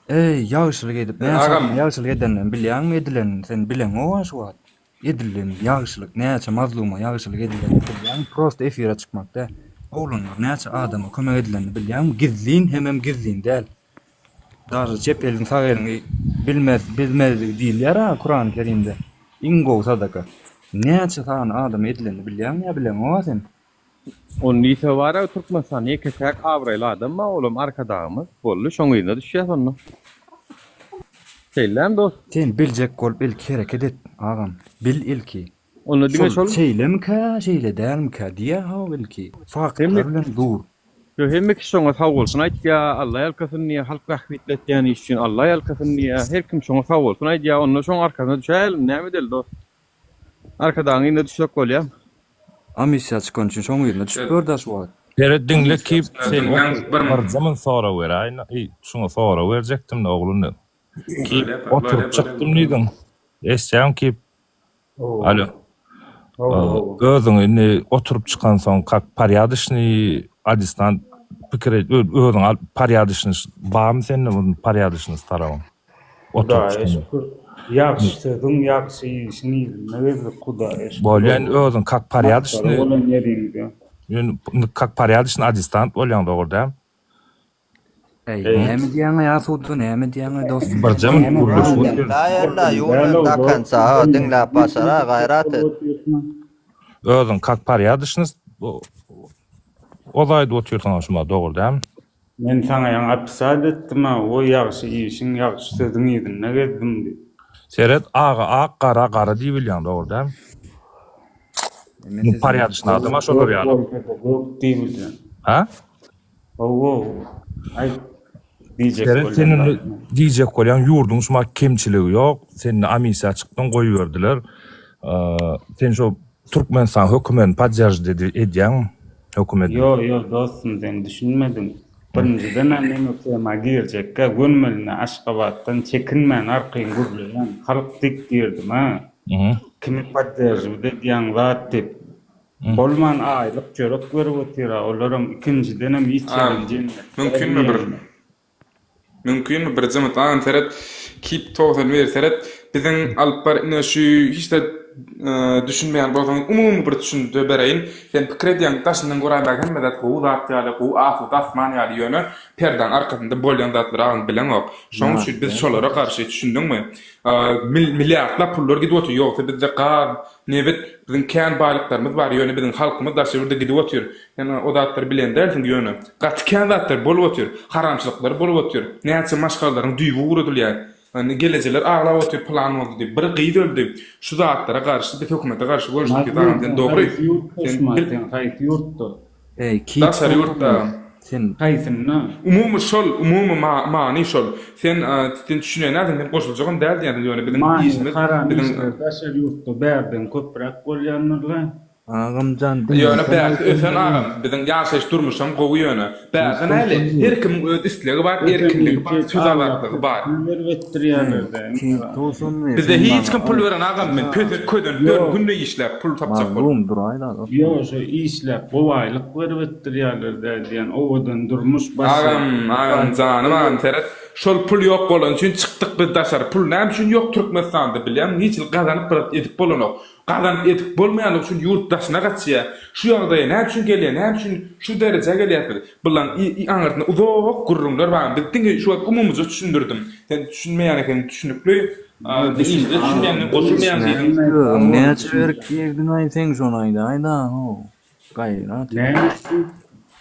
Eý, ýagşylyk edip näçe Agam. adama ýagşylyk edenlerini bilýäňmi edilenini sen bileňoga şu wagt. Edilen ýagşylyk näçe mazluma ýagşylyk edilenini bilýäňmi prosta efire çykmak däl. Oglanlar näçe adama kömek edilenini bilýäňmi gizlin hemem gizlin däl. Daže çep eliň sag eliňi bilmez bilmezligi diýilýär-a Kurany Kerimde. Iň gowy sadaka. Näçe sany adama edilenini bilýäňmi ýa bileňoga sen. Ony diýse bara Türkmenistanda ýeke täk abraýly adam bar olam Arkadagymyz boldy şoň yzyna düşýäs onda. Şeýle dämi dost? Sen biljek bolup ilki hereket et agam bil ilki. Onda diňe Şol şol. şeýlemikä şeýle dälmikä diýä how ilki faktlar bilen dur. Ýo hemme kişi şoňa sagbolsun aýtýa Alla ýalkasyn diýýä halk bähbitli etýän iş üçin Alla ýalkasyn diýýä her kim şoňa sagbolsun aýdýa onda şoň arkasyna düşäýelim näme edeli dost. Arkadagyň yzyna düşsek bolýa. Amnistiýa çykan üçin şoň yzyna düşüp ýör-dä şu wagt. Seret diňle kip sen Diňläň bir birje mun sorag beräýin eý şuňa sorag berjekdimle oglum kip oturyp çykdym diýdiň eşitýäňmi kip alo özüň indi oturyp çykansoň kak porýadyşnyý adistant pikir et özüň al porýadyşnyý barmy sende bu porýadyşnyý tarabyň Oturyp Hudaýa çykan. şükür. Ýagşy sözüň, ýagşy işiň yzynda gezdik, Hudaýa şükür. Bolýa indi özüň kak Masgara porýadyşny bolan ýeriňde. Indi kak porýadyşny adistant bolýaň dogry däl. Eý, Eý. näme diýýäňaý asuda, näme diýýäňaý dostum? Birje Näme minut gürleşip diýýäň? otyrys. Daýanla Däl-ow, ýuwunyň dostum, dakança sen diňläp başara gaýrat et. Özüň kak porýadyşny oz aýdyp otyrsyň şuma dogry dälmi? Men saňa ýaňy opisat etdim-ä, o ýagşy işiň, ýagşy sözüň yzynda gezdim diýip. Seret aga ak gara gara diýip bilýäň dogry dälmi? Men Bu porýadyşny adama şolar Gök ýaly. bolsa-da gök diýip bilýän. Hä? Hawa, aýt diýjek Seret bolýan sen indi zadyňy. diýjek bolýaň ýurduň şumat kemçiligi ýok. Sen indi amisiýa çykdyň goýberdiler. Sen şo Türkmenistan hökümetini podderžit edýäňmi? Hökümet. Ýo ýo dostum sen düşünmediň. Birinjiden-ä men o tema girjekkä gönümeline Aşgabatdan çekinmän arkaýyn gürleýän halk diýip girdim-ä. Kimi podderžiwt edýäň zat diýip. Bolman aýlyk çörek berip otyr-a olaram ikinjidenem hiç ýerem jennetde Mümkinmi bir Mümkinmi bir jyňyt agam seret kip 91 seret biziň alyp bar ine şu hiç zat düşünmeýän bolsaňyz umumy bir düşünje bereýin sen pikir edýäň daşyndan göräýmäge hemme zat gowy zat ýaly gowy asuda asman ýaly ýöne perdäň arkasynda bolýan zatlary agam bileňok şoň üçin biz şolara garşy düşündiňmi milliardlap pullar gidip otyr ýogsa bizde gaz nebit biziň kän baýlyklarymyz bar ýöne biziň halkymyz daşary ýurda gidip otyr Sen o zatlary bilen dälsiň ýöne. Gaty kän zatlar bolup otyr. Haramçylyklar bolup otyr. Näçe maşgalalaryň düýbi guradylýar. Indi gelejeler aglap otyr pylan boldy diýip. Bir gyz öldi. Şu zatlara garşy biz hökümete garşy göreşdik diýip agam sen Mazlum sen dogry. haýsy ýurtda Sen şumat bil. sen haýsy ýurtda? Eý, kit Daşary ýurtda agam. Sen Haýsynda? Umumy şol, umumy many şol. Sen sen düşünenäsiň sen goşuljagam däl diýýänsiň ýöne biziň Many işimiz haram biziň işler daşary ýurtda bärden köpräk bolýandyrla. Agamjan Ýöne diňle bärsi ösen agam, biziň ýaşaýyş durmuşam gowy ýöne. Bärde näli, her kimiň öz islegi bar, Ösen erkinligi bar, ýeke söz Alla azatlygy bar. pul berip etdirýärler-dä. Bizde hiç kim pul beren agam men pöse közenip ýörün günde işläp pul tapjak bolup. Mazlum duraýda dostum. Ýok şo işläp gowy aýlyk berip etdirýärler-dä diýen owadan durmuş başy. Agam agam janym agam seret şol pul ýok bolany üçin çykdyk biz daşary pul näme üçin ýok Türkmenistanda bilýäňmi hiç hili gazanyp bir zat edip bolanok. Gazanyp edip bolmaýanlygy üçin ýurt daşyna gaçýar. Şu ýagdaýa näme üçin gelýär, näme üçin şu derejä gelýäs biz? Bulaň aňyrsynda uzak gürrüňler bar. Biz diňe şu wagt umumyja düşündirdim. Sen düşünmeýän ekeniň düşünikli. Diňe düşünmeýänden goşulmaýaň diýdiň. Özüň näçe berip girdiň-aý sen şony aýdaý-da how. Gaýrat. Näme üçin?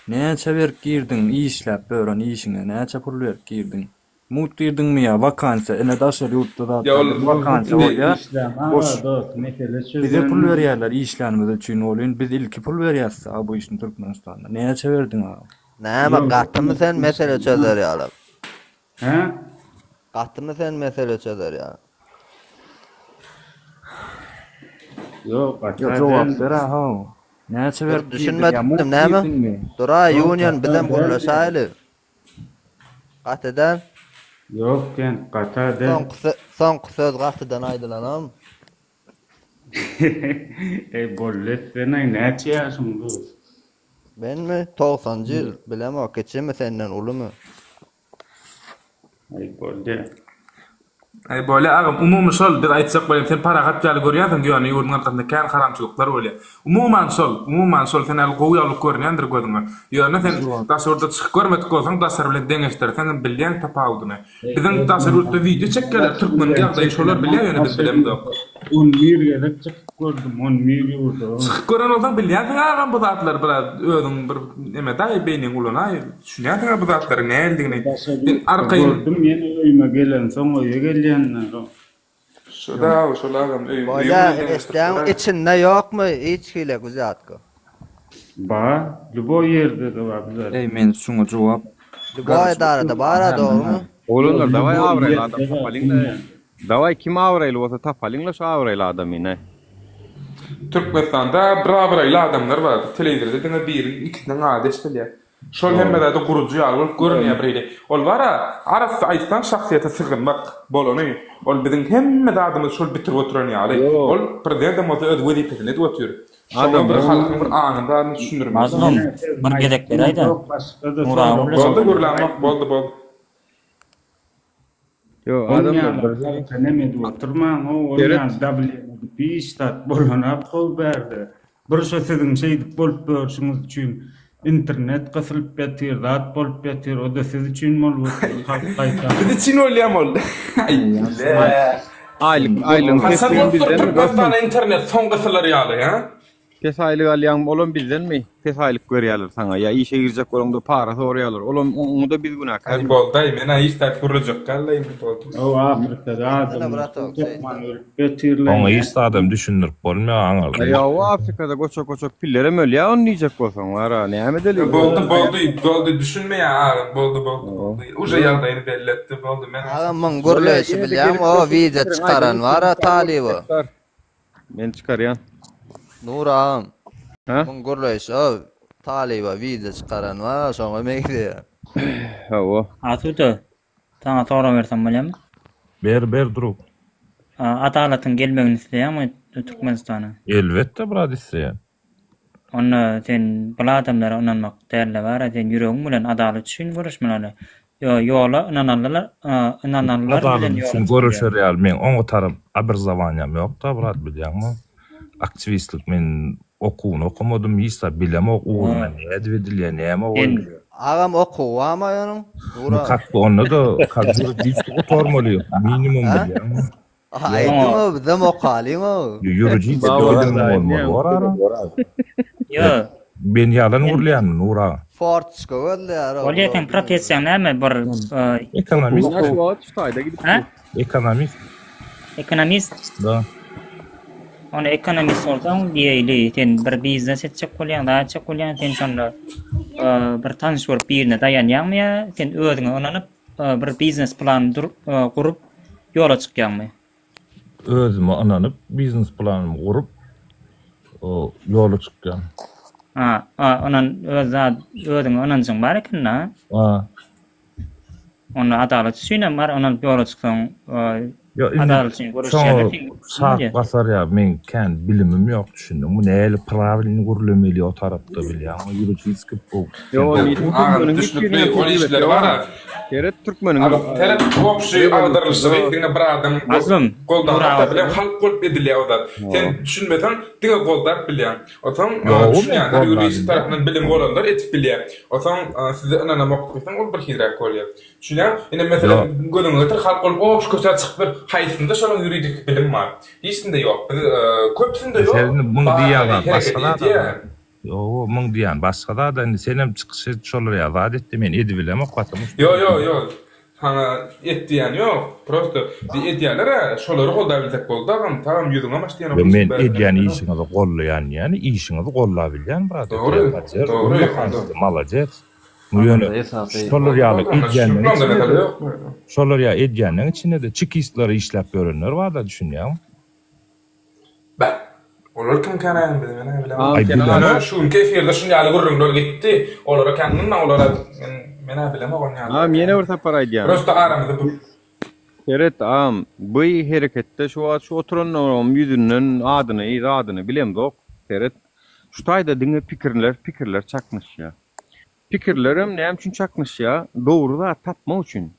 Näçe berip girdiň işläp ýören işiňe näçe pul berip girdiň? Mugt girdiňmi ýa wakansiýa ine daşary ýurtda Ýa zatlar ol biz wakansiýa indi bolýa Işläme boş aga dost mesele bize pul çözülende. berýärler işlänimiz üçin welin biz ilki pul berýäs a bu işini Türkmenistanda näçe berdiň aga? Näme Ýok gatymy sen mesele çözer ýaly? Hä? Gatymy sen mesele çözer ýaly? Ýok gaty Ýok jogap däl. ber a how näçe Dur berip girdiň ýa düşünmedim mugt näme? girdiňmi? Duraý Ýok Union gata bizem däl. gürleşäýli. Gaty däl. Ýok kent gata däl. Soňky soňky söz gatydan aýdylanam. Eý boldy etsenaý näçe ýaşyň dost. Menmi? Togsanjy ýyl. Bilemok kiçimi senden ulumy. Aý boldy. Aý bolýa agam umumy şol biz aýtjak bolýan sen parahat ýaly görýänsiň ýöne ýurduň arkasynda kän haramçylyklar bolýa umuman şol umuman şol sen äl gowy ýaly görünýändir gözüňe ýöne sen daşary ýurda çykyp görmedik bolsaň daşary bilen deňeşdirseňem bilýäň tapawudyny biziň daşary ýurtda wideo çekýärler türkmeniň ýagdaýyny şolar bilýär ýöne biz bilemzok. On bir gezek çykyp gördüm on bir ýurda. Çykyp gören bolsaň bilýänsiň agam bu zatlary biraz özüň bir nemedaý beýniňi ulanaý. Düşünýänsiňä bu zatlaryň nähilidigini. Daşary Sen ýurtda arkaýyn. gördüm ýene öýüme gelensoň öýe gelýänler. Şo-da şol agam öýüň öýüň Bolýa bilen deňeşdirip eşdýäň bolar. içinde ýokmy hiç hili wzýatka. Bar lýuboý ýerde-de bar bizler. Eý men şuňa jogap Lýuboý garaşyp edarada otyryn bara hä dogrymy? Oglanlar Ýok daway lýuboý abraýly adam ýerde bar tapalyňda. dünýäde. Daway kim abraýly bolsa tapalyňla şu abraýly adamyny. Türkmenistanda bir abraýly adamlar bar. Telewizorda diňe biriniň ikisiniň ady eşidilýär. Şol hemme zady gurujy ýaly bolup görünýär birhili. Ol bar-a, arassa aýtsaň şahsyýete sygynmak bolany. Ol biziň hemme zadymyzy şol bitirip oturan ýaly. Ol prezident bolsa öz wezipesini edip otyr. Şoňa bir halkyň bir aňyny zadyny düşündirmeli. Mazlum, bir gezek beräýdä. Nuraguly Boldy gürlämok boldy boldy. Ýok Ol adamlar ýaly bir halka neme edip oturmaň how ol Seret. ýaly dawleniýa edip hiç zat bolanok how bärde. Bir şo siziň şeýdip bolup ýörşüňiz üçin internet gysylyp ýatyr zat bolup ýatyr oda siz üçin bolup otyr halk gaýtam. Biz üçin bolýam ol. Aý bile. Aýlyk aýlygyň Haçan pesligini bolupdyr bizdenmi dostum? Türkmenistanda internet soň gysylar ýaly hä? Pes aýlyk alýaň olam bizdenmi? Pes aýlyk berýärler saňa ýa işe girjek bolaňda para soraýarlar olam oňada biz Aý günäkärmi? boldaý menä hiç zat gürlejek dälde indi boldy. How Afrikada adamlar suw tapman ölüp ýatyrlar Oňa näme hiç zadam düşündirip bolmaýar aňyrda. Ýa Afrikada goçak goçak pillerem ölýär ony diýjek bolsaň wara näme edeli. Boldy boldy boldy düşünmeýär agam boldy boldy boldy uje ýagdaýyny belli etdi boldy men Agam muň Bolýa gürleýşi ýene-de bilýäňmi gelip o dostum wideo pikiriňi çykaran aýdaly bara kim talyba. Men çykarýan. Nury agam. Hä? Muň gürleýşi o talyba wideo çykaran bar şoňa meňzeýär. Hawa. Asuda, saňa sorag bersem bolýamy? Ber ber drug. Adalatyň gelmegini isleýäňmi Türkmenistana? Elbetde brat isleýän. Onda sen bul adamlara ynanmak dälde bara sen ýüregiň bilen adalat üçin göreşmeli. Ýola ynananlar ynananlar bilen Adalat ýola üçin çykylýar. göreşer ýaly meň oňa tarap obrazowaniýam ýokda brat bilýäňmi? Aktiwistlik men okuwyny okamadym hiç zat bilemok ugruna nädip edilýär näme bolýar. Agam okuwy barmy onuň? Nu kak onda-da kak ýuridiski gutarmaly minimum bilýäňmi? Aýdyň-ow, bizem okalyň-ow. Ýuridik bilimi bolmaly bor ara. Ýok. Men ýalan gürleýänmi Nur aga? Fortoçka gözleýär-ow. Bolýa seň professiýaň näme bir Ekonomist. Şu wagt şu taýda gidip Hä? Ekonomist. Ekonomist? Da. Onda ekonomist bolsaň diýeýli sen bir biznes etjek bolýaň, zat etjek bolýaň, sen şonda bir tanyş bolup birine daýanýaňmy ýa sen özüňe ynanyp bir biznes plan gurup ýola çykýaňmy? Özüme ynanyp biznes planymy gurup ýola çykýan. Ha, ynan öz zat özüňe ynanjyň bar ekeni-dä. Ha. Onda adalat üçinem bar ynanyp ýola çyksaň. Ýok indi Adalat üçin göreşýärler şoňa seň şat bolýar. basar ýa meň kän bilimim ýok düşündiňmi nähili prawilny gürlemeli o tarapda bilýäňmi ýuridiski bu sen Ýok ol dogry hiç Agam türkmeniň hiç düşnükli birine ol tejribesi işler ýok bar-a. agam. Seret türkmeniň Agam seret obşi agdarylyşygy diňe bir adam Mazlum, goldap Nur hatda aga bilen halk bolup edilýär o zat. Sen Hawa. düşünmeseň diňe goldap bilýäň. Osaň Ýok men düşünýänler goldap ýuridik bilýän. tarapyndan bilimi bolanlar edip bilýär. Osaň size ynanamok diýseň ol bir hiliräk bolýar. Düşünýäňmi? Ine meselem Ýok. gözüňe getir halk bolup obşi köçä çykyp bir haýsynda şolaň ýuridik bilim bar. Hiçsinde ýok. Biz köpüsinde ýok. Sen indi muň diýýän Barlary zat hereket başga zat edýär. agam. Ýok muň diýýän başga zat indi senem çykyş et şolar ýaly zat etde men edibilemok gaty Ýo ýo ýo saňa et diýýän ýok prosto bir edýäler-ä şolary goldabilsek boldy agam tagam ýüzüňem aç diýenok Ýo hiç men kim edýän bärde. işiňizi gollaýan diýýän işiňizi gollabilýän brada Dogry dogry onda. malades Ýöne Onda esasy şolar ýaly Goldamaz edýänleň şükür onda içinde-de mesele ýok. şolar ýaly edýänleň içinde-de çekistler işläp ýörenler bar-da düşünýäňmi? Beh. Olar kimkänaýyn biz men-ä bilemok. Aý Agam sen bilemok. Ýöne şu günki efirde şun ýaly gürrüňler gitdi. Olara kän ynanma olara men men-ä bilemok on ýaly Agam ýene kän. bir sapar aýdýan. Prosta aramyzda bu Seret agam bu hereketde şu wagt şu oturanlaryň ýüzünden adyny zadyny bilemzok. Seret şu taýda diňe pikirler pikirler çaknyşýar. Pikirlerem näme üçin çaknyşýar? Dogry zat tapmak üçin.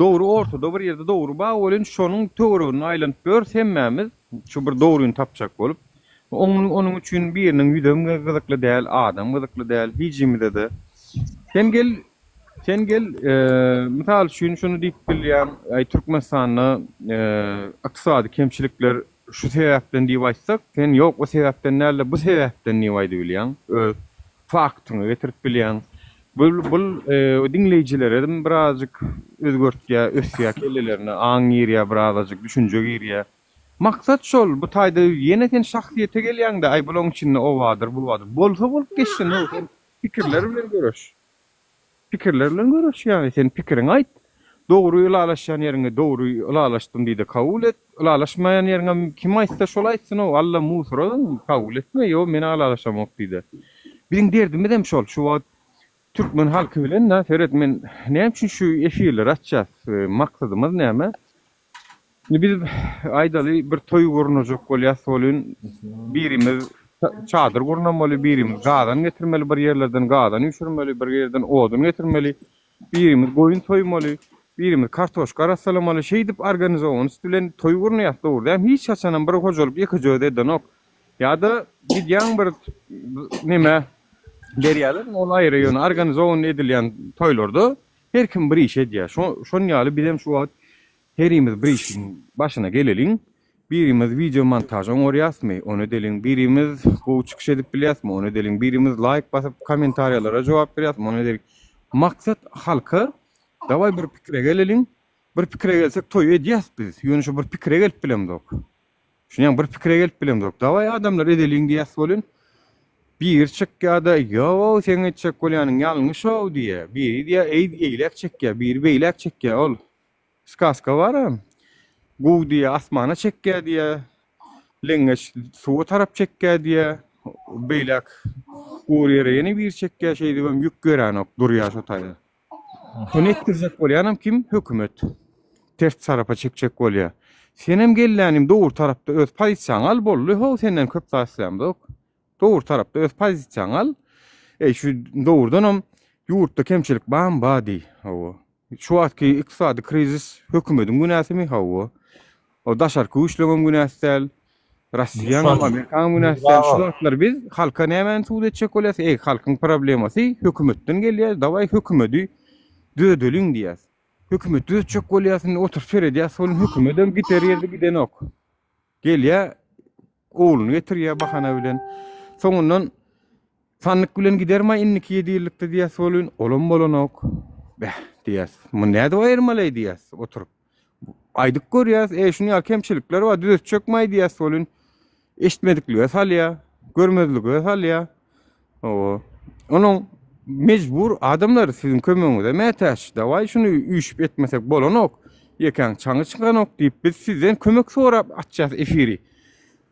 Dogry ortada bir ýerde dogry bar welin şonuň töwereginde aýlanyp ýörüs hemmämiz şu bir dogryny tapjak bolup. Onuň onuň üçin biriniň ýüzem gyzykly däl, adam gyzykly däl, hijimizede. Sen gel sen gel mysal üçin şuny diýip bilýäň, aý Türkmenistanda ykdysady kemçilikler şu sebäpden diýip aýtsak, sen ýok o sebäpden däl-de bu sebäpden diýip aýdybilýäň. Öz faktyňy getirip bilýäň. Bul bul diňleýjilerem birazajyk özgertýär, ösýär kellelerine aň girýär birazajyk düşünje girýär. Maksat şol, bu taýda ýene sen şahsyýete gelýäňdä, aý bulaň içinde o bardyr, bu bardyr. Bolsa bolup geçsin, how sen pikirler bilen göreş. Pikirler bilen göreş ýagny sen pikiriňi aýt. Dogry ylalaşýan ýeriňi dogry ylalaşdym diýde kabul et. Ylalaşmaýan ýeriňem kim aýtsa şol aýtsyn-ow Alla musora kabul etme ýo men ylalaşamok diýde. Biziň derdimizem şol şu wagt türkmen halky bilen da seret men näme üçin şu efirleri açýas maksadymyz näme? Indi biz aýdaly bir toý gurnajak bolýas welin birimiz çadyr gurnamaly, birimiz gazan getirmeli bir ýerlerden gazan üýşürmeli, bir ýerden odun getirmeli, birimiz goýun soýmaly, birimiz kartoşka arassalamaly şeýdip organizowanst bilen toý gurnaýas dogry dälmi hiç haçanam bir hojalyk ýekeje özi edenok. Ýa-da gidýäň bir neme berýärler ol aýry ýöne organizowan edilýän toýlarda Her kim bir iş edýär. Şo, şon ýaly bizem şu wagt herimiz bir işiň başyna geleliň. Birimiz wideo montaž oňarýasmy, ony edeliň. Birimiz gowy çykyş edip bilýäsmi, ony edeliň. Birimiz laýk basyp kommentariýalara jogap berýäsmi, ony edeliň. Maksat halka dawaý bir pikire geleliň. Bir pikire gelsek toý edýäs biz. Ýöne şo bir pikire gelip bilemzok. Şunýaň bir pikire gelip bilemzok. Dawaý adamlar edeliň diýýäs welin, biri çykýa-da, Ýow, seň etjek bolýanyň ýalňyş-ow diýýä. Biri diýýä, eý, eýläk çekýä, biri beýläk çekýä. Ol skaska bar-a, Guw diýýä, asmana çekýä diýýä, leňňeç suwa tarap çekýä diýýä, beýläk gury ýere ýene biri çekýä, şeýdibem ýük ýöränok, durýa şo taýda. Şony etdirjek bolýanam kim? Hökümet. Ters tarapa çekjek bolýa. Senem gellänim dogry tarapda öz pozisiýaňy al boldy how senden köp zat islämzok. Dogry tarapda öz pozisiýaňy al. Eý şu dogrudanam ýurtda kemçilik barmy bar diý. Hawa. Şu wagtky ykdysady krizis hökümediň günäsimi? Hawa. O daşarky güýçleňem günäsi däl. Russiýanyňam, Amerikanyň günäsi däl. Şu zatlary biz halka nämäni subut etjek bolýas? Eý, halkyň problemasy hökümetden gelýär, dawaý hökümedi düzedeliň diýýäs. Hökümeti düzetjek bolýas, indi oturyp seredýäs, ol hökümedem gider ýerde gidenok. Gelýär, ogluny getirýär bahana bilen. Soňundan Sandyk bilen gidermaý indiki ýedi ýyllykda diýýäs welin, olam bolanok. Beh, diýýäs. Muny nädip aýyrmaly diýýäs oturyp. Aýdyp görýäs, eý şuny ýaly kemçilikler bar, düzetjekmaý diýýäs welin, eşitmediklige salýar, görmezlige salýar. Hawa. Onuň mejbur adamlar siziň kömegiňize mätäç. Dawaý şuny üýşüp etmesek bolanok. Ýekäň çaňy çykanok diýip biz sizden kömek sorap açýas efiri.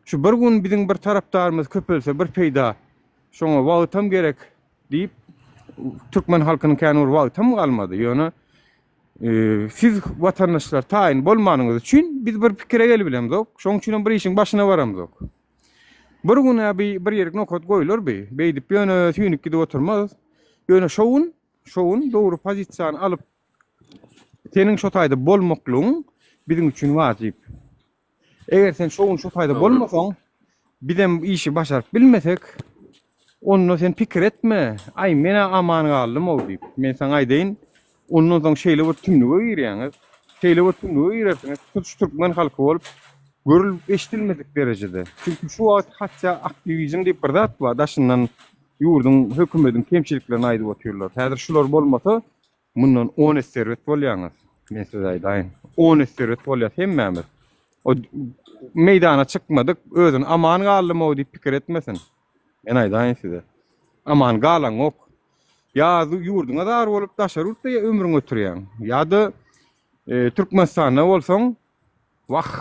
Şu bir gün biziň bir tarapdarymyz köpelse bir peýda. Şoňa wagtam gerek diýip, türkmen halkynyň kän bir wagtam galmady. Ýöne. Siz watandaşlar taýyn bolmanyňyz üçin biz bir pikire gelibilemzok. Şoň üçinem bir işiň başyna baramzok. Bir gün-ä bi bir ýerik nokat goýlar bi. Beýdip ýöne süýnüp gidip oturmaz. Ýöne şo gün, şo gün dogry pozisiýany alyp, seniň şo taýda bolmaklygyň biziň üçin wajyp. Eger sen şo gün şo taýda bolmasaň, bizem işi başaryp bilmesek, onda sen pikir etme, aý men-ä aman galdym-ow diýip. Men saňa aýdaýyn, ondan soň şeýle bir tümlüge girýäňiz, şeýle bir tümlüge girersiňiz, tutuş türkmen halky bolup, görülip-eşidilmedik derejede. Çünki şu wagt hatda aktiwizm diýip bir zat bar, daşyndan ýurduň, hökümediň kemçiliklerini aýdyp otyrlar. Häzir şular bolmasa, Mundan on esse erbet bolýaňyz. Men size aýdaýyn. On esse erbet bolýas hemmämiz. O meýdana çykmadyk, özüni aman galdym-ow diýip pikir etmesin. Men aýdaýyn size. Aman galaňok. Ýa ýurduňa zar bolup daşary ýurtda ömrüňi ötürýäň. Ýa-da e, Türkmenistanda bolsaň, wah,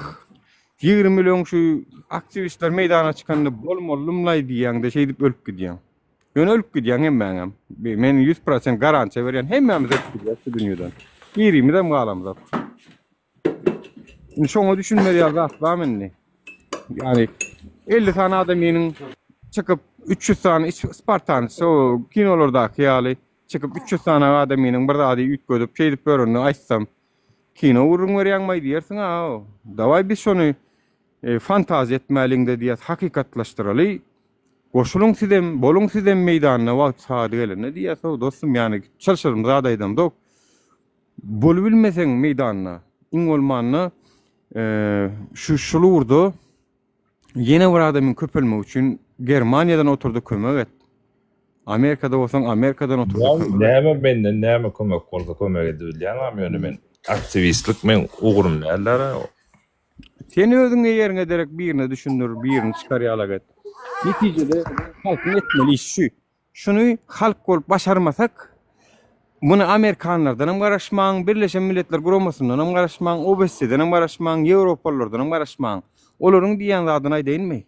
20 ýyl öň şu aktiwistler meýdana çykanda bolmalymlaý diýýäň-de şeýdip ölüp gidýäň. Ýöne ölüp gidýäň hemmäňem. Men 100% garantiýa berýän, hemmämiz ölüp gidýäs şu dünýeden. Birimizem galamzok. Indi şoňa düşünmez ýaly zat barmy indi? Ýani 50 sany adamynyň çykyp 300 sany spartanç o kinolardaky ýaly çykyp 300 sany adamynyň bir zady üýtgedip şeýdip ýörenini aýtsam kino gürrüň berýäňmi diýersiň-a. Dawaý biz şony e, fantaziýa etmäliň-de diýýäs, hakykatlaşdyraly. Goşulyň sizem, boluň sizem meýdanda wagty sagady gelende diýýäs-ow dostum, ýany çylşyrymly zat aýdamzok. Bolubilmeseň meýdanda, iň bolmanda şu şul ugurda ýene bir adamyň köpelmegi üçin Germaniýadan oturda kömek et. Amerikada bolsaň Amerikadan oturda kömek et. Näme menden näme kömek bolsa kömek edibilýän ýöne men aktiwistlik meň ugrum däldir. Sen özüňe ýeriňe derek birine düşündir, birini çykar ýalak et. Netijede halkyň etmeli işi şu. Şuny halk bolup başarmasak, muny amerikanlardanam garaşmaň, Birleşen Milletler Guramasyndanam garaşmaň, OBSE-denem garaşmaň, ýewropalylardanam garaşmaň. Olaryň diýýän zadyny aýdaýynmy?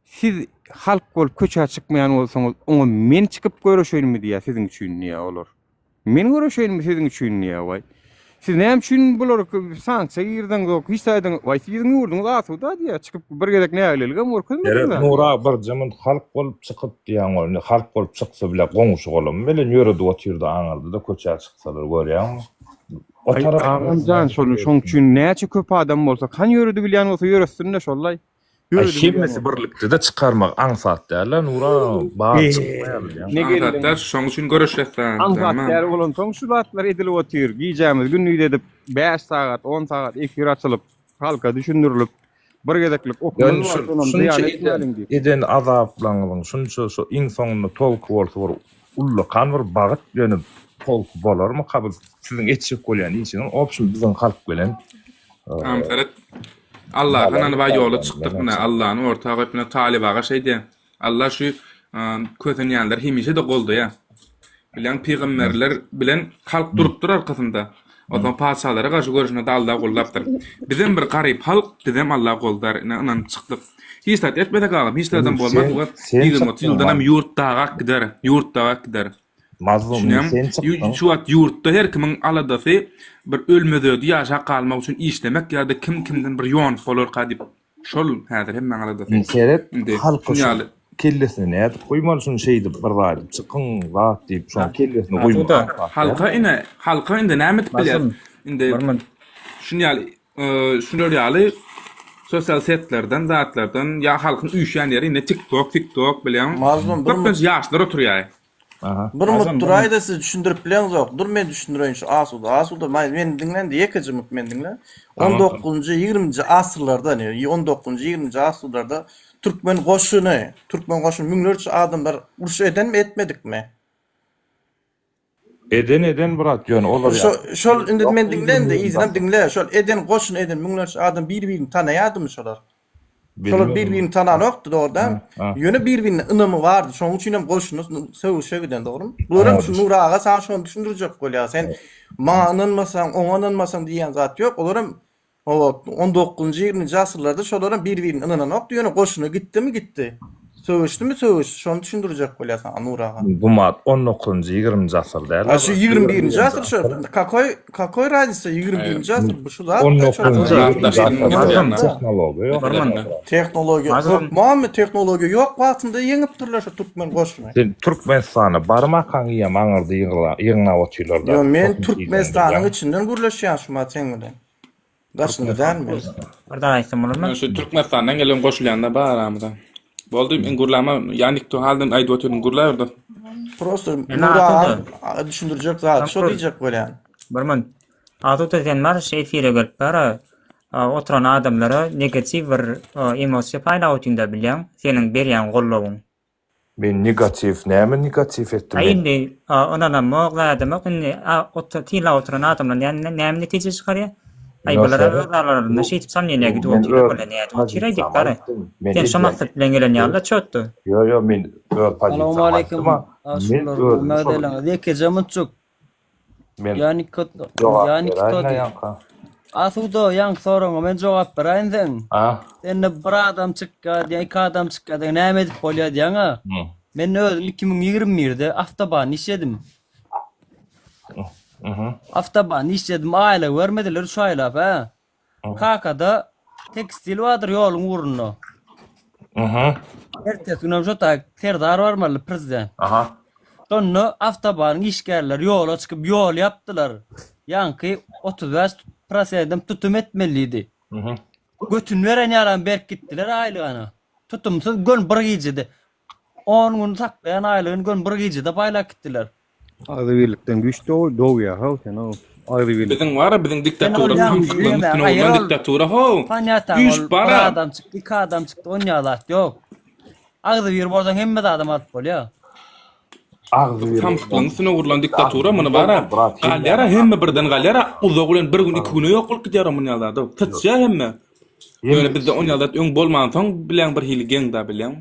Siz halk bolup köçä çykmaýan bolsaňyz, oňa men çykyp göreşeýinmi diýýär siziň üçin diýýär olar. Men göreşeýinmi siziň üçin diýýär waý. Siz näme üçin bulary sanksiýa girdiňizok, hiç taýdan waý siziň ýurduňyz asuda diýýär, çykyp bir gezek nägileligem görkezmediňiz. Gerek Nura birje munt halk bolup çykyp diýýäň ol indi halk bolup çyksa bile goňşy golamy bilen ýöredip otyrdy aňyrda-da köçä çyksalar görýäňmi. O Aý tarap agamjan şol şoň üçin näçe köp adam bolsa kan ýöredibilýän bolsa ýöretsin-de şollaý. Aý hemmesi birlikde-de çykarmak aňsat däl-ä Nura, bar çykmaýar bilýäňmi? Ne Aňsat geldiň? däl, şoň üçin göreşýäs Aňsat däl bolansoň şu zatlar edilip otyr. Gijämiz gündiz edip 5 sagat, 10 sagat efir açylyp, halka düşündirilip, bir gezeklik okumyz Ýöne bar, şu şonam şunça zyýan eden etmäliň diýip. eden azaplaryňyzyň şunça şu iň soňunda tolky bolsa bir ullakan bir bagyt ýöne tolky bolarmyka bu siziň etjek bolýan işiňiz obşim biziň halk bilen Tamam seret. Allaha ynanyp a ýola çykdyk mine Allany orta goýup mine Talyp aga şeý diýýär. Alla şu kösenýänleri hemişe-de goldaýar. Bilýäň pygamberler bilen halk durupdyr arkasynda. Onsoň patyşalara garşy göreşende-de Alla goldapdyr. Bizem bir garyp halk, bizem Alla goldar. Ine ynanyp çykdyk. Hiç zat etmesek agam hiç zadam bolmaz we Sen 20-30 çykdyň ýyldanam ýurt dagak gider. Ýurt dagak gider. Mazlum Düşünýäňmi? sen çykdyň. Şu wagt ýurtda her kimiň aladasy bir ölmez-ödi ýaşap galmak üçin işlemek ýa-da kim kimden bir ýonup bolarka diýip. Şol häzir hemmäň aladasy. Indi seret Indi halka şuny şu ýaly. kellesine nädip guýmaly şuny şeýdip bir zat edip çykyň zat diýip şoň kellesine guýmak Asuda. aňsat däl. Halka ine, halka indi näme edip bilýäs? Basym. Indi Bir minut. şuny ýaly şular ýaly sosial setlerden zatlardan ýa halkyň üýşýän ýeri ine TikTok, TikTok bilýäňmi? Mazlum bir Köplenç ýaşlar oturýar. Aha. Bir mut Azam bir mut. duraýda siz düşündirip bileňzok. Dur men düşündireýin şu asuda. Asuda maý meni diňlände ýekeje mut meni diňle. Tamam. 19-njy, 20-nji asyrlarda, ýa 19-njy, 20-nji asyrlarda türkmen goşuny, türkmen goşuny müňlerçe adamlar uruş edenmi, etmedikmi? Eden eden brat ýöne olar Şo ýa şol indi ýok men diňle indi ýygrimi yzynam diňle. Şol eden goşuny eden müňlerçe adam bir-birini tanaýardymy şolar? Şolar Bilmedim. bir-birini tananokdy dogry dälmi? Ha, ha. Ýöne bir-birine ynamy bardy. Şonuň üçin hem goşuna söweşe giden dogrymy? Bularam şu Nury aga saňa şony düşündirjek bolýar. Sen maňa ynanmasaň, oňa ynanmasaň diýýän zat ýok. Olaram hawa, on dokuzynjy, ýigriminji asyrlarda şolaram bir-birine ynananokdy. Ýöne goşuna gitdimi, gitdi. Söweşdimi söweşdi şony düşündirjek bolýar saňa Nur aga. Bu mat 19-njy 20-nji asyr däl. A şu 21-nji asyr şu kakoý kakoý raznica 21-nji asyr bu şu zat. 19-njy 20-nji asyrda tehnologiýa ýok. Tehnologiýa hökmanmy tehnologiýa ýok wagtynda ýeňipdirler şu türkmen goşuny. Sen Türkmenistana barmakaň iýem aňyrda ýygnap otyrlar-da. Ýo men Türkmenistanyň içinden gürleşýän şu mat seň bilen. Daşynda dälmi? Bir zat aýtsam bolarmy? Şu Türkmenistandan gelen goşulýanda bar aramyza. Boldy men gürläme ýanik tu halden aýdyp otyryn gürläber dos. Prosta Men Nur Asuda. aga düşündirjek zat şo diýjek bolýan. Bir minut. Asuda sen bar şu efire gelip bar oturan adamlara negatiw bir emosiýa paýlap otyňda bilýäň seniň berýän goldawyň. Men negatiw näme negatiw etdim Aý men. indi ynanamok zadamok indi synlap oturan adamlar näme netije çykarýar? Aý Ýok bulara seret öz aralarynda şeýdip samneniýa gidip men otyr öz bular nädip otyr aý diýip pozisiýamy gara. aýtdym men Sen şo edýän maksat bilen gelen ýaly-da çotdy. Ýo ýo men öz pozisiýamy Salowmaleýkim aýtdym-a men aşular özümi şol gowy ýekeje munçuk Men Ýa Nikot jogap ýa beräýin-ä Nikitodi. ýaňka. Asuda ýaňky soragyňa men jogap beräýin seň. A. Sende bir adam çykýa diýýäň, iki adam çykýa diýýäň, näme edip bolýa diýýäň-a. Men özüm 2021-de awtobanda işledim. Mhm. Awtobanda işledim, aýlyk bermediler üç aýlap, hä. Kakada tekstil bardyr ýoluň ugrunda. Mhm. Ertesi günem şo taý Serdar barmaly prezident. Aha. Şonda awtobanyň işgärleri ýola çykyp ýol ýapdylar. Ýaňky 35 prosentem tutum etmelidi. Mhm. Götüni beren ýalam berip gitdiler aýlygana. Tutumsyz gön bir gijede. On gün saklaýan aýlygyny gön bir gijede paýlap gitdiler. Agzybirlikden güýç dogýar how sen how agzybirlik. Biziň bara biziň Sen diktatura ol ýaňky samsyklygyň diýme, üstüne aýyr urlan ol diktatura how. Panýataň Güýç ol bir bara. adam çykdy, iki adam çykdy, onýa zat ýok. Agzybir bolsaň hemme zadam alyp bolýar. Agzybir Samsyklygyň üstüne gurlan diktatura muny bara brat galýara hemme birden galýara uzagy bilen bir gün iki güne ýok bolup gidýär munýa zat. Syçýar hemme. Ýöne bizde onýa zat öň bolmansoň bilýäň bir hili geň da bilýäň.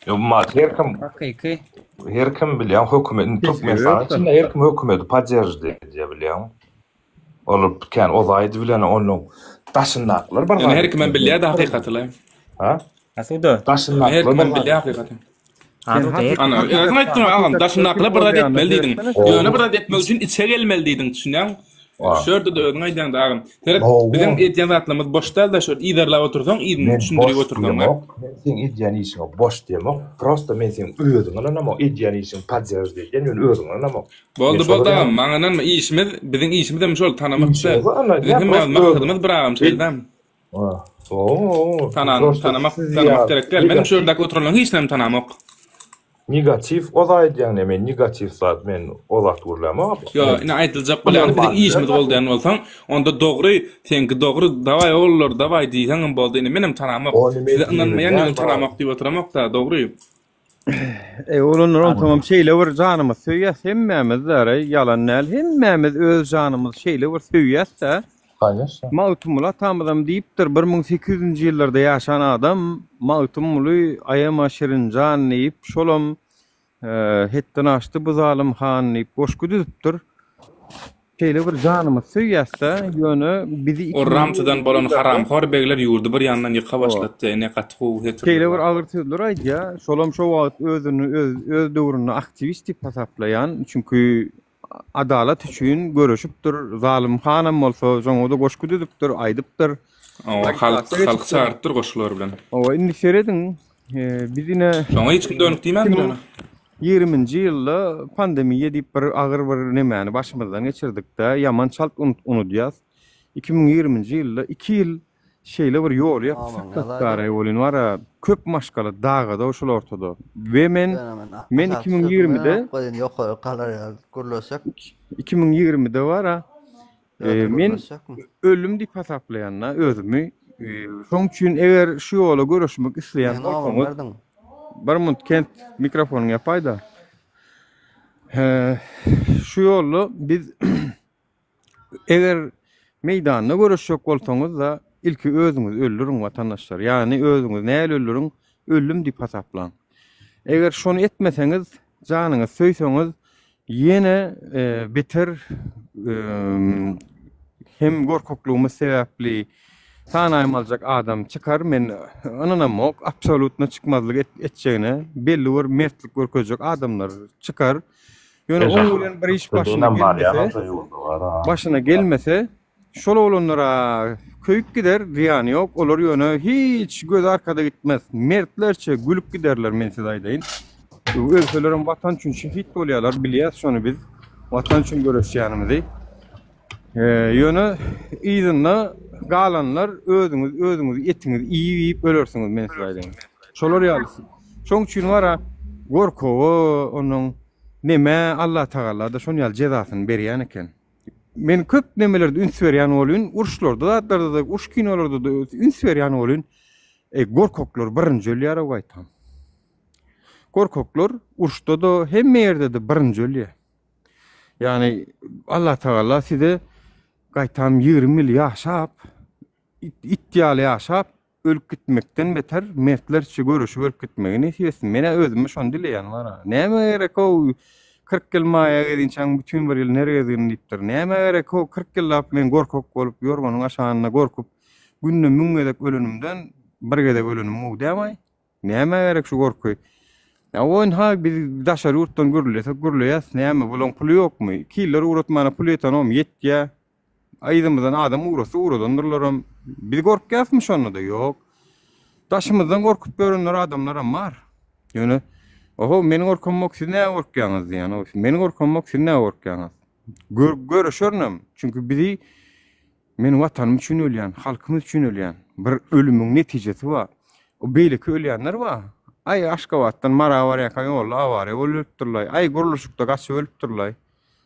Ýok, her kim Hakyky. Her kim bilýän hökümet indi Türkmenistanyň içinde her kim hökümeti podderžit edýär bilýäň. Ol kän ozaýdy bilen onuň daşyndakylar bir Ýöne her kimem bilýär-de hakykaty-la. Ha? Asuda. Daşyndakylar Her kimem bilýär hakykaty. Asuda her Ana, özüň aýtdyň agam, daşyndakylar bir zat etmeli diýdiň. Ýöne bir zat etmek üçin içe gelmeli diýdiň, düşünýäňmi? Şu ýerde-de özüň aýdýaň-da agam. Seret, biziň edýän zatlarymyz boş däl-de, şu ýerde yzarlap otursaň, yzyny Men düşündirip boş otursaň. diýemok. Men seň edýän işiňe boş diýemok. Prosta men seň özüňe ynanamok. Edýän işiňi podderžit edýän, ýöne özüňe ynanamok. Men Boldy, şolar boldy ýaly agam, maňa ynanma, işimiz, biziň işimiz hem şol, tanamak däl. Işiňize ynanýan, Biziň hemmämiz prosta maksadymyz bir agam, şeýle-dämi? Oo, Tanan, prosta tanamak, siz tanamak ýaly gerek däl. Meniň şu negatiw ýerdäki oturanlaryň hiç birini tanamok. Negatiw o aýdýaň ne men negatiw zat men o zat gürlämok. Ýo, ine aýdyljak bolýany biziň işimizi goldaýan bolsaň, onda dogry, seňki dogry, dawaý ogullar, dawaý diýseňem boldy. Ine menem tanamok. Ony men Size ynanmaýan diýmeýän ýöne tanamok diýip oturamok-da, dogry. Eý oglanlar onsoňam şeýle bir janymyz söýýäs hemmämiz däreý ýalan däl hemmämiz öz janymyzy şeýle bir söýýäs-dä. Kanyşna. Magtymguly atamyzam diýipdir 1800 nji ýyllarda ýaşan adam Magtymguly aýama şirin jan diýip şolam hetden aşdy bu zalym han diýip goşgy düzüpdir. Şeýle bir janymyz söýýäs-dä, ýöne bizi O Ramsydan bolan haramhor begler ýurdy bir ýandan ýyka başlatdy, ine gaty gowy setirler Şeýle bir bar. agyr sözler aýdýar. Şolam şo wagt özüni öz öz döwründe aktiwist diýip hasaplaýan. Çünki adalat üçin göreşipdir. Zalym hanam bolsa şoňa-da goşgy düzüpdir, aýdypdyr. Hawa, halk halky çagyrypdyr goşgulary bilen. Hawa, indi serediň, biz ine Şoňa hiç kim dönük diýmändir ýöne. Ýigriminji ýylda pandemiýa diýip bir agyr bir nemäni başymyzdan geçirdik-de, ýaman çalt unudýas. 2020-nji ýylda iki ýyl şeýle bir ýoly ýapyp sakladyk welin bar-a, köp maşgala dagada şol ortada. We men men 2020-de 2020-de bar-a, Men öldüm diýip hasaplaýan-da özümi. Şoň üçin eger şu ýola göreşmek isleýän bolsaňyz, bir minut Kent mikrofonyňy ýapaý-da. Şu ýolda biz eger meýdanda göreşjek bolsaňyz-da, ilki özüňizi öldüriň watandaşlar. Ýagny özüňizi nähili öldüriň? Öldüm diýip hasaplaň. Eger şony etmeseňiz, janyňyzy söýseňiz, Ýene beter hem gorkaklygymyz sebäpli. Sanaýmaljak adam çykar, men ynanamok, absolýutno çykmazlyk etjegine, belli bir mertlik görkezjek adamlar çykar. Ýöne oň bilen bir iş başyna gelmese, başyna gelmese, şol oglanlara köýüp gider, zyýany ýok, olar ýöne hiç gözi arkada gitmez, mertlerçe gülüp giderler, men size aýdaýyn. Ölselerem watan üçin şehit bolýarlar, bilýäs şony biz, watan üçin göreşýänimizi. Ýöne yzynda galanlar özüňiz özüňizi etiňizi iýip iýip ölersiňiz men size aýdaýyn. Şolar ýaly. Şoň üçin bara gorkowa onuň neme Allah Tagala da şon ýaly jezasyny berýän eken. Men köp nemelerde üns berýän bolýun, uruşlarda zatlarda da uruş kinolarda da üns berýän bolýun. E, gorkaklar birinji ölýär o gaýtam. Gorkaklar uruşda da hemme ýerde de birinji ölýär. Ýagny Allah Tagala size gaýtam 20 ýyl ýaşap, it ýaly ýaşap, ölüp gitmekden beter mertlerçe göreşip ölüp gitmegi nesip etsin. Men-ä özüme şony dileýän bar-a. Nämä gerek-ow 40 ýyl maýa gezinçäň bütin bir ýyl ner gezgin diýipdir. Nämä gerek-ow 40 ýyllap men gorkak bolup, ýorganyň aşagynda gorkup, günde 1000 gezek ölenimden bir gezek ölenim gowy dämaý? Nämä gerek şu gorky? Ýa o ynha biz daşary ýurtdan gürlesek gürleýäs, näme bulaň puly ýokmy? Killer ugratmana pul ýetenogmy? Ýetýä. Yzymyzdan adam ugrasa ugradandyrlaram. Biz gorkýasmy şonda-da? Ýok. Daşymyzdan gorkup ýörenler adamlaram bar. Ýöne oho men gorkamok siz näme gorkýaňyz diýýän. Men gorkamok siz näme gorkýaňyz? Gör göreşerinem. Çünki bizi Men watanym üçin ölýän, halkymyz üçin ölýän. Bir ölümiň netijesi bar. O beýleki ölýänler bar. Aý, Aşgabatdan Mara barýarka ýolda awariýa bolup ölüpdirlaý. Aý, gurluşykda gaçyp ölüpdirlaý.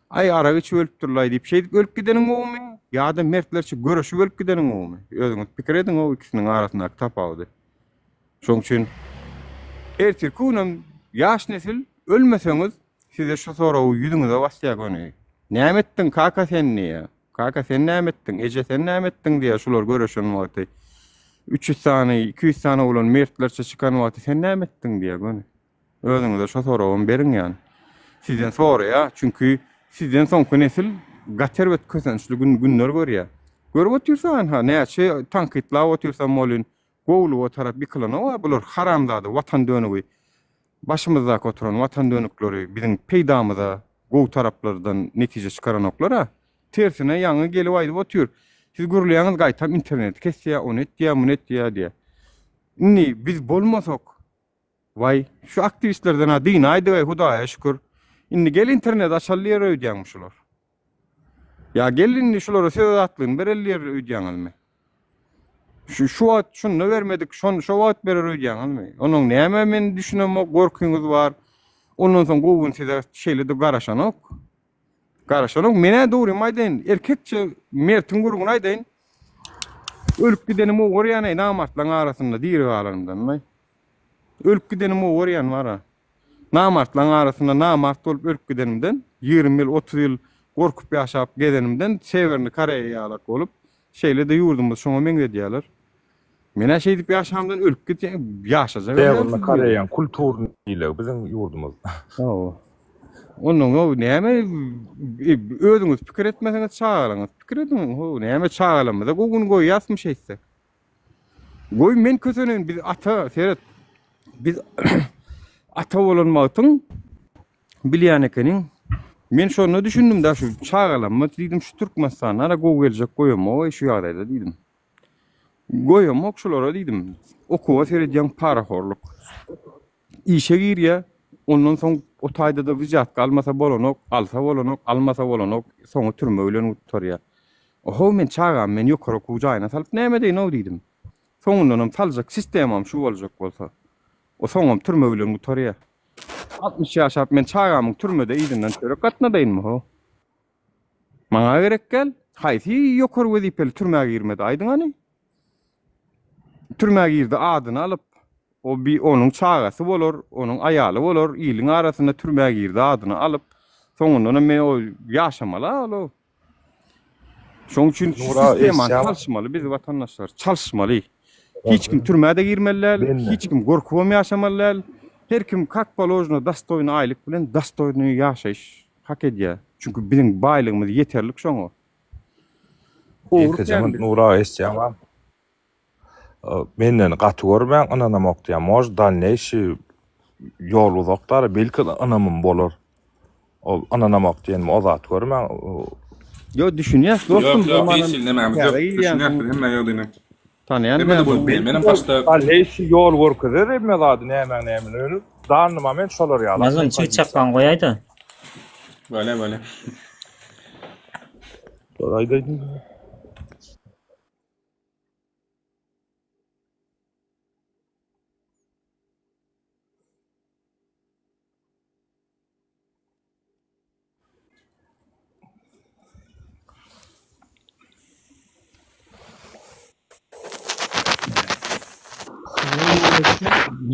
Aý, arak içip ölüpdirlaý diýip, şeýdip ölüp gideniň gowumy? Ýa-da mertlerçe göreşip ölüp gideniň gowumy? Özüňiz pikir ediň o ikisiniň arasyndaky tapawudy. Şonuň üçin ertirki günem ýaş nesil ölmeseňiz, size şu soragy ýüzüňize basýar göni. Näme etdiň kaka sen diýýär. Kaka sen näme etdiň, eje sen näme etdiň diýýär şular göreşen wagty. 300 sany, 200 sany oglan mertlerçe çykan wagty sen näme etdiň diýýär göni. Özüňize şo soragam beriň ýany. Sizden soraýar, çünki sizden soňky nesil gaty erbet kösençli gün günler görýär. Görüp otyrsa ynha näçe tankytlap otyrsam bolyn gowulyga tarap ýykylanok-a bular haramzada watan dönügi. Başymyzdaky oturan watan dönükleri biziň peýdamyza gowy taraplardan netije çykaranoklar-a. Tersine ýaňy gelip aýdyp otyr. Siz gürleýäňiz gaýtam interneti kesýär, ony etýär, muny etýär diýýär. Indi biz bolmasak, waý, şu aktiwistlerden-ä dynaýdyg-aý Hudaýa şükür. Indi gel interneti açaly diýer öýdýäňmi şular? Ýa gel indi şulara söz azatlygyny bereli diýer öýdýäňizmi? Şu şu wagt şunda bermedik, şony şo wagt berer öýdýäňizmi? Onuň näme men düşünemok, gorkyňyz bar. Ondan soň gowy gün size şeýle-de garaşanok. Garaşanok. Men-ä dogrymy aýdaýyn, erkekçe mertiň gürrüňini aýdaýyn. Ölüp gidenim gowy görýän-eý namartlaryň arasynda diri galanymdan. Ölüp gidenim gowy görýän bar-a. Namartlaryň arasynda namart bolup ölüp gidenimden, 20 ýyl, 30 ýyl gorkup ýaşap gezenimden Sewerny Koreýa ýalak bolup, şeýle-de ýurdumyzy şoňa meňzedýärler. Men-ä şeýdip ýaşamdan ölüp gitýän, ýaşajagam däl Sewerny Koreýaň kulturny diýlegi biziň ýurdumyz. Hawa. Ondan o näme özüňiz pikir etmeseňiz çagalaryňyz pikir ediň. Ho, näme çagalarymyza gowy gün goýýasmy şeýtsek? Goý men köseneýin biz ata seret biz ata bolan wagtyň bilýän ekeniň. Men şonda düşündim da şu çagalarma diýdim şu Türkmenistanda ara gowy geljek goýamok şu ýagdaýda diýdim. Goýamok şulara diýdim. Okuwa seredýän parahorluk. Işe girýär, ondan soň o taýda-da wzýatka almasa bolanok, alsa bolanok, almasa bolanok, soňy türme bilen gutarýar. Ohow men çagamy men ýokary okuw jaýyna salyp näme edeýin-ow diýdim. Soňundanam saljak sistemam şu boljak bolsa. O soňam türme bilen gutarýar. 60 ýaşap men çagamyň türmede yzyndan çörek gatnadaýynmy how? Maňa gerek däl. Haýsy ýokary wezipeli türmä girmedi aýdyň hany? Türmä girdi adyny alyp, o bi onuň çagasy bolar, onuň aýaly bolar, iliň arasynda türmä girdi adyny alyp, soňundanam men o ýaşamaly-a ol. Şoň üçin şu sistemany çalyşmaly biz watandaşlar, çalyşmaly. Hiç kim türmä-de girmeli däl, hiç kim gorkubam ýaşamaly däl. Her kim kak položno dostoýny aýlyk bilen dostoýny ýaşaýyş hak edýär. Çünki biziň baýlygymyz ýeterlik şoňa. Ýekeje munt Nura eşitýäňmi? Menden gaty görmäň ynanamok diýýän. Может dalneýşi ýol uzak dara belki ynamym bolar. Ol ynanamok diýenimi o zat görmäň. Ýok düşünýäs dostum Ýok ýok hiç hili nemämiz ýok. Düşünýäs biz hemme ýagdaýyna. Tanaýan Hemme-de bolup bilýär. Menem başda Dalneýşi ýol görkezer hemme zady nämäň nämini ýöne danny moment şolar ýaly. Mazlum çig çakmagyňy goýaýda. Bolýa bolýa. Aýdaýdym.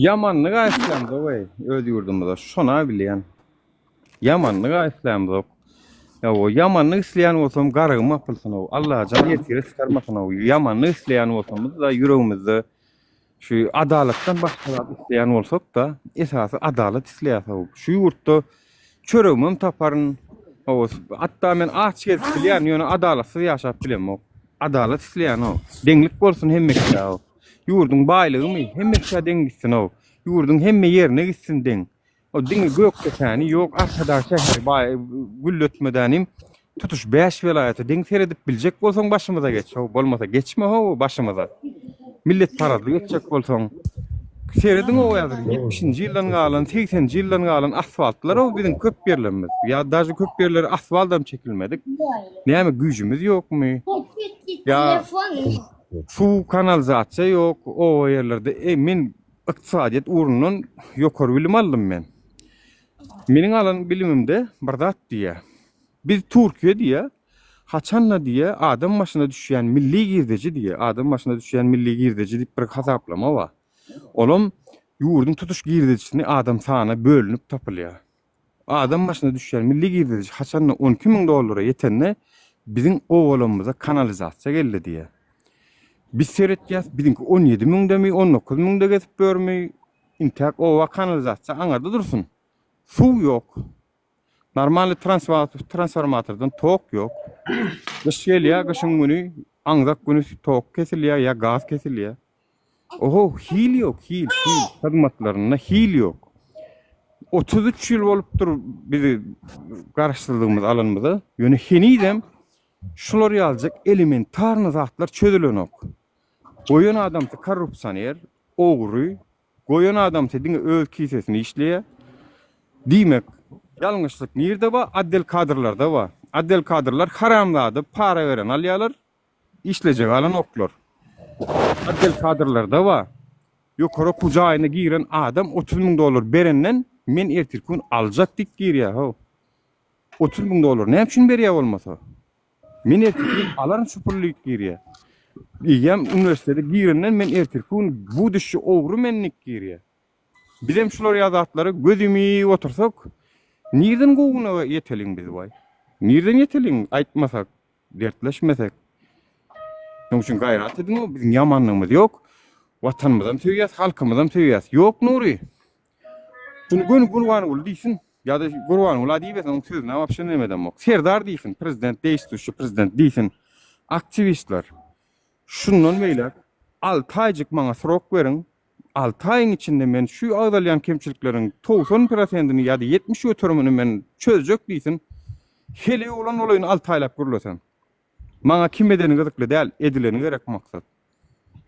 Ýamanlyk aýtýamzok eý, öz ýurdumyza şona bilýän. Ýamanlyk islämzok. Ýa-o, ýamanlyk isleýän bolsam garagym gapylsyn-ow. Allajan ertire çykarmasyn-ow. Ýamanlyk isleýän bolsamyz-da ýüregimizde şu adalatdan başga zat isleýän bolsak-da, esasy adalat isleýäs-ow. Şu ýurtda çöregimem taparyn. Hawa, hatda men aç gezip bilýän, ýöne adalatsyz ýaşap bilemok. Adalat isleýän-ow. Deňlik bolsun hemme kişä-ow. Ýurduň baýlygymy hemme kişä deň gitsin-ow. Ýurduň hemme ýerine gitsin deň. O diňe Gökdepäni ýok Arkadag şäheri baý gülletmedänim tutuş 5 welaýata deň seredip biljek bolsaň başymyza geç how bolmasa geçme how başymyza. Milletparazlyk etjek bolsaň serediň o häzir 70-nji ýyldan galan 80-nji ýyldan galan asfaltlar o biziň köp ýerlerimiz. Ýa daže köp ýerleri asfaldam çekilmedik. Näme güýjümiz ýokmy? Ýa suw kanalizasiýa ýok oba ýerlerde. E men Ykdysadyýet ugrundan ýokary bilim aldym men. Meniň alan bilimimde bir zat diýýär. Biz Türkiýe diýýär, haçanda diýýär, adam başyna düşýän milli girdeji diýýär, adam başyna düşýän milli girdeji diýip bir hasaplama bar. Olam ýurduň tutuş girdejisini adam sanyna bölünip tapylýar. Adam başyna düşýän milli girdeji haçanda 12 müň dollara ýetende biziň obalarymyza kanalizasiýa geldi diýýär. Biz seretýäs, biziňki 17 müňdemi, 19 müňde gezip ýörmi, intäk oba kanalizasiýa aňyrda dursun. Suw ýok. Normalny transformatordan tok ýok. Gyş gelýär, gyşyň güni, aňzak güni tok kesilýär ýa gaz kesilýär. Oho, hil ýok, hil, hil. Hyzmatlarynda hil ýok. 33 ýyl bolupdyr bizi garaşsyzlygymyzy alanymyza, ýöne henizem şular ýaljak elementarny zatlar çözülenok. Goýan adamsy korrupsioner, ogry, goýan adamsy diňe öz kisesini işleýär. Diýmek, ýalňyşlyk nirde bar? Otdel kadrlarda bar. Otdel kadrlar haramzada para beren alýarlar, Işlejek alanoklar. Otdel kadrlarda bar. Ýokary okuw jaýyna giren adam 30 müň dollar berenden men ertirki gün aljak diýip girýär how. 30 müň dollar näme üçin berýär bolmasa? Men ertirki gün alaryn şu puly diýip girýär. Eýýäm uniwersitete girenden men ertirki gün buduşçy ogry men diýip girýär. Bizem şular ýaly zatlara göz ýumyp otursak nirden gowugyna ýeteliň biz waý. Nirden ýeteliň aýtmasak. Dertleşmesek. Şonuň üçin gaýrat ediň, biziň ýamanlygymyz ýok. Watanymyzam söýýäs, halkymyzam söýýäs. Ýok Nury. Şuny göni Gurbanguly diýsin. Ýa-da Gurbanguly diýmesin, onuň sözüne wapşe neme edemok. Serdar diýsin, prezident, deýstuşi prezident diýsin. Aktiwistler. Şundan beýläk 6 aýjyk maňa srok beriň. 6 aýyň içinde men şu agzalýan kemçilikleriň 90 prosentini ýa-da 70 göterimini men çözjek diýsin. Heleý oglan bolaýyn 6 aýlap gürlesem. Maňa kim edeni gyzykly däl, edileni gerek maksat.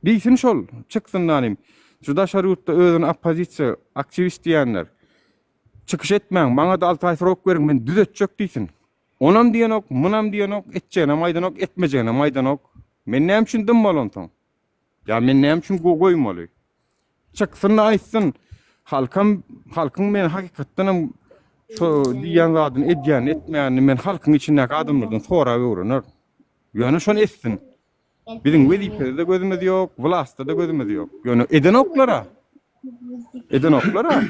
Diýsin şol, çyksyn danym. Şu daşary ýurtda özüni oppozisiýa, aktiwist diýenler. Çykyş etmäň, maňa-da 6 aý srok beriň, men düzetjek diýsin. Onam diýenok, munam diýenok, etjeginem aýdanok, etmejeginem aýdanok. Men näme üçin dymmaly onsoň? Ýa men näme üçin goýmaly? Çyksyn-da aýtsyn. Halkam, halkyň men hakykatdanam şo diýýän zadyny edýänini, etmeýänini men halkyň içindäki adamlardan sorap öwrenerin. Ýöne şony etsin. Biziň wezipede-de gözümiz ýok, wlastda-da gözümiz ýok. Ýöne edenoklar-a. Edenoklar-a.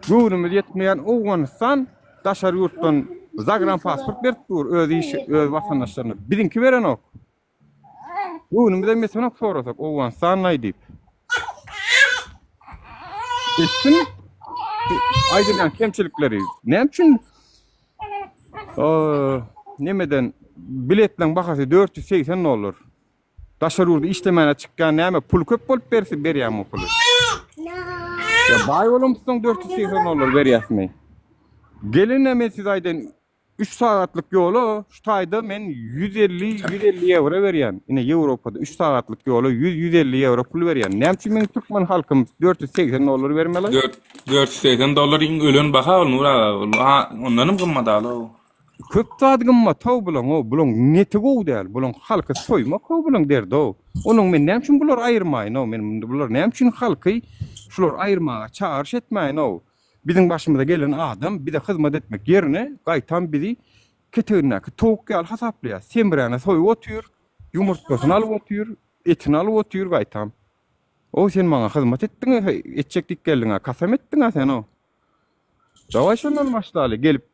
Göwnümiz ýetmeýän Owganystan daşary ýurtdan zagranpasport berip dur öz iş öz watandaşlaryna. Biziňki berenok. Göwnümizem ýetenok sorasak Owganystanlaý diýip. Etsin aýdylýan kemçilikleri. Näme üçin nemeden biletleň bahasy 480 dollar. Daşary ýurda işlemäne çykýan näme pul köp bolup berse berýämi o puly? Ýa baý bolamysyň 480 dollar berýäsmi? Gelin-ä men size aýdaýyn 3 sagatlyk ýola şu taýda men 150 150 ýewro berýän. Ine Ýewropada 3 sagatlyk ýola 100 150 ýewro pul berýän. Näme üçin meniň türkmen halkym 480 dollar bermeli? 480 dollar iň ölen baha ol Nur aga. Ol ondanam gymmat alo. Köp zat gymmat-ow bulaň-ow, bulaň neti gowy däl, bulaň halky soýmak-ow bulaň derdi-ow. Onuň men näme üçin bulary aýyrmaýyn-ow, men bular näme üçin halky şulary aýyrmaga çagyryş etmäýin-ow. Biziň başymyza gelen adam bize hyzmat etmek ýerine gaýtam bizi ketegindäki towuk ýaly hasaplaýar. Semräne soýup otyr, ýumurtgasyny alyp otyr, etini alyp otyr gaýtam. Ow sen maňa hyzmat etdiň, etjek diýip geldiň-ä, kasam etdiň-ä sen-ow. Dawaý şondan başlaly, gelip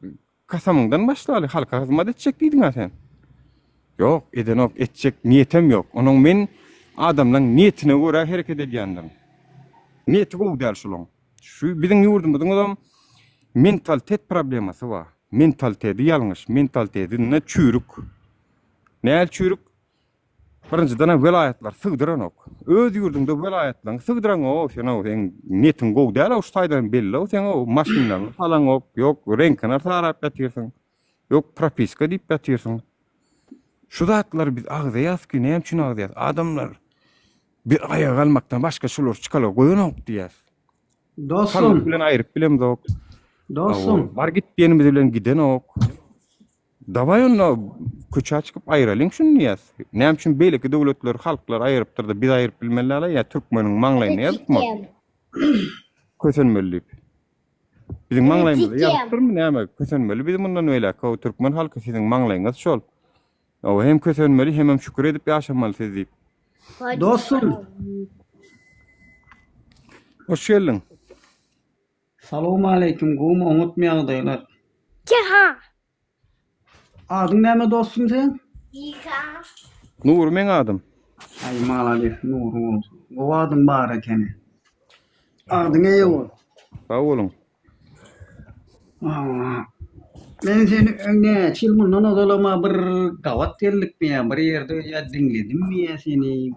kasamyňdan başlaly, halka hyzmat etjek diýdiň-ä sen. Ýok, edenok, etjek niýetem ýok. Onuň men adamlaň niýetine görä hereket edýändirin. Niýeti gowy däl şulaň. Şu biziň ýurdumyzyňam mentalitet problemasy bar. Mentaliteti ýalňyş, mentalitetinde çüýrük. Näl çüýrük? Birinjiden-ä welaýatlar sygdyranok. Öz ýurduňda welaýatlaryňy sygdyraňok sen-ow, seň netiň gowy däl-ow şu taýdan belli-ow seň-ow, maşynlaryňy salaňok, ýok reňkini sarap ýatyrsyň, ýok propiska diýip ýatyrsyň. Şu zatlary biz agzaýas ki, näme üçin agzaýas? Adamlar bir aýaga galmakdan başga şular çykalga goýanok diýýäs. Dostum. Salgyt bilen aýryp bilemzok. Dostum. Bar git diýenimiz bilen gidenok. Dawaý onda köçä çykyp aýyralyň şuny diýýäs. Näme üçin beýleki döwletler, halklar aýyrypdyr-da biz aýyryp bilmeli däl-a ýa türkmeniň maňlaýyna ýazypmy? Kösenmeli diýip. Biziň maňlaýymyza ýazypdyrmy näme? Kösenmeli biz mundan beýläk. Hawa türkmen halky siziň maňlaýyňyz şol. Hawa hem kösenmeli hemem şükür edip ýaşamaly siz diýip. Dostum. Hoş geldiň. Salowmaleýkim gowmy oňatmy ýagdaýlar. Adyň näme dostum seň? Nury meň adym. Aý malades Nury bolsun. Gowy adyň bar ekeni. Adyň eýe bol. Sag boluň. Men seni öň näçe ýyl mundan ozalam-a bir gabat geldikmi ýa bir ýerde ýa diňledimmi ýa seni.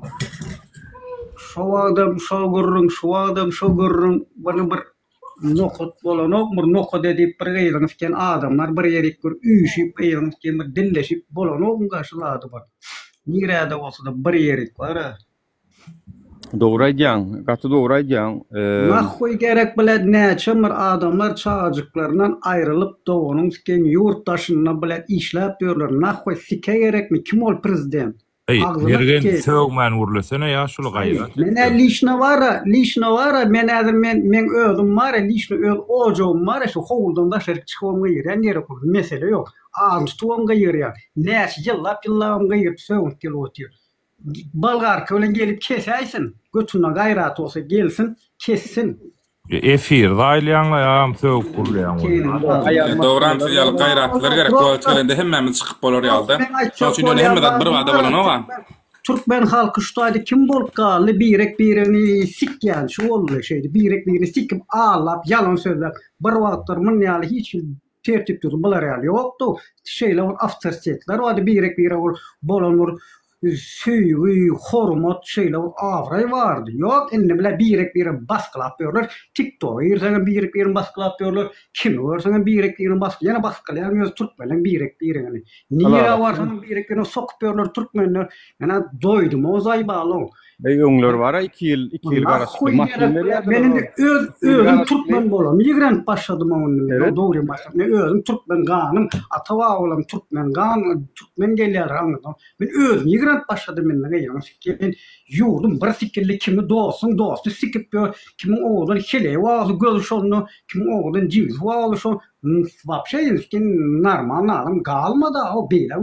Şo wagtam şo gürrüň, şu wagtam şo gürrüň bir bir nokat bolanok, bir nokat edip bir gyzyň isken adamlar bir ýerik bir üýşüp gyzyň isken bir dilleşip bolanokmyka şu zady bir. Nirede bolsa-da bir ýerik bar-a. Dogry aýdýaň, gaty dogry aýdýaň. Nahhuý gerek bled näçe bir adamlar çagajyklaryndan aýrylyp doganyň siken ýurt daşynda bled işläp ýörler nahhuý sike gerekmi kim ol prezident Eý, agzyna Mergen sikeýin. sögmän gürlesene ýaşuly gaýrat Menä etde. lişno bara lişno bara men häzir men meň özüm bara lişno öz ojagym bara şu howludan daşaryk çykybam gygyrýan gerek bolsa mesele ýok azyny tutubam gygyrýan näçe ýyllap ýyllabam gygyryp sögünip gelip otyr Bolgarka bilen gelip kesäýsin. Götünde gaýraty bolsa gelsin, kessin. Efir zaýlaýaňla ýagam sögüp gürleýäň bolýa. Dogram siz ýaly gaýratlylar gerek wagt gelende hemmämiz çykyp bolar ýalyda. Şoň üçin ýöne hemme zat bir bada bolanoga. Türkmen halky şu taýda kim bolup galdy birek biregini sikýän şu boldy şeýdip birek birini sikip aldap ýalan sözläp bir wagtlar mun ýaly hiç hili tertip düzgün bular ýaly ýokdy şeýle bir awtoritetler bardy birek birege ol bolan bir söýgi, hormat, şeýle bir abraý bardy. Ýok, indi bile birek-biregi basgylap ýörler. TikToka girseňem birek-birini basgylap ýörler. Kimi görseňem birek-birini basgy, ýene basgylaýan özi türkmenleň birek-biregini. Nirä barsaňam birek-birine sokup ýörler türkmenler. Men-ä doýdum-ow zaýbalow. Eý öňler bara 2 ýyl 2 ýyl garaşypdy maşyn berýärdiler. Men indi öz özüm türkmen bolamy ýigrenip başladym oň indi men dogrymy aýtsam. Men özüm türkmen ganym, ata babalarym türkmen gan, türkmen gelýär aňyrdan. Men özüm ýigrenip başladym indi gyýyň sikýän ýurdum bir sikilli kimi dostuň dosty sikip ýör, kimiň owadan heleýi bar bolsa gözi şonda, kimiň owadan jigisi bar bolsa şo wapşe indi normalny adam galmady o beýle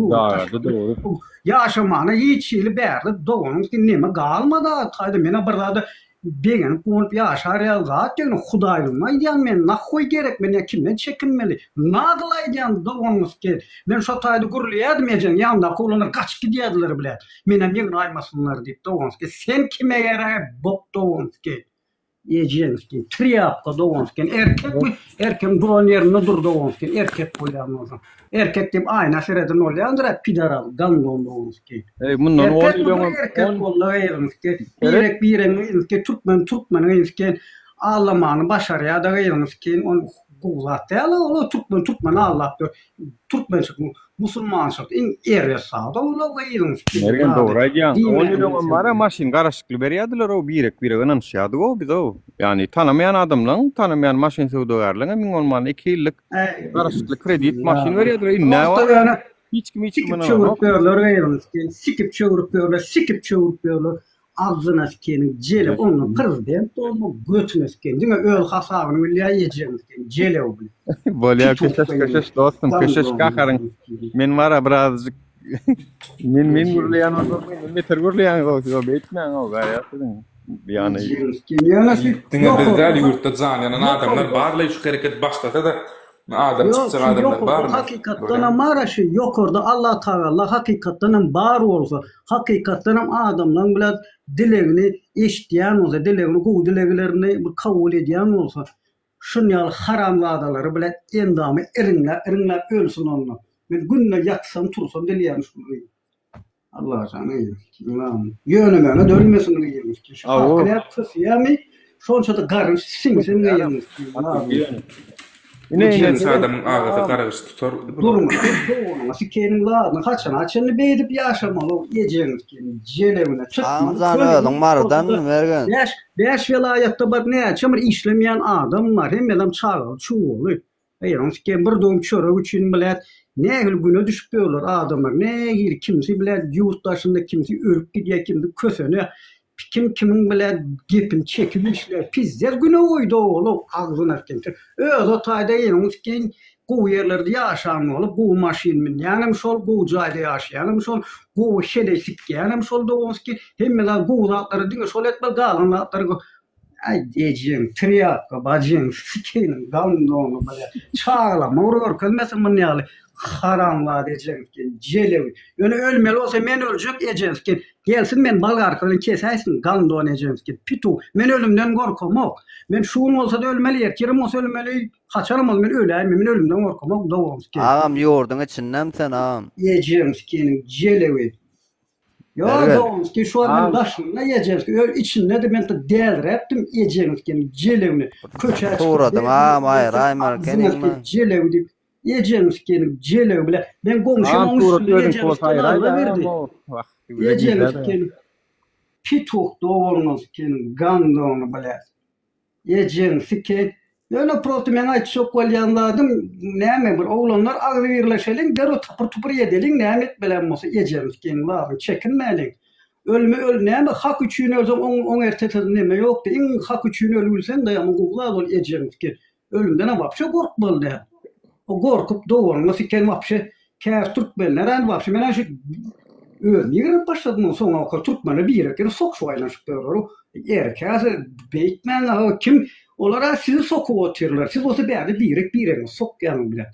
Dogry. Ýaşamana hiç hili bärde doganyň üstünde neme galmady ataýda menä bir zada begenip guwanyp ýaşar ýaly zat ýöne hudaýlygymy aýdýan men nahhoý gerek men ýa kimden çekinmeli nagyl aýdýan doganyň üsti men şo taýda gürleýädim ejeň ýanyndaky oglanlar gaçyp gidýädiler blät menem ýygnaýmasynlar diýip doganyň üsti sen kime gerek bok doganyň üsti. Ejeň sikin trýapka dogan sikin erkekmi erkegiň duran ýerinde dur dogan sikin erkek bolýan bolsaň erkek diýip aýna sereden bolýandyr-a pidaral gandon dogan sikin Eý mundan on erkek ýyl öňem erkek on bolda gyzyň sikin birek biregiň gyzyň sikin türkmen türkmeniň gyzy sikin aldamany başarýada gyzyň sikin ony gowy zat däl ol türkmen türkmeni aldap ýör Türkmençilik musulmançylyk iň erbet zat ol gyzyň Mergen dogry aýdýaň. On ýyl öňem bara maşyn garaşykly berýärdiler-ow birek birege ynanyşýardyg-ow biz-ow. Ýagny tanamaýan adamlaň, tanamaýan maşyn söwdagärleňem iň bolmanda iki ýyllyk garaşykly kredit maşyn berýärdiler. Indi bar hiç kim hiç kime ynananok. Sikip çöwrüp ýörler gyzyň sikip çöwrüp ýörler sikip çöwrüp ýörler. Agzyna sikeniň jelew onda prezident bolma götüne siken diňe öz hasabyny bilýär ejeňi siken jelew bilen. Bolýa köşeş köşeş dostum köşeş gaharyň men bara birazjyk men men gürleýän bolsam menden beter gürleýäňiz o siz o beýtmäň o gaýrat ediň ýany Diňe biz däl ýurtda jan ýanan adamlar barlaý şu hereket başlasa-da Adam Ýok, çykjak şu adamlar ýokarda barmy? hakykatdanam bar-a şu ýokarda Allatagalla hakykatdanam bar bolsa, hakykatdanam adamlaň bilen dilegini eşitýän bolsa, dilegini gowy dileglerini bir kabul edýän bolsa, şun ýaly haramzadalary bilen endamy iriňläp iriňläp ölsün onda. Men günde ýatsam tursam dileýän şuny. Allajan eý, ynam. Ýönemegine dönmesin gyýyň. Şu halky nädip köseýärmi? Şonça-da garynç siňsin gyýyň. Ine ine adamyň agasy garagyş tutar. Durmuşda doganyňa sikeniň zadyny haçana çenli beýdip ýaşamaly ol ejeň sikeniň jelebine çykmaly. Agamjan özüň Marydanmy Mergen? Bäş bäş welaýatda bar näçe bir işlemeýän adam bar hemmelerem çagaly çuwaly. Eýran sikem bir döwüm çörek üçin bilet nähili güne düşüp ýörler adamlar nähili kimsi bilet ýurt daşynda kimsi ölüp gidýär kimsi kösenýär kim kimiň bilet gepini çekip işleýär pizdez güne goýdy ogul agzyna sikem öz o taýda eýran sikem gowy ýerlerde ýaşan bolup gowy maşyn münýänem şol gowy jaýda ýaşaýanam şol gowy heleý sikýänem şol dogan sikem hemme zat gowy zatlary diňe şol etmeli galan zatlary Aý ejeň trýapka bajyň sikeniň gandony bile çagalama bir görkezmesin muny ýaly haramzada ejeň siken jelewi ýöne ölmeli bolsa men öljek ejeň siken gelsin men bolgarka bilen kesäýsin gandon ejeň siken pitu men ölümden gorkamok men şu gün bolsada ölmeli ertirem bolsa ölmeli haçanam bolsa men öläýmen men ölümden gorkamok dogan siken. Agam ýurduň içindemi sen agam. Ejeň sikeniň jelewi Ýok, Mergen. Dogumski şu wagt men daşynda Ejemski, öz içinde-de men dälräpdim Ejemskiniň jelewini. Köçä çykyp Suradyň agam aýraýmar ekeniňmi? Jelewi diýip, Ejemskiniň jelewi bilen. Men goňşym Agam oň surat üstünde özüňki bolsa Ejemskini aýraý alla berdi. agam o. Wah, güle gizläp. Ejemskiniň pituh doganyňyzkiniň gandony bile. Ejeň sikeý. Ýöne prosto meň aýtjak bolýan zadym näme bir oglanlar agzybirleşeliň derrew tapyr tupur edeliň näme etmelem bolsa ejeň sikeýiň zadyny çekinmäliň. Ölme öl näme hak üçin ölseň oň oň ertesinde neme ýokdy iň hak üçin ölgülseň daýaman gowy zat ol ejeň sikeý. Ölümdenem wapşe gorkmaly däl. O gorkup doganyňy siken wapşe käbir türkmenler än wapşe menä şu özüm ýigrenip başladym ony soňabaka türkmenler birek ýere sokuşyp aýlanyşyp ýörler o erkäse beýtmäň a kim olara sizi sokup otyrlar siz bolsa bärde birek biregiňizi sokýaňyz bile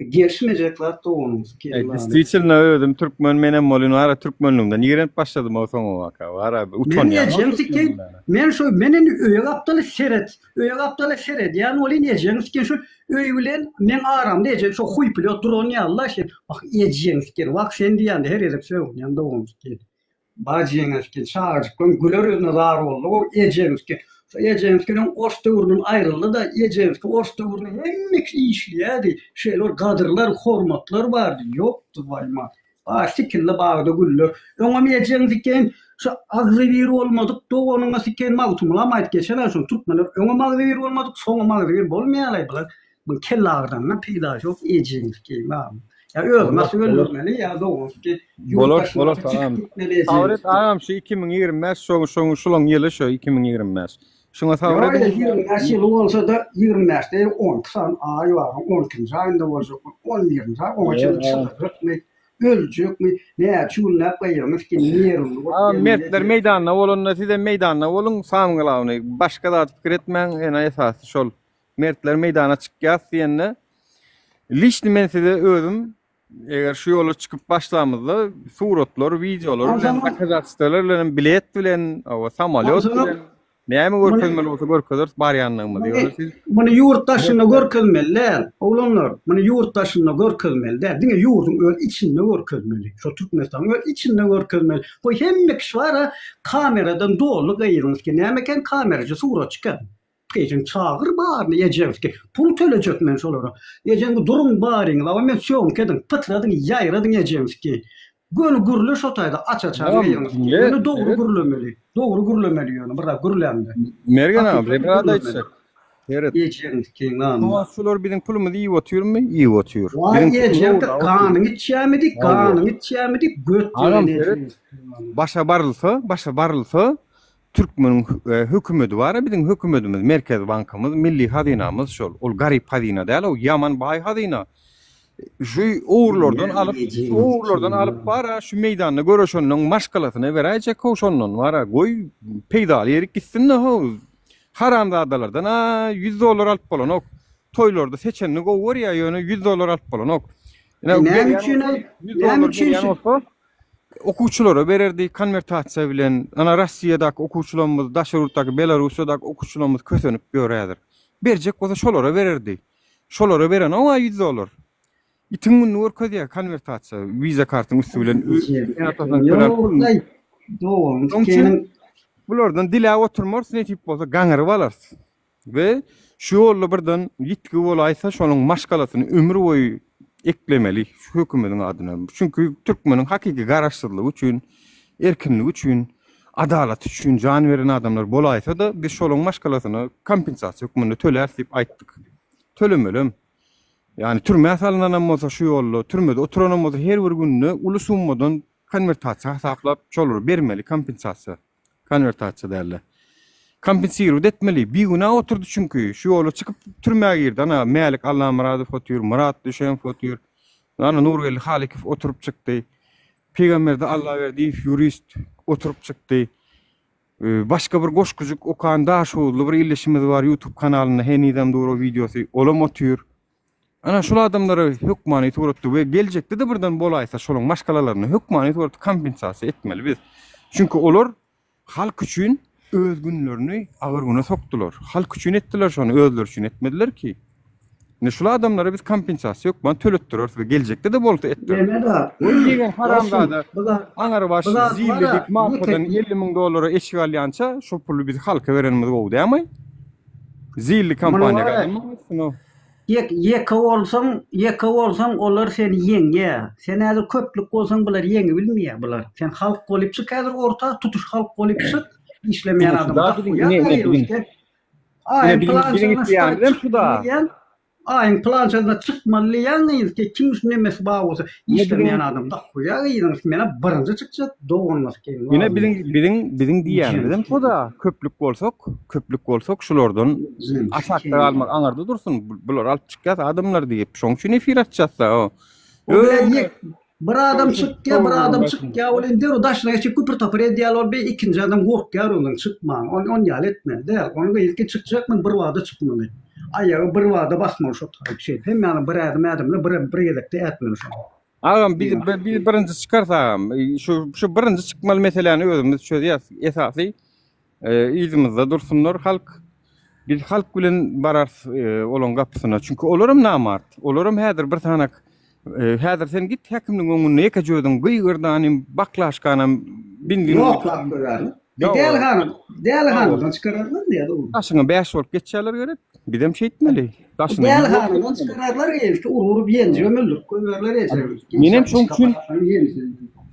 gelişmejek zat doganyňy siken Ey, Действительно özüm türkmen menem bolyn bara türkmenligimden ýigrenip başladym o soňabaka bara Men utanýan. ejem siken men şo men indi öýe gapdaly seret Öýe gapdala seredýän welin ejeň siken şol öý bilen meň aramda ejeň şo huýpilýot duran ýaly-la şeýdip, wah, ejeň siken, wah, sen diýýän-de her gezek sögünýän dogan siken. Bajyňa siken, çagajyklaň güler ýüzüne zar boldy-ow, ejeň siken. Şo ejeň siken öň ors döwründen aýryldy-da, ejeň siken ors döwründe hemme kişi işleýärdi, şeýle bir gadyrlar, hormatlar bardy, ýokdy, waýma. Bar sikilli bagda güller. Öňem ejeň siken, şu agzybir bolmadyk doganyňa siken Magtymgulam aýdyp geçen-ä şuny, türkmenler öňem agzybir bolmadyk, soňam agzybir bolmaýarlaý bular. Muň kelle agyrdandan peýdasy ýok, ejeň sikeýin bagym. Ýa özüň asyp öldürmeli, ýa doganyň sikeýin. Ýurt Bolar, daşyna bolar çykyp agam. gitmeli ejeň Sabyr et sikeýin. agam şu 2025 şoň şoň şulaň ýyly şu 2025. Şuňa sabyr Ýok, ediň. 25 ýyly bolsa-da 25 däl 12 sany aý bar, 12-nji aýynda boljak, 11-nji aý oňa çenli çydarjakmy, öljekmi, näçe günläp gyýylmyş ki, nerwli bolup Agam gelmeli mertler ejesi. meýdanda bolanda sizem meýdanda boluň, samyň glawny başga zat pikir etmäň, ene esasy şol. Mertler meýdana çykýas diýende liçni men size özüm Eger şu ýola çykyp başlamyzda suratlar, wideolar bilen, Onsoňam dokazatstwalar bilen, bilet bilen, hawa, samolýot Onsoňam bilen. Näme görkezmeli bolsa görkezeris barýanlygymyzy. Ýöne siz Muny ýurt daşynda görkezmeli däl, oglanlar. Muny ýurt daşynda görkezmeli däl. Diňe ýurduň öz içinde görkezmeli. Şol Türkmenistanyň öz içinde görkezmeli. Goý hemme kişi bar-a kameradan doly gyzyňyzki. Näme eken kamerajy suratçy eken. Ejeň çagyr baryny ejeňki. Pul tölejek men şolara. Ejeňki duruň baryňyz. Awa men sýomka ediň, pytradyň, ýaýradyň ejeňki. Göni gürle şo taýda aç-açan Agam, gyzyňyzki. diňle, Ýöne dogry seret. gürlemeli. Dogry gürlemeli ýöne bir zat gürläňde. Mergen agam, Hakykaty bir zat gürlemeli. aýtjak. Seret. Ejeňki Şu name. wagt şular biziň pulumyzy iýip otyrmy? Iýip otyr. Waý Biziň pulumyzy ejeňki ogurlap otyr. ganyňy içýämidi, Hawa. ganyňy içýämidi, göt Agam, ýeren seret. ejeňki. Başa barylsa, başa barylsa, Türkmeniň hökümedi bar-a biziň hökümedimiz, Merkezi bankymyz, milli hazynamyz şol. Ol garyp hazyna däl, o ýaman baý hazyna. Şu ogrulardan alyp, şu ogrulardan alyp bar-a şu meýdanda göreşenleň maşgalasyna beräýjek-how şondan bar-a. Goý, peýdaly ýerik gitsin-de how. Haramzadalardan-a ýüz dollar alyp bolanok. Toýlarda seçenini gowy görýär, ýöne ýüz dollar alyp bolanok. Ine, Näme berýän üçin bolsa, aý? ýüz Näme dollar üçin berýän şu? bolsa, Okuwçylara bererdi konwertasiýa bilen. Ana Rossiýadaky okuwçylarymyz, daşary ýurtdaky Belarussiýadaky okuwçylarymyz kösenip ýör häzir. Berjek bolsa şolara bererdi. Şolara berenok-a ýüz dollar. Itiň gününi görkezýär konwertasiýa, wiza kartyň üsti bilen ene-atasynyň tölän puluny. Şonuň üçin bulardan diläp oturmarys, nesip bolsa gaňyryp alarys. We şu ýolda birden ýitgi bolaýsa şonuň maşgalasyny ömür boýy eklemeli şu hökümediň adyna. Çünki türkmeniň hakyky garaşsyzlygy üçin, erkinligi üçin, adalaty üçin jan beren adamlar bolaýsa-da biz şolaň maşgalasyna kompensasiýa hökmünde töläris diýip aýtdyk. Tölemelem. Ýagny türmä salynanam bolsa şu ýolda, türmede oturanam bolsa her bir günde uly summadan konwertasiýa hasaplap şolara bermeli kompensasiýa. Konwertasiýa dälde. Kompensirowat etmeli. Bigünä oturdy çünki. Şu ýola çykyp türmä girdi. Ana Mälik Allamyradow otyr, Myrat Düşemow otyr. Ana Nurgeldi Halykow oturyp çykdy. Pygamberdi Allaberdiýew ýurist oturyp çykdy. Başga bir goşgujyk okan Daşoguzly bir ildeşimiz bar YouTube kanalynda henizem dur o wideosy. Olam otyr. Ana şul adamlara hökmany suratda we geljekde-de birden bolaýsa şolaň maşgalalaryna hökmany suratda kompensasiýa etmeli biz. Çünki olar halk üçin öz günlerini agyr güne sokdular. Halk üçin etdiler şony, özleri üçin etmediler ki. Indi şul adamlara biz kompensasiýa hökman töletdireris we geljekde-de bolsa etdireris. Mehmet Goý diýgen haramzada dostum, bu zat aňrybaş bu zat zilli bar-a, diýip markadan ýeke 50 müň dollara eşik alýança şo puly biz halka berenimiz gowy dämi? Zilli Muny kompaniýa bar-a, gazanmaň üstüne. Ýek, ýeke bolsaň, ýeke bolsaň olar seni ýeňýä. Sen häzir köplük bolsaň bular ýeňibilmeýä bular. Sen halk bolyp çyk häzir orta, tutuş halk bolyp çyk, işlemeýän Ine adamy şuda dak biziň goýýar ine ine gaýry biziň sen. ine Aýyň biziň biziň pylançasyna ştaý isleýänimizem çykmaly şuda. diýýän, aýyň pylançasyna çykmaly diýýän gyz ki kim şu nemesi bar bolsa Ine biziň işlemeýän adam dak goýýar gyzyň menä birinji çykjak doganmasy keýin Ine biziň biziň biziň diýýänimizem şoda. Köplük bolsak, köplük bolsak şulardan aşakda galmak aňyrda dursun. Bulary alyp çykýas adamlar diýip. Şoň üçin efir açýas-da. O bilen ýek bir adam çykýar, bir adam çykýar, ol indi derrew daşyna geçip güpür-tapyr edýär, ol bir ikinji adam gorkýar ondan çykman. Ol on ýaly etmeli däl. Onuň ilki çykjakmy bir bada çykmaly. Aýagy bir bada basmaly şo taýy şeýdip. Hemmäniň bir ädim ädimini bir bir gezekde ätmeli şony. Agam biz biz birinji çykarys agam. Şu şu birinji çykmaly meseläni özümiz çözýäs. Esasy yzymyzda dursunlar halk. Biz halk bilen bararys olaň gapysyna. Çünki olaram namart. Olaram häzir bir sanak häzir sen git häkimligiň öňünde ýekeje özüň gygyrdanym, baklaşkanam benzin Ýok, görerler. Dälihana, dälihanadan çykararlar diýýär o. Daşyňa bäş bolup geçýärler gerek. Bizem şeýtmeli. Daşyna Dälihanadan çykararlar ilki urup ýenjibem öldürip goýberler eje. Menem şoň üçin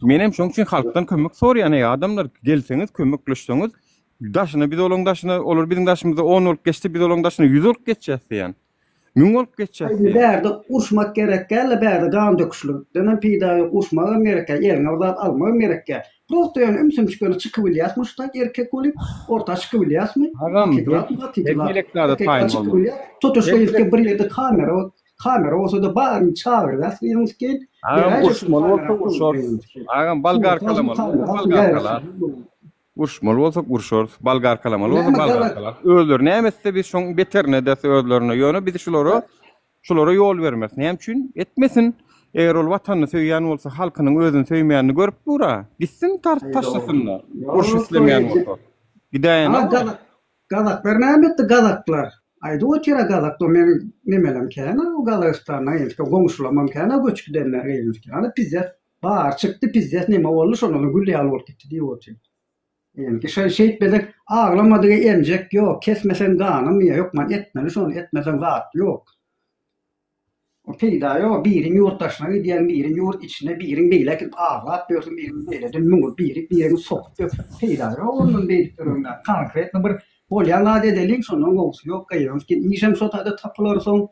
Menem şoň üçin halkdan kömek soraýan, eý adamlar, gelseňiz, kömekleşseňiz, daşyna biz olaň daşyna, olar biziň daşymyzda on bolup geçse, biz olaň daşyna ýüz bolup geçýäs diýýän. Müň bolup geçýäs Indi diýýän. bärde uruşmak gerek däl-de, bärde gan döküşlikdenem peýda ýok, uruşmagam gerek däl, eliňe bir zat almagam gerek däl. Prosto ýöne ümsümjik ýöne çykybilýäsmi şu taýt erkek bolup, orta çykybilýäsmi? Agam, Hakyky zatmy, hakyky her zat. gezek zada Erkek taýyn çykyp bolmaly. bilýär. Tutuş Her gyzke gezek bir ýerde kamera Kamera bolsada baryny çagyrýas gyzyň skeýt. Agam uruşmaly bolsak urşarys. Agam bolgarkalamaly bolsak bolgarkalarys. Uruşmaly bolsak urşarys. Bolgarkalamaly bolsak bolgarkalarys. Özleri näme etse biz şoň beterini ederis özlerine. Ýöne biz şulara şulara ýol bermeris. Näme üçin? Etmesin. Eger ol watanyny söýýän bolsa halkynyň özüni söýmeýänini görüp dur-a. Gitsin taşlasyn-da. Uruş islemeýän bolsa. Gidäýenok. Gazaklar näme etdi gazaklar? Aýdyp otyra gazaklar meniň nemelem kän-ä o Gazagystanda entek goňşulamam kän-ä göçüp gidenler entek. Hany pizdez bary çykdy pizdez neme boldy şondan soň gül ýaly bolup gitdi diýip otyr. Enki şeý şeýtmeseň aglamadygy emjek ýok, kesmeseň ganamyýa hökman etmeli şony etmeseň zat ýok. O peýda ýok, biriň ýurt daşyna gidýäň, biriň ýurt içine, biriň beýläk gidip aglap ýörsüň, biriň beýleden müňür, biri biriňi sokup ýör. Peýda ýok ondan beýdip ýöregiňden. Konkretno bir bolýan zady edeliň, şondan gowusy ýok gyýyň. Işem şo taýda tapylar soň.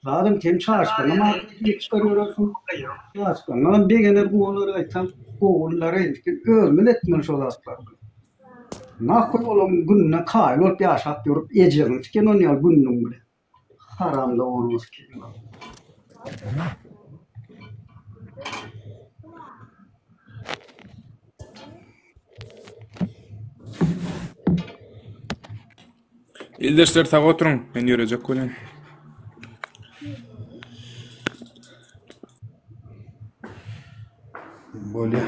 Zadam sen çaşkynam alyp çykar ýörersiň. Çaşkyndanam begener guwanar gaýtam gowulary özümiz etmeli şo zatlary. Nahuý olaň gününe kaýyl bolup ýaşap ýörüp ejeňi tiken onýaly gününiň bilen. Haram doganyňyz kim? Ildeşler sag oturyň, men ýörejek welin. Bolýa.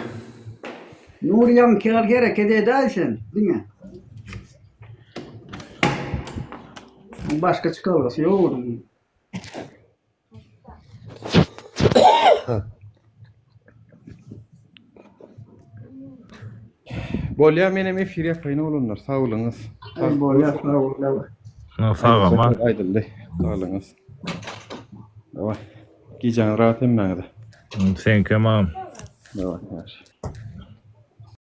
Nury ýaňky ýaly hereket edäý sen, diňe. Başga çykalgasy ýok onuň. Bolýa menem efir ýapaýyn oglanlar sag boluňyz. Aý bolýa sag bol. Sag aman. Aýdyldy. Saglygyňyz. Dawaý. Gijäňiz rahat hemmäňize. Seňkem agam. Dawaý. Ýagşy.